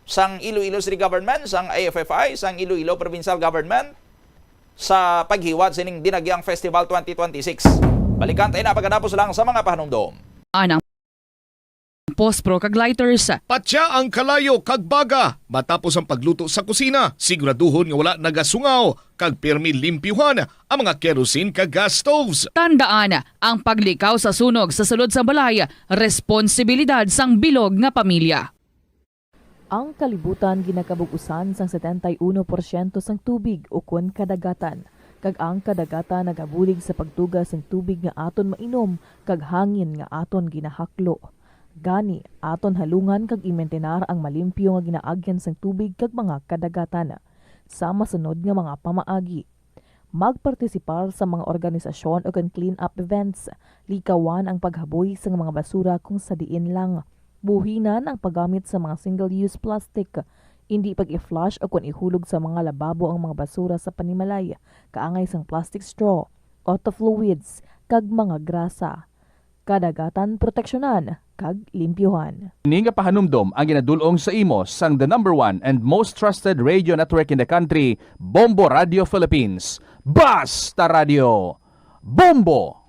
sang Iloilo City Government, sang I F F I, sang Iloilo Provincial Government sa paghiwat sining Dinagyang Festival twenty twenty-six. Balikan tayo na pagkatapos lang sa mga pahanumdom. Anang pospro kag lighters. Patya ang kalayo kag baga matapos ang pagluto sa kusina. Siguraduhon nga wala nagasungaw kag pirmi limpyuhan ang mga kerosene kag gas stoves. Tandaan, ang paglikaw sa sunog sa sulod sa balay, responsibilidad sang bilog nga pamilya. Ang kalibutan ginakabug-usan sang setenta y uno porsyento sang tubig ukon kadagatan, kag ang kadagatan nagabulig sa pagtuga sang tubig nga aton mainom kag hangin nga aton ginahaklo. Gani, aton halungan kag imentenar ang malimpyo nga ginaagyan sang tubig kag mga kadagatan. Sa masunod nga mga pamaagi, magpartisipar sa mga organisasyon ukon clean-up events. Likawan ang paghaboy sang mga basura kung sa diin lang. Buhinan ang paggamit sa mga single-use plastic. Indi pag-i-flush ukon ihulog sa mga lababo ang mga basura sa panimalay, kaangay sang plastic straw, auto fluids, kag mga grasa. Kadagatan proteksyonan kag limpyuhan. Ini nga pahanumdom ang ginadul-ong sa imo sang the number one and most trusted radio network in the country, Bombo Radio Philippines. Basta Radio, Bombo!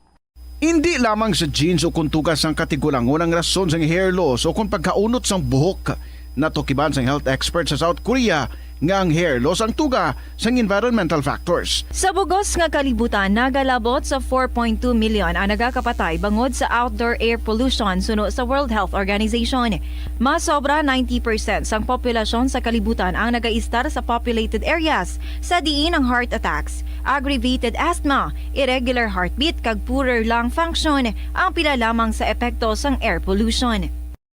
Indi lamang sa genes o kon tuga sang katigulangon ang rason sang hair loss o kon pagkaunot sang buhok. Natukiban sang health expert sa South Korea nga ang hair loss ang tuga sang environmental factors. Sa bugos nga kalibutan, nagalabot sa four point two million ang nagakapatay bangod sa outdoor air pollution, suno sa World Health Organization. Mas sobra ninety percent sang populasyon sa kalibutan ang nagaistar sa populated areas, sa diin ang heart attacks, aggravated asthma, irregular heartbeat, kag poorer lung function ang pila lamang sa epekto sang air pollution.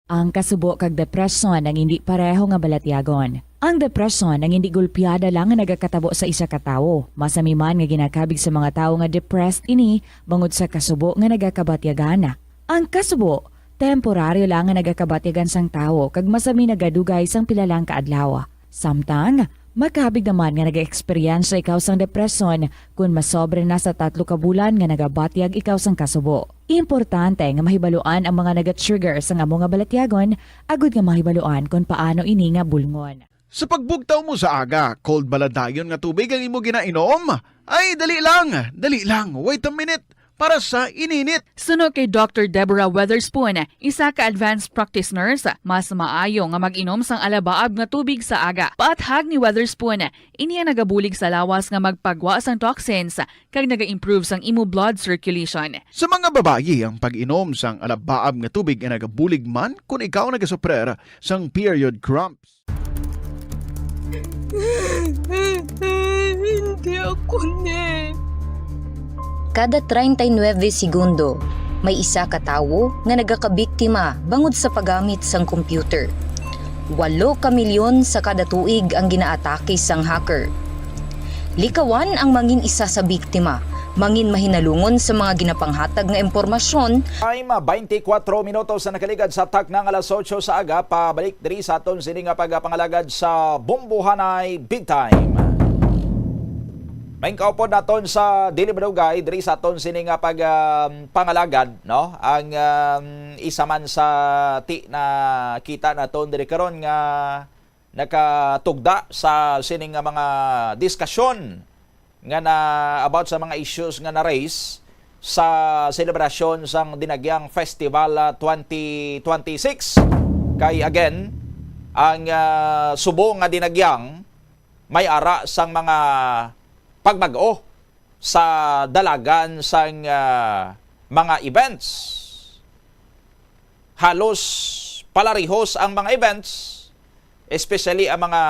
Ang kasubo kag depresyon ang indi pareho nga balatyagon. Ang depresyon ang hindi gulpiada lang nga nagakatabo sa isa ka tawo. Masami man nga ginakabig sa mga tawo nga depressed ini bangod sa kasubo nga nagakabatyagan. Ang kasubo, temporaryo lang nga nagakabatyagan sang tawo kag masami nagadugay sang pila lang ka adlaw. Samtang, makabig naman nga nag-eksperyensya ikaw sang depresyon kon masobra na sa tatlo ka bulan nga nagabatyag ikaw sang kasubo. Importante nga mahibaluan ang mga naga-trigger sang amo nga balatyagon agud nga mahibaluan kon paano ini nga bulngon. Sa pagbugtaw mo sa aga, cold bala dayon nga tubig ang imo ginainom? Ay, dali lang, dali lang, wait a minute, para sa ininit. Suno kay Doctor Deborah Weatherspoon, isa ka advanced practice nurse, mas maayo nga mag-inom sang alabaab nga tubig sa aga. Paathag ni Weatherspoon, ini ang nagabulig sa lawas nga magpagwa sang toxins kag naga-improve sang imo blood circulation. Sa mga babayi, ang pag-inom sang alabaab nga tubig ay nagabulig man kon ikaw nagasuprer sang period cramps. Hindi ako ni. Kada treinta y nueve segundo, may isa ka tawo nga nagakabiktima bangod sa paggamit sang computer. Walo ka milyon sa kada tuig ang ginaatake sang hacker. Likawan ang mangin isa sa biktima, mangin mahinalungon sa mga ginapanghatag nga impormasyon. Time, twenty-four minutos na nakaligad sa takna nga alas otso sa aga, pabalik diri sa aton sini nga pagpangalagad sa Bombohanay Big Time. May kaupod naton sa Dili Madugay diri sa aton sini nga pag, um, pangalagad, no? Ang, um, isa man sa ti na kita naton diri karon nga nakatugda sa sini nga mga diskasyon nga na about sa mga issues nga na-raise sa selebrasyon sang Dinagyang Festival, ah, twenty twenty-six. Kay again, ang, ah, subong nga Dinagyang may ara sang mga pagbag-o sa dalagan sang, ah, mga events. Halos palarihos ang mga events, especially ang mga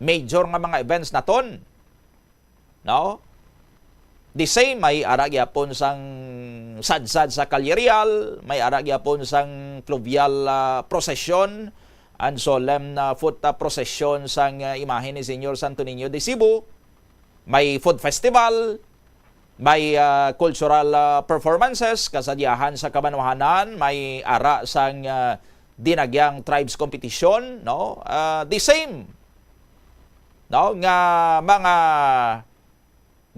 major nga mga events naton, no? The same, may ara gyapon sang sadsad sa Calle Real, may ara gyapon sang fluvial, ah, procession, ang solemn, ah, foot, ah, procession sang, ah, imahe ni Señor Santo Niño de Cebu, may food festival, may, ah, cultural, ah, performances, kasadyahan sa kabanwahanan, may ara sang, ah, Dinagyang Tribes Competition, no? Ah, the same, no, nga mga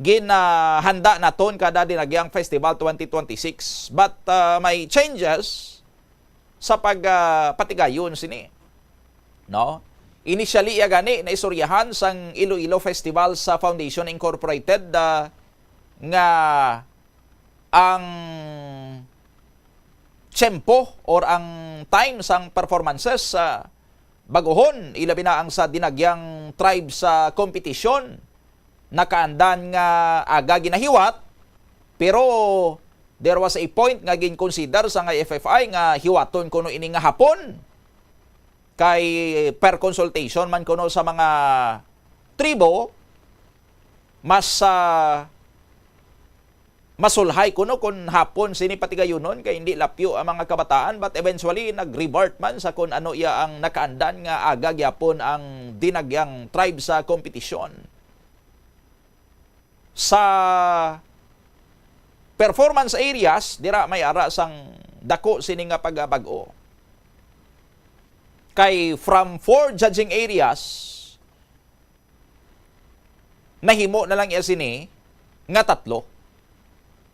ginahanda naton kada Dinagyang Festival twenty twenty-six. But, ah, may changes sa pag, ah, patigayon sini, no? Initially, iya gani naisuryahan sang Iloilo Festival sa Foundation Incorporated, ah, nga ang tiyempo or ang time sang performances sa baguhon, ilabi na ang sa Dinagyang Tribes sa competition, nakaandan nga aga ginahiwat, pero there was a point nga gin-consider sang I F F I nga hiwaton kuno ini nga hapon. Kay per consultation man kuno sa mga tribo, mas, ah, masulhay kuno kun hapon sini patigayunon kay hindi lapyo ang mga kabataan, but eventually nag-revert man sa kun ano iya ang nakaandan nga aga gyapon ang Dinagyang Tribes sa competition. Sa performance areas, dira may ara sang dako sini nga pagabag-o. Kay from four judging areas, nahimo na lang iya sini nga tatlo.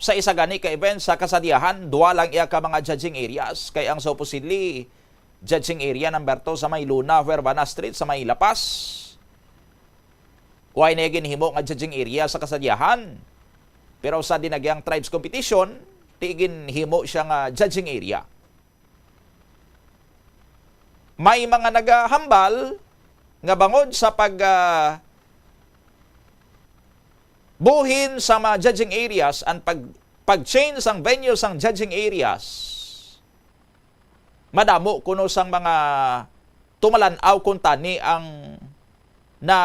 Sa isa gani ka event sa kasadyahan, dua lang iya ka mga judging areas. Kay ang supposedly judging area number two sa may Luna, Huervana Street, sa may La Paz. Wala na ginhimo nga judging area sa kasadyahan. Pero sa Dinagyang Tribes Competition, di ginhimo siya nga judging area. May mga nagahambal nga bangod sa pag, ah, buhin sa mga judging areas and pag, pag-change sang venue sang judging areas, madamo kuno sang mga tumalan-aw kuntani ang na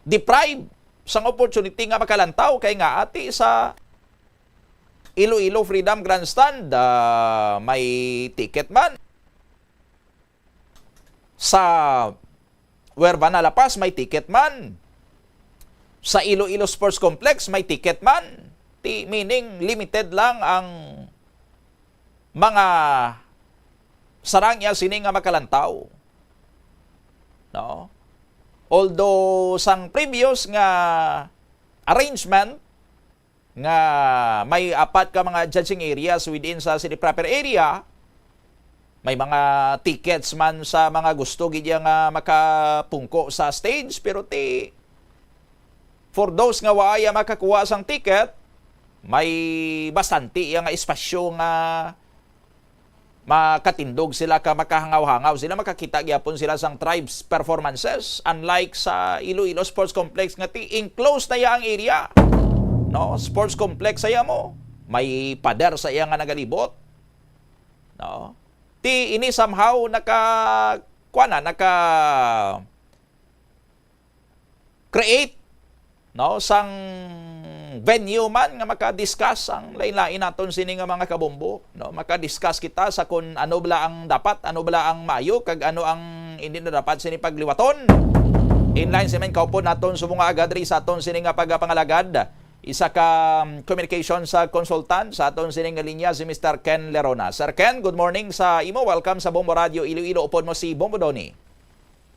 deprive sang opportunity nga makalantaw kay nga ati sa Iloilo Freedom Grandstand, ah, may ticket man. Sa Huerfano La Paz may ticket man. Sa Iloilo Sports Complex may ticket man. Ti, meaning, limited lang ang mga sarangya sini nga makalantaw. No? Although sang previous nga arrangement nga may apat ka mga judging areas within sa city proper area, may mga tickets man sa mga gusto gid ya nga makapungko sa stage, pero ti, for those nga wa ya makakuha sang ticket, may bastante ya nga espasyo nga makatindog sila, ka makahangaw-hangaw sila, makakita gyapon sila sang tribes performances, unlike sa Iloilo Sports Complex nga ti enclosed na ya ang area. No, sports complex sa iya mo, may pader sa iya nga nagalibot. No? Ti ini somehow naka, kuan na, naka create, no, sang venue man nga maka-discuss ang lain-lain naton sini nga mga kabombo, no? Maka-discuss kita sa kun ano bala ang dapat, ano bala ang maayo, kag ano ang hindi na dapat sini pagliwaton. Inline sa man kaupod naton subong nga aga diri sa aton sini nga pagapangalagad. Isa ka, um, communication sa consultant sa aton sini nga linya, si Mister Ken Lerona. Sir Ken, good morning sa imo. Welcome sa Bombo Radio Iloilo. Upod mo si Bombo Donny.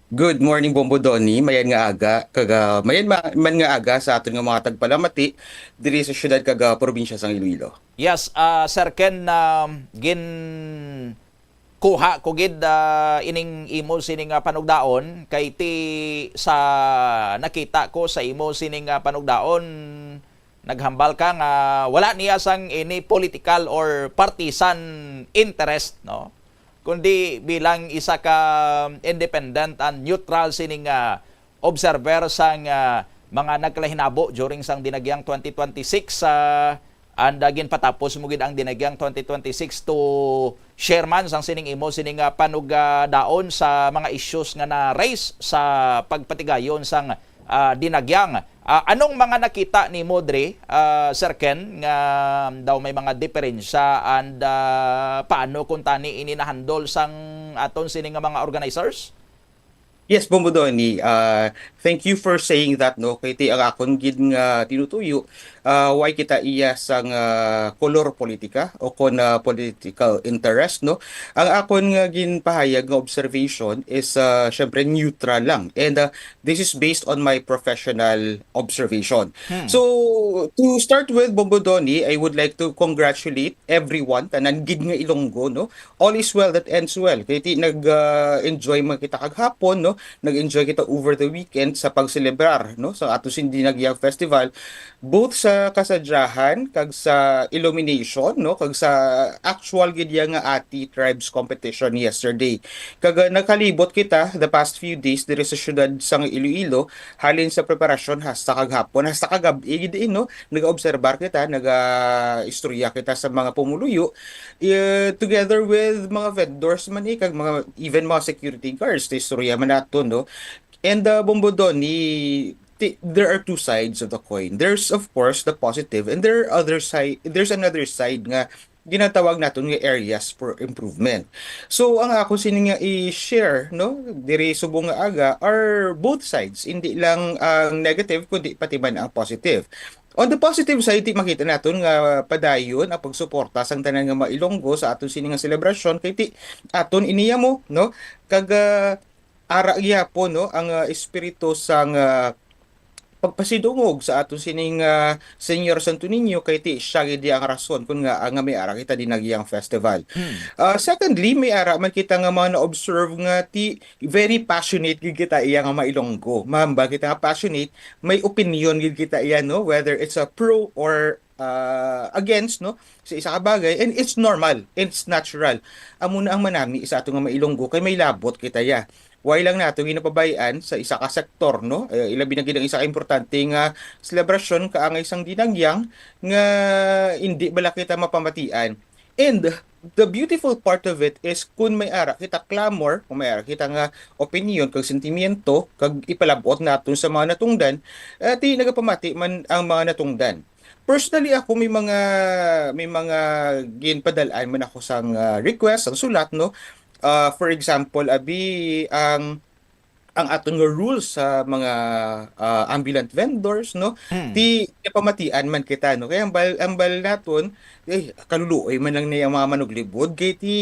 Good morning, Bombo Donny. Mayan nga aga, kag, ah, mayan ma-, man nga aga sa aton nga mga tagpalamati diri sa siyudad kag, ah, probinsya sang Iloilo. Yes, ah, Sir Ken, ah, ginkuha ko gid, ah, ining imo sini nga panugdaon, kay ti sa nakita ko sa imo sini nga panugdaon, naghambal ka nga wala niya sang any political or partisan interest, no? Kundi bilang isa ka independent and neutral sining, ah, observer sang, ah, mga nagkalahinabo during sang dinagyang twenty twenty-six, ah, and, ah, ginpatapos mo gid ang dinagyang twenty twenty-six to share man sang sining imo sining, ah, panugdaon sa mga issues nga na-raise sa pagpatigayon sang, ah, dinagyang. Ah, anong mga nakita nimo diri, ah, Sir Ken, nga daw may mga diferensya, and, ah, paano kung tani ini na-handle sang aton sini nga mga organizers? Yes, Bombo Donny, ah, thank you for saying that, no? Kay ti ang akon gid nga tinutuyo, ah, way kita iya sang, ah, kolor politika o kon, ah, political interest, no? Ang akon nga ginpahayag nga observation is, ah, syempre, neutral lang. And, ah, this is based on my professional observation. Hmm. So, to start with, Bombo Donny, I would like to congratulate everyone, tanan gid nga Ilonggo, no? All is well that ends well. Kay ti nag, ah, enjoy man kita kaghapon, no? Nag-enjoy kita over the weekend sa pagselebrar, no, sa ato sini nga Dinagyang Festival, both sa kasadyahan kag sa illumination, no, kag sa actual gid ya nga Ati Tribes competition yesterday. Kag, ah, nagkalibot kita the past few days diri sa siyudad sang Iloilo, halin sa preparasyon hasta kaghapon, hasta kagab-i gid, eh, no? Nag-obserbar kita, nag-, ah, istorya kita sa mga pumuluyo, eh, together with mga vendors man, eh, kag mga, even mga security guards, istorya man nato, no? And, uh, Bombo Donny, ti-, there are two sides of the coin. There's, of course, the positive, and there are other side, there's another side nga ginatawag naton nga areas for improvement. So, ang ako sini nga i-share, no, diri subong nga aga are both sides, hindi lang ang negative, kundi pati man ang positive. On the positive side, ti makita naton nga padayon ang pagsuporta sang tanan nga mga Ilonggo sa aton sini nga selebrasyon, kay ti aton iniya mo, no? Kag, ah, ara gyapon, no, ang, ah, espiritu sang, ah, pagpasidungog sa aton sining, ah, Señor Santo Niño, kay ti siya gid ang rason kun nga, ah, nga may ara kita Dinagyang Festival. Hmm. Ah, secondly, may ara man kita nga mga na-observe nga ti very passionate gid kita iya nga mga Ilonggo. Mahambal kita nga passionate, may opinion gid kita iya, no, whether it's a pro or, ah, against, no, sa isa ka bagay, and it's normal, and it's natural. Amo na ang manami sa ato nga mga Ilonggo, kay may labot kita ya. Why lang nato ginapabay-an sa isa ka sektor, no? Eh, ilabi na gid ang isa ka importante nga selebrasyon, kaangay sang Dinagyang, nga hindi bala kita mapamatian. And the beautiful part of it is, kung may ara kita clamor, kung may ara kita nga opinion kag sentimiento, kag ipalab-ot naton sa mga natungdan, eh, ti nagapamati man ang mga natungdan. Personally, ako may mga, may mga ginpadal-an man ako sang, ah, request, sang sulat, no? Ah, for example, abi, ang, ang aton nga rules sa mga, ah, ambulant vendors, no? Mm. Ti, napamatian man kita, no? Kaya ang bal-, ang bal naton, eh, kaluluoy man lang niya ang mga manuglibod, kay ti,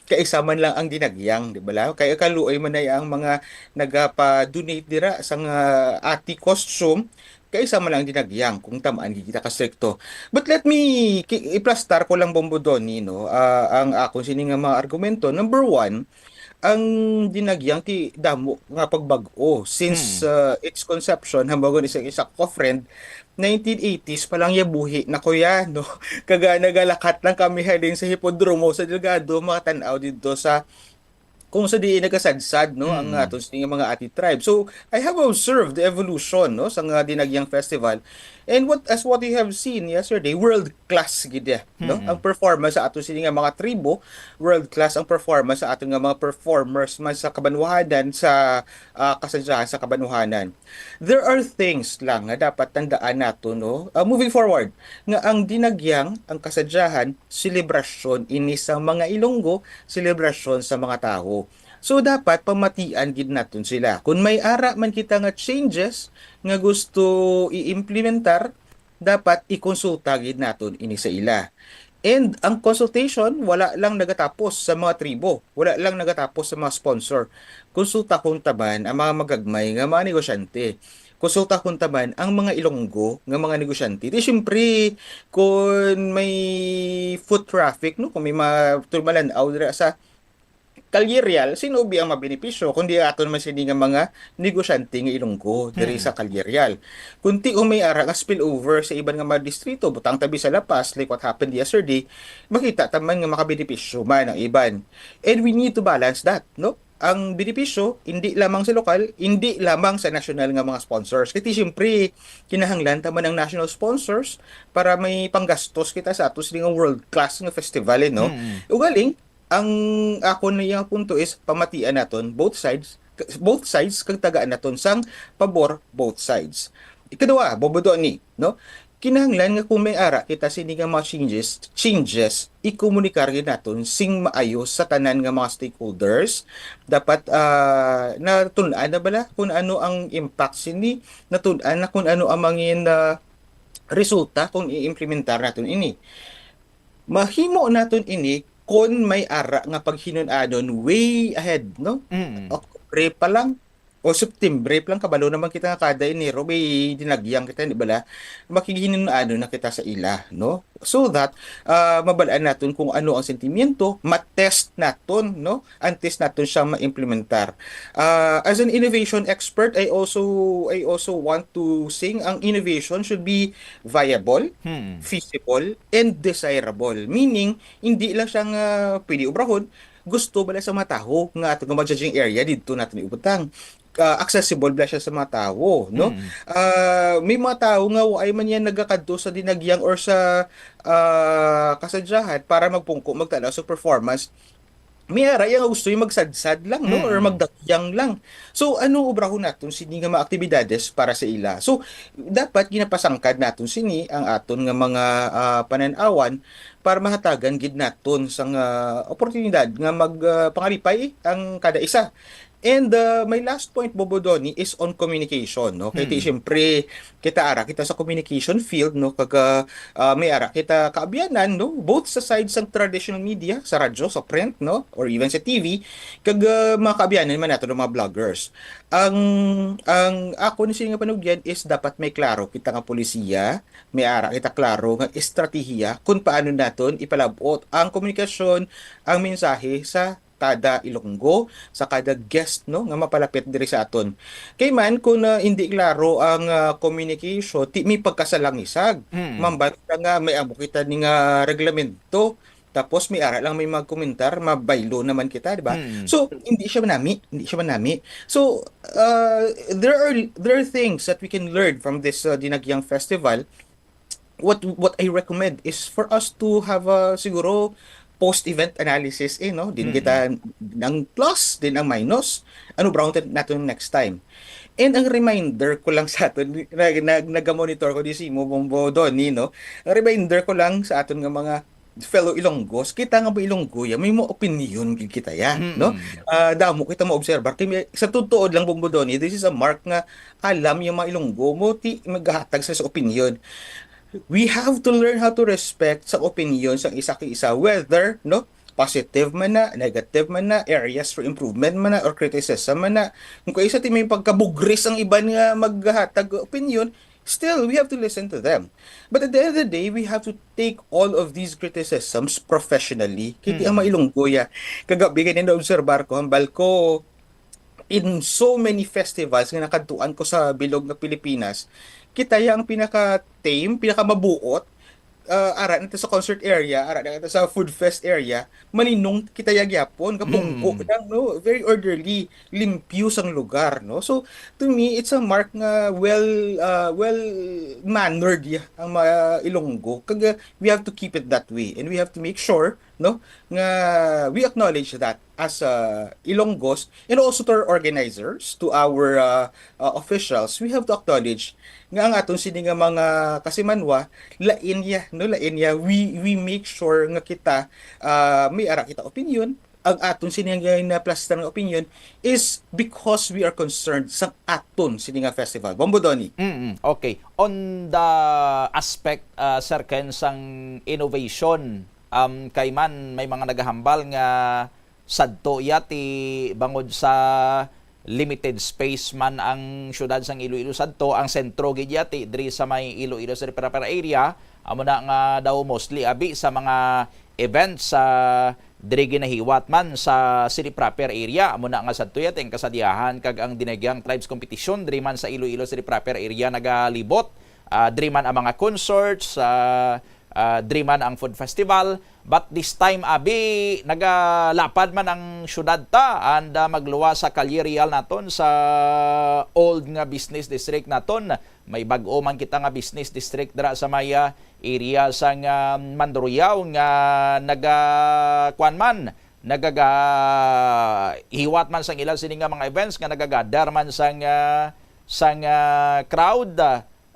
kaisa man lang ang dinagyang, di ba la? Kaya kaluluoy man na ang mga nagapa-donate dira sa nga ati costume, kaisa man lang ang dinagyang kung tamaan gid kita ka strikto. But let me ki-, iplastar ko lang, Bombo Donny, no? Ah, ang akon sini nga mga argumento. Number one, ang dinagyang ti damo nga pagbag-o since, Hmm. ah, its conception, hambagon isa, isa ko friend, nineteen eighties pa lang ya buhi na, kuya, no? Kaga nagalakat lang kami halin sa hipodromo sa Delgado, makatan-aw didto sa kung sa diin nagasadsad, no, ang Mm. aton sini nga mga ati tribe. So, I have observed the evolution, no, sa nga Dinagyang Festival. And what, as what you have seen yesterday, world class gid ya, no? Mm. Ang performance sa aton sini nga mga tribo, world class ang performance sa aton nga mga performers man sa kabanwahanan, sa, ah, kasadyahan sa kabanwahanan. There are things lang nga dapat tandaan nato, no? Ah, moving forward, nga ang Dinagyang, ang kasadyahan, selebrasyon ini sa mga Ilonggo, selebrasyon sa mga tawo. So, dapat pamatian gid naton sila. Kung may ara man kita nga changes nga gusto i-implementar, dapat ikonsulta gid naton ini sa ila. And ang consultation, wala lang nagatapos sa mga tribo, wala lang nagatapos sa mga sponsor. Konsultahon ta man ang mga magagmay nga mga negosyante. Konsultahon ta man ang mga Ilonggo nga mga negosyante. Di, siyempre, kung may foot traffic, no, kung may mga tumalan-aw dira sa Calle Real, sino bi ang mabenepisyo kundi aton man sini nga mga negosyante nga Ilonggo diri Mm. sa Calle Real? Kunti o may ara nga spillover sa iban nga mga distrito, butang tabi sa La Paz, like what happened yesterday, makita ta man nga makabenepisyo man ang iban. And we need to balance that, no? Ang benepisyo, hindi lamang sa lokal, hindi lamang sa national nga mga sponsors. Kasi siyempre, kinahanglan ta man ang national sponsors para may panggastos kita sa ato sini nga world class nga festival, eh, no? Mm. Ugaling, ang ako na yung punto is pamatian naton both sides, both sides kag tagaan naton sang pabor both sides. Ikaduha, Bombo Donny, no? Kinahanglan nga kung may ara kita sini nga mga changes, changes, ikomunikar gid naton sing maayo sa tanan nga mga stakeholders. Dapat, ah, natun-an na bala kung ano ang impact sini, natun-an na kung ano ang mangin, ah, resulta kung i-implementar naton ini. Mahimo naton ini kon may ara nga paghinun-anon way ahead, no? Mm. Oktubre pa lang o September pa lang, kabalo naman kita nga kada Enero may dinagyang kita, di bala? Makighinun-anon na kita sa ila, no? So that, ah, mabal-an naton kung ano ang sentimiento, matest naton, no? Antes naton siya ma-implementar. Ah, as an innovation expert, I also, I also want to sing ang innovation should be viable, Hmm. feasible, and desirable. Meaning, hindi lang siya nga pwede obrahon, gusto bala sa mga tawo nga ato nga judging area didto naton ibutang. Ah, accessible bala siya sa mga tawo, no? Mm. Ah, may mga tawo nga waay man yan nagakadto sa dinagyang or sa, ah, kasadyahan para magpungko, magtanaw sa performance. May ara iya nga gusto yung magsadsad lang, no? Or Mm. magdagyang lang. So, ano obrahon naton sini nga mga aktibidades para sa ila? So, dapat ginapasangkad naton sini ang aton nga mga, ah, panan-awan para mahatagan gid naton sang, ah, oportunidad nga mag, ah, pangalipay ang kada isa. And, ah, my last point, Bombo Donny, is on communication, no? Kay ti, Hmm. siyempre, kita ara kita sa communication field, no? Kag, ah, may ara kita kaabyanan, no? Both sa side sang traditional media, sa radyo, sa print, no? Or even sa T V, kag, ah, mga kaabyanan man nato ng mga bloggers. Ang, ang ako ni nga panugyan is dapat may klaro kita nga polisiya, may ara kita klaro nga estratehiya kung paano naton ipalabot ang komunikasyon, ang mensahe sa kada Ilonggo, sa kada guest, no, nga mapalapit diri sa aton. Kay man, kung, ah, hindi klaro ang, ah, communication, ti may pagkasalangisag. Mm. Mambal ka nga may amo kita ni nga reglamento, tapos may ara lang may magkomentar, mabaylo naman kita, di ba? Mm. So, hindi siya manami, hindi siya manami. So, ah, there are, there are things that we can learn from this, ah, Dinagyang Festival. What, what I recommend is for us to have a, siguro, post-event analysis, eh, no? Din Mm. kita ang plus, din ang minus. Ano obrahon naton next time? And ang reminder ko lang sa aton, nag, nag, nagamonitor ko di si mo, Bombo Donny, no? Ang reminder ko lang sa aton nga mga fellow Ilonggos, kita nga mga Ilonggo ya, may mga opinion gid kita ya, no? Mm. Ah, damo kita maobserbar. Kay may, sa totoo lang, Bombo Donny, this is a mark nga alam yung mga Ilonggo mo, ti, maghahatag sa, sa opinion. We have to learn how to respect sa opinion sang isa kay isa, whether, no, positive man na, negative man na, areas for improvement man na, or criticism man na. Kung kaisa ti may pagkabugris ang iban nga maghatag opinion, still, we have to listen to them. But at the end of the day, we have to take all of these criticisms professionally. Kiti ang Mm. mailunggoya. Kagabi, ganyan na-obserbar ko, hambal ko, in so many festivals nga nakadtuan ko sa bilog nga Pilipinas, kita ya ang pinaka-tame, pinaka-mabuot, ah, ara na ta sa concert area, ara na ta sa food fest area, maninong kita ya gyapon, kapungko Mm. lang, no? Very orderly, limpyo sang lugar, no? So, to me, it's a mark nga well, ah, well mannered ya ang mga Ilonggo. Kag, ah, we have to keep it that way, and we have to make sure, no, nga we acknowledge that as, ah, Ilonggos, and also to our organizers, to our, ah, ah, officials, we have to acknowledge nga ang aton sini nga mga kasimanwa, lain ya, no, lain ya. We, we make sure nga kita, ah, may ara kita opinion. Ang aton sini nga naplastan nga opinion is because we are concerned sa aton sini nga festival. Bombo Donny. Mm, okay. On the aspect, ah, Sir Ken, sang innovation, um, kay man may mga nagahambal nga sadto yati bangod sa limited space man ang siyudad sang Iloilo sadto, ang sentro gid yati diri sa may Iloilo City Proper Area, amo na nga daw mostly abi sa mga events sa diri ginahiwat man sa city proper area, amo na nga sadto yati ang kasadyahan kag ang Dinagyang Tribes Competition diri man sa Iloilo City Proper Area nagalibot. Ah, diri man ang mga concerts, ah, ah, diri man ang food festival. But this time, abi, nagalapad man ang syudad ta and, ah, magluwas sa Kalye Real naton, sa old nga business district naton. May bag-o man kita nga business district dira sa may, ah, area sang, ah, Mandurriao nga naga-, kuwan man, nagahiwat man sang ila sini nga mga events nga nagagather man sang, ah, sang, ah, crowd.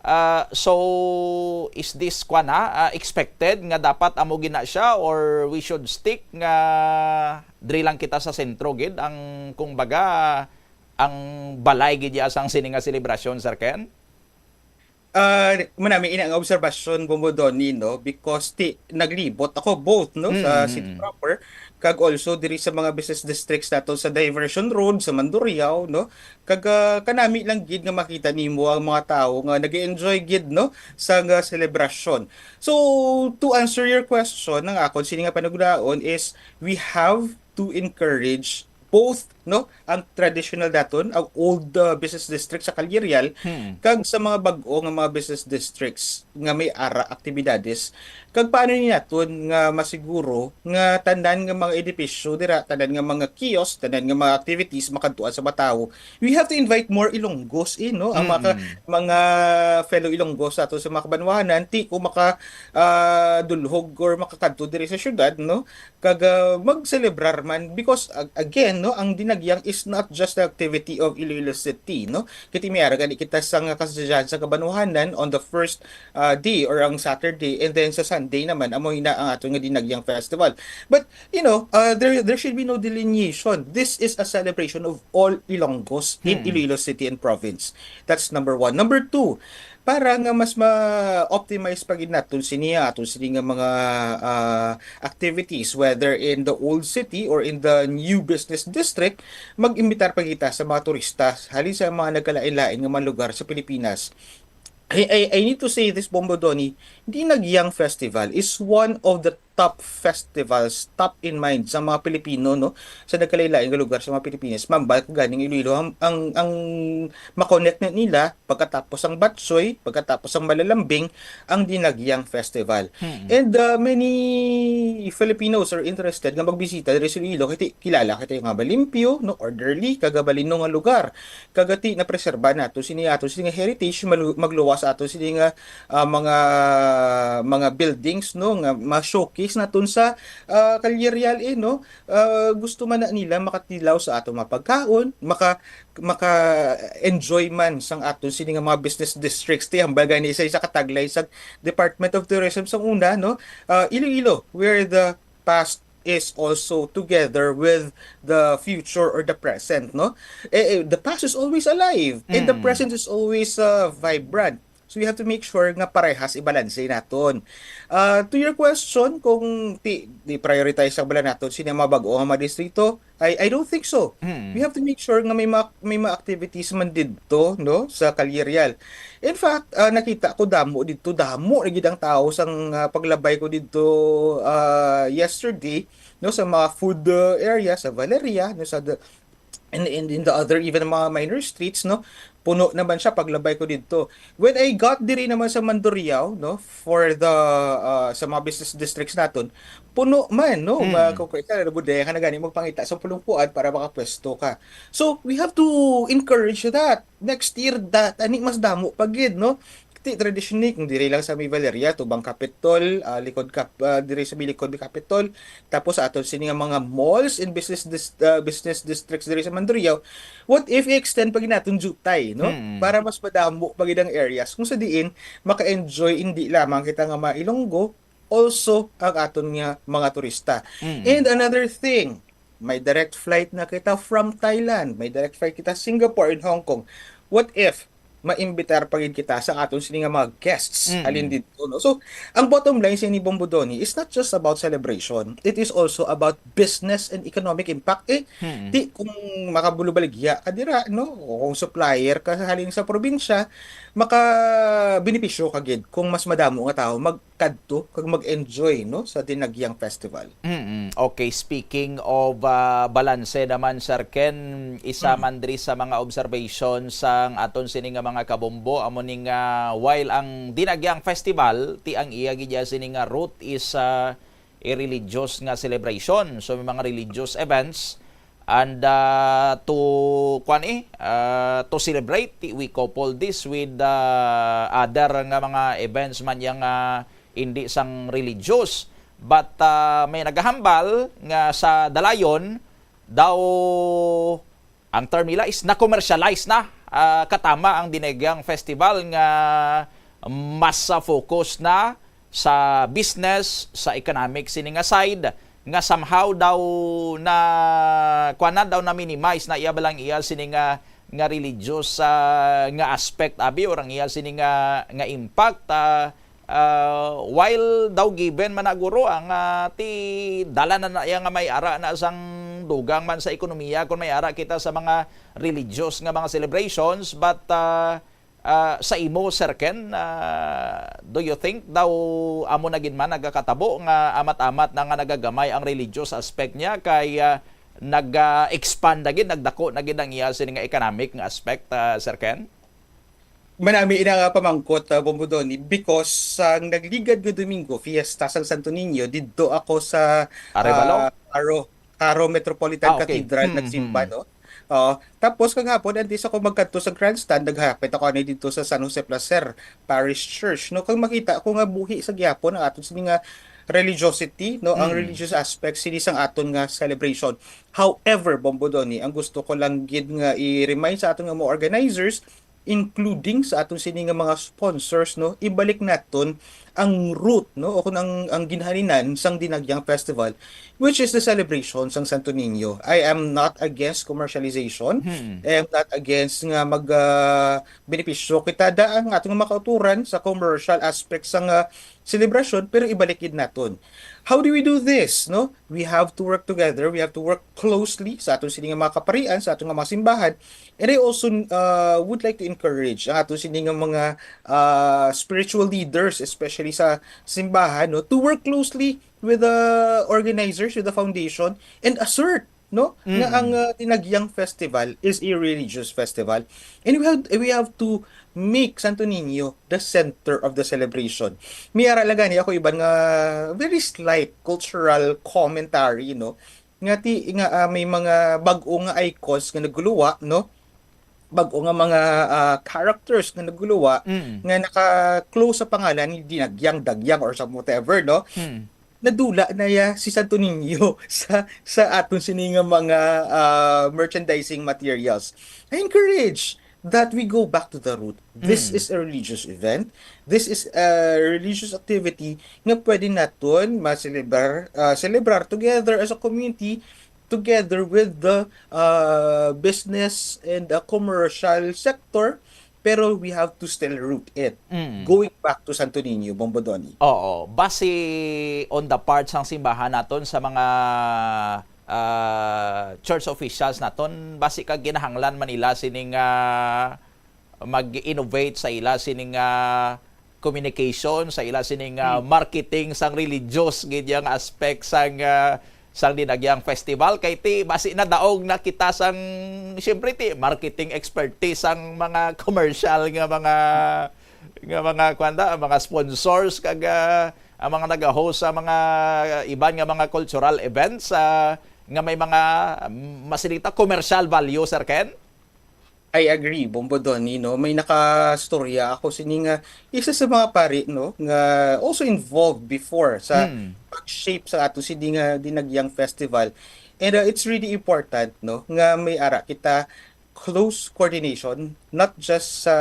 Ah, so, is this, kwan na, ah, expected nga dapat amo gina siya, or we should stick nga diri lang kita sa sentro gid ang, kung baga, ang balay gid ya sang sini nga selebrasyon, Sir Ken? Ah, manami ina nga obserbasyon, Bombo Donny, no? Because ti, naglibot ako both, no, sa Mm, city mm. proper, kag also diri sa mga business districts nato sa Diversion Road, sa Mandurriao, no? Kag, ah, kanami lang gid nga makita nimo ang mga tawo nga nag-enjoy gid, no, sa nga selebrasyon. So, to answer your question, ang akon sini nga panugdaon is we have to encourage both, no, ang traditional daton, ang old, uh, business district sa Calirial, Hmm. kag sa mga bag-o nga mga business districts nga may ara aktibidades. Kag paano ni naton nga masiguro nga tanan nga mga edipisyo dira, tanan nga mga kiosk, tanan nga mga activities makadtuan sa mga tawo? We have to invite more Ilonggos, eh, no? Ang mga, Mm. mga fellow Ilonggos sa ato sa mga kabanwahanan, ti ko maka, ah, dulhog or makakadto diri sa syudad, no? Kag, ah, magselebrar man because, ag-, again, no, ang Dinagyang is not just the activity of Iloilo City, no? Kiti may ara gani kita sa nga kasadyahan sa kabanwahanan on the first, ah, day or ang Saturday, and then sa Sunday naman amo na ang ato nga Dinagyang Festival. But, you know, uh, there there should be no delineation. This is a celebration of all Ilonggos in Hmm. Iloilo City and Province. That's number one. Number two, para nga mas ma-optimize pa gid naton sini, aton sini nga mga, ah, activities, whether in the old city or in the new business district, mag-imbitar pa kita sa mga turista halin sa mga nagkalain-lain nga mga lugar sa Pilipinas. I, I, I need to say this, Bombo Donny, Dinagyang Festival is one of the top festivals, top in mind sa mga Pilipino, no? Sa nagkalain-lain nga lugar sa mga Pilipinas. Mambal ko ganing Iloilo, ang, ang, ang makonect na nila pagkatapos ang Batsoy, pagkatapos ang Malalambing, ang Dinagyang Festival. Mm. And, uh, many Filipinos are interested nga magbisita diri sa Iloilo kay ti-, kilala kita nga malimpyo, no, orderly, kag malinong nga lugar. Kag ti napreserba nato sini ato sini nga heritage, malu-, magluwas ato sini nga, ah, mga, mga buildings, no, nga ma-showcase is naton sa, ah, Calle Real, eh, no? Ah, gusto man na nila makatilaw sa aton mga pagkaon, maka-, maka-enjoy man sang aton sini nga mga business districts. Ti, hambal gani sa isa ka tagline sa Department of Tourism sa una, no? Ah, Iloilo, where the past is also together with the future or the present, no? Eh, eh, the past is always alive and the Mm. present is always, uh, vibrant. So we have to make sure nga parehas ibalanse naton. Uh, to your question, kung ti, di prioritize ang bala naton sini ang mga bag-o nga mga distrito, I, I don't think so. Mm. We have to make sure nga may mga, may mga activities man didto, no, sa Calle Real. In fact, ah, nakita ko damo didto, damo na gid ang tawo sang, ah, paglabay ko didto, ah, yesterday, no, sa mga food, ah, area sa Valeria, no, sa the, and, and in the other, even mga minor streets, no, puno naman siya paglabay ko didto. When I got diri naman sa Mandurriao, no, for the, ah, sa mga business districts naton, puno man, no, Mm. ma-, kung kaya ka, bodega ka na gani, magpangita sa pulong puan para makapwesto ka. So, we have to encourage that. Next year, that, ani, mas damo pa gid, no? Ti, traditionally, kung diri lang sa may Valeria, tubang Capitol, ah, likod Cap-, ah, diri sa may likod ni Capitol, tapos aton sini nga mga malls and business dis-, ah, business districts diri sa Mandurriao, what if i-extend pa gid naton Jutay, no? Hmm. Para mas madamo pa gid ang areas kung sa diin maka-enjoy hindi lamang kita nga mga Ilonggo, also ang aton nga mga turista. Mm. And another thing, may direct flight na kita from Thailand, may direct flight kita Singapore and Hong Kong. What if maimbitar pa gid kita sa aton sini nga mga guests Mm. halin didto, no? So, ang bottom line sini, Bombo Donny, is not just about celebration. It is also about business and economic impact. Eh, Hmm. ti, kung makabulubaligya ka dira, no? O kung supplier ka halin sa probinsya, maka-benepisyo ka gid kung mas madamo nga tawo magkadto kag mag-enjoy, no, sa Dinagyang Festival. Mm-mm. Okay, speaking of, ah, balanse naman, Sir Ken, isa Mm. man diri sa mga observation sang aton sini nga mga kabombo, amo ni nga while ang Dinagyang Festival, ti ang iya gid ya sini nga root is, ah, a religious nga celebration. So, may mga religious events and, ah, to, kwan eh, ah, to celebrate, we couple this with, ah, other nga mga events man yang, ah, hindi sang religious. But, ah, may nagahambal nga sa dalayon daw ang term nila is na-commercialize na, ah, katama ang Dinagyang Festival nga mas, ah, focus na sa business, sa economic sini nga side, nga somehow daw na, kuwan na, daw na-minimize na iya balang iya sini nga, nga religious, ah, nga aspect, abi, or ang iya sini nga, nga impact, ah, Ah, while daw given man na guro ang, ah, ti dala na, na iya nga may ara na sang dugang man sa ekonomiya kung may ara kita sa mga religious nga mga celebrations, but, ah, ah, sa imo, Sir Ken, ah, do you think daw amo na gid man nagakatabo nga amat-amat na nga nagagamay ang religious aspect niya kay, ah, nag-expand na gid, nagdako na gid ang iya sini nga economic nga aspect, ah, Sir Ken? Manami ina nga pamangkot, ah, Bombo Donny, because sang nagligad nga Domingo, fiesta sang Santo Niño, didto ako sa, Arevalo? ah, Caro, Caro Metropolitan Ah, okay. Cathedral Hmm, nagsimba, hmm. no? Oo. Tapos kagahapon, antes ako magkadto sa grandstand, naghapit ako ani didto sa San Jose Placer Parish Church, no? Kag makita ko nga buhi sa gihapon ang aton sini nga religiosity, no? Ang Hmm. religious aspect sini sang aton nga celebration. However, Bombo Donny, ang gusto ko lang gid nga i-remind sa aton nga mga organizers, including sa aton sini nga mga sponsors, no, ibalik naton ang root, no, o kung ang, ang ginhalinan sang Dinagyang Festival, which is the celebration sang Santo Niño. I am not against commercialization. Hmm. I am not against nga mag, ah, benepisyo kita da ang aton mga kauturan sa commercial aspect sang, ah, selebrasyon, pero ibalik gid naton. How do we do this, no? We have to work together, we have to work closely sa aton sini nga mga kaparian, sa aton nga mga simbahan. And I also, uh, would like to encourage ang aton sini nga mga, uh, spiritual leaders, especially sa simbahan, no, to work closely with the organizers, with the foundation, and assert, no, nga Mm. ang, uh, Dinagyang Festival is a religious festival. And we have, we have to make Santo Niño the center of the celebration. May ara lang gani ako iban nga very slight cultural commentary, no, nga ti-, nga, ah, may mga bag-o nga icons nga nagluwa, no? Bag-o nga mga, ah, characters nga nagluwa Mm. nga naka-close sa pangalan ni Dinagyang, Dagyang, or some whatever, no? Mm. nadula na ya si Santo Niño sa, sa aton sini nga mga, ah, merchandising materials. I encourage that we go back to the root. This Mm. is a religious event. This is a religious activity nga pwede naton ma-celebrar, ah, celebrar together as a community, together with the, ah, business and the commercial sector, pero we have to still root it. Mm. Going back to Santo Niño, Bombo Donny. Oo. Base on the part sang simbahan naton sa mga, ah, church officials naton, basi ka ginahanglan man nila sining, ah, mag-innovate sa ila sining, ah, communication, sa ila sining, ah, Hmm. marketing sang religious gid yang aspect sang, ah, sang Dinagyang Festival. Kay ti, basi nadaog na kita sang, siyempre ti, marketing expertise sang mga commercial nga mga, nga mga, kuwan ta, mga sponsors kag, ah, ang mga nag-host sa mga iban nga mga cultural events, ah, nga may mga, mm, masinita commercial value, Sir Ken? I agree, Bombo Donny, no? May nakastorya ako sini nga isa sa mga pari, no, nga also involved before sa Hmm. pag-shape sa ato sini nga Dinagyang Festival. And, uh, it's really important, no, nga may ara kita close coordination, not just sa,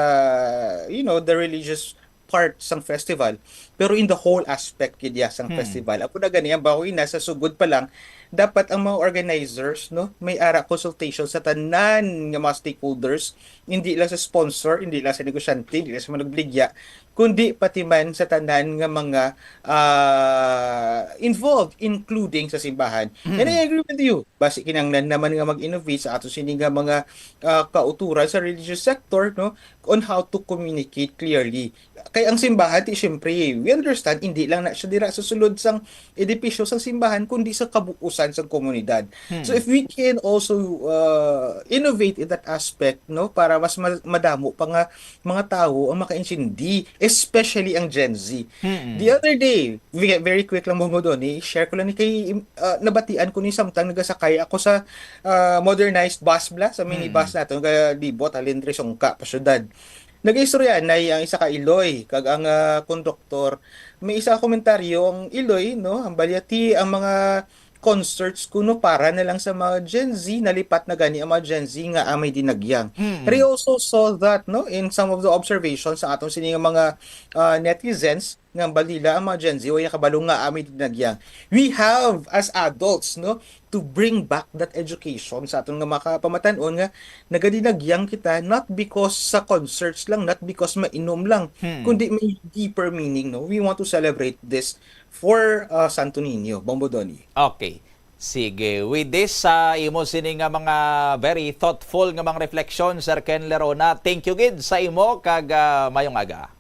you know, the religious part sang festival, pero in the whole aspect gid ya sang Hmm. festival. Ako na gani ang baho ina sa sugod pa lang, dapat ang mga organizers, no, may ara consultation sa tanan nga mga stakeholders, hindi lang sa sponsor, hindi lang sa negosyante, hindi lang sa mga nagbaligya, kundi pati man sa tanan nga mga, ah, involved, including sa simbahan. And I Hmm. agree with you. Basi kinahanglan naman nga mag-innovate sa ato sini nga mga, ah, kauturan sa religious sector, no, on how to communicate clearly. Kay ang simbahan, ti, siyempre, we understand, hindi lang na siya dira sa sulod sang edipisyo sang simbahan, kundi sa kabuusan sang komunidad. So, Hmm. if we can also, uh, innovate in that aspect, no, para mas ma-, madamo pa nga mga tawo ang makaintindi, especially ang Gen Z. Hmm. The other day, ve-, very quick lang mo, Donny, share ko lang ni kay, uh, nabatian ko ni samtang nagasakay ako sa, uh, modernized bus bla, sa minibus Mm. naton, kaya libot, halin diri sungka pa syudad. Nag-istorya na ang isa ka iloy, kag ang, ah, konduktor, may isa ka komentaryo ang iloy, no? Ang balyati, ang mga concerts kuno para na lang sa mga Gen Z, nalipat na gani ang mga Gen Z nga amay dinagyang. Mm. Pero I also saw that, no, in some of the observations sa aton sini nga mga, ah, netizens, nga balila ang mga Gen Z, way nakabalo nga amay dinagyang. We have, as adults, no, to bring back that education sa aton nga mga kapamatan-on nga nagadinagyang kita, not because sa concerts lang, not because mainom lang, Hmm. kundi may deeper meaning, no? We want to celebrate this for, uh, Santo Niño, Bombo Donny. Okay. Sige. With this, sa imo sini nga mga very thoughtful nga mga reflection, Sir Ken Lerona, thank you gid sa imo kag, ah, mayong aga.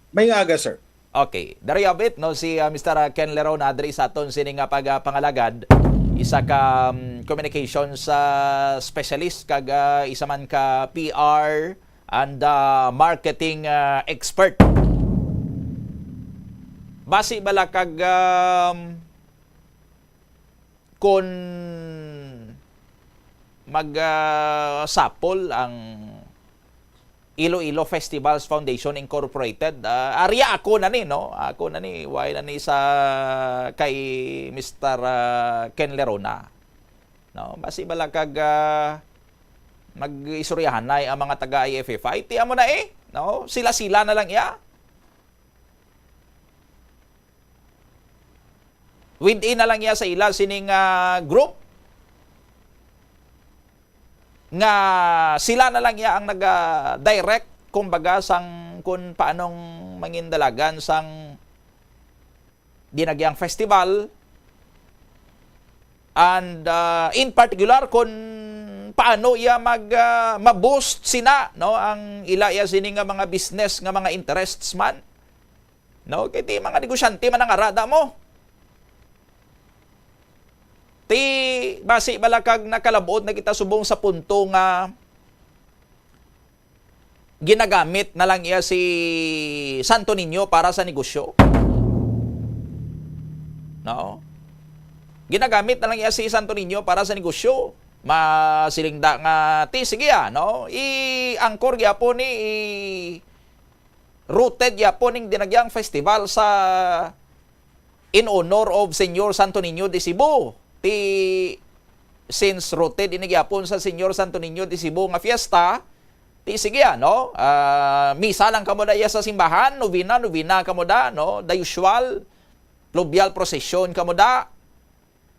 Mayong aga, sir. Okay, there you have it, no, si, ah, Mister Ken Lerona diri sa aton sini nga pag, ah, pangalagad, isa ka, um, communications, ah, specialist kag, ah, isa man ka P R and, ah, marketing, ah, expert. Basi bala kag, um, kun mag, ah, sapol ang Iloilo Festivals Foundation Incorporated, ah, ari ako na ni, no? Ako na ni, wala na ni sa kay Mister, ah, Ken Lerona. No, basi bala kag, ah, mag-istoryahanay ang mga taga I F F I. Ti amo na, eh, no? Sila-sila na lang iya. Within na lang iya sa ila sining, ah, group nga sila na lang iya ang naga-direct, kumbaga, sang kun paanong mangindalagan sang Dinagyang Festival, and, ah, in particular, kun paano iya mag, ah, ma-boost sina, no, ang ila iya sini nga mga business, nga mga interests man. No? Kay ti mga negosyante man ang arada mo. Ti, basi bala kag nakalabot na kita subong sa punto nga ginagamit na lang iya si Santo Niño para sa negosyo. No? Ginagamit na lang iya si Santo Niño para sa negosyo. Masiling da nga, ti, sige, ah, no? I-anchor gyapon ni, i-, rooted gyapon ning Dinagyang Festival sa in honor of Señor Santo Niño de Cebu. Ti, since rooted ini gyapon sa Señor Santo Niño de Cebu nga fiesta, ti sige, ano? Ah, misa lang kamo da iya sa simbahan, novena, novena kamo da, no? The usual, fluvial procession kamo da,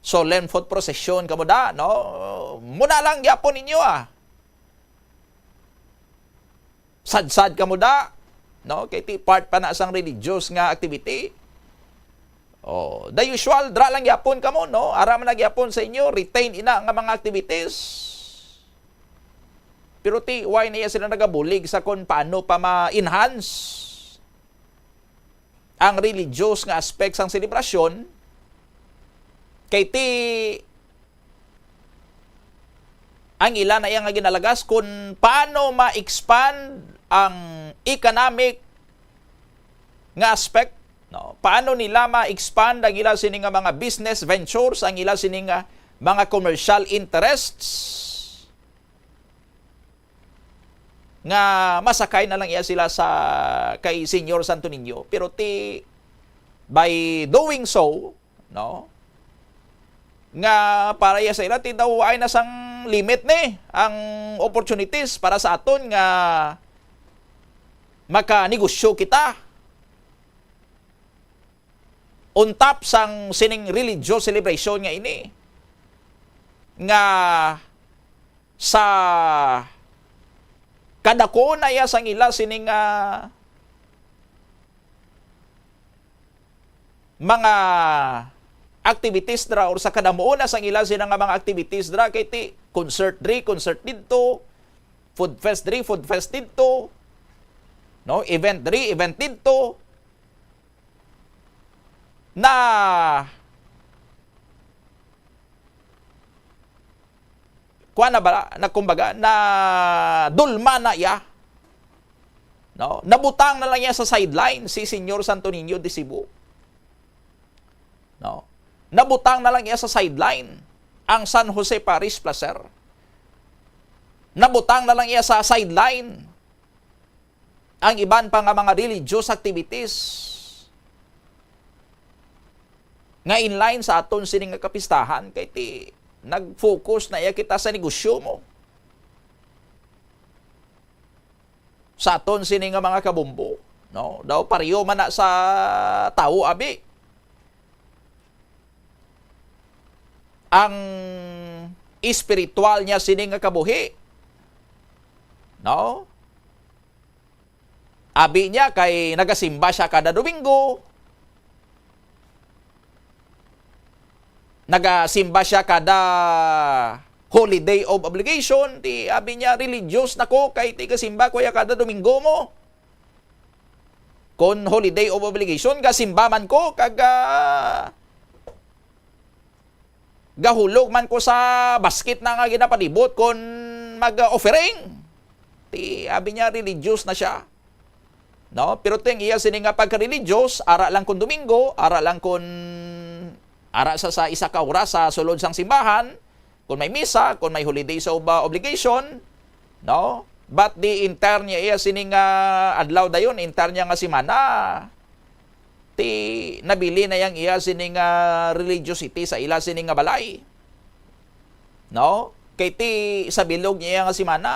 solemn foot procession kamo da, no? Muna lang gyapon ninyo, ah. Sadsad kamo da, no? Kay ti part pa na sang religious nga activity. Oh, the usual, dra lang gyapon kamo, no? Ara man na gyapon sa inyo, retain ina nga mga activities. Pero ti, why na iya sila nagabulig sa kung paano pa ma-enhance ang religious nga aspect sang selebrasyon? Kay ti, ang ila na iya nga ginalagas kung paano ma-expand ang economic nga aspect, no? Paano nila ma-expand ang ila sini nga mga business ventures, ang ila sini nga mga commercial interests, nga masakay na lang iya sila sa kay Señor Santo Niño. Pero ti, by doing so, no, nga para iya sa ila, ti daw ay na sang limit ni ang opportunities para sa aton nga makanegosyo kita on top sang sining religious celebration nga ini, nga sa kadako na iya sang ila sining, ah, mga activities dra, or sa kadamuon na sang ila sina nga mga activities dra, kay ti concert dri, concert didto, food fest dri, food fest didto, no, event dri, event didto, na kuan na ba, na kumbaga, na dulma na iya, no? Nabutang na lang iya sa sideline si Señor Santo Niño de Cebu. No? Nabutang na lang iya sa sideline ang San Jose Parish Placer. Nabutang na lang iya sa sideline ang iban pa nga mga religious activities nga in line sa aton sini nga kapistahan, kay ti nag-focus na iya kita sa negosyo mo. Sa aton sini nga mga kabombo, no? Daw pareho man na sa tawo, abi. Ang espiritual niya sini nga kabuhi, no? Abi niya kay nagasimba siya kada Domingo, nagasimba siya kada holiday of obligation. Ti abi niya, "Religious na ko kay ti gasimba ko ya kada Domingo mo. Kon holiday of obligation, gasimba man ko kag, ah, gahulog man ko sa basket na nga ginapalibot kon mag-offering." Ti abi niya, religious na siya. No? Pero ting iya sini nga pagka-religious, ara lang kon Domingo, ara lang kon ara sa, sa isa ka oras sa sulod sang simbahan, kon may misa, kon may holiday sa uba obligation, no? But the entire niya iya sini nga adlaw dayon, entire niya nga semana, ti nabili na yang iya sini nga religiosity sa ila sini nga balay. No? Kay ti sa bilog niya nga semana,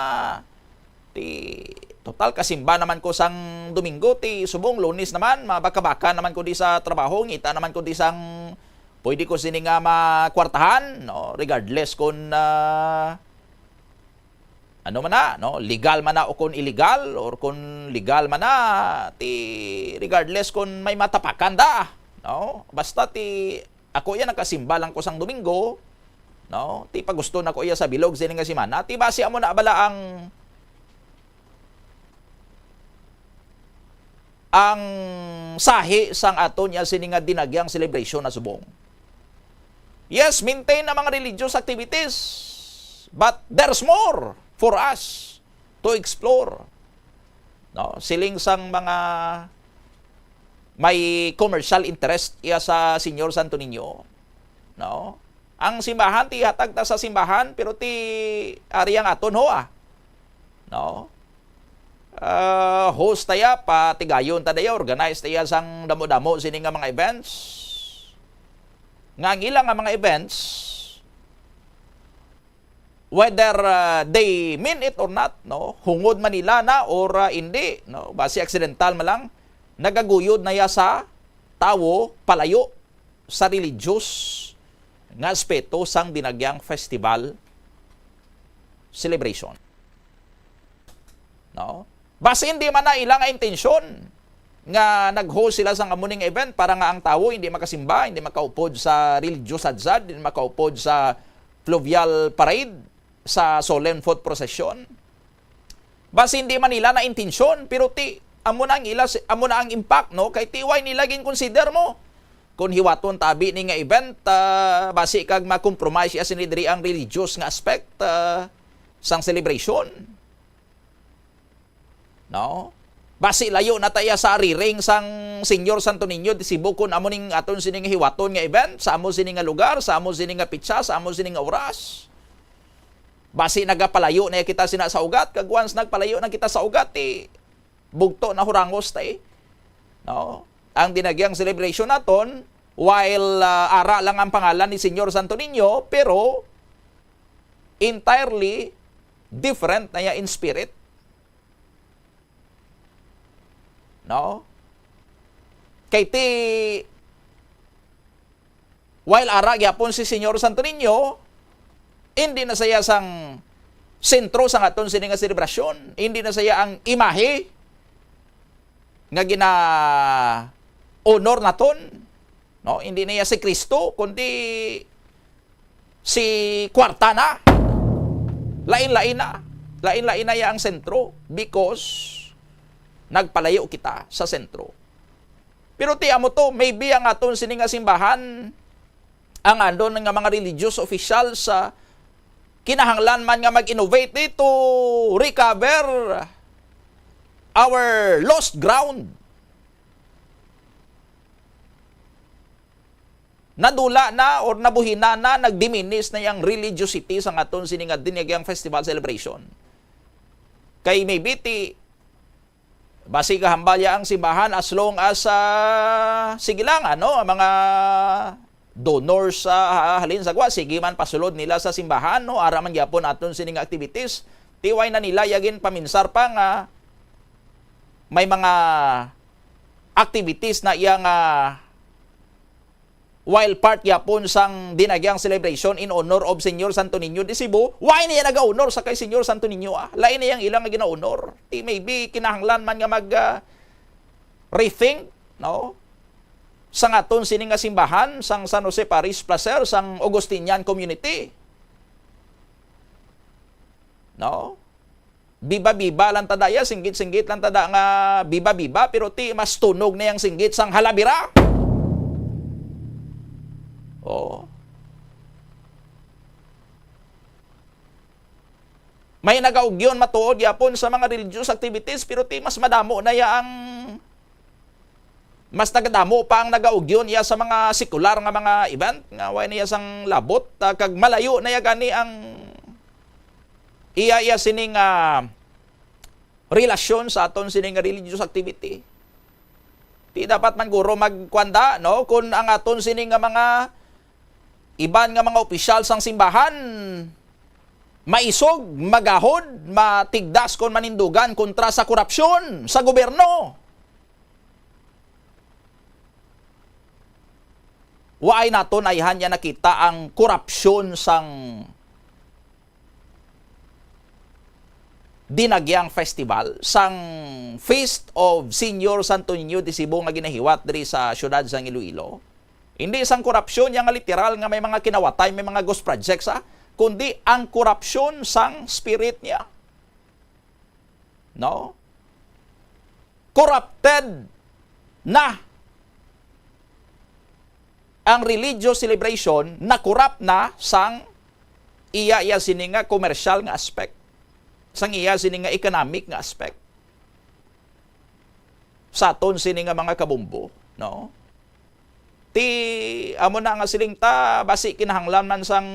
ti total kasimba naman ko sang Domingo, ti subong Lunes naman, mabaka-baka naman ko di sa trabaho, ngita naman ko di sang pwede ko sini nga makwartahan, no? Regardless kung, ah, ano man na, no? Legal man na o kung illegal, or kung legal man na, ti regardless kung may matapakan da, no? Basta ti ako iya nakasimba lang ko sang Domingo, no? Ti pagusto na ko iya sa bilog sini nga semana. Ti basi amo na bala ang, ang sahi sang aton niya sini nga dinagyang celebration na subong. Yes, maintain ang mga religious activities, but there's more for us to explore. No? Siling sang mga may commercial interest iya sa Señor Santo Niño, no? Ang simbahan, ti hatag ta sa simbahan, pero ti ari ang aton ho, ah. No? Ah, host ta ya, patigayon ta da ya, organize ta ya sang damo-damo sini nga mga events. nga ang ila nga mga events, whether, ah, they mean it or not, no, hungod man nila na or, ah, hindi, no, basi aksidentalo man lang, nagaguyod na ya sa tawo palayo sa religious nga aspeto sang Dinagyang Festival celebration. No? Basi hindi man na ila nga intensyon nga nag-host sila sang amo ning event para nga ang tawo hindi makasimba, hindi makaupod sa religious sadsad, hindi makaupod sa fluvial parade, sa solemn foot procession. Basi hindi man nila na intensyon, pero ti, amo na ang ila, amo na ang impact, no? Kay ti wala nila gin-consider mo. Kung hiwaton tabi ni nga event, ah, basi kag ma-compromise ya sini diri ang religious nga aspect, ah, sang celebration. No? Basi layo na ta ya sa riring sang Señor Santo Niño de Cebu, kun amo ning aton sini nga hiwaton nga event, sa amo sini nga lugar, sa amo sini nga pitsa, sa amo sini nga oras. Basi nagapalayo na kita sina sa ugat, kag once nagpalayo na kita sa ugat, ti bugto na hurangos ta, eh. No? Ang Dinagyang celebration naton, while, ah, ara lang ang pangalan ni Señor Santo Niño, pero entirely different na ya in spirit. No? Kay ti, while ara gyapon si Señor Santo Niño, hindi na siya sang sentro sang aton sini nga selebrasyon, hindi na siya ang imahe nga gina-honor naton, no? Hindi na iya si Kristo, kundi si kwarta na. Lain-lain na. Lain-lain na iya ang sentro because nagpalayo kita sa sentro. Pero ti amo to, maybe ang aton sini nga simbahan, ang andon nga mga religious officials, ah, kinahanglan man nga mag-innovate to recover our lost ground. Nadula na or nabuhina na, nagdiminis na yang religiosity sang aton sini nga Dinagyang Festival Celebration. Kay maybe ti, basi gahambal ya ang simbahan as long as, ah, sige lang, ano, ang mga donors, ah, halin sa gwa, sige man pasulod nila sa simbahan, no, ara man gyapon aton sini nga activities. Ti wala na nila ya ginpaminsar pa nga may mga activities na iya nga while part gyapon sang Dinagyang celebration in honor of Señor Santo Niño de Cebu, wala niya nag-honor sa kay Señor Santo Niño, ah. Lain na yang ilang nga gina-honor. Ti maybe kinahanglan man nga mag, ah, rethink, no? Sang aton sini nga simbahan, sang San Jose Parish Placer, sang Augustinian Community. No? Biba-biba lang ta da ya, singgit-singgit lang ta da nga biba-biba, pero ti mas tunog na yang singgit sang halabira. Oh. May nagaugyon matuod gyapon sa mga religious activities, pero ti mas madamo na ya ang, mas nagadamo pa ang nagaugyon iya sa mga sekular nga mga event nga wala niya sang labot, ah, kag malayo na ya gani ang iya, iya sini nga relasyon sa aton sini nga religious activity. Ti dapat man guro magkuan da, no? Kung ang aton sini nga mga iban nga mga opisyal sang simbahan maisog, magahod, matigdas kon manindugan kontra sa korupsyon sa gobyerno. Waay naton ayhan ya nakita ang korupsyon sang Dinagyang Festival, sang Feast of Señor Santo Niño de Cebu nga ginahiwat diri sa siyudad sang Iloilo. Hindi sang korupsyon yang literal nga may mga kinawatay, may mga ghost projects, ah, kundi ang korupsyon sang spirit niya. No? Corrupted na ang religious celebration, na-corrupt na sang iya, iya sini nga commercial nga aspect, sang iya sini nga economic nga aspect sa aton sini nga mga kabombo, no? Ti, amo na nga siling ta, basi kinahanglan man sang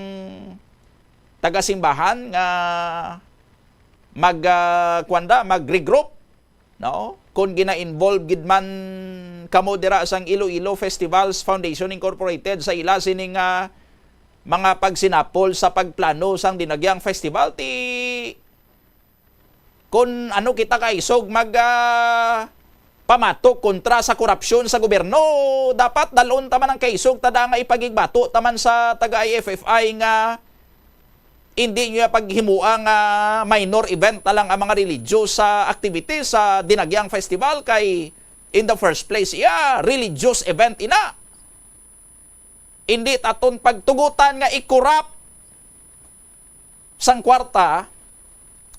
taga-simbahan nga mag, ah, kuwan da, mag-regroup, no? Kung gina-involve gid man kamo dira sang Iloilo Festivals Foundation Incorporated sa ila sini nga mga pagsinapol sa pagplano sang Dinagyang Festival, ti kun ano kita kaisog mag, ah, pamatok kontra sa korupsyon sa gobyerno, dapat dalon ta man ang kaisog ta da nga ipagigbato ta man sa taga I F F I nga hindi niyo paghimua nga minor event na lang ang mga religious sa activities sa Dinagyang Festival, kay in the first place, iya, religious event ina. Hindi taton pagtugutan nga i-corrupt sang kwarta,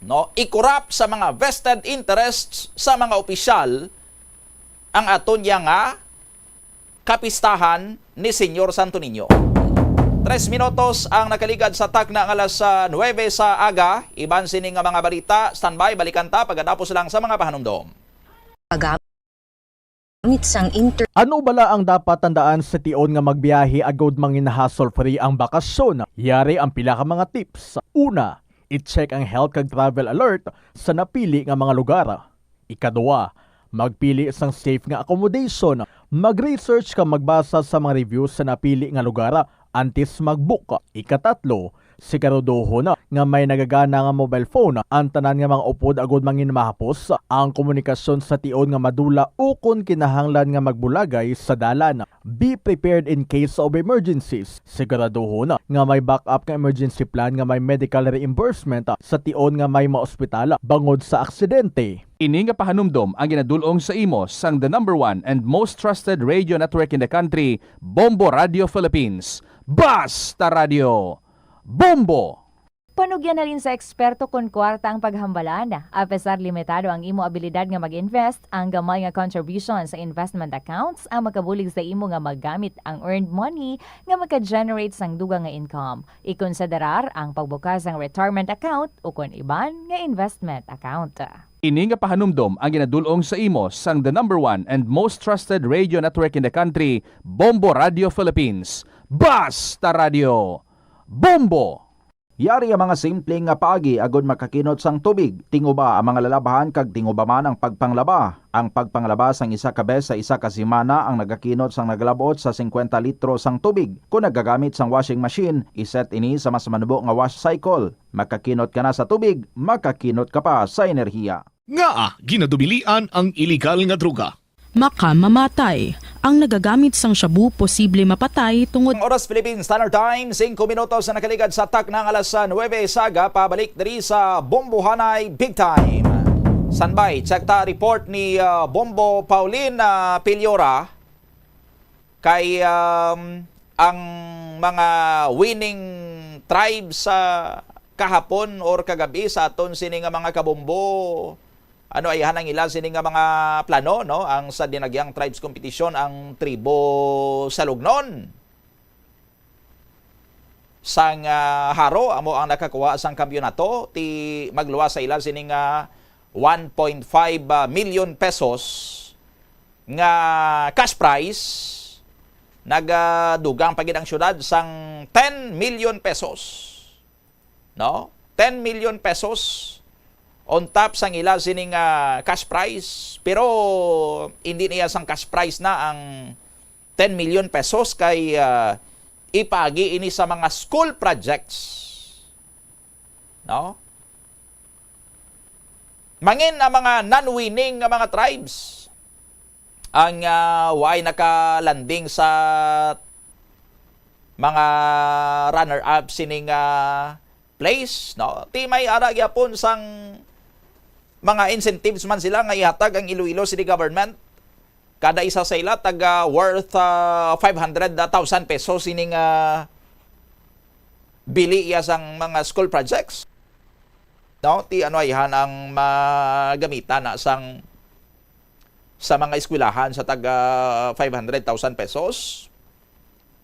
no, i-corrupt sa mga vested interests sa mga opisyal ang aton iya nga kapistahan ni Señor Santo Niño. Tres minutos ang nakaligad sa takna nga alas, ah, nuebe sa aga. Iban sini nga mga balita, standby, balikan ta pagkatapos lang sa mga pahanumdom. Gamit sang inter- Ano bala ang dapat tandaan sa tion nga magbiyahe agud mangin-hassle-free ang bakasyon? Yari ang pila ka mga tips. Una, i-check ang health kag travel alert sa napili nga mga lugar. Ikadua, magpili sang safe nga accommodation. Mag-research kag magbasa sa mga reviews sa napili nga lugar antes mag-book. Ikatatlo, siguraduhon nga may nagagana nga mobile phone ang tanan nga mga upod agud mangin mahapos ang komunikasyon sa tion nga madula ukon kinahanglan nga magbulagay sa dalan. Be prepared in case of emergencies. Siguraduhon nga may backup nga emergency plan nga may medical reimbursement sa tion nga may maospital bangod sa aksidente. Ini nga pahanumdom ang ginadul-ong sa imo sang the number one and most trusted radio network in the country, Bombo Radio Philippines. Basta Radio! Bombo! Panugyan halin sa eksperto kon kwarta ang paghambalan. Apesar limitado ang imo abilidad nga mag-invest, ang gamay nga contribution sa investment accounts ang makabulig sa imo nga magamit ang earned money nga maka-generate sang dugang nga income. Ikonsiderar ang pagbukas sang retirement account ukon iban nga investment account. Ini nga pahanumdom ang ginadul-ong sa imo sang the number one and most trusted radio network in the country, Bombo Radio Philippines. Basta Radio! Bombo! Yari ang mga simple nga paagi agod makakinot sang tubig. Tinguba ang mga lalabhan kag tinguba man ang pagpanglaba. Ang pagpanglaba sang isa ka bes sa isa ka semana ang nagakinot sang nagalab-ot sa singkwenta litro sang tubig. Kon nagagamit sang washing machine, i-set ini sa mas manubo nga wash cycle. Makakinot ka na sa tubig, makakinot ka pa sa enerhiya. Ngaa ginadubilian ang iligal nga droga? Makamamatay. Ang nagagamit sang shabu posible mapatay tungod Ang oras, Philippine Standard Time, singko minutos na nakaligad sa takna nga alas nuebe sa aga. Pabalik diri sa Bombohanay Big Time. Standby, check ta report ni, ah, Bombo Pauline, ah, Piliora. Kay, um, ang mga winning tribes sa kahapon or kagabi sa aton sini nga mga kabombo, ano, ayhan ang ila sini nga mga plano, no? Ang sa Dinagyang Tribes Competition, ang tribo Salugnon sang, ah, Jaro amo ang nakakuha sang kampiyonato, ti magluwas sa ila sini nga one point five million pesos nga cash prize. Nagadugang pa gid ang syudad sang ten million pesos, no? Ten million pesos on top sang ila sini nga cash prize, pero hindi niya sang cash prize na ang ten million pesos kay, ah, ipaagi ini sa mga school projects, no? Mangin ang mga non-winning nga mga tribes ang, ah, way nakalanding sa mga runner-up sining, ah, place, no? Ti may ara gyapon sang mga incentives man sila nga ihatag ang Iloilo City Government. Kada isa sa ila taga worth, ah, five hundred thousand pesos ining, ah, bili iya sang mga school projects. No? Ti ano ayhan ang magamitan na sang sa mga eskwelahan sa taga five hundred thousand pesos.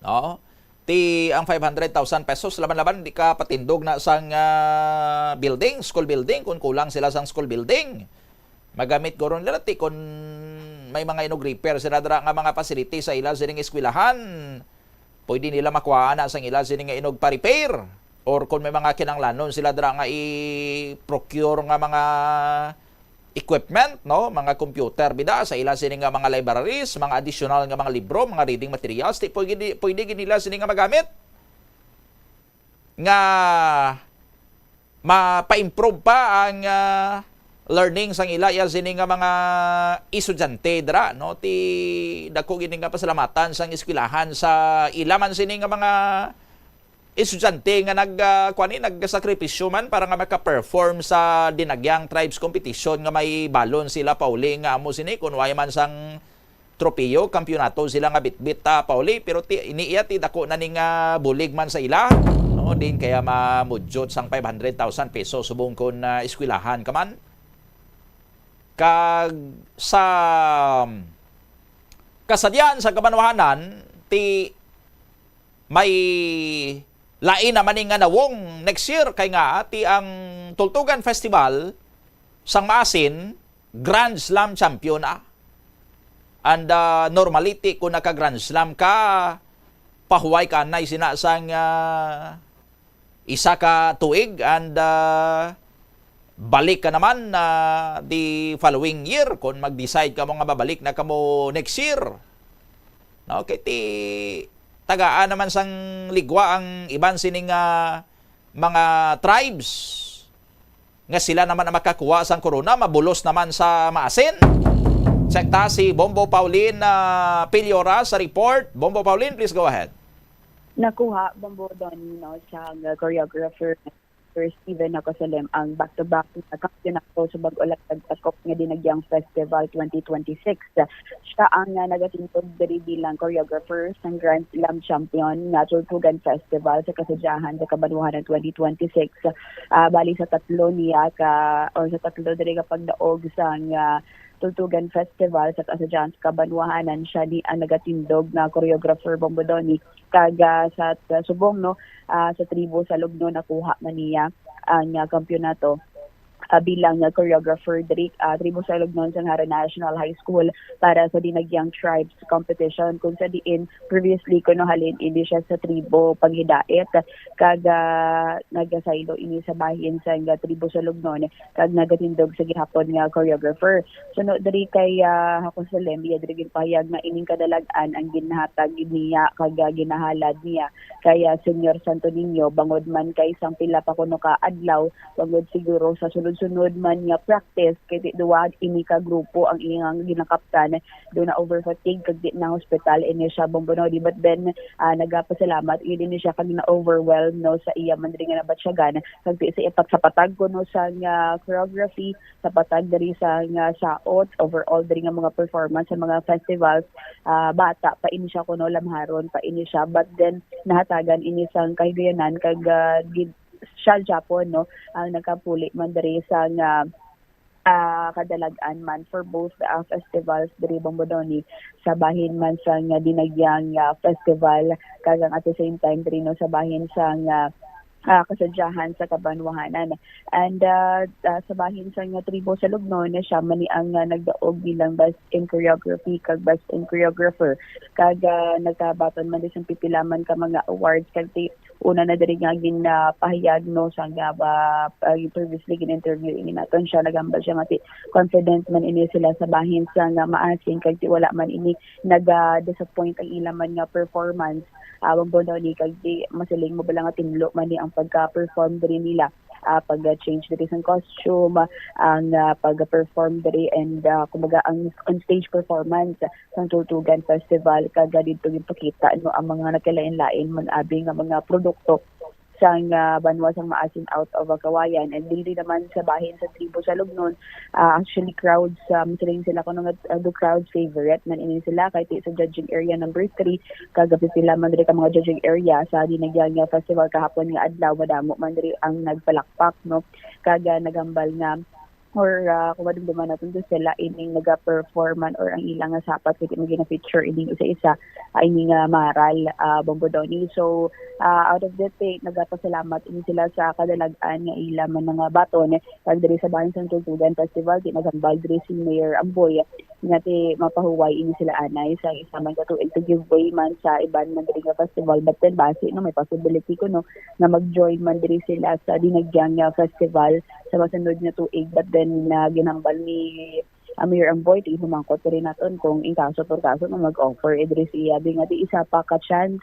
No? Ti ang five hundred thousand pesos, laban-laban di ka patindog na sang, ah, building, school building, kung kulang sila sang school building. Magamit guro nila ti kung may mga inog repair sila dira nga mga facility sa ila sining eskwelahan, pwede nila makuha na sang ila sining nga inog pa-repair. Or kung may mga kinanglanon sila dira nga i-procure nga mga equipment, no, mga computer bida sa ila sini nga mga libraries, mga additional nga mga libro, mga reading materials, ti pwede, pwede gid nila sini nga magamit nga mapa-improve pa ang, ah, learning sang ila iya sini nga mga estudyante dira, no? Ti dako gid nga pasalamatan sang eskwelahan sa ila man sini nga mga estudyante nga nag, ah, kuan ni, nagsakripisyo man para nga maka-perform sa Dinagyang Tribes Competition nga may balon sila pauli nga amo sini kun way man sang tropeyo, kampiyonato sila nga bitbit, ah, pauli, pero ti, ini iya ti dako na ning, ah, bulig man sa ila, no? Din kaya mamudyot sang five hundred thousand pesos subong kon, ah, eskwelahan ka man. Kag sa kasadyan sa kabanwahanan, ti may lain naman ni nga nawong next year kay nga ti ang Tultugan Festival sang Maasin Grand Slam champion na. And, ah, normality kung naka Grand Slam ka, pahuway ka anay sina sang, ah, isa ka tuig and, ah, balik ka naman, ah, the following year kung mag-decide ka mo nga babalik na kamo next year. No, kay ti tagaan naman sang ligwa ang iban sining, ah, mga tribes nga sila naman ang makakuha sang korona, mabulos naman sa maasin. Check ta si Bombo Pauline, ah, Piliora sa report. Bombo Pauline, please go ahead. Nakuha, Bombo Donnie, no, sa choreographer Sir Steven Nacosalem ang back-to-back nga kampiyonato sa Bag-o Latag Takop nga Dinagyang Festival twenty twenty-six. Siya ang, ah, nagatindog diri bilang choreographer sang Grand Slam champion nga Tultugan Festival sa kasadyahan sa kabanwahanan twenty twenty-six. Ah, bali sa tatlo niya ka, or sa tatlo diri ka pagdaog sang, ah, Tultugan Festival sa kasadyahan sa kabanwahanan, siya ni ang nagatindog nga choreographer, Bombo Donnie. Kag, ah, sa, sa subong, no, ah, sa tribo sa Lugnon, nakuha man niya ang, ah, kampiyonato, ah, bilang, ah, choreographer diri, ah, tribo sa Lugnon sa Ngara National High School para sa Dinagyang Tribes Competition, kung sa diin previously kuno halin ini siya sa tribo Panghidait, kag, ah, nagasaylo ini sa bahin sang, ah, tribo sa Lugnon kag nagatindog sa gihapon nga choreographer. Suno diri kay, ah, Jose Lemia, diri ginpahayag nga ining kadalag-an ang ginahatag niya kag, ah, ginahalad niya kay, ah, Senior Santo Niño, bangod man kay sang pila pa kuno ka adlaw, bangod siguro sa sunod-sunod man nga practice, kay di duwa ini ka grupo ang iyang ginakaptan, do na over fatigue kag di na hospital ini siya, Bombo Donnie. But then, ah, nagapasalamat gid ini siya kag na-overwhelm, no, sa iya man diri nga nabatyagan, kag di sa ipat sa patag kuno sang, ah, choreography, sa patag diri sang, ah, saot, overall diri nga mga performance sa mga festivals, ah, bata pa ini siya kuno, lamharon pa ini siya, but then nahatagan ini sang kahigayonan kag, ah, gid siya gyapon, no, ang nagkapuli man diri sang, ah, ah, kadalag-an man for both, ah, festivals diri, Bombo Donnie, sa bahin man sang, ah, Dinagyang, ah, Festival, kag ang at the same time diri, no, sa bahin sang, ah, ah, kasadyahan sa kabanwahanan. And, ah, ah, sa bahin sang, ah, tribo sa Lugnon, siya man ni ang, ah, nagdaog bilang Best in Choreography kag Best in Choreographer. Kag, ah, nagkabaton man diri sang pipila man ka mga awards, kag ti-, una na diri nga ginpahayag, no, sa nga ba, ah, previously gin-interview ini naton siya, naghambal siya nga ti confident man ini sila sa bahin sang, ah, Maasin, kag ti wala man ini naga-disappoint ang ila man nga performance, ah, Bombo Donnie, kag di masiling mo bala nga tinlo man ni ang pagka-perform diri nila, ah, pag-change diri sang costume, ang, ah, pag-perform diri, and, ah, kumbaga ang on-stage performance sang Tultugan Festival, kag, ah, didto ginpakita, no, ang mga nagkalain-lain man abi nga mga produkto sang, ah, banwa sang Maasin out of, ah, Cauayan. And diri naman sa bahin sa tribo sa Lugnon, ah, actually crowds, um, siling sila kuno nga, ah, do crowds favorite man ini sila, kay ti sa judging area number three, kag pipila man diri ka mga judging area sa Dinagyang Festival kahapon nga adlaw, madamo man diri ang nagpalakpak, no, kag, ah, naghambal nga or, ah, kung madumduman naton to sila ining naga-perform man or ang ila nga sapat kay di man gina-feature ining isa-isa, ah, ini nga maral, ah, Bombo Donnie. So, ah, out of that, eh, nagapasalamat ini sila sa kadalag-an nga ila man nga baton, eh, kag diri sa bahin sang Tultugan Festival, di naghambal diri si Mayor Amboy nga ti mapahuway ini sila anay sa isa man ka tuig to give way man sa iban man diri nga festival. But then basi, no, may possibility ko, no, nga mag-join man diri sila sa Dinagyang nga festival sa masunod nga tuig. But then, ah, ginhambal ni, ah, Mayor Amboy, ti humangkot diri naton kung in kaso por kaso nga mag-offer, eh, diri siya. Di nga ti isa pa ka chance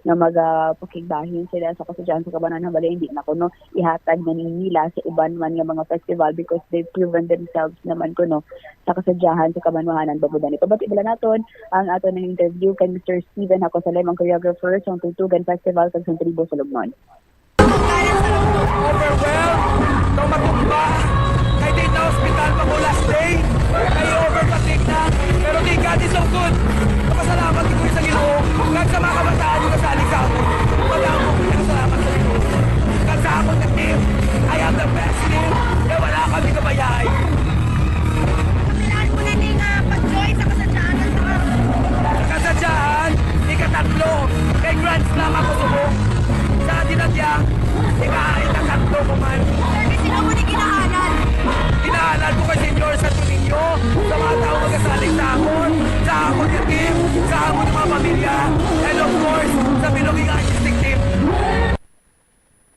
nga maga-, pakigbahin sila sa kasadyahan sa kabanwahan, bali, hindi na kuno ihatag na nila sa iban man nga mga festival because they've proven themselves naman kuno sa kasadyahan sa kabanwahanan. Bangod ani, pabati bala naton ang aton nga interview kay Mister Steven Hacosalem, ang choreographer sa Tugtugan Festival kag sa Tribo sa Lugnon. Overwhelmed, daw matumba, kay di na hospital pa ko last day, kay over fatigue na, pero di, God is so good. Kapasalamat ko sa Ginoo, kag sa mga kabataan nga salig sa akon. Madamo ko salamat sa Ginoo. Kag sa akon nga team, I have the best team, kay wala kami kabayaan. Kailangan ko na ni nga pag-join sa kasadyahan sa mga Sa kasadyahan, ikatatlo, kay Grand Slam ako subong. Sa Dinagyang, ika-, ikatatlo ko man. Sir, sino mo ni ginahanan? Ginahanan ko kay Senyor Santo Niño, sa mga tawo magasalig sa akon, sa akon nga team, sa akon nga mga pamilya, and of course, sa Biloging Artistic Team.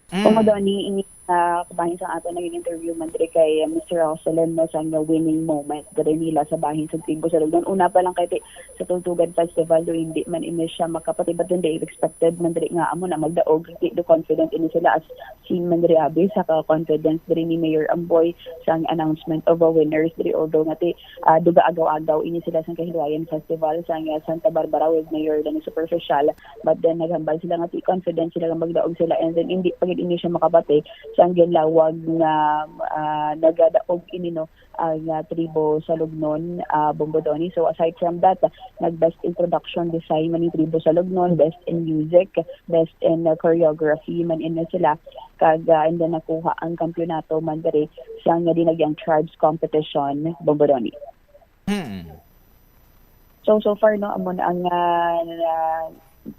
Mm. Kung Donnie, ini, ah, kabahin sa ato naging interview man diri kay, ah, Mister Roselyn, no, sa nga winning moment diri nila sa bahin sa Tribo sa Lugnon. Una pa lang kay ti-, sa Tugtugan Festival, do hindi man ini siya makapati, but then they expected man diri nga amo na magdaog, ti-, do confident ini sila as seen man diri abi sa ka-confidence diri ni Mayor Amboy sa announcement of a winners diri, although nga ti-, ah, duga agaw-agaw ini sila sa Kahiluwayan Festival sa nga Santa Barbara with Mayor Danny Superficial. But then, naghambal sila nga ti-, confident sila nga magdaog sila, and then hindi pa gid ini siya makabati sa ang ginlawag nga, ah, nagadaog ini, no, ang, ah, Tribo sa Lugnon, ah, Bombo Donnie. So, aside from that, nag-best in production design man yung Tribo sa Lugnon, best in music, best in, ah, choreography man ini sila. Kag, ah, and then nakuha ang kampiyonato man diri sa nga Dinagyang Tribes Competition, Bombo Donnie. Hmm. So, so far, no, amo na ang, ah, na-,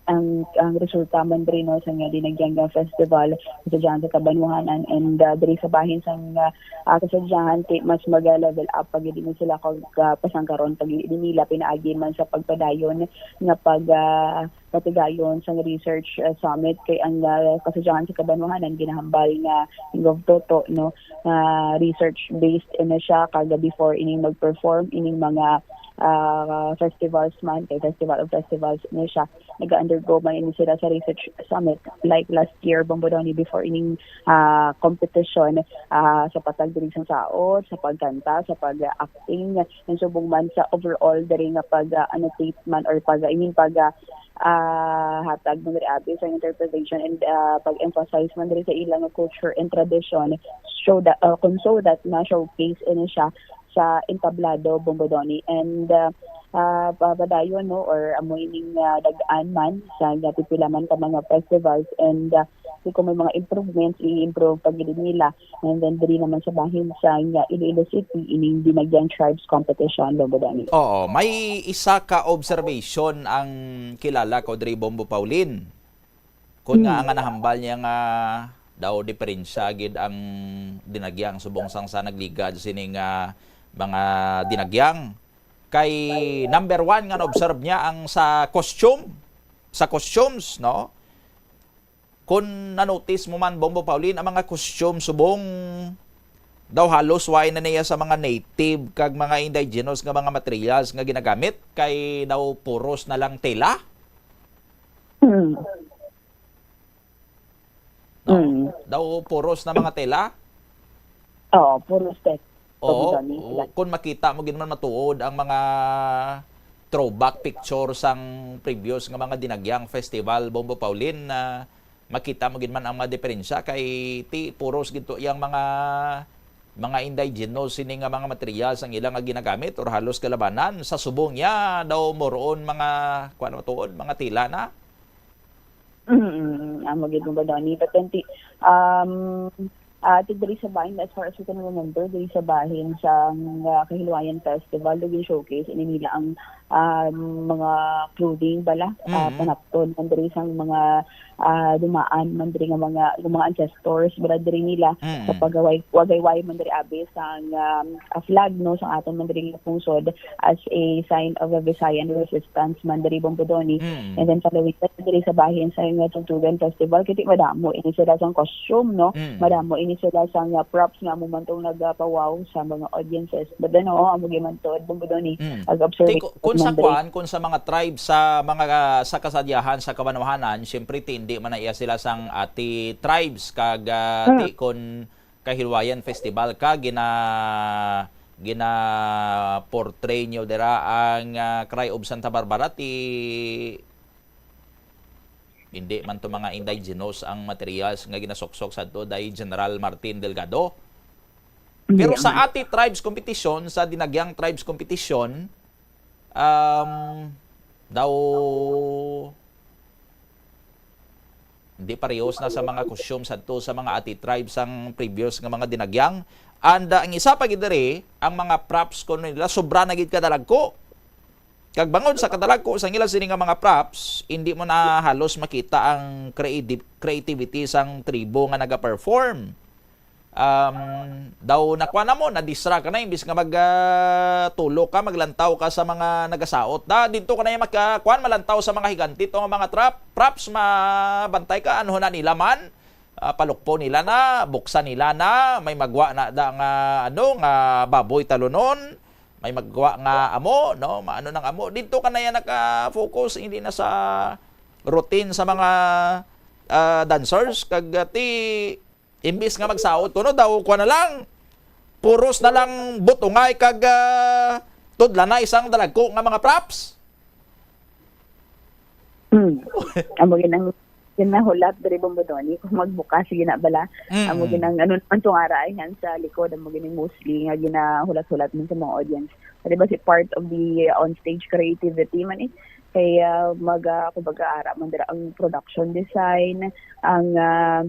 ang, ang resulta man diri, no, sa nga Dinagyang Festival sa dyan sa kabanwahanan, and, ah, diri sa bahin sa, ah, ah, kasadyahan, ti-, mas mag-level up pa gid ni sila kag, ah, pasangkaron pa gid nila pinaagi man sa pagpadayon nga pag, ah, patigayon sang research, ah, summit kay ang, ah, kasadyahan sa kabanwahanan ginahambal nga hingogtoto, no, ah, research based na siya kag before ining mag-perform ining mga, ah, festivals man, kay Festival of Festivals na siya, nag-undergo man ini sila sa research summit like last year, Bombo Donnie, before ining, ah, competition, ah, sa patag diri sa saot, sa pagkanta, sa pag-acting, and subong man sa overall diri nga pag, ah, annotate man or pag, I mean, pag, ah, ah, hatag man diri abi sa interpretation and, ah, pag-emphasize man diri sa ilang culture and tradition, show that, ah, kung so that na showcase ini siya sa entablado, Bombo Donnie. And, ah, ah, pa-, padayon, no, or amo ining, ah, dag-an man sa nga pipila man ka mga festivals, and, ah, kung may mga improvements, i-improve pa gid nila. And then diri naman sa bahin sa nga Iloilo City, ining Dinagyang Tribes Competition, Bombo Donnie. Oo, may isa ka observation ang kilala ko diri, Bombo Pauline. Kun nga Hmm. nga nahambal niya nga daw diferensya gid ang Dinagyang subong sang sa nagligad sini nga mga Dinagyang. Kay number one nga na-observe niya ang sa costume, sa costumes, no? Kung na-notice mo man, Bombo Pauline, ang mga costume subong daw halos waay na niya sa mga native kag mga indigenous nga mga materials nga ginagamit, kay daw puros na lang tela. Mm. No? Mm. Daw puros na mga tela. Oo, puros tela. Oo, Pagkami, oo, sila. Kung makita mo gid man matuod ang mga throwback picture sang previous nga mga Dinagyang Festival, Bombo Pauline, na makita mo gid man ang mga diferensya kay ti puros gid to yang mga, mga indigenous sini nga mga materials ang ila nga ginagamit or halos kalabanan sa subong niya daw more on mga, kuwan, matuod, mga tela na. Mm, amo gid mo ba, Donnie? But then, ti-, um, ah, ti diri sa bahin, as far as we can remember, diri sa bahin sa, ah, Kahiluwayan Festival, do gin-showcase ini nila ang, um, mga clothing bala, ah, Mm. panapton man diri sa mga, ah, dumaan man diri nga mga, nga mga ancestors, bala diri nila Mm. sa pagaway-, wagayway man diri abi sang, um, ah, flag, no, sa aton man diri nga pungsod as a sign of a Visayan resistance man diri, Bombo Donny. Mm. And then following that, diri sa bahin sa nga Tugtugan Festival, kay madamo ini sila sang costume, no? Mm. Madamo ini sila sang, ah, props nga amo man tong nagapawaw sa mga audiences. But then, oo, amo gyud man to, Bombo Donny, Mm. ag-observe Ti, ku-, kung sa man diri. Kuan, kung sa mga tribe, sa mga, ah, sa kasadyahan, sa kabanwahanan, siyempre, ti, hindi man na iya sila sang, ah, ti tribes, kag, ah, Mm. ti, kun Kahilwayan Festival ka, gina-, gina-portray nyo dira ang, ah, Cry of Santa Barbara, ti, hindi man to mga indigenous ang materials nga ginasuksok sadto day General Martin Delgado. Pero Hindi, sa ang Ati Tribes Competition, sa Dinagyang Tribes Competition, um, daw hindi parehos na sa mga costume sadto sa mga Ati Tribes ang previous nga mga Dinagyang. And, ah, ang isa pa gid diri, ang mga props kuno nila, sobra na gid kadalagko. Kag bangod sa kadalagko sang ila sini nga mga props, hindi mo na halos makita ang creative, creativity sang tribo nga naga-perform. Um, daw nakuha na mo, na-distract ka na, imbis nga mag, ah, tulo ka, maglantaw ka sa mga nagasaot. Da, dito ka na yung maka-, kuan, malantaw sa mga higante, to nga mga trap, props, mabantay ka, ano na nila man, ah, palukpo nila na, buksan nila na, may magwa na da nga, ano, nga baboy talunon, may magwa nga amo, no, maano nang amo. Dito ka na yan naka-focus, hindi na sa routine sa mga, ah, dancers, kag, ah, ti, imbis nga magsaot kuno daw, kuha na lang, puros na lang butungay kag, ah, tudlanay sang dalagko nga mga props. Hmm. Amo gid ang ginahulat diri, Bombo Donny, kung magbukas, sige na bala. Mm. Amo gid ang, ano naman tong ara ay han sa likod, amo gid ang mostly nga ginahulat-hulat man sa mga audience. Di ba, si part of the on-stage creativity man eh. Kaya mag, ah, kumbaga, ara man dira ang production design, ang, ah,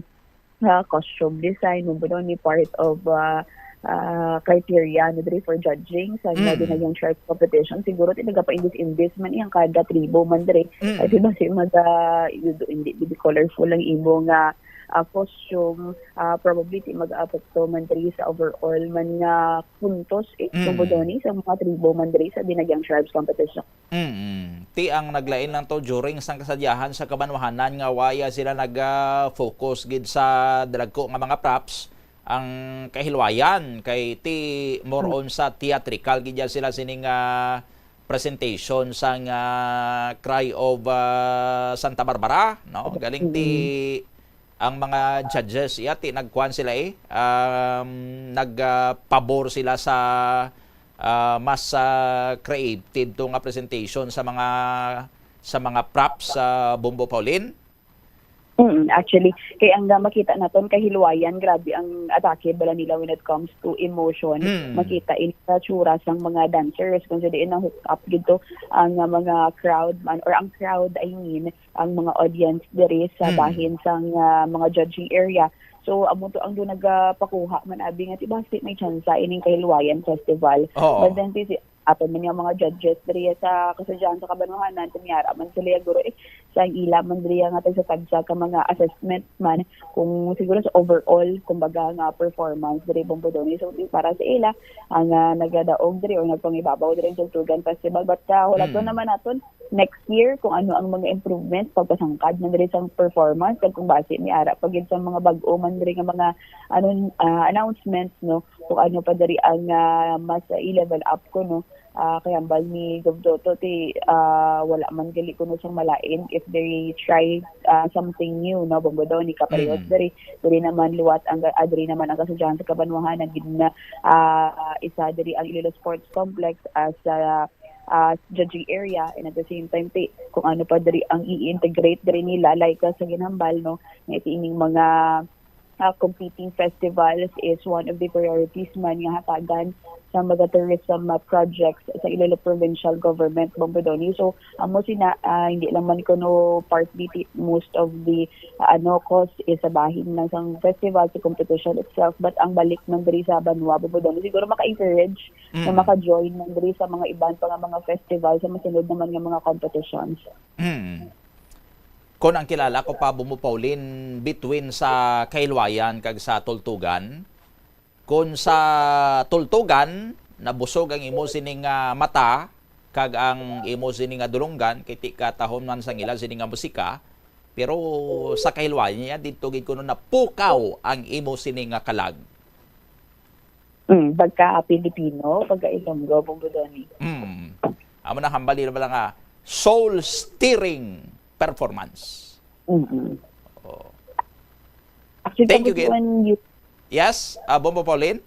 ah, costume design, mo ba ni part of, ah, ah, criteria na diri for judging sa Mm. Dinagyang Shark Competition. Siguro, ti nagapa-imbis-imbis man iyang kada tribo man diri. Mm. Kasi basi mag, ah, you do, hindi, hindi colorful ang imo nga, ah, costume. Ah, probably, ti mag-apekto man diri sa overall man nga puntos, eh, Mm. Bombo Donny, sa mga tribo man diri sa Dinagyang Sharks Competition. Mm. Ti ang naglain lang to during sang kasadyahan sa kabanwahanan nga waya sila naga-focus gid sa dalagko nga mga props, ang kahilwayan kay ti more Mm. on sa theatrical gid yan sila sining, ah, presentation sang, ah, Cry of, ah, Santa Barbara, no? Galing ti Mm. ang mga judges, iya, ti nagkuan sila eh, um, nag, ah, pabor sila sa, ah, mas, ah, creative to nga presentation sa mga, sa mga props sa Bombo Paulin. Mm, actually, kay ang, ah, makita naton kahilwayan, grabe ang atake bala nila when it comes to emotion. Mm. Makita ini sa tsura sang mga dancers kung sa diin na hook up gid to ang, ah, mga crowd man, or ang crowd, I mean, ang mga audience diri sa Mm. bahin sang, ah, mga judging area. So, amo to ang doon nagapakuha man abi nga ti basi may tsansa ining Kahilwayan Festival. Oo. But then, si, si, aton man yung mga judges diri sa kasadyahan sa kabanwahanan, kunyara man sila guro eh, sa ila man diri nga tagsa-tagsa ka mga assessment man, kung siguro sa overall, kumbaga nga performance diri, Bombo Donny. So, para sa ila, ang, ah, nagadaog diri o nagpangibabaw diri sa Tugtugan Festival. But, ah, wala to Mm. naman naton next year kung ano ang mga improvements, pagpasangkad man diri sang performance, kag kung basi may ara pa gid sa mga bag-o man diri nga mga, ano, ah, announcements, no, kung ano pa diri ang, ah, mas i-level up ko, no. Ah, kay hambal ni Gov Dodod, ti, ah, wala man gali kuno sang malain if they try, ah, something new, no, Bombo Donny, kaparehas Mm. diri, diri naman liwat ang, ah, diri naman ang kasadyahan sa kabanwahan, naging, ah, isa diri ang Iloilo Sports Complex as, ah, ah, judging area, and at the same time, ti, kung ano pa diri ang i-integrate diri nila, like, ah, sa ginhambal, no, nga iti ining mga, ah, competing festivals is one of the priorities man nga hatagan sa mga tourism, ah, projects sa Iloilo Provincial Government, Bombo Donny. So, amo sina, ah, hindi lang man kuno part diti, most of the, ah, ano, cost is sa bahin lang sang festival, sa competition itself, but ang balik man diri sa banwa, Bombo Donny, siguro maka-encourage na Mm. maka-join man diri sa mga iban pa nga mga festival sa masunod naman nga mga competitions. Mm. Kon ang kilala ko pa, Bombo Pauline, between sa Kahilwayan kag sa Tultugan, kon sa Tultugan, nabusog ang imo sining, ah, mata, kag ang imo sining, ah, dulonggan, kay ti katahom man sang ila sining, ah, musika, pero sa Kahilwayan niya, didto gid kuno napukaw ang imo sining, ah, kalag. Mm, pagka Pilipino, pagka Ilonggo, Bombo Donny. Mm. Amo na hambal nila bala nga soul-stirring performance. Mm-mm. Oh. Actually, Thank you, tapos Gid. When you, Yes, ah, Bombo Pauline?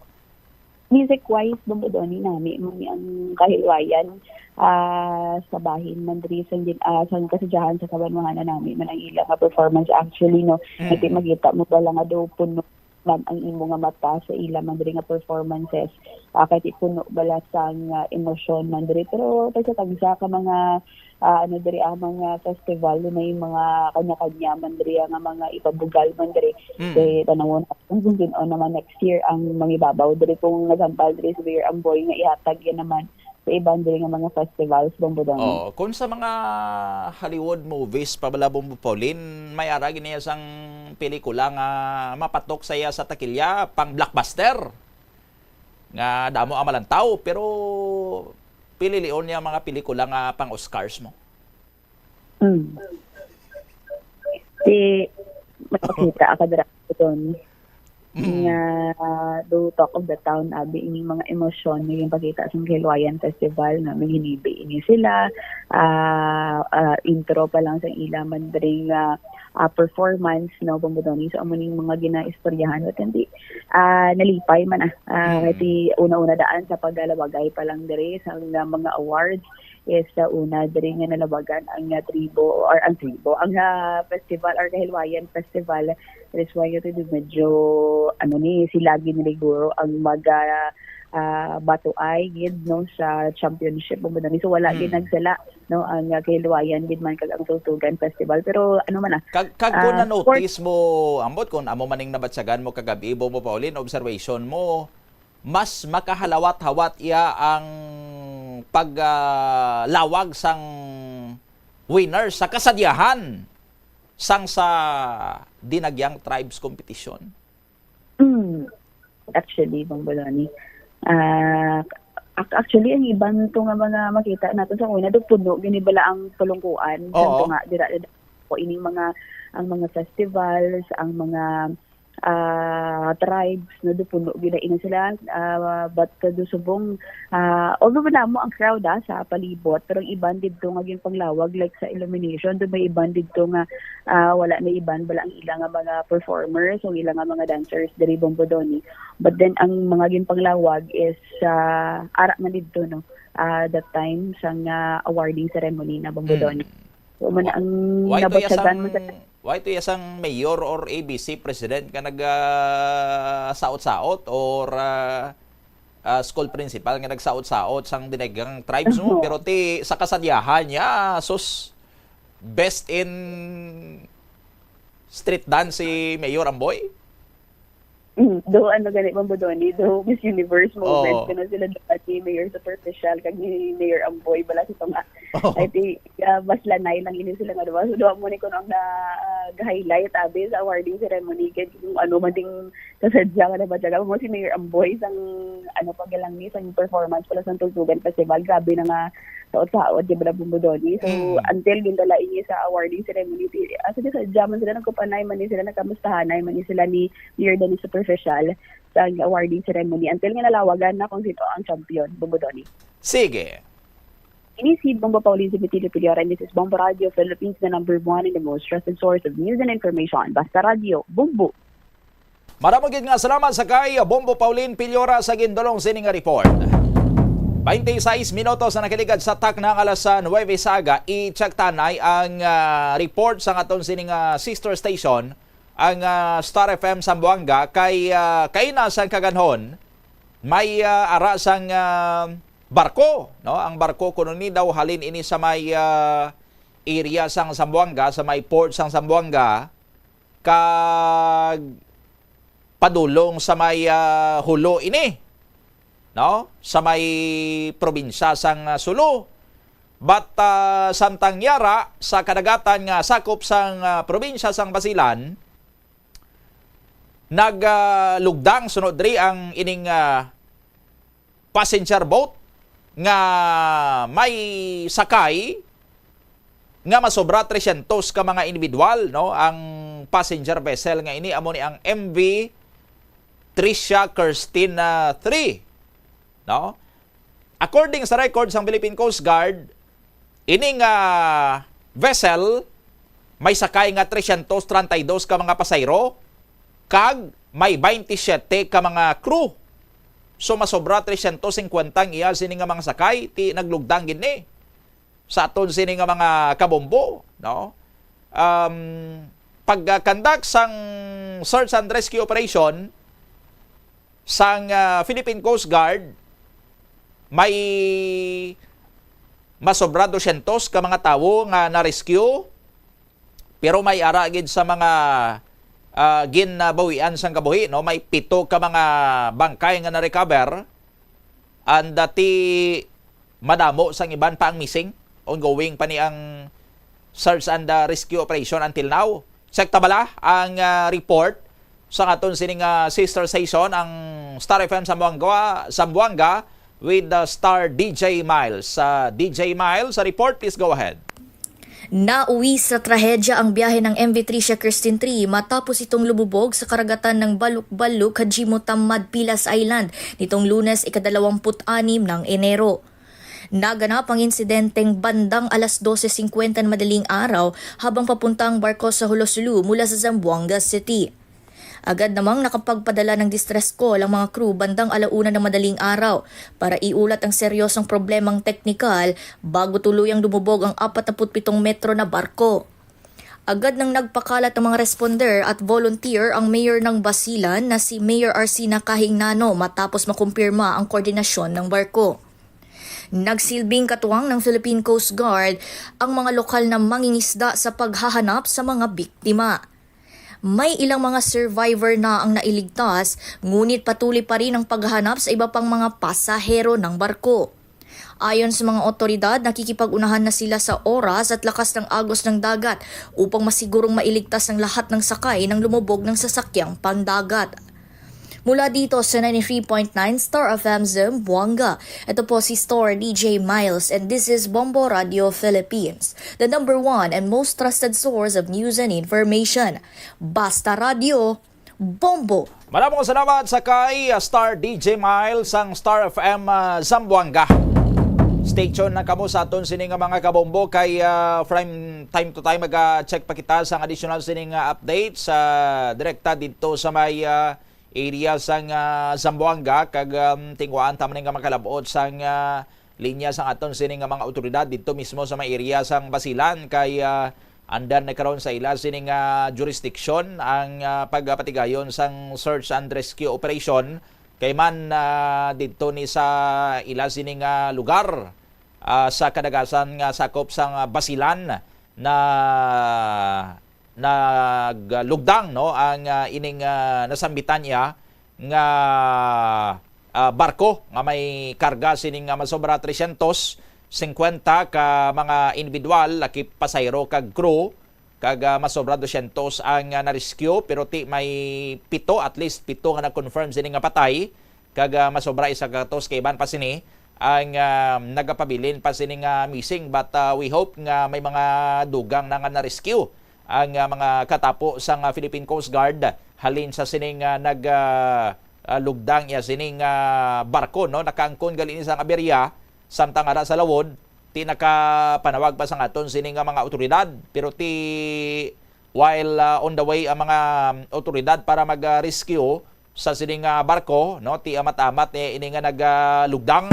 Music-wise, Bombo Donny, nami mo ni ang Kahilwayan, ah, sa bahin man diri sa, ah, sa kasadyahan sa kabanwahanan nami man ang ila nga performance actually, no. Mm. Kay makita mo bala nga daw puno man ang imo nga mata sa ila man diri nga performances. Ah, kay puno bala sang, ah, emosyon man diri. Pero tagsa-tagsa ka mga, ah, ano diri, ah, mga festival, may mga kanya-kanya man diri nga mga ipabugal man diri. Mm. Kay tanawon naton kung sin-o naman next year ang mangibabaw diri, kung nasampal diri si Mayor Amboy nga ihatag yan naman sa iban diri nga mga festivals, Bombo Donny. Oh, kung sa mga Hollywood movies pa bala, Bombo Pauline, may ara gid niya sang pelikula nga mapatok sa iya sa takilya, pang blockbuster. Nga damo ang malantaw, pero pililion niya ang mga pelikula nga pang Oscars mo. Mm. Di, makakita ka dira, Donny. Mm. Nga, do talk of the town, abi, ining mga emosyon nga ginpakita sa Kahilwayan Festival, nga may hinibi ini sila, ah, ah, intro pa lang sa ila man diri nga, ah, performance, no, Bombo Donny. So, amo ning mga ginaistoryahan, but hindi, ah, nalipay man, ah, ah, Mm. kay una-una daan sa paglalawagay pa lang diri sa nga mga awards, is sa una diri nga nalawagan ang, ah, tribo, or ang tribo, ang, ah, festival, or Kahilwayan Festival. That is why ito medyo, ano ni, sila gid ni siguro ang mag, ah, ah, batuay gid, no, sa championship, Bombo Donny. So, wala gid Mm. nagsala, no, ang, ah, Kahilwayan gid man kag ang Tultugan Festival. Pero ano man na, Kag, kag kung Ah, na-notice mo, ambot kung amo maning nabatyagan mo kagabi, Bombo Pauline, observation mo, mas makahalawat-hawat iya ang pag, ah, lawag sang winner sa kasadyahan sang sa Dinagyang Tribes Competition. Mm. Actually, Bombo Donny. Ah, ac-, actually, ang iban to nga mga makita nato sa una, do puno gini bala ang palungkuan. Oo. Sa nga, dira, dira, ko ining mga, ang mga festivals, ang mga, ah, tribes, no, do puno gina ini sila. Ah, but, uh, do subong, ah, although wala mo ang crowd, ah, sa palibot, pero ang iban didto nga ginpanglawag, like sa Illumination, do may iban didto nga, ah, wala na iban, wala ang ila nga mga performers, ang ila nga mga dancers diri, Bombo Donny. But then, ang mga ginpanglawag is, ah, ara man didto, no, ah, that time sa nga awarding ceremony na, Bombo Mm. Donny. So, man Wa-, ang why to iya nabatyagan sang, mo sa why to iya sang mayor or A B C president nga nag, ah, saot-saot or, ah, ah, school principal nga nagsaot-saot sang Dinagyang Tribes mo? Oho. Pero ti sa kasadyahan niya, sus, best in street dance si Mayor Amboy? Mm, do ano gani, Bombo Donny, do Miss Universe moment Oo. ka na sila, dapat ni Mayor Superficial kag ni Mayor Amboy, bala si Tong. Oo. I think, ah, mas lanay lang ini sila nga duha. So, duha mo ni kuno ang na, ah, ga-highlight, abi, sa awarding ceremony, kay kung ano man ding kasadya nga nabatyagan mo si Mayor Amboy sang, ano pa galang ni, sang performance pala sa Tultugan Festival. Grabe na nga saot-saot, di ba, Bombo Donny? So, Mm. until gindala ini sa awarding ceremony, di, ah, sige, sadya man sila, nagkupanay man ni sila, nagkamustahanay man ni sila ni Mayor Dennis Superficial sa awarding ceremony until nga nalawagan na kung sino ang champion, Bombo Donny. Sige. Ini si Bombo Pauline Simitili Piliora, and this is Bombo Radio Philippines, the number one and the most trusted source of news and information. Basta Radio, Bombo! Maramo gid nga salamat sa kay Bombo Pauline Piliora sa gindulong sini nga report. Twenty-six minutos na nakaligad sa takna nga alas nuwebe sa aga, i-check tanay ang, ah, report sa aton sini nga sister station, ang, ah, Star F M Zamboanga, kay, ah, kaina sang kaganhon, may, ah, ara sang, ah, barko, no? Ang barko kuno ni daw halin ini sa may, ah, area sang Zamboanga, sa may port sang Zamboanga, kag padulong sa may, ah, Jolo ini, no? Sa may probinsya sang, ah, Sulu. But, ah, samtang yara sa kadagatan nga sakop sang, ah, probinsya sang Basilan, nag, ah, lugdang sunod diri ang ining, ah, passenger boat nga may sakay nga masobra tresyentos ka mga individual, no? Ang passenger vessel nga ini amo ni ang M V Tricia Kirstin, ah, three, no? According sa record sang Philippine Coast Guard, ini nga vessel may sakay nga tresyentos treinta y dos ka mga pasahero kag may baynte siyete ka mga crew. So, masobra tresyentos singkwenta ang iya sini nga mga sakay, ti naglugdang gid ni sa aton sini nga mga kabombo, no? Um, pag-conduct sang search and rescue operation sang, ah, Philippine Coast Guard, may masobra dosyentos ka mga tawo nga na-rescue, pero may ara gid sa mga, ah, ginbawian sang kabuhi, no? May pito ka mga bangkay nga na-recover, and, ah, ti madamo sang iban pa ang missing. Ongoing pa ni ang search and, ah, rescue operation until now. Check ta bala ang, ah, report sa aton sining, ah, sister station, ang Star F M Zamboanga, Zamboanga, with the Star D J Miles. Ah, D J Miles, sa report, please go ahead. Nauwi sa trahedya ang biyahe ng M V Tricia Kirstin three matapos itong lumubog sa karagatan ng Balukbaluk, Hajimo Tamad, Pilas Island nitong Lunes, ikadalawamput-anim ng Enero. Naganap ang insidenteng bandang alas dose singkwenta ng madaling araw habang papunta ang barko sa Jolo-Sulu mula sa Zamboanga City. Agad namang nakapagpadala ng distress call ang mga crew bandang alauna ng madaling araw para iulat ang seryosong problemang teknikal bago tuluyang lumubog ang apat na put pitong metro na barko. Agad nang nagpakalat ng mga responder at volunteer ang mayor ng Basilan na si Mayor Arsina Kahing Nano matapos makumpirma ang koordinasyon ng barko. Nagsilbing katuwang ng Philippine Coast Guard ang mga lokal na mangingisda sa paghahanap sa mga biktima. May ilang mga survivor na ang nailigtas, ngunit patuloy pa rin ang paghahanap sa iba pang mga pasahero ng barko. Ayon sa mga otoridad, nakikipag-unahan na sila sa oras at lakas ng agos ng dagat upang masigurong mailigtas ang lahat ng sakay ng lumubog ng sasakyang pandagat. Mula dito sa ninety-three point nine Star F M Zamboanga, ito po si Star D J Miles, and this is Bombo Radio Philippines, the number one and most trusted source of news and information. Basta Radio, Bombo! Maramong salamat sa kay, ah, Star D J Miles sang Star F M, ah, Zamboanga. Stay tuned na kamo sa aton sini nga mga kabombo kay, ah, from time to time mag-check pa kita sang additional sini nga updates sa direkta dito sa may, ah, area sang, ah, Zamboanga kag, um, tinguhaan ta man nga makalabot sang, ah, linya sang aton sini nga mga awtoridad didto mismo sa may area sang Basilan kay, ah, under na karon sa ila sini nga jurisdiction ang, ah, pagpatigayon sang search and rescue operation kay man, ah, didto ni sa ila sini nga lugar, ah, sa kadagasan nga sakop sang Basilan na naglugdang, no, ang, ah, ining, ah, nasambitan niya nga, ah, barko nga may karga sining, ah, masobra tresyentos singkwenta ka mga individual, lakip pasahero kag crew, kag, ah, masobra dosyentos ang, ah, na-rescue, pero ti may pito, at least pito nga na-confirm sini nga patay, kag, ah, masobra isa ka gatos ka iban pa sini ang, ah, nagapabilin pa sini nga missing. But, ah, we hope nga may mga dugang na nga na-rescue ang, ah, mga katapo sang, ah, Philippine Coast Guard halin sa sining, ah, nag, ah, ah, lugdang iya sining, ah, barko, no? Nakaangkon gali ni sang aberya, samtang ara sa lawod, ti nakapanawag pa sang aton sini nga mga awtoridad. Pero ti, while, ah, on the way ang mga, um, awtoridad para mag, ah, rescue sa sining, ah, barko, no, ti amat-amat, eh, ini nga nagalugdang.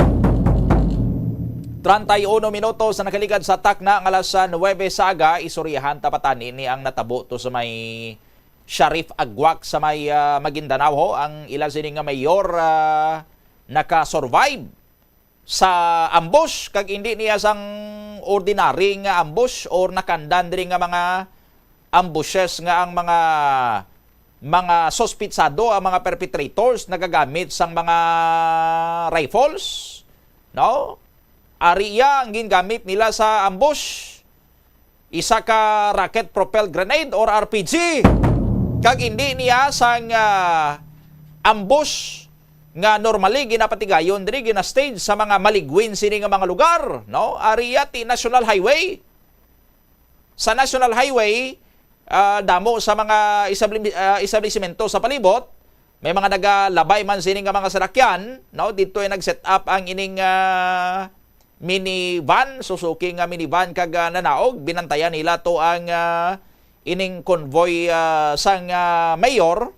Treinta y uno minutos sa nakaligad sa takna nga alas nuebe sa aga, istoryahan ta pa tani ni ang natabo to sa may Sharif Aguac sa may, ah, Maguindanao, ho. Ang ila sini nga mayor, ah, naka-survive sa ambush, kag hindi niya sang ordinary nga ambush or nakandan diri nga mga ambushes nga ang mga, mga suspitsado, ang mga perpetrators nagagamit sang mga rifles, no? Ari iya ang gingamit nila sa ambush. Isa ka rocket-propelled grenade or R P G. Kag indi niya sang, ah, ambush nga normally ginapatigayon diri, gina-stage sa mga maligwin sini nga mga lugar, no? Ari iya ti National Highway. Sa National Highway, ah, damo sa mga establi-, ah, establisimento sa palibot, may mga nagalabay man sini nga mga salakyan, no? Didto ay nag-set up ang ining, ah, minivan, Suzuki nga minivan kag, ah, nanaog. Binantayan nila to ang, ah, ining convoy, ah, sang, ah, mayor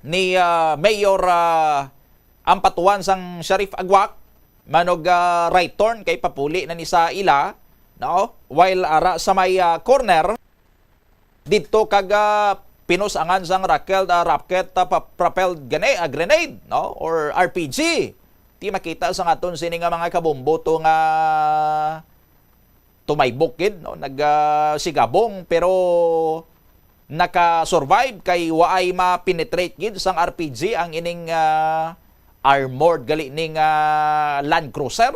ni, ah, Mayor, ah, Ampatuan sang Sheriff Aguac, manog, ah, right turn kay papuli na ni sa ila, no? While ara sa may, ah, corner, didto kag, ah, pinusangan sang rocket, ah, rocket, ah, pa-, propelled gani, ah, grenade, no? Or R P G. Ti makita sa aton sini nga mga kabombo to nga tumaybok gid, no? Nag, ah, sigabong, pero naka-survive kay waay ma-penetrate gid sang R P G ang ining, ah, armored gali ning, ah, Land Cruiser,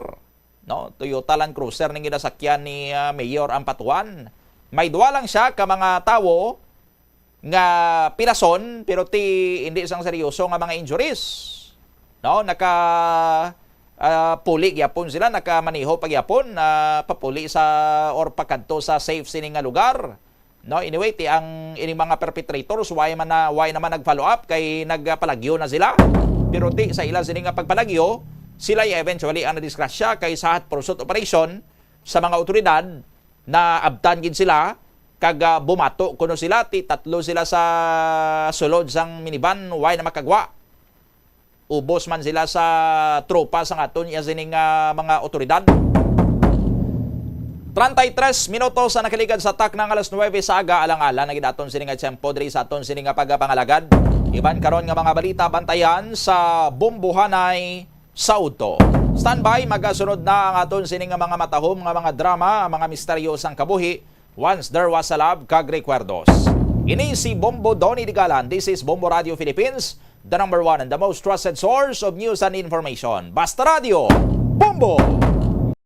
no? Toyota Land Cruiser ning ginasakyan ni, ah, Mayor Ampatuan. May duwa lang siya ka mga tawo nga pilason, pero ti hindi sang seryoso nga mga injuries. No, naka, ah, puli gyapon sila, nakamaneho pa gyapon, ah, papuli sa or pakadto sa safe sini nga lugar. No, anyway, ti ang ining mga perpetrators, why man na, why naman nag-follow up kay nagpalagyo na sila. Pero ti sa ila sini nga pagpalagyo, sila eventually ang nadisgrasya kay sa hot pursuit operation sa mga otoridad, naabtan gid sila kag, ah, bumato kuno sila, ti tatlo sila sa sulod sang minivan, why na makagwa. Ubos man sila sa tropa sang aton iya sining, ah, mga otoridad. Treinta y tres minutos ang nakaligad sa takna nga alas nuwebe sa aga, alang-alang na gid aton sini nga tiyempo diri sa aton sini nga pagapangalagad. Iban karon nga mga balita, bantayan sa Bombohanay sa udto. Standby, magasunod na ang aton sini nga mga matahom nga mga drama, ang mga misteryo sang kabuhi, Once There Was a Love kag Recuerdos. Ini si Bombo Donny Digalan. This is Bombo Radio Philippines, the number one and the most trusted source of news and information. Basta Radio, Bombo!